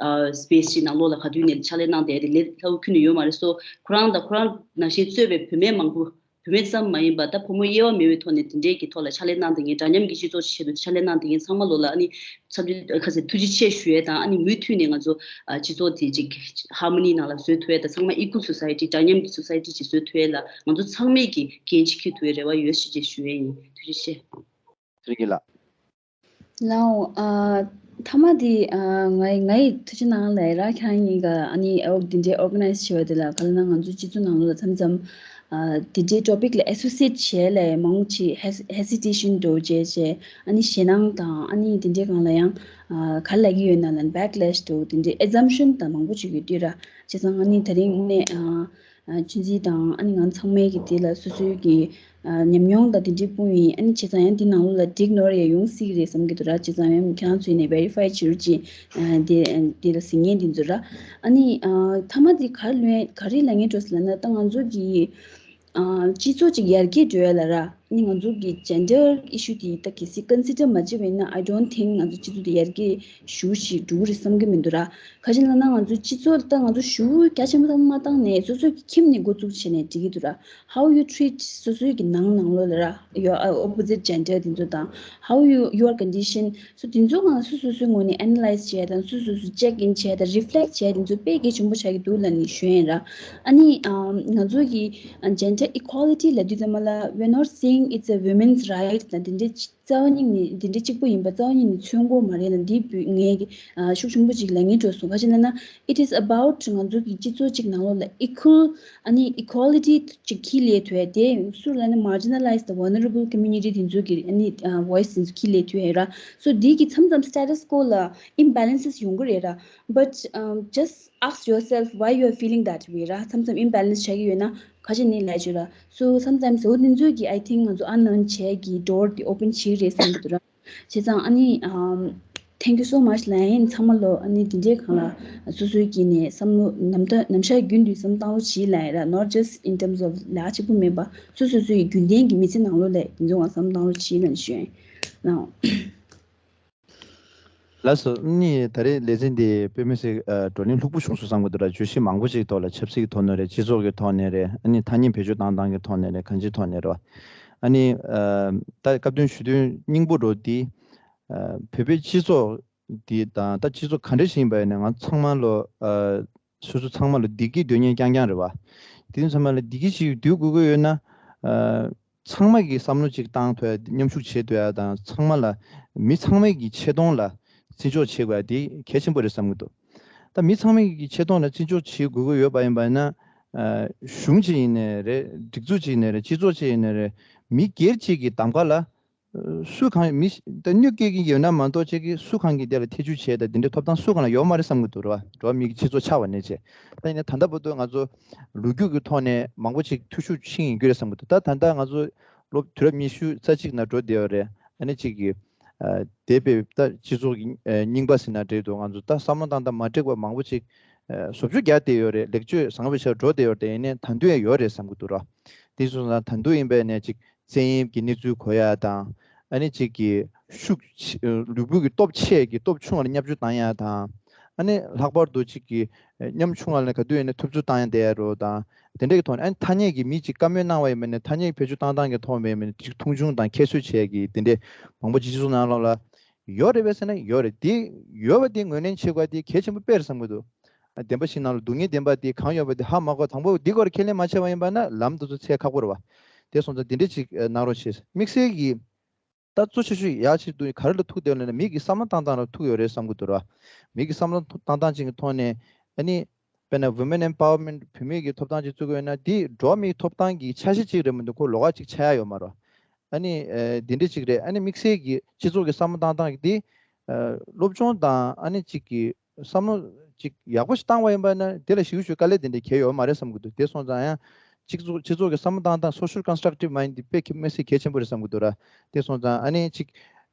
ཨ་space ཞིག་ནང་ལོགས་ལ་ག་དུས་ནས་ཕྱག་ལས་གནང་བསྡད་དེ་ལས་སླ་པོ་ཁྱོན་ནས་ཡོད་མ་རེད། སོ་ཁོ་རང་དང་ཁོ་རང་ནང་བཞིན་གཙོས་པའི་བུད་མེད་མང་པོ་བུད་མེད་ཙམ་མ་ཡིན་པ་ད་ཕོ་མོ་དབྱེ་བ་མེད་པའི་ཐོག་ནས་དེ་འདྲའི་གི་ཐོག་ལ་ཕྱག་ལས་གནང་བསྡད་མཁན་འདྲ་མཉམ་གྱི་སྤྱི་ཚོགས་ཆེད་དུ་ཕྱག་ལས་གནང་བསྡད་མཁན་ཚང་མ་ལོ་ལ་ཨ་ནི་འཚམས་འདྲི་ཁ་ཤས་ཐུགས་རྗེ་ཆེ་ཞུ་ཡས་དང་ཨ་ནི་མུ་མཐུད་ནས་ང་ཚོ་ཨ་སྤྱི་ཚོགས་དེ་ཅིག་harmony ནང་ལ་བཟོ་ཐུབ་ཡས་དང་ཚང་མ་equal society འདྲ་མཉམ་གྱི་society ཅིག་བཟོ་ཐུབ་ཡས་ལ་ང་ཚོ་ཚང་མས་ཀྱི་འགན་ཅིག་འཁྱེར་ཐུབ་ཡས་རེ་བ་ཡོད་ཞེས་ཅིག་ཞུ་ཡས་ཡིན། ཐུགས་རྗེ་ཆེ། ཚེ་རིང་སྐྱིད་ལགས། ལའོ། ཨ་མཐའ་མ་དེ་ཨ་ང་ངའི་ཐུགས་རྗེ་གནང་ལབ་ར། ཁྱེད་རང་གཉིས་ཀ་ཨ་ནི་ཨོ་དེ་འདྲའི་organize བྱས་པ་དེ་ལ་ག་ལ་ན་ང་ཚོ་སྤྱི་ཚོགས་ནང་ལོགས་ལ་མཚམས་མཚམས་ཨ་དེ་འདྲའི་topic ལ་associate བྱས་ལ་མང་ཆེ་hes- hesitation འགྲོ་བྱས་བྱས་ཨ་ནི་ཞེད་སྣང་དང་ཨ་ནི་དེ་འདྲའི་སྒང་ལ་ཡང་ཨ་ག་ལ་གི་ཡོད་ན་ལན་backlash འགྲོ་དེ་འདྲའི་assumption དང་མང་པོ་ཅིག་ཡོད་དུས་ར། བྱས་ཙང་ཨ་ནི་ད་རིང་ནས་ཨ། ཨ་ཆུན་ཚི་དང་ཨ་ནི་ང་ཚང་མས་ཀྱི་དེ་ལ་སོ་སོའི་ཀྱི་ཨ་ཉམས་མྱོང་དང་དེ་འདྲའི་སྤུངས་ཡིན། ཨ་ནི་བྱས་ཙང་ཡང་འདི་ནང་ལོགས་ལ་འགྲིག་ནོར་ཡང་ཡོང་སྲིད་ཀྱི་རེད་བསམ་གྱི་འདུག་ར། བྱས་ཙང་ཡང་ཁྱེད་རང་ཚོས་ནས་verify བྱེད་རོགས་གྱིས། ཨ་དེ་ཨ་དེ་ལ་གཟིགས་མཁན་དེ་ཚོ་ར། ཨ་ནི་ཨ་མཐའ་མ་དེ་ག་རེ་ལབ་ག་རེ་ལབ་མཁན་འགྲོ་ཟེར་ལབ་ན་ད་ང་ཚོ་གི་ཨ་སྤྱི་ཚོགས་ཅིག་ཡར་རྒྱས་འགྲོ་ཡ་ལ་ར། ཨ་ནི་ང་ཚོ་གི་gender issue དེ་ད་གལ་སྲིད་consider མ་བྱས་པ་ཡིན་ན་I don't think ང་ཚོ་སྤྱི་ཚོགས་དེ་ཡར་རྒྱས་ཞེ་པོ་ཞིག་འགྲོ་གི་རེད་བསམ་གྱི་མི་འདུག་ར། ག་ཅི་ལབ་ན་ང་ཚོ་སྤྱི་ཚོགས་ད་ང་ཚོ་ཞེ་པོ་རྒྱ་ཆེན་པོ་ད་མ་བཏང་ནས་སོ་སོའི་ཁྱིམ་ནས་འགོ་བཙུགས་བྱས་ནས་འགྲིག་གི་འདུག་ར། How you treat སོ་སོའི་གི་ནང་ནང་ལོགས་ལ་ར། Your uh, opposite gender དེ་ཚོ་དང་how you your condition སོ་དེ་ཚོ་ང་སོ་སོ་སོའི་ངོས་ནས analyze བྱས་དང་སོ་སོ་སོ་check in བྱས་དང་reflect བྱས་དེ་ཚོ་དཔེ་གལ་ཆེན་པོ་ཆགས་ཀྱི་འདུག་ལབ་ནས་ཞུ་ཡིན་ར། ཨ་ནི་ཨམ་ང་ཚོ་གི་gender equality ལབ་དུས་ཙམ་པ་ལ we're not saying it's a women's right དང་དེ་འདྲའི་རྩ་བ་ཉིད་ནས་དེ་འདྲའི་གཅིག་པུ་ཡིན་པ་རྩ་བ་ཉིད་ནས་མཚོན་གྱི་ཡོད་མ་རེད་ལ། འདི་བུ་ངས་ཀྱི་ཨ་ཤུགས་ཆེན་པོ་ཅིག་ལབ་ངེས་འགྲོ་སོང་། ག་ཅི་ལབ་ན་it is about ང་ཚོ་གི་སྤྱི་ཚོགས་ཅིག་ནང་ལོགས་ལ་equal ཨ་ནི་equality ཅིག་འཁྱེར་སླེབས་ཐུབ་ཡ་དེ་སུ་ལབ་ན་marginalized དང་vulnerable community དེ་ཚོ་གི་ཨ་ནི་ཨ་voice དེ་ཚོ་འཁྱེར་སླེབས་ཐུབ་ཡ་ར། So འདི་གི་མཚམས་མཚམས་status quo ལ་imbalances ཡོང་གི་རེད་ར། But um, just ask yourself why you are feeling that way ར། མཚམས་མཚམས་imbalance ཆགས་ཀྱི་ཡོད་ན་ག་ཅི་ནས་ལབ་ཆོག་ར། So sometimes འོ་དེ་ཚོ་གི་I think ང་ཚོ་ཨ་ནང་བྱས་ཀྱི་door དེ་open བྱེད་ཀྱི་རེད་བསམ་གྱི་འདུག་ར། བྱས་ཙང་ཨ་ནི་um, thank you so much ལབ་ཡིན། ཚང་མ་ལོ་ཨ་ནི་དེ་འདྲའི་སྒང་ལ་སོ་སོའི་གི་ནས་བསམ་བློ་ནམ་ཟླ་ནམ་ཞག་རྒྱུན་དུ་བསམ་བློ་བཏང་རོགས་གྱིས་ལབ་ཡིན་ར། Not just in terms of ལས་གཅིག་པུ་མིན་པ་སོ་སོ་སོའི་རྒྱུན་ལྡན་གྱི་མི་ཚེ་ནང་ལོགས་ལ་དེ་ཚོ་ང་བསམ་བློ་བཏང་རོགས་གྱིས་ལབ་ནས་ཞུ་ཡིན། Now ལགས་སོ། ནི་ད་རེས་ལེ་ཚན་འདི་དཔེ་མི་སྲིད་ཨ་བགྲོ་གླེང་ལྷུག་པོ་བྱུང་སོང་བསམ་གྱི་འདུག་ར། བརྗོད་གཞི་མང་པོ་ཅིག་ཐོག་ལ་ཆབ་སྲིད་ཀྱི་ཐོག་ནས་རེད། སྤྱི་ཚོགས་ཀྱི་ཐོག་ནས་རེད། ཨ་ནི་ཐ་སྙད་བེད་སྤྱོད་བཏང་སྟངས་ཀྱི་ཐོག་ནས་རེད། གང་ཅིའི་ཐོག་ནས་རེད་བ། ཨ་ནི་ཨ་ད་སྐབས་དོན་ཞུ་དོན་སྙིང་པོ་འགྲོ་འདི་ཨ་བོད་པའི་སྤྱི་ཚོགས་འདི་དང་ད་སྤྱི་ཚོགས་ག་འདྲ་ཞིག་ཡིན་པ་ཡིན་ན་ང་ཚང་མ་ལོ་ཨ་སོ་སོ་ཚང་མ་ལ་བདེ་སྐྱིད་འདོད་མཁན་རྐྱང་རྐྱང་རེད་བ། དེ་ཚང་མ་ལ་བདེ་སྐྱིད་ཞིག་འདོད་དགོས་ཀྱི་ཡོད་ན་ཨ། ཚང་མ་གིས་བསམ་བློ་གཅིག་བཏང་ཐུབ་ཡ་མཉམ་ཞུགས་བྱེད་ཐུབ་ཡ་དང་ཚང་མ་ལ་མི་ཚང་མའི་གི་ཆེ་མཐོང་ལ་བརྩི་འཇོག་བྱེད་དགོས་ཡ་དེ་གལ་ཆེན་པོ་རེད་བསམ་གྱི་འདུག་ད་མི་ཚང་མའི་གི་ཆེ་མཐོང་ལ་བརྩི་འཇོག་བྱེད་དགོས་ཀྱི་ཡོད་པ་ཡིན་པ་ཡིན་ན་གཞུང་གཅིག་ཡིན་ནའི་རེད། སྒྲིག་འཛུགས་གཅིག་ཡིན་ནའི་རེད། སྤྱི་ཚོགས་གཅིག་ཡིན་ནའི་རེད། མི་སྒེར་གཅིག་གི་གདམ་ག་ལ་སུ་གང་མི་ད་གནོད་སྐྱེལ་གྱི་ཡོད་ན་མ་གཏོགས་ཅིག་གིས་སུ་གང་གིས་དེ་ལ་ཐེ་བྱུས་བྱས་ད་དེ་འདྲའི་ཐོབ་ཐང་སུ་གང་ལ་ཡོད་མ་རེད་བསམ་གྱི་འདུག་རེད་བ། འགྲོ་བ་མིའི་སྤྱི་ཚོགས་ཆགས་པ་ནས་བྱས། ད་ཡིན་ན་ད་ལྟ་བར་དུ་ང་ཚོ་ལོ་རྒྱུས་ཀྱི་ཐོག་ནས་མང་པོ་ཅིག་འཐུས་ཤོར་ཕྱིན་ཡིན་རྒྱུ་རེད་བསམ་གྱི་འདུག་ད་ད་ལྟ་ང་ཚོ་ལོ་དུས་རབས་ཉི་ཤུ་རྩ་གཅིག་ནང་འགྲོ་བསྡད་ཡོད་རེད། ཨ་ནི་ཅིག་གི་ ཨ་དེ་བས་ད་སྤྱི་ཚོགས་ཀྱི་ཨ་རྙིང་པ་ཟེར་ན་འགྲིག་འདུག་ང་ཚོ་ད་བསམ་བློ་བཏང་སྟངས་མ་འགྲིག་པ་མང་པོ་ཅིག་ཨ་བཟོ་བཅོས་རྒྱག་བསྡད་ཡོད་རེད། ལེགས་བཅོས་བཟང་པོའི་ཆ་འགྲོ་བསྡད་ཡོད་རེད། ཡིན་ནའི་ད་དུང་ཡང་ཡོད་རེད་བསམ་གྱི་འདུག་ར། དེ་སོང་ཙང་ད་དུང་ཡིན་པས་ནས་ཅིག་བཙན་གཡེམ་གྱི་གནས་ཚུལ་གོ་ཡ་དང་། ཨ་ནི་ཅིག་གི་ཤུགས་ཆེ་ལུས་པོ་གི་སྟོབས་ཆེ་གི་སྟོབས་ཆུང་བ་ལ་བརྙས་བཅོས་བཏང་ཡ་དང་། ཨ་ནི་ལྷག་པར་དུ་ཅིག་གི་ཉམ་ཆུང་བ་ལ་ག་དུས་ཡིན་ནའི་ཐུབ་ཚོད་བཏང་ཡ་བསྡད་ཡ་རོ་དང་། དེ་འདྲ་གི་ཐོག་ནས་ཨ་ནི་ཐ་སྙད་ཀྱི་མི་ཅིག་བཀའ་མོལ་གནང་བ་ཡིན་པ་ནས་ཐ་སྙད་བེད་སྤྱོད་བཏང་སྟངས་ཀྱི་ཐོག་མ་ཡིན་པ་ནས་ཅིག་མཐོང་ཆུང་དང་ཁྱད་གསོད་བྱས་ཀྱི་དེ་འདྲས་མང་པོ་སྤྱི་ཚོགས་ནང་ལོགས་ལ་ཡོད་རེད་པས་ཟེར་ན་ཡོད་རེད། དེ་ཡོད་པ་དེ་ངོས་ལེན་བྱེད་དགོས་དེ་གལ་ཆེན་པོ་དཔེ་རེད་བསམ་གྱི་འདུག་ཨ་བདེན་པ་ཞིག་ནང་ལ་སྡུག་བསྔལ་བདེན་པ་དེ་གང་ཡོད་པ་དེ་ཧ་མ་གོ་དང་པོ་འདི་སྐོར་ཁས་ལེན་མ་བྱས་པ་ཡིན་པ་ན་ལམ་དེ་ཚོ་འཚོལ་ཁག་པོ་རེད་བ། དེ་སོང་ཙང་དེ་འདྲས་ཅིག་གནང་རོགས་བྱེད། དམིགས་བསལ་གྱི་ད་གཙོ་ཆེ་ཤོས་ཡག་ཆེད་དུ་ག་རེ་ལ་ཐུག་བསྡད་ལབ་ན་མི་གི་བསམ་བློ་བཏང་སྟངས་ལ་ཐུག་ཡོད་རེད་བསམ་གྱི་འདུག་ར། མི་གི་བསམ་བློ་བཏང་སྟངས་ཅིག་གི་ཐོག་ནས་ཨ་ནི་དཔེར་ན་women empowerment བུད་མེད་ཀྱི་ཐོབ་ཐང་ཅིག་བཙུགས་དགོས་ན་འདི་འགྲོ་བ་མིའི་ཐོབ་ཐང་གི་ཆ་ཤས་ཅིག་རེད་མི་འདུག་ཁོ་ལོགས་ཀ་ཅིག་ཆགས་ཡ་ཡོད་མ་རེད། ཨ་ནི་ཨ་འདི་འདྲ་ཅིག་རེད། ཨ་ནི་དམིགས་བསལ་གྱི་སྤྱི་ཚོགས་ཀྱི་བསམ་བློ་བཏང་སྟངས་ཀྱི་འདི་ཨ་སློབ་སྦྱོང་དང་ཨ་ནི་ཅིག་གི་བསམ་བློ་ཅིག་ཡག་པོ་ཞིག་བཏང་བ་ཡིན་པ་ན་དེ་ལ་ཞིབ་ཞིབ་དཀའ་ལས་དེ་འདྲ་གལ་ཡོད་མ་རེད་བསམ་གྱི་འདུག་དེ་སོང་ཙང་ཡང་སྤྱི་ཚོགས་སྤྱི་ཚོགས་ཀྱི་བསམ་བློ་བཏང་སྟངས་social constructive mind དེ་དཔེ་གལ་མི་སྲིད་གལ་ཆེན་པོ་རེད་བསམ་གྱི་འདུག་ར། དེ་སོང་ཙང་ཨ་ནི་ཅིག་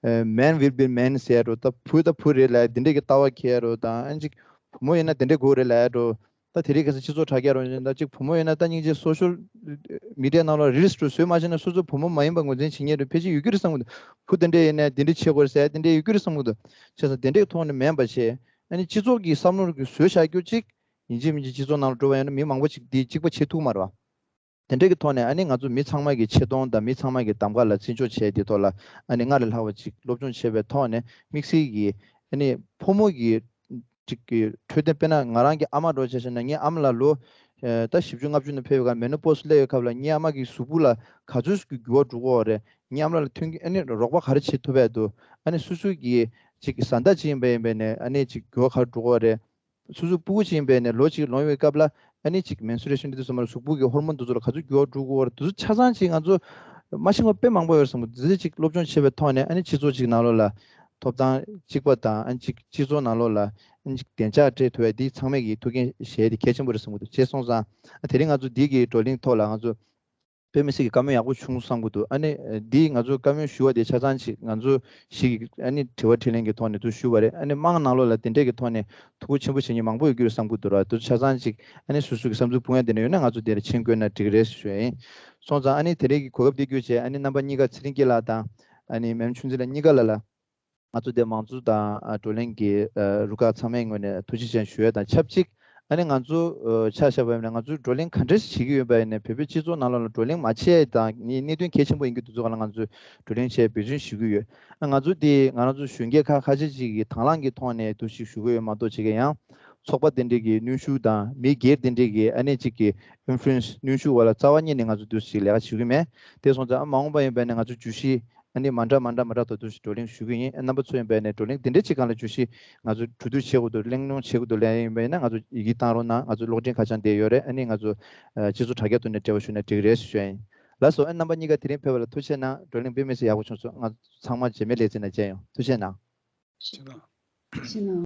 ཨ་man will be man ཟེར་རོ། ད་བུ་ད་བུ་རེད་ལབ་དེ་འདྲ་གི་ལྟ་བ་འཁྱེར་རོ་དང་། ཨ་ནི་ཅིག་བུ་མོ་ཡིན་ན་དེ་འདྲ་དགོས་རེད་ལབ་རོ། ད་དེ་རིང་ཁ་སང་སྤྱི་ཚོགས་དྲ་རྒྱ་རོ་ཡིན་ད་ཅིག་བུ་མོ་ཡིན་ན་ད་སྙིང་རྗེ་social media ནང་ལ་reels དུ་བཟོས་མ་བྱས་ན་སོ་སོ་བུ་མོ་མ་ཡིན་པ་ངོས་འཛིན་བྱེད་མཁན་རེད། ཕལ་ཆེར་ཡོད་ཀྱི་རེད་བསམ་གྱི་འདུག་བུ་དེ་འདྲ་ཡིན་ན་དེ་འདྲ་བྱེད་དགོས་རེད་ཟེར་དེ་འདྲ་ཡོད་ཀྱི་རེད་བསམ་གྱི་འདུག་བྱས་ཙང་དེ་འདྲའི་ཐོག་ནས་མིན་པ་བྱས། ཨ་ནི་སྤྱི་ཚོགས་ཀྱི་བསམ་བློ་གི་བཟོས་བཞག་རྒྱུ་གཅིག་ཡིན་གཅིག་མིན་གཅིག་སྤྱི་ཚོགས་ནང་ལ་འགྲོ་བ་ཡིན་ན་མི་མང་པོ་ཅིག་འདི་གཅིག་པ་བྱེད་ཐུབ་མ་རེད་བ། དེ་འདྲའི་གི་ཐོག་ནས་ཨ་ནི་ང་ཚོ་མི་ཚང་མ་གི་ཆེ་མཐོང་དང་མི་ཚང་མ་གི་གདམ་ག་ལ་བརྩི་འཇོག་བྱས་དེ་ཐོག་ལ་ཨ་ནི་སྔར་ལས་ལྷག་པ་ཅིག་སློབ་སྦྱོང་བྱས་པའི་ཐོག་ནས་དམིགས་བསལ་གྱི་ཨ་ནི་ཕོ་མོ་གི་ཅིག་གི་འཕྲོད་བསྟེན། དཔེར་ན་ང་རང་གི་ཨ་མ་འདྲ་བོ་བྱས་བྱས་ན་ངའི་ཨ་མ་ལ་ལོ་ཨ་ད་བཞི་བཅུ་ལྔ་བཅུ་ནས་ཕེབས་པའི་སྐབས་menopause སླེབས་པའི་སྐབས་ལ་ངའི་ཨ་མ་གི་གཟུགས་པོ་ལ་ག་ཚོད་ཀྱི་འགྱུར་བ་འགྲོ་གི་ཡོད་རེད། ངའི་ཨ་མ་ལ་མཐུན་གྱི་ཨ་ནི་རོགས་པ་ག་རེ་བྱེད་ཐུབ་པ་འདུག་ཨ་ནི་སོ་སོ་གི་ཅིག་བཟའ་ཟླ་ཅིག་ཡིན་པ་ཡིན་པས་ནས་ཨ་ནི་ཅིག་འགྱུར་བ་ག་རེ་འགྲོ་གི་ཡོད་རེད། སོ་སོ་སྤུ་གུ་ཅིག་ཡིན་པས་ནས་ལོ་གཅིག་ལོན་པའི་སྐབས་ལ་ཨ་ནི་ཅིག་menstruation དེ་ཚོ་མར་གཟུགས་པོ་གི་ཧོར་མོན་དེ་ཚོ་ལ་ག་ཚོད་འགྱུར་བ་འགྲོ་གི་ཡོད་རེད། དེ་ཚོ་ཆ་ཚང་ཅིག་ང་ཚོ་མ་ཤེས་པ་དཔེ་མང་པོ་ཡོད་རེད་བསམ་གི་འདུག་དེ་ཚོ་ཅིག་སློབ་སྦྱོང་བྱས་པའི་ཐོག་ནས་ཨ་ནི་སྤྱི་ཚོགས་ཅིག་ནང་ལོགས་ལ་ཐོབ་ཐང་གཅིག་པ་དང་། ཨ་ནི་ཅིག་སྤྱི་ཚོགས་ནང་ལོགས་ལ་ཨ་ནི་ཅིག་བདེ་འཇགས་སྤྲད་ཐུབ་ཡ་འདི་ཚང་མས་ཀྱི་ཐུགས་འགན་བཞེས་ཏེ་གལ་ཆེན་པོ་རེད་བསམ་གི་འདུག་བྱས་སོང་ཙང་ཨ་དེ་རིང་ང་ཚོ་འདི་གི་བགྲོ་གླེང་ཐོག་ལ་ང་ཚོ་དཔེ་མི་སྲིད་ཀྱི་བཀའ་མོལ་ཡག་པོ་བྱུང་བསམ་གྱི་འདུག་ཨ་ནི་འདི་ང་ཚོ་བཀའ་མོལ་ཞུ་བ་དེ་ཆ་ཚང་ཅིག་ང་ཚོ་ཞིག་གི་ཨ་ནི་དྲི་བ་དྲིས་ལན་གྱི་ཐོག་ནས་ཚུར་ཞུ་བ་རེད། ཨ་ནི་དམངས་ནང་ལོགས་ལ་དེ་འདྲས་ཀྱི་ཐོག་ནས་ཐུགས་ཁུར་ཆེན་པོ་བྱེད་མཁན་མང་པོ་ཡོད་ཀྱི་རེད་བསམ་གྱི་འདུག་ར། དེ་ཚོ་ཆ་ཚང་ཅིག་ཨ་ནི་སོ་སོ་གི་བསམ་ཚུལ་སྤུངས་ཡ་དེ་འདྲ་ཡོད་ན་ང་ཚོ་དེར་མཆན་བཀོད་ན་འགྲིག་གི་རེད་ཞུ་ཡ་ཡིན། སོང་ཙང་ཨ་ནི་དེ་རིང་གི་གོ་སྐབས་འདི་བརྒྱུད་བྱས་ཨ་ནི་རྣམ་པ་གཉིས་ཀ་ཚེ་རིང་སྐྱིད་ལགས་དང་ཨ་ནི་མེམ་ཆུང་འཛིན་ལགས་གཉིས་ཀ་ལ་ལ། ང་ཚོ་འདིར་མང་གཙོ་དང་ཨ་བགྲོ་གླེང་གི་ཨ་རུ་ཁག་ཚང་མའི་ངོས་ནས་ཐུགས་རྗེ་ཆེ་ཞུ་ཡ་དང་ཆབས་ཅིག་ཨ་ནི་ང་ཚོ་ཨ་ཆ་བཞག་པ་ཡིན་ན་ང་ཚོས་བགྲོ་གླེང་ག་འདྲ་ཞིག་བྱེད་ཀྱི་ཡོད་པ་ཡིན་ན་བོད་པའི་སྤྱི་ཚོགས་ནང་ལོགས་ལ་བགྲོ་གླེང་མ་བྱས་དང་ནི་གནད་དོན་གལ་ཆེན་པོ་ཡིན་གྱི་དུས་ཚོད་ཁག་ལ་ང་ཚོས་བགྲོ་གླེང་བྱས་འབད་བརྩོན་ཞུ་གི་ཡོད། ཨ་ང་ཚོ་འདི་ང་རང་ཚོ་གཞོན་སྐྱེས་ཁག་ཁ་ཤས་ཅིག་གིས་དང་བླངས་ཀྱི་ཐོག་ནས་འདུ་ཞིག་ཞུ་གི་ཡོད་མ་གཏོགས་ཅིག་གི་ཡང་ཚོགས་པ་དེ་འདྲས་ཀྱི་གནོན་ཤུགས་དང་མི་སྒེར་དེ་འདྲས་ཀྱི་ཨ་ནི་ཅིག་གི་influence གནོན་ཤུགས་འོག་ལ་རྩ་བ་ཉིད་ནས་ང་ཚོ་འདུ་ཞིག་ལས་ཀ་བྱེད་ཀྱི་མེད། དེ་སོང་ཙང་ཨ་མ་འོངས་པ་ཡིན་པ་ཡིན་ན་ང་ཚོ་བརྗོད་གཞི་ཨ་ནི་མ་འདྲ་མ་འདྲ་མ་འདྲ་ད་དུ་བགྲོ་གླེང་ཞུ་གི་ཡིན། རྣམ་པ་ཚོ་ཡིན་པ་ཡིན་ན་བགྲོ་གླེང་དེ་འདྲ་ཅིག་སྒང་ལ་བརྗོད་གཞི་ང་ཚོ་གྲོས་བསྡུར་བྱེད་དགོས་འདུག་གླེང་སློང་བྱེད་དགོས་འདུག་ལབ་ཡིན་པ་ཡིན་ན་ང་ཚོ་ཡི་གེ་བཏང་རོགས་གནང་། ང་ཚོ་གློག་འཕྲིན་ཁ་བྱང་དེ་ཡོད་རེད། ཨ་ནི་ང་ཚོ་ཨ་སྤྱི་ཚོགས་དྲ་རྒྱ་ཐོག་ནས་འབྲེལ་བ་ཞུས་ན་འགྲིག་རེད་ཞུ་ཡ་ཡིན། ལགས་སོ། ཨ་རྣམ་པ་གཉིས་ཀ་དེ་རིང་ཕེབས་པ་ལ་ཐུགས་རྗེ་གནང་། བགྲོ་གླེང་དཔེ་མི་སྲིད་ཡག་པོ་བྱུང་སོང་། ང་ཚོ་ཚང་མ་རྗེས་མའི་ལེ་ཚན་ནང་མཇལ་ཡོང་། ཐུགས་རྗེ་གནང་། ཐུགས་རྗེ་གནང་།